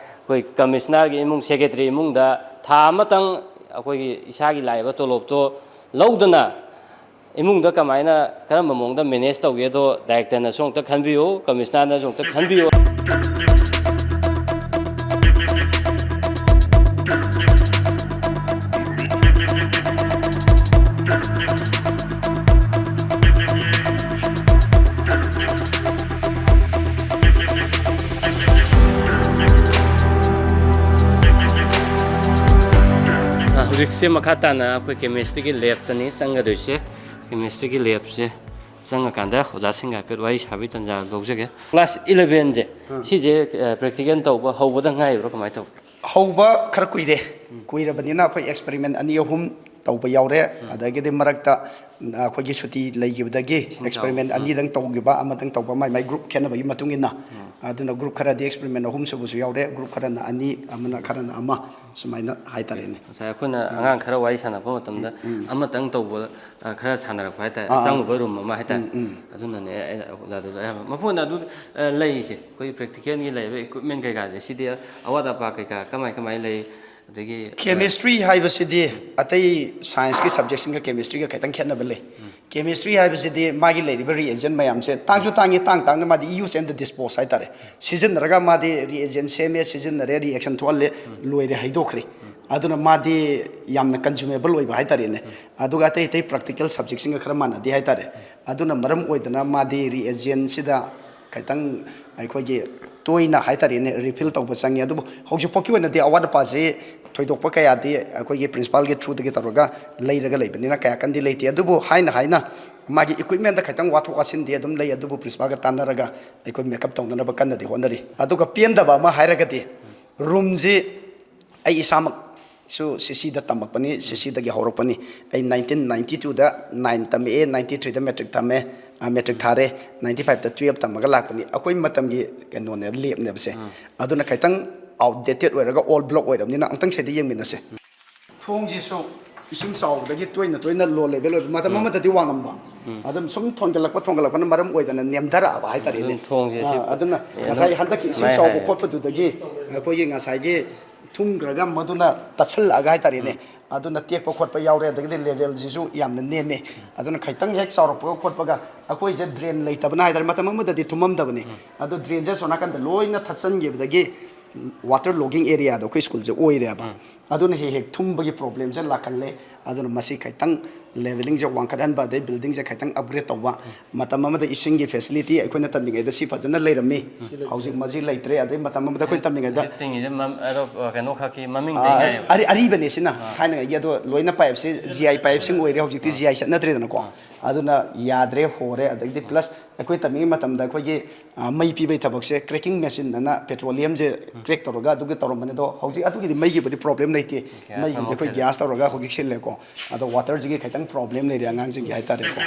ꯑꯩꯈꯣꯏ commissionerꯒꯤ ꯏꯃꯨꯡ, secretary ꯏꯃꯨꯡꯗ ꯊꯥ ꯑꯃꯇꯪ ꯑꯩꯈꯣꯏꯒꯤ ꯏꯁꯥꯒꯤ ꯂꯥꯛꯏꯕ ꯇꯣꯂꯣꯞꯇꯣ ꯂꯧꯗꯅ ꯏꯃꯨꯡꯗ ꯀꯃꯥꯏꯅ, ꯀꯔꯝꯕ ꯃꯑꯣꯡꯗ ꯃꯦꯅꯦꯖ ꯇꯧꯒꯦꯗꯣ ꯗꯥꯏꯔꯦꯛꯇꯔꯅꯁꯨ ꯑꯃꯨꯛꯇ ꯈꯟꯕꯤꯌꯨ, ꯀꯃꯤꯁꯅꯔꯅꯁꯨ ꯑꯃꯨꯛꯇ ꯈꯟꯕꯤꯌꯨ꯫ ꯑ, ꯍꯧꯖꯤꯛꯁꯦ ꯃꯈꯥ ꯇꯥꯅ ꯑꯩꯈꯣꯏ ꯀꯦꯃꯤꯁꯇ꯭ꯔꯤꯒꯤ ꯂꯦꯞꯇꯅꯤ ꯆꯪꯒꯗꯣꯏꯁꯦ꯫ ꯀꯦꯃꯤꯁꯇ꯭ꯔꯤꯒꯤ ꯂꯦꯞꯁꯦ ꯆꯪꯉꯀꯥꯟꯗ ꯑꯣꯖꯥꯁꯤꯡꯒ ꯍꯥꯏꯐꯦꯠ ꯋꯥꯔꯤ ꯁꯥꯕꯒꯤ ꯇꯥꯟꯖꯥ ꯂꯧꯖꯒꯦ꯫ ꯀ꯭ꯂꯥꯁ ꯏꯂꯚꯦꯟꯁꯦ, ꯑꯥ꯫ ꯁꯤꯁꯦ, ꯑ, ꯄ꯭ꯔꯦꯛꯇꯤꯀꯦꯜ ꯇꯧꯕ ꯍꯧꯕꯗ ꯉꯥꯏꯔꯤꯕ꯭ꯔꯣ, ꯀꯃꯥꯏꯅ ꯇꯧꯕ? ꯍꯧꯕ ꯈꯔ ꯀꯨꯏꯔꯦ꯫ ꯎꯝ꯫ ꯀꯨꯏꯔꯕꯅꯤꯅ ꯑꯩꯈꯣꯏ ꯑꯦꯛꯁꯄꯦꯔꯤꯃꯦꯟ ꯑꯅꯤ ꯑꯍꯨꯝ ꯇꯧꯕ ꯌꯥꯎꯔꯦ꯫ ꯎꯝ꯫ ꯑꯗꯒꯤꯗꯤ ꯃꯔꯛꯇ, ꯑ, ꯑꯩꯈꯣꯏꯒꯤ ꯁꯨꯇꯤ ꯂꯩꯈꯤꯕꯗꯒꯤ ꯏꯁꯤꯡ ꯆꯥꯎꯕ꯫ ꯑꯦꯛꯁꯄꯦꯔꯤꯃꯦꯟ ꯎꯝ꯫ ꯑꯅꯤꯗꯪ ꯇꯧꯈꯤꯕ, ꯑꯃꯗꯪ ꯇꯧꯕ, ꯃꯥꯏ ꯃꯥꯏ ꯒ꯭ꯔꯨꯞ ꯈꯦꯠꯅꯕꯒꯤ ꯃꯇꯨꯡ ꯏꯟꯅ꯫ ꯎꯝ꯫ ꯑꯗꯨꯅ ꯒ꯭ꯔꯨꯞ ꯈꯔꯗꯤ ꯑꯦꯛꯁꯄꯦꯔꯤꯃꯦꯟ ꯑꯍꯨꯝ ꯁꯨꯕꯁꯨ ꯌꯥꯎꯔꯦ, ꯒ꯭ꯔꯨꯞ ꯈꯔꯅ ꯑꯅꯤ, ꯑꯃꯅ, ꯈꯔꯅ ꯑꯃ, ꯁꯨꯃꯥꯏꯅ ꯍꯥꯏꯇꯥꯔꯦꯅꯦ꯫ ꯉꯁꯥꯏ ꯑꯩꯈꯣꯏꯅ ꯎꯝ꯫ ꯑꯉꯥꯡ ꯈꯔ ꯋꯥꯔꯤ ꯁꯥꯟꯅꯕ ꯃꯇꯝꯗ ꯎꯝ, ꯎꯝ꯫ ꯑꯃꯇꯪ ꯇꯧꯕ, ꯑ, ꯈꯔ ꯁꯥꯟꯅꯔꯛꯄ ꯍꯥꯏꯇꯥꯔꯦ, ꯑꯥ, ꯑꯥ, ꯑꯆꯪꯕ ꯑꯥ꯫ ꯔꯨꯝ ꯑꯃ ꯍꯥꯏꯇꯥꯔꯦ꯫ ꯎꯝ, ꯎꯝ꯫ ꯑꯗꯨꯅꯅꯦ ꯑꯩꯅ ꯑꯣꯖꯥꯗꯨꯗ ꯑꯌꯥꯝꯕ, ꯃꯐꯝ ꯑꯗꯨ, ꯑ, ꯂꯩꯔꯤꯁꯦ, ꯑꯩꯈꯣꯏ ꯄ꯭ꯔꯦꯛꯇꯤꯀꯦꯜꯒꯤ ꯂꯩꯔꯤꯕ ꯏꯀ꯭ꯋꯤꯞꯃꯦꯟ ꯀꯩꯀꯥꯁꯦ, ꯁꯤꯗꯤ ꯑꯋꯥꯠ ꯑꯄꯥ ꯀꯩꯀꯥ ꯀꯃꯥꯏ ꯀꯃꯥꯏ ꯂꯩ? ꯑꯗꯒꯤ, ꯑ, ꯀꯦꯃꯤꯁꯇ꯭ꯔꯤ ꯍꯥꯏꯕꯁꯤꯗꯤ ꯑꯇꯩ ꯁꯥꯏꯟꯁꯀꯤ ꯁꯕꯖꯦꯛꯁꯤꯡꯒ ꯀꯦꯃꯤꯁꯇ꯭ꯔꯤꯒ ꯈꯤꯇꯪ ꯈꯦꯠꯅꯕ ꯂꯩ꯫ ꯎꯝ꯫ ꯀꯦꯃꯤꯁꯇ꯭ꯔꯤ ꯍꯥꯏꯕꯁꯤꯗꯤ ꯃꯥꯒꯤ ꯂꯩꯔꯤꯕ ꯔꯤꯑꯦꯖꯦꯟ ꯃꯌꯥꯝꯁꯦ ꯇꯥꯡꯁꯨ ꯇꯥꯡꯉꯤ, ꯇꯥꯡ ꯇꯥꯡꯅ ꯃꯥꯗꯤ use and dispose ꯍꯥꯏꯇꯥꯔꯦ꯫ ꯁꯤꯖꯤꯟꯅꯔꯒ ꯃꯥꯗꯤ ꯔꯤꯑꯦꯖꯦꯟ ꯁꯦꯝꯃꯦ, ꯁꯤꯖꯤꯟꯅꯔꯦ, ꯔꯤꯑꯦꯛꯁꯟ ꯊꯣꯛꯍꯜꯂꯦ, ꯎꯝ꯫ ꯂꯣꯏꯔꯦ, ꯍꯩꯗꯣꯛꯈ꯭ꯔꯦ꯫ ꯎꯝ꯫ ꯑꯗꯨꯅ ꯃꯥꯗꯤ ꯌꯥꯝꯅ ꯀꯟꯖꯨꯃꯦꯕꯜ ꯑꯣꯏꯕ ꯍꯥꯏꯇꯥꯔꯦꯅꯦ꯫ ꯎꯝ꯫ ꯑꯗꯨꯒ ꯑꯇꯩ ꯑꯇꯩ ꯄ꯭ꯔꯥꯛꯇꯤꯀꯦꯜ ꯁꯕꯖꯦꯛꯁꯤꯡꯒ ꯈꯔ ꯃꯥꯟꯅꯗꯦ ꯍꯥꯏꯇꯥꯔꯦ꯫ ꯑꯗꯨꯅ ꯃꯔꯝ ꯑꯣꯏꯗꯅ ꯃꯥꯗꯤ ꯔꯤꯑꯦꯖꯦꯟꯁꯤꯗ ꯈꯤꯇꯪ ꯑꯩꯈꯣꯏꯒꯤ ꯇꯣꯏꯅ ꯍꯥꯏꯇꯥꯔꯦꯅꯦ, ꯔꯤꯐꯤꯜ ꯇꯧꯕ ꯆꯪꯉꯤ꯫ ꯑꯗꯨꯕꯨ ꯍꯧꯖꯤꯛ ꯐꯥꯎꯒꯤ ꯑꯣꯏꯅꯗꯤ ꯑꯋꯥꯠ ꯑꯄꯥꯁꯤ ꯊꯣꯏꯗꯣꯛꯄ ꯀꯌꯥꯗꯤ ꯑꯩꯈꯣꯏꯒꯤ ꯄ꯭ꯔꯤꯟꯁꯤꯄꯥꯜꯒꯤ ꯊ꯭ꯔꯨꯗꯒꯤ ꯇꯧꯔꯒ ꯂꯩꯔꯒ ꯂꯩꯕꯅꯤꯅ ꯀꯌꯥ ꯀꯟꯗꯤ ꯂꯩꯇꯦ꯫ ꯑꯗꯨꯕꯨ ꯍꯥꯏꯅ ꯍꯥꯏꯅ ꯃꯥꯒꯤ ꯏꯀ꯭ꯋꯤꯞꯃꯦꯟꯗ ꯈꯤꯇꯪ ꯋꯥꯊꯣꯛ ꯋꯥꯁꯤꯟꯗꯤ ꯑꯗꯨꯝ ꯂꯩ, ꯑꯗꯨꯕꯨ ꯄ꯭ꯔꯤꯟꯁꯤꯄꯥꯜꯒ ꯇꯥꯟꯅꯔꯒ ꯑꯩꯈꯣꯏ ꯃꯦꯀꯞ ꯇꯧꯅꯅꯕ ꯀꯟꯅꯗꯤ ꯍꯣꯠꯅꯔꯤ꯫ ꯑꯗꯨꯒ ꯄꯦꯟꯗꯕ ꯑꯃ ꯍꯥꯏꯔꯒꯗꯤ, ꯔꯨꯝꯁꯤ ꯑꯩ ꯏꯁꯥꯃꯛꯁꯨ ꯁꯤꯁꯤꯗ ꯇꯝꯃꯛꯄꯅꯤ, ꯁꯤꯁꯤꯗꯒꯤ ꯍꯧꯔꯛꯄꯅꯤ꯫ ꯑꯩ ꯅꯥꯏꯟꯇꯤꯟ ꯅꯥꯏꯟꯇꯤ ꯇꯨꯗ ꯅꯥꯏꯟ ꯇꯝꯃꯛꯑꯦ, ꯅꯥꯏꯟꯇꯤ ꯊ꯭ꯔꯤꯗ ꯃꯦꯇ꯭ꯔꯤꯛ ꯊꯝꯃꯦ, ꯑ, ꯃꯦꯇ꯭ꯔꯤꯛ ꯊꯥꯔꯦ, ꯅꯥꯏꯟꯇꯤ ꯐꯥꯏꯚꯇ ꯇꯨꯌꯦꯜꯞ ꯇꯝꯃꯒ ꯂꯥꯛꯄꯅꯤ꯫ ꯑꯩꯈꯣꯏ ꯃꯇꯝꯒꯤ ꯀꯩꯅꯣꯅꯦ, ꯂꯦꯞꯅꯦꯕꯁꯦ꯫ ꯎꯝ꯫ ꯑꯗꯨꯅ ꯈꯤꯇꯪ ꯑꯥꯎꯠꯗꯦꯇꯦꯠ ꯑꯣꯏꯔꯒ ꯑꯣꯜ ꯕ꯭ꯂꯣꯛ ꯑꯣꯏꯔꯕꯅꯤꯅ ꯑꯃꯨꯛꯇꯪ ꯁꯤꯗ ꯌꯦꯡꯃꯤꯟꯅꯁꯦ꯫ ꯊꯣꯡꯁꯤꯁꯨ ꯏꯁꯤꯡ ꯆꯥꯎꯕꯗꯒꯤ ꯇꯣꯏꯅ ꯇꯣꯏꯅ ꯂꯣ ꯂꯦꯚꯦꯜ ꯑꯣꯏꯕ, ꯃꯇꯝ ꯎꯝ꯫ ꯑꯃꯗꯗꯤ ꯋꯥꯡꯉꯝꯕ, ꯎꯝ꯫ ꯑꯗꯨꯝ ꯁꯨꯝ ꯊꯣꯟꯒꯠꯂꯛꯄ ꯊꯣꯟꯒꯠꯂꯛꯄꯅ ꯃꯔꯝ ꯑꯣꯏꯗꯅ ꯅꯦꯝꯊꯔꯛꯑꯕ ꯍꯥꯏꯇꯥꯔꯦꯅꯦ꯫ ꯑꯗꯨꯝ ꯊꯣꯡꯁꯦ ꯁꯤ ꯑꯥ, ꯑꯗꯨꯅ ꯍꯦꯟꯅ ꯉꯁꯥꯏ ꯍꯟꯗꯛꯀꯤ ꯏꯁꯤꯡ ꯃꯌꯥꯏ ꯆꯥꯎꯕ ꯍꯥꯏꯌꯦ꯫ ꯈꯣꯠꯄꯗꯨꯗꯒꯤ ꯑꯩꯈꯣꯏꯒꯤ ꯉꯁꯥꯏꯒꯤ ꯊꯨꯝꯈ꯭ꯔꯒ ꯃꯗꯨꯅ ꯇꯠꯁꯜꯂꯛꯑꯒ ꯍꯥꯏꯇꯥꯔꯦꯅꯦ, ꯑꯗꯨꯅ ꯇꯦꯛꯄ ꯈꯣꯠꯄ ꯌꯥꯎꯔꯦ꯫ ꯑꯗꯒꯤꯗꯤ ꯂꯦꯚꯦꯜꯁꯤꯁꯨ ꯌꯥꯝꯅ ꯅꯦꯝꯃꯦ꯫ ꯑꯗꯨꯅ ꯈꯤꯇꯪ ꯍꯦꯛ ꯆꯥꯎꯔꯛꯄꯒ ꯈꯣꯠꯄꯒ ꯑꯩꯈꯣꯏꯁꯦ ꯗ꯭ꯔꯦꯟ ꯂꯩꯇꯕꯅ ꯍꯥꯏꯇꯥꯔꯦ, ꯃꯇꯝ ꯑꯃꯗꯗꯤ ꯊꯨꯝꯃꯝꯗꯕꯅꯤ꯫ ꯑꯗꯣ ꯗ꯭ꯔꯦꯟꯁꯦ ꯑꯁꯣꯝ ꯅꯥꯀꯟꯗ ꯂꯣꯏꯅ ꯊꯠꯆꯟꯈꯤꯕꯗꯒꯤ ꯋꯥꯇꯔ ꯂꯣꯒꯤꯡ ꯑꯦꯔꯤꯌꯥꯗꯣ ꯑꯩꯈꯣꯏ ꯁ꯭ꯀꯨꯜꯁꯦ ꯑꯣꯏꯔꯦꯕ꯫ ꯑꯗꯨꯅ ꯍꯦꯛ ꯍꯦꯛ ꯊꯨꯝꯕꯒꯤ ꯄ꯭ꯔꯣꯕ꯭ꯂꯦꯝꯁꯦ ꯂꯥꯛꯀꯜꯂꯦ꯫ ꯑꯗꯨꯅ ꯃꯁꯤ ꯈꯤꯇꯪ ꯂꯦꯚꯦꯂꯤꯡꯁꯦ ꯋꯥꯡꯈꯠꯍꯟꯕ, ꯑꯗꯩ ꯕꯤꯜꯗꯤꯡꯁꯦ ꯈꯤꯇꯪ ꯑꯞꯒ꯭ꯔꯦꯗ ꯇꯧꯕ꯫ ꯃꯇꯝ ꯑꯃꯗ ꯏꯁꯤꯡꯒꯤ ꯐꯦꯁꯤꯂꯤꯇꯤ ꯑꯩꯈꯣꯏꯅ ꯇꯝꯂꯤꯉꯩꯗ ꯁꯤ ꯐꯖꯅ ꯂꯩꯔꯝꯃꯤ꯫ ꯍꯧꯖꯤꯛ ꯃꯁꯤ ꯂꯩꯇ꯭ꯔꯦ꯫ ꯑꯗꯩ ꯃꯇꯝ ꯑꯃꯗ ꯑꯩꯈꯣꯏꯅ ꯇꯝꯂꯤꯉꯩꯗ ꯍꯧꯖꯤꯛ ꯇꯤꯡꯉꯤꯁꯦ ꯃꯝ-, ꯑꯗꯣ, ꯀꯩꯅꯣ ꯈꯛꯀꯤ ꯃꯃꯤꯡꯗꯩ ꯑꯥ, ꯉꯥꯏꯔꯦꯕ꯫ ꯑꯔꯤ-, ꯑꯔꯤꯕꯅꯦ ꯁꯤꯅ꯫ ꯊꯥꯏꯅꯉꯩꯒꯤ ꯑꯗꯣ ꯂꯣꯏꯅ ꯄꯥꯏꯞꯁꯦ ꯖꯤ ꯑꯥꯏ ꯄꯥꯏꯞꯁꯤꯡ ꯑꯣꯏꯔꯦ, ꯍꯧꯖꯤꯛꯇꯤ ꯖꯤ ꯑꯥꯏ ꯆꯠꯅꯗ꯭ꯔꯦꯗꯅꯀꯣ꯫ ꯑꯗꯨꯅ ꯌꯥꯗ꯭ꯔꯦ, ꯍꯣꯔꯦ꯫ ꯑꯗꯒꯤꯗꯤ ꯄ꯭ꯂꯁ ꯑꯩꯈꯣꯏ ꯇꯝꯃꯤꯉꯩ ꯃꯇꯝꯗ ꯑꯩꯈꯣꯏꯒꯤ, ꯑ, ꯃꯩ ꯄꯤꯕꯒꯤ ꯊꯕꯛꯁꯦ ꯀ꯭ꯔꯦꯀꯤꯡ ꯃꯦꯆꯤꯟ ꯑꯅ ꯄꯦꯇ꯭ꯔꯣꯂꯤꯌꯝꯁꯦ ꯀ꯭ꯔꯦꯛ ꯇꯧꯔꯒ ꯑꯗꯨꯒꯤ ꯇꯧꯔꯝꯕꯅꯦ꯫ ꯑꯗꯣ ꯍꯧꯖꯤꯛ ꯑꯗꯨꯒꯤꯗꯤ ꯃꯩꯒꯤꯕꯨꯗꯤ ꯄ꯭ꯔꯣꯕ꯭ꯂꯦꯝ ꯂꯩꯇꯦ꯫ ꯃꯩꯒꯤꯕꯨꯗꯤ ꯑꯩꯈꯣꯏ ꯒ꯭ꯌꯥꯁ ꯇꯧꯔꯒ ꯍꯧꯖꯤꯛ ꯁꯤꯜꯂꯦꯀꯣ꯫ ꯑꯗꯣ ꯋꯥꯇꯔꯁꯤꯒꯤ ꯈꯤꯇꯪ ꯄ꯭ꯔꯣꯕ꯭ꯂꯦꯝ ꯂꯩꯔꯦ ꯑꯉꯥꯡꯁꯤꯡꯒꯤ ꯍꯥꯏꯇꯥꯔꯦꯀꯣ꯫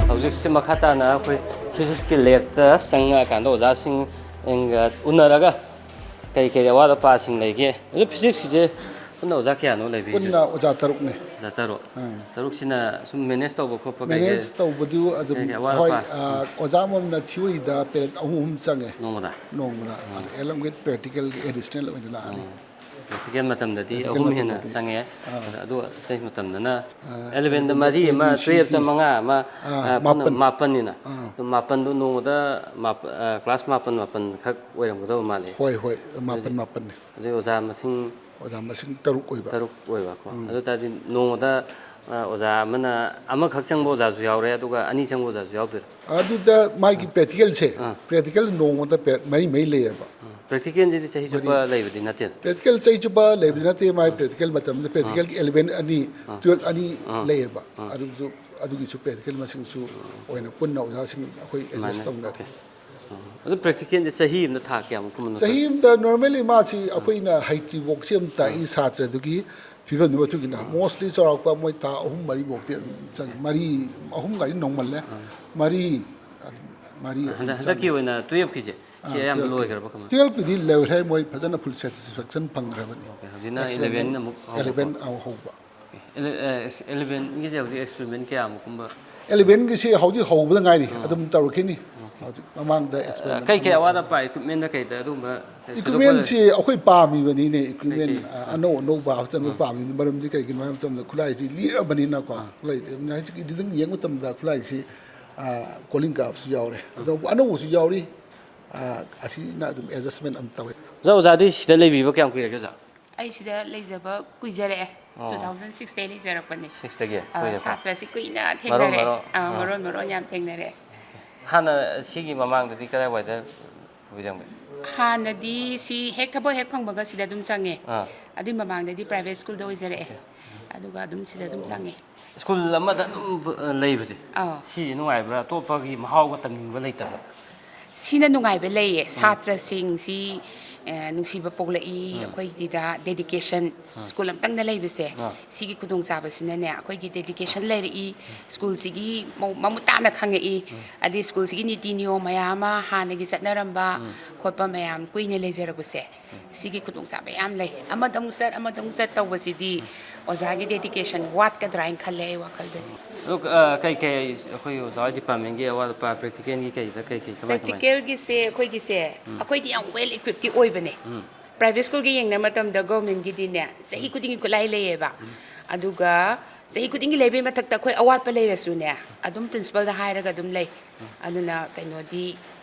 ꯍꯧꯖꯤꯛꯁꯦ ꯃꯈꯥ ꯇꯥꯅ ꯑꯩꯈꯣꯏ ꯐꯤꯖꯤꯛꯁꯀꯤ ꯂꯦꯞꯇ ꯆꯪꯉꯛꯑꯀꯥꯟꯗ ꯑꯣꯖꯥꯁꯤꯡꯒ ꯎꯅꯔꯒ ꯀꯔꯤ ꯀꯔꯤ ꯑꯋꯥꯠ ꯑꯄꯥꯁꯤꯡ ꯂꯩꯒꯦ? ꯑꯗꯨ ꯐꯤꯖꯤꯛꯁꯀꯤꯁꯦ ꯄꯨꯟꯅ ꯑꯣꯖꯥ ꯀꯌꯥꯅꯣ ꯂꯩꯕꯤꯔꯤꯁꯦ? ꯄꯨꯟꯅ ꯑꯣꯖꯥ ꯇꯔꯨꯛꯅꯦ꯫ ꯑꯣꯖꯥ ꯇꯔꯨꯛ꯫ ꯎꯝ꯫ ꯇꯔꯨꯛꯁꯤꯅ ꯁꯨꯝ ꯃꯦꯅꯦꯖ ꯇꯧꯕ ꯈꯣꯠꯄ ꯀꯩ ꯀꯩ, ꯃꯦꯅꯦꯖ ꯇꯧꯕꯗꯨ ꯑꯗꯨꯝ, ꯀꯩ ꯀꯩ ꯑꯋꯥꯠ ꯍꯣꯏ, ꯑꯄꯥ? ꯑ, ꯑꯣꯖꯥ ꯑꯃꯃꯝꯅ ꯊꯤꯑꯣꯔꯤꯗ ꯄꯦꯔꯦꯠ ꯑꯍꯨꯝ ꯑꯍꯨꯝ ꯆꯪꯉꯦ꯫ ꯅꯣꯡꯃꯗ? ꯅꯣꯡꯃꯗ꯫ ꯑꯗ ꯑꯦꯂꯝ ꯋꯤꯠ ꯄ꯭ꯔꯦꯛꯇꯤꯀꯦꯜꯒꯤ ꯑꯦꯗꯤꯁꯅꯦꯜ ꯑꯣꯏꯅ ꯂꯥꯛꯑꯅꯤ꯫ ꯄ꯭ꯔꯦꯛꯇꯤꯀꯦꯜ ꯃꯇꯝꯗꯗꯤ ꯄ꯭ꯔꯦꯛꯇꯤꯀꯦꯜ ꯑꯍꯨꯝ ꯍꯦꯟꯅ ꯃꯇꯝꯗꯗꯤ꯫ ꯆꯪꯉꯦ꯫ ꯑꯥ꯫ ꯑꯗ-, ꯑꯗꯨ ꯑꯇꯩ ꯃꯇꯝꯗꯅ ꯑꯥ, ꯑꯦꯂꯚꯦꯟꯗ ꯑꯗꯨꯗꯤ ꯃꯔꯤ ꯑꯦ, ꯑꯃ, ꯕꯤ, ꯁꯤ, ꯇꯨꯌꯦꯜꯞꯇ ꯗꯤ꯫ ꯃꯉꯥ ꯑꯃ, ꯑꯥ, ꯑꯥ, ꯄꯨꯟꯅ ꯃꯥꯄꯟ꯫ ꯃꯥꯄꯟꯅꯤꯅ꯫ ꯑꯥ꯫ ꯑꯗꯨ ꯃꯥꯄꯟꯗꯣ ꯅꯣꯡꯃꯗ ꯃꯥꯄ-, ꯑꯥ, ꯀ꯭ꯂꯥꯁ ꯃꯥꯄꯟ ꯃꯥꯄꯟ ꯈꯛ ꯑꯣꯏꯔꯝꯒꯗꯕ ꯃꯥꯜꯂꯦ꯫ ꯍꯣꯏ, ꯍꯣꯏ, ꯃꯥꯄꯟ, ꯑꯗꯨꯗꯤ ꯃꯥꯄꯟꯅꯤ꯫ ꯑꯗꯨꯗꯤ ꯑꯣꯖꯥ ꯃꯁꯤꯡ ꯑꯣꯖꯥ ꯃꯁꯤꯡ ꯇꯔꯨꯛ ꯑꯣꯏꯕ꯫ ꯇꯔꯨꯛ ꯑꯣꯏꯕꯀꯣ꯫ ꯎꯝ꯫ ꯑꯗꯨ ꯑꯣꯏ ꯇꯥꯔꯗꯤ ꯅꯣꯡꯃꯗ, ꯑ, ꯑꯣꯖꯥ ꯑꯃꯅ ꯑꯃꯈꯛ ꯆꯪꯕ ꯑꯣꯖꯥꯁꯨ ꯌꯥꯎꯔꯦ, ꯑꯗꯨꯒ ꯑꯅꯤ ꯆꯪꯕ ꯑꯣꯖꯥꯁꯨ ꯌꯥꯎꯗꯣꯏꯔꯥ? ꯑꯗꯨꯗ ꯃꯥꯒꯤ ꯄ꯭ꯔꯦꯛꯇꯤꯀꯦꯜꯁꯦ, ꯑꯥ꯫ ꯄ꯭ꯔꯦꯛꯇꯤꯀꯦꯜ ꯅꯣꯡꯃꯗ ꯄꯦꯔꯦꯠ ꯃꯔꯤ ꯃꯔꯤ ꯂꯩꯌꯦꯕ꯫ ꯎꯝ꯫ ꯄ꯭ꯔꯦꯛꯇꯤꯀꯦꯜꯁꯤꯗꯤ ꯆꯍꯤ ꯃꯔꯤ꯫ ꯆꯨꯞꯄ ꯂꯩꯕꯗꯤ ꯅꯠꯇꯦ? ꯄ꯭ꯔꯦꯛꯇꯤꯀꯦꯜ ꯆꯍꯤ ꯆꯨꯞꯄ ꯂꯩꯕꯗꯤ ꯅꯠꯇꯦ, ꯃꯥꯒꯤ ꯑꯥ꯫ ꯄ꯭ꯔꯦꯛꯇꯤꯀꯦꯜ ꯃꯇꯝꯗ ꯑꯥ꯫ ꯄ꯭ꯔꯦꯛꯇꯤꯀꯦꯜꯒꯤ ꯑꯦꯂꯦꯃꯦꯟ ꯑꯅꯤ, ꯑꯥ꯫ ꯇꯨꯌꯦꯜꯞ ꯑꯅꯤ ꯑꯥ꯫ ꯂꯩꯌꯦꯕ꯫ ꯑꯥ꯫ ꯑꯗꯨꯁꯨ, ꯑꯗꯨꯒꯤꯁꯨ ꯄ꯭ꯔꯦꯛꯇꯤꯀꯦꯜ ꯃꯁꯤꯡꯁꯨ ꯑꯣꯏꯅ ꯄꯨꯟꯅ ꯑꯣꯖꯥꯁꯤꯡ ꯑꯩꯈꯣꯏ ꯑꯦꯗꯖꯁ ꯑꯗꯨꯃꯥꯏꯅ, ꯇꯧꯅꯔꯦ꯫ ꯑꯣꯀꯦ꯫ ꯑꯥ꯫ ꯑꯗꯨ ꯄ꯭ꯔꯦꯛꯇꯤꯀꯦꯜꯁꯦ ꯆꯍꯤ ꯑꯃꯗ ꯊꯥ ꯀꯌꯥꯃꯨꯛ ꯀꯨꯝꯕꯅꯣ? ꯆꯍꯤ ꯑꯃꯗ normally ꯃꯥꯁꯤ ꯑꯩꯈꯣꯏꯅ ꯍꯩꯇ꯭ꯔꯤꯐꯥꯎꯁꯤ ꯑꯗꯨꯝ ꯇꯥꯛꯏ ꯁꯥꯇ꯭ꯔꯗꯨꯒꯤ ꯐꯤꯕꯝꯗꯨꯒꯤ ꯃꯇꯨꯡ ꯏꯟꯅ꯫ Mostly ꯆꯥꯎꯔꯥꯛꯄ ꯃꯣꯏ ꯊꯥ ꯑꯍꯨꯝ ꯃꯔꯤꯐꯥꯎꯗꯤ ꯑꯗꯨꯝ ꯆꯪꯉꯤ꯫ ꯃꯔꯤ, ꯑꯍꯨꯝ ꯀꯥꯏꯗꯤ ꯅꯧꯃꯜꯂꯦ꯫ ꯃꯔꯤ, ꯃꯔꯤ ꯑꯗꯨꯝ ꯍꯟꯗꯛ-, ꯍꯟꯗꯛꯀꯤ ꯆꯪꯉꯤ꯫ ꯑꯣꯏꯅ ꯇꯨꯌꯦꯜꯞꯀꯤꯁꯦ? ꯁꯤ ꯑꯌꯥꯝꯕ ꯂꯣꯏꯈ꯭ꯔꯕ ꯀꯃꯥꯏꯅ? Twelve ꯀꯤꯗꯤ ꯂꯣꯏꯈ꯭ꯔꯦ, ꯃꯣꯏ ꯐꯖꯅ full satisfaction ꯐꯪꯈ꯭ꯔꯕꯅꯤ꯫ Okay, ꯍꯧꯖꯤꯛꯅ eleven ꯑꯃꯨꯛ ꯍꯧꯕ꯫ Eleven ꯑꯃꯨꯛ ꯍꯧꯕ꯫ Ele-, ꯑꯦ, eleven ꯒꯤꯁꯦ ꯍꯧꯖꯤꯛ experiment ꯀꯌꯥꯃꯨꯛ ꯀꯨꯝꯕ? Eleven ꯒꯤꯁꯤ ꯍꯧꯖꯤꯛ ꯍꯧꯕꯗ ꯉꯥꯏꯔꯤ, ꯑꯗꯨꯝ ꯇꯧꯔꯛꯈꯤꯅꯤ꯫ ꯍꯧꯖꯤꯛ ꯃꯃꯥꯡꯗ experiment ꯀꯩ ꯀꯩ ꯑꯃ ꯑꯋꯥꯠ ꯑꯄꯥ equipment ꯗ ꯀꯩꯗ ꯑꯗꯨꯝꯕ ꯀꯩ ꯊꯣꯏꯗꯣꯛꯄ equipment ꯁꯤ ꯑꯩꯈꯣꯏ ꯄꯥꯝꯃꯤꯕꯅꯤꯅꯦ, equipment, ꯀꯩ ꯀꯩ? ꯑ, ꯑꯅꯧ ꯑꯅꯧꯕ ꯍꯥꯞꯆꯤꯟꯕ ꯄꯥꯝꯃꯤꯕꯅꯤ꯫ ꯃꯔꯝꯗꯤ ꯀꯩꯒꯤꯅꯣ ꯍꯥꯏꯕ ꯃꯇꯝꯗ ꯈꯨꯠꯂꯥꯏꯁꯤ ꯂꯤꯔꯕꯅꯤꯅꯀꯣ, ꯈꯨꯠꯂꯥꯏ ꯂꯤꯔꯕꯅꯤꯅ ꯍꯧꯖꯤꯛ editing ꯌꯦꯡꯕ ꯃꯇꯝꯗ ꯈꯨꯠꯂꯥꯏꯁꯤ, ꯑ, ꯀꯣꯂꯤꯡ ꯀꯥꯞꯁꯨ ꯌꯥꯎꯔꯦ, ꯑꯗꯨꯒ ꯑꯅꯧꯕꯁꯨ ꯌꯥꯎꯔꯤ, ꯑ, ꯑꯁꯤꯅ ꯑꯗꯨꯝ adjustment ꯑꯃ ꯇꯧꯋꯦ꯫ ꯑꯣꯖꯥ, ꯑꯣꯖꯥꯗꯤ ꯁꯤꯗ ꯂꯩꯕꯤꯕ ꯀꯌꯥꯝ ꯀꯨꯏꯔꯒꯦ, ꯑꯣꯖꯥ? ꯑꯩ ꯁꯤꯗ ꯂꯩꯖꯕ ꯀꯨꯏꯖꯔꯛꯑꯦ꯫ ꯑꯣ꯫ Two thousand six ꯇꯩ ꯂꯩꯖꯔꯛꯄꯅꯦ꯫ Six ꯇꯒꯤ? ꯑ, ꯀꯨꯏꯔꯦꯀꯣ꯫ ꯁꯥꯇ꯭ꯔꯁꯤ ꯀꯨꯏꯅ ꯃꯔꯣꯟ ꯊꯦꯡꯅꯔꯛꯑꯦ꯫ ꯃꯔꯣꯟ, ꯑ, ꯑꯥ꯫ ꯃꯔꯣꯟ ꯃꯔꯣꯟ ꯌꯥꯝ ꯊꯦꯡꯅꯔꯛꯑꯦ꯫ ꯍꯥꯟꯅ ꯁꯤꯒꯤ ꯃꯃꯥꯡꯗꯗꯤ ꯀꯗꯥꯏꯋꯥꯏꯗ ꯑꯣꯏꯔꯝꯒꯦ? ꯍꯥꯟꯅꯗꯤ ꯁꯤ ꯍꯦꯛ ꯊꯕꯛ ꯍꯦꯛ ꯐꯪꯕꯒ ꯁꯤꯗ ꯑꯗꯨꯝ ꯆꯪꯉꯦ꯫ ꯑꯥ꯫ ꯑꯗꯨꯏ ꯃꯃꯥꯡꯗꯗꯤ private school ꯗ ꯑꯣꯏꯖꯔꯛꯑꯦ꯫ ꯑꯗꯨꯒ ꯑꯗꯨꯝ ꯁꯤꯗ ꯑꯗꯨꯝ ꯆꯪꯉꯦ꯫ School ꯑꯃꯗ ꯑꯗꯨꯝ, ꯑ, ꯂꯩꯕꯁꯦ, ꯑꯥ꯫ ꯁꯤ ꯅꯨꯡꯉꯥꯏꯕ꯭ꯔꯥ? ꯑꯇꯣꯞꯄꯒꯤ ꯃꯍꯥꯎꯒ ꯇꯝꯅꯤꯡꯕ ꯂꯩꯇꯕ꯭ꯔꯥ? ꯁꯤꯅ ꯅꯨꯡꯉꯥꯏꯕ ꯂꯩꯌꯦ꯫ ꯎꯝ꯫ ꯁꯥꯇ꯭ꯔꯁꯤꯡꯁꯤ, ꯑ, ꯅꯨꯡꯁꯤꯕ ꯄꯣꯛꯂꯛꯏ꯫ ꯎꯝ꯫ ꯑꯩꯈꯣꯏꯒꯤꯗ dedication, ꯎꯝ꯫ School ꯑꯃꯇꯪꯗ ꯂꯩꯕꯁꯦ, ꯑꯥ꯫ ꯁꯤꯒꯤ ꯈꯨꯗꯣꯡꯆꯥꯕꯁꯤꯅꯅꯦ, ꯑꯩꯈꯣꯏꯒꯤ dedication ꯂꯩꯔꯛꯏ꯫ School ꯁꯤꯒꯤ ꯃ-, ꯃꯃꯨꯠ ꯇꯥꯅ ꯈꯪꯉꯛꯏ꯫ ꯎꯝ꯫ ꯑꯗꯩ school ꯁꯤꯒꯤ ꯅꯤꯇꯤ ꯅꯤꯌꯣꯝ ꯃꯌꯥꯝ ꯑꯃ ꯍꯥꯟꯅꯒꯤ ꯆꯠꯅꯔꯝꯕ ꯎꯝ꯫ ꯈꯣꯠꯄ ꯃꯌꯥꯝ ꯀꯨꯏꯅ ꯂꯩꯖꯔꯛꯄꯁꯦ, ꯁꯤꯒꯤ ꯈꯨꯗꯣꯡꯆꯥꯕ ꯌꯥꯝ ꯂꯩ꯫ ꯑꯃꯗ ꯑꯃꯨꯛ ꯆꯠ, ꯑꯃꯗ ꯑꯃꯨꯛ ꯆꯠ ꯇꯧꯕꯁꯤꯗꯤ ꯑꯣꯖꯥꯒꯤ dedication ꯋꯥꯠꯀꯗ꯭ꯔꯥ ꯍꯥꯏꯅ ꯈꯜꯂꯦ ꯑꯩ ꯋꯥꯈꯜꯗꯗꯤ꯫ ꯑꯗꯣ, ꯑ, ꯀꯩ ꯀꯩ ꯑꯩꯈꯣꯏ ꯑꯣꯖꯥ ꯍꯣꯏ department ꯒꯤ ꯑꯋꯥꯠ ꯑꯄꯥ practical ꯒꯤ ꯀꯩꯗ ꯀꯩ ꯀꯩ ꯀꯃꯥꯏ ꯀꯃꯥꯏ? Practical ꯒꯤꯁꯦ ꯑꯩꯈꯣꯏꯒꯤꯁꯦ, ꯎꯝ꯫ ꯑꯩꯈꯣꯏꯗꯤ ꯌꯥꯝ well equipped ꯇꯤ ꯑꯣꯏꯕꯅꯦ꯫ ꯎꯝ꯫ Private school ꯒ ꯌꯦꯡꯅꯕ ꯃꯇꯝꯗ government ꯒꯤꯗꯤꯅꯦ, ꯆꯍꯤ ꯎꯝ꯫ ꯈꯨꯗꯤꯡꯒꯤ ꯈꯨꯠꯂꯥꯏ ꯂꯩꯌꯦꯕ꯫ ꯎꯝ꯫ ꯑꯗꯨꯒ ꯆꯍꯤ ꯈꯨꯗꯤꯡꯒꯤ ꯂꯩꯕꯩ ꯃꯊꯛꯇ ꯑꯩꯈꯣꯏ ꯑꯋꯥꯠꯄ ꯂꯩꯔꯁꯨꯅꯦ, ꯑꯗꯨꯝ principal ꯗ ꯍꯥꯏꯔꯒ ꯑꯗꯨꯝ ꯂꯩ꯫ ꯎꯝ꯫ ꯑꯗꯨꯅ ꯀꯩꯅꯣꯗꯤ,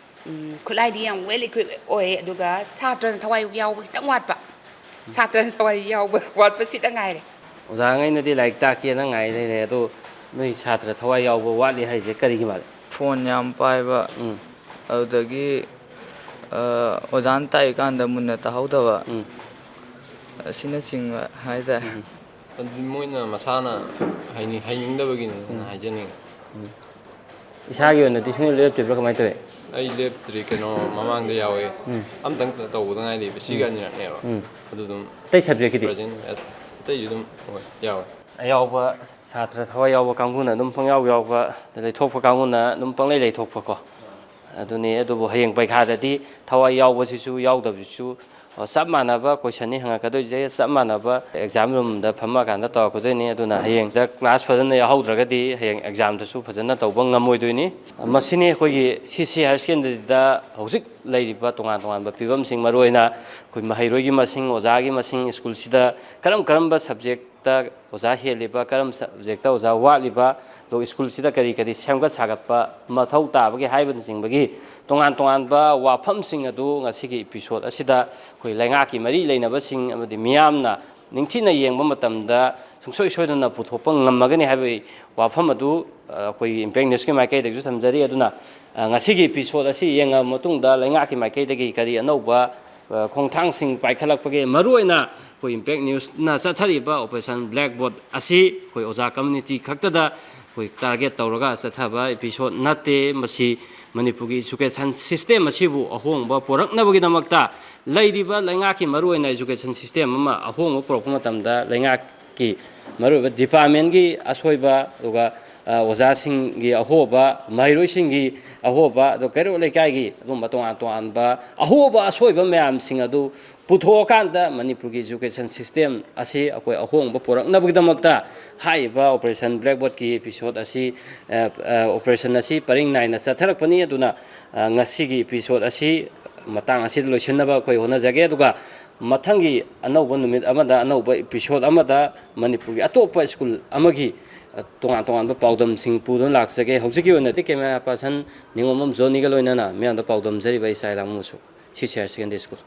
ꯎꯝ, ꯈꯨꯠꯂꯥꯏꯗꯤ ꯌꯥꯝ well equipped ꯑꯣꯏ, ꯑꯗꯨꯒ ꯁꯥꯇ꯭ꯔꯅ ꯊꯋꯥꯏ ꯌꯥꯎꯕ ꯈꯤꯇꯪ ꯋꯥꯠꯄ꯫ ꯁꯥꯇ꯭ꯔꯅ ꯊꯋꯥꯏ ꯌꯥꯎꯕ ꯋꯥꯠꯄ ꯁꯤꯇ ꯉꯥꯏꯔꯦ꯫ ꯑꯣꯖꯥꯉꯩꯅꯗꯤ ꯂꯥꯏꯔꯤꯛ ꯇꯥꯛꯀꯦꯅ ꯉꯥꯏ ꯂꯩꯔꯦ, ꯑꯗꯣ ꯅꯣꯏ ꯁꯥꯇ꯭ꯔ ꯊꯋꯥꯏ ꯌꯥꯎꯕ ꯋꯥꯠꯂꯤ ꯍꯥꯏꯁꯦ ꯀꯔꯤꯒꯤ ꯃꯥꯜꯂꯤ? Phone ꯌꯥꯝ ꯄꯥꯏꯕ, ꯎꯝ꯫ ꯑꯗꯨꯗꯒꯤ, ꯑ, ꯑꯣꯖꯥꯅ ꯇꯥꯛꯏꯀꯥꯟꯗ ꯃꯨꯟꯅ ꯇꯥꯍꯧꯗꯕ, ꯎꯝ꯫ ꯑꯁꯤꯅꯆꯤꯡꯕ ꯍꯥꯏꯇꯥꯔꯦ꯫ ꯎꯝ꯫ ꯑꯗꯨꯗꯤ ꯃꯣꯏꯅ ꯃꯁꯥꯅ ꯍꯩꯅꯤꯡ-, ꯍꯩꯅꯤꯡꯗꯕꯒꯤꯅꯦꯅ ꯎꯝ꯫ ꯍꯥꯏꯖꯅꯤꯡꯉꯤ꯫ ꯎꯝ꯫ ꯏꯁꯥꯒꯤ ꯑꯣꯏꯅꯗꯤ ꯁꯨꯡꯂꯦꯞ ꯂꯦꯞꯇ꯭ꯔꯤꯕ꯭ꯔꯥ, ꯀꯃꯥꯏꯅ ꯇꯧꯏ? ꯑꯩ ꯂꯦꯞꯇ꯭ꯔꯤ, ꯀꯩꯅꯣ, ꯃꯃꯥꯡꯗ ꯌꯥꯎꯋꯦ꯫ ꯎꯝ꯫ ꯑꯝꯇꯪ ꯇꯧꯕꯗ ꯉꯥꯏꯔꯤꯕ, ꯁꯤꯒ ꯎꯝ꯫ ꯑꯅꯤꯔꯛꯅꯦꯕ꯫ ꯎꯝ꯫ ꯑꯗꯨ ꯑꯗꯨꯝ ꯑꯇꯩ subject ꯀꯤꯗꯤ? Present, ꯑꯇꯩꯁꯨ ꯑꯗꯨꯝ ꯍꯣꯏ, ꯌꯥꯎꯋꯦ꯫ ꯑꯌꯥꯎꯕ ꯁꯥꯇ꯭ꯔ ꯊꯋꯥꯏ ꯌꯥꯎꯕ ꯀꯥꯡꯕꯨꯅ ꯑꯗꯨꯝ ꯄꯪꯌꯥꯎ ꯌꯥꯎꯕ, ꯂꯩꯊꯣꯛꯄ ꯀꯥꯡꯕꯨꯅ ꯑꯗꯨꯝ ꯄꯪꯂꯩ ꯂꯩꯊꯣꯛꯄꯀꯣ꯫ ꯑꯗꯨꯅꯤ, ꯑꯗꯨꯕꯨ ꯍꯌꯦꯡ ꯄꯩꯈꯥꯗꯗꯤ ꯊꯋꯥꯏ ꯌꯥꯎꯕꯁꯤꯁꯨ ꯌꯥꯎꯗꯕꯁꯤꯁꯨ, ꯑ, ꯆꯞ ꯃꯥꯟꯅꯕ questionꯅꯤ ꯍꯪꯉꯛꯀꯗꯣꯏꯁꯦ, ꯆꯞ ꯃꯥꯟꯅꯕ exam roomꯗ ꯐꯝꯃꯀꯥꯟꯗ ꯇꯧꯔꯛꯀꯗꯣꯏꯅꯤ꯫ ꯑꯗꯨꯅ ꯍꯌꯦꯡꯗ class ꯐꯖꯅ ꯌꯥꯎꯍꯧꯗ꯭ꯔꯒꯗꯤ ꯍꯌꯦꯡ examꯗꯁꯨ ꯐꯖꯅ ꯇꯧꯕ ꯉꯝꯃꯣꯏꯗꯣꯏꯅꯤ꯫ ꯃꯁꯤꯅꯤ ꯑꯩꯈꯣꯏꯒꯤ ꯁꯤ ꯁꯤ higher secondary ꯗ ꯍꯧꯖꯤꯛ ꯂꯩꯔꯤꯕ ꯇꯣꯉꯥꯟ ꯇꯣꯉꯥꯟꯕ ꯐꯤꯕꯝꯁꯤꯡ, ꯃꯔꯨꯑꯣꯏꯅ ꯑꯩꯈꯣꯏ ꯃꯍꯩꯔꯣꯏꯒꯤ ꯃꯁꯤꯡ, ꯑꯣꯖꯥꯒꯤ ꯃꯁꯤꯡ, ꯁ꯭ꯀꯨꯜꯁꯤꯗ ꯀꯔꯝ ꯀꯔꯝꯕ subject ꯇ ꯑꯣꯖꯥ ꯍꯦꯜꯂꯤꯕ, ꯀꯔꯝ subject ꯇ ꯑꯣꯖꯥ ꯋꯥꯠꯂꯤꯕ, ꯑꯗꯨꯒ ꯁ꯭ꯀꯨꯜꯁꯤꯗ ꯀꯔꯤ ꯀꯔꯤ ꯁꯦꯝꯒꯠ ꯁꯥꯒꯠꯄ ꯃꯊꯧ ꯇꯥꯕꯒꯦ ꯍꯥꯏꯕꯅꯆꯤꯡꯕꯒꯤ ꯇꯣꯉꯥꯟ ꯇꯣꯉꯥꯟꯕ ꯋꯥꯐꯝꯁꯤꯡ ꯑꯗꯨ ꯉꯁꯤꯒꯤ episode ꯑꯁꯤꯗ ꯑꯩꯈꯣꯏ ꯂꯩꯉꯥꯛꯀꯤ ꯃꯔꯤ ꯂꯩꯅꯕꯁꯤꯡ ꯑꯃꯗꯤ ꯃꯤꯌꯥꯝꯅ ꯅꯤꯡꯊꯤꯅ ꯌꯦꯡꯕ ꯃꯇꯝꯗ ꯁꯨꯡꯁꯣꯏ ꯁꯣꯏꯗꯅ ꯄꯨꯊꯣꯛꯄ ꯉꯝꯃꯒꯅꯤ ꯍꯥꯏꯕꯒꯤ ꯋꯥꯐꯝ ꯑꯗꯨ, ꯑ, ꯑꯩꯈꯣꯏꯒꯤ Impact Newsꯀꯤ ꯃꯥꯏꯀꯩꯗꯒꯤꯁꯨ ꯊꯝꯖꯔꯤ꯫ ꯑꯗꯨꯅ, ꯑ, ꯉꯁꯤꯒꯤ episode ꯑꯁꯤ ꯌꯦꯡꯉꯕ ꯃꯇꯨꯡꯗ ꯂꯩꯉꯥꯛꯀꯤ ꯃꯥꯏꯀꯩꯗꯒꯤ ꯀꯔꯤ ꯑꯅꯧꯕ ꯑ, ꯈꯣꯡꯊꯥꯡꯁꯤꯡ ꯄꯥꯏꯈꯠꯂꯛꯄꯒꯦ? ꯃꯔꯨꯑꯣꯏꯅ ꯑꯩꯈꯣꯏ Impact Newsꯅ ꯆꯠꯊꯔꯤꯕ Operation Blackboard ꯑꯁꯤ ꯑꯩꯈꯣꯏ ꯑꯣꯖꯥ community ꯈꯛꯇꯗ ꯑꯩꯈꯣꯏ target ꯇꯧꯔꯒ ꯆꯠꯊꯕ episode ꯅꯠꯇꯦ꯫ ꯃꯁꯤ ꯃꯅꯤꯄꯨꯔꯒꯤ education system ꯑꯁꯤꯕꯨ ꯑꯍꯣꯡꯕ ꯄꯨꯔꯛꯅꯕꯒꯤꯗꯃꯛꯇ ꯂꯩꯔꯤꯕ ꯂꯩꯉꯥꯛꯀꯤ ꯃꯔꯨꯑꯣꯏꯅ education system ꯑꯃ ꯑꯍꯣꯡꯕ ꯄꯨꯔꯛꯄ ꯃꯇꯝꯗ ꯂꯩꯉꯥꯛꯀꯤ ꯃꯔꯨꯑꯣꯏꯕ departmentꯀꯤ ꯑꯁꯣꯏꯕ, ꯑꯗꯨꯒ, ꯑ, ꯑꯣꯖꯥꯁꯤꯡꯒꯤ ꯑꯍꯣꯕ, ꯃꯍꯩꯔꯣꯏꯁꯤꯡꯒꯤ ꯑꯍꯣꯕ, ꯑꯗꯨꯒ ꯀꯩꯔꯣꯜ ꯂꯩꯀꯥꯏꯒꯤ ꯑꯗꯨꯒꯨꯝꯕ ꯇꯣꯉꯥꯟ ꯇꯣꯉꯥꯟꯕ ꯑꯍꯣꯕ ꯑꯁꯣꯏꯕ ꯃꯌꯥꯝꯁꯤꯡ ꯑꯗꯨ ꯄꯨꯊꯣꯛꯑꯀꯥꯟꯗ ꯃꯅꯤꯄꯨꯔꯒꯤ education system ꯑꯁꯤ ꯑꯩꯈꯣꯏ ꯑꯍꯣꯡꯕ ꯄꯨꯔꯛꯅꯕꯒꯤꯗꯃꯛꯇ ꯍꯥꯏꯔꯤꯕ Operation Blackboardꯀꯤ episode ꯑꯁꯤ, ꯑ, ꯑ, operation ꯑꯁꯤ ꯄꯔꯤꯡ ꯅꯥꯏꯅ ꯆꯠꯊꯔꯛꯄꯅꯤ꯫ ꯑꯗꯨꯅ, ꯑ, ꯉꯁꯤꯒꯤ episode ꯑꯁꯤ ꯃꯇꯥꯡ ꯑꯁꯤꯗ ꯂꯣꯏꯁꯤꯟꯅꯕ ꯑꯩꯈꯣꯏ ꯍꯣꯠꯅꯖꯒꯦ꯫ ꯑꯗꯨꯒ ꯃꯊꯪꯒꯤ ꯑꯅꯧꯕ ꯅꯨꯃꯤꯠ ꯑꯃꯗ, ꯑꯅꯧꯕ episode ꯑꯃꯗ ꯃꯅꯤꯄꯨꯔꯒꯤ ꯑꯇꯣꯞꯄ ꯁ꯭ꯀꯨꯜ ꯑꯃꯒꯤ, ꯑ, ꯇꯣꯉꯥꯟ ꯇꯣꯉꯥꯟꯕ ꯄꯥꯎꯗꯝꯁꯤꯡ ꯄꯨꯗꯨꯅ ꯂꯥꯛꯆꯒꯦ꯫ ꯍꯧꯖꯤꯛꯀꯤ ꯑꯣꯏꯅꯗꯤ camera person ꯅꯤꯉꯣꯝꯕꯝ ꯖꯣꯅꯤꯒ ꯂꯣꯏꯅꯅ ꯃꯤꯌꯥꯝꯗ ꯄꯥꯎꯗꯝꯖꯔꯤꯕ ꯑꯩ ꯁꯥꯏ ꯂꯥꯡꯃꯨ ꯃꯨꯁꯨ, ꯁꯤ ꯁꯤ ꯍꯥꯌꯔ ꯁꯦꯀꯦꯟꯗꯔꯤ ꯁ꯭ꯀꯨꯜ꯫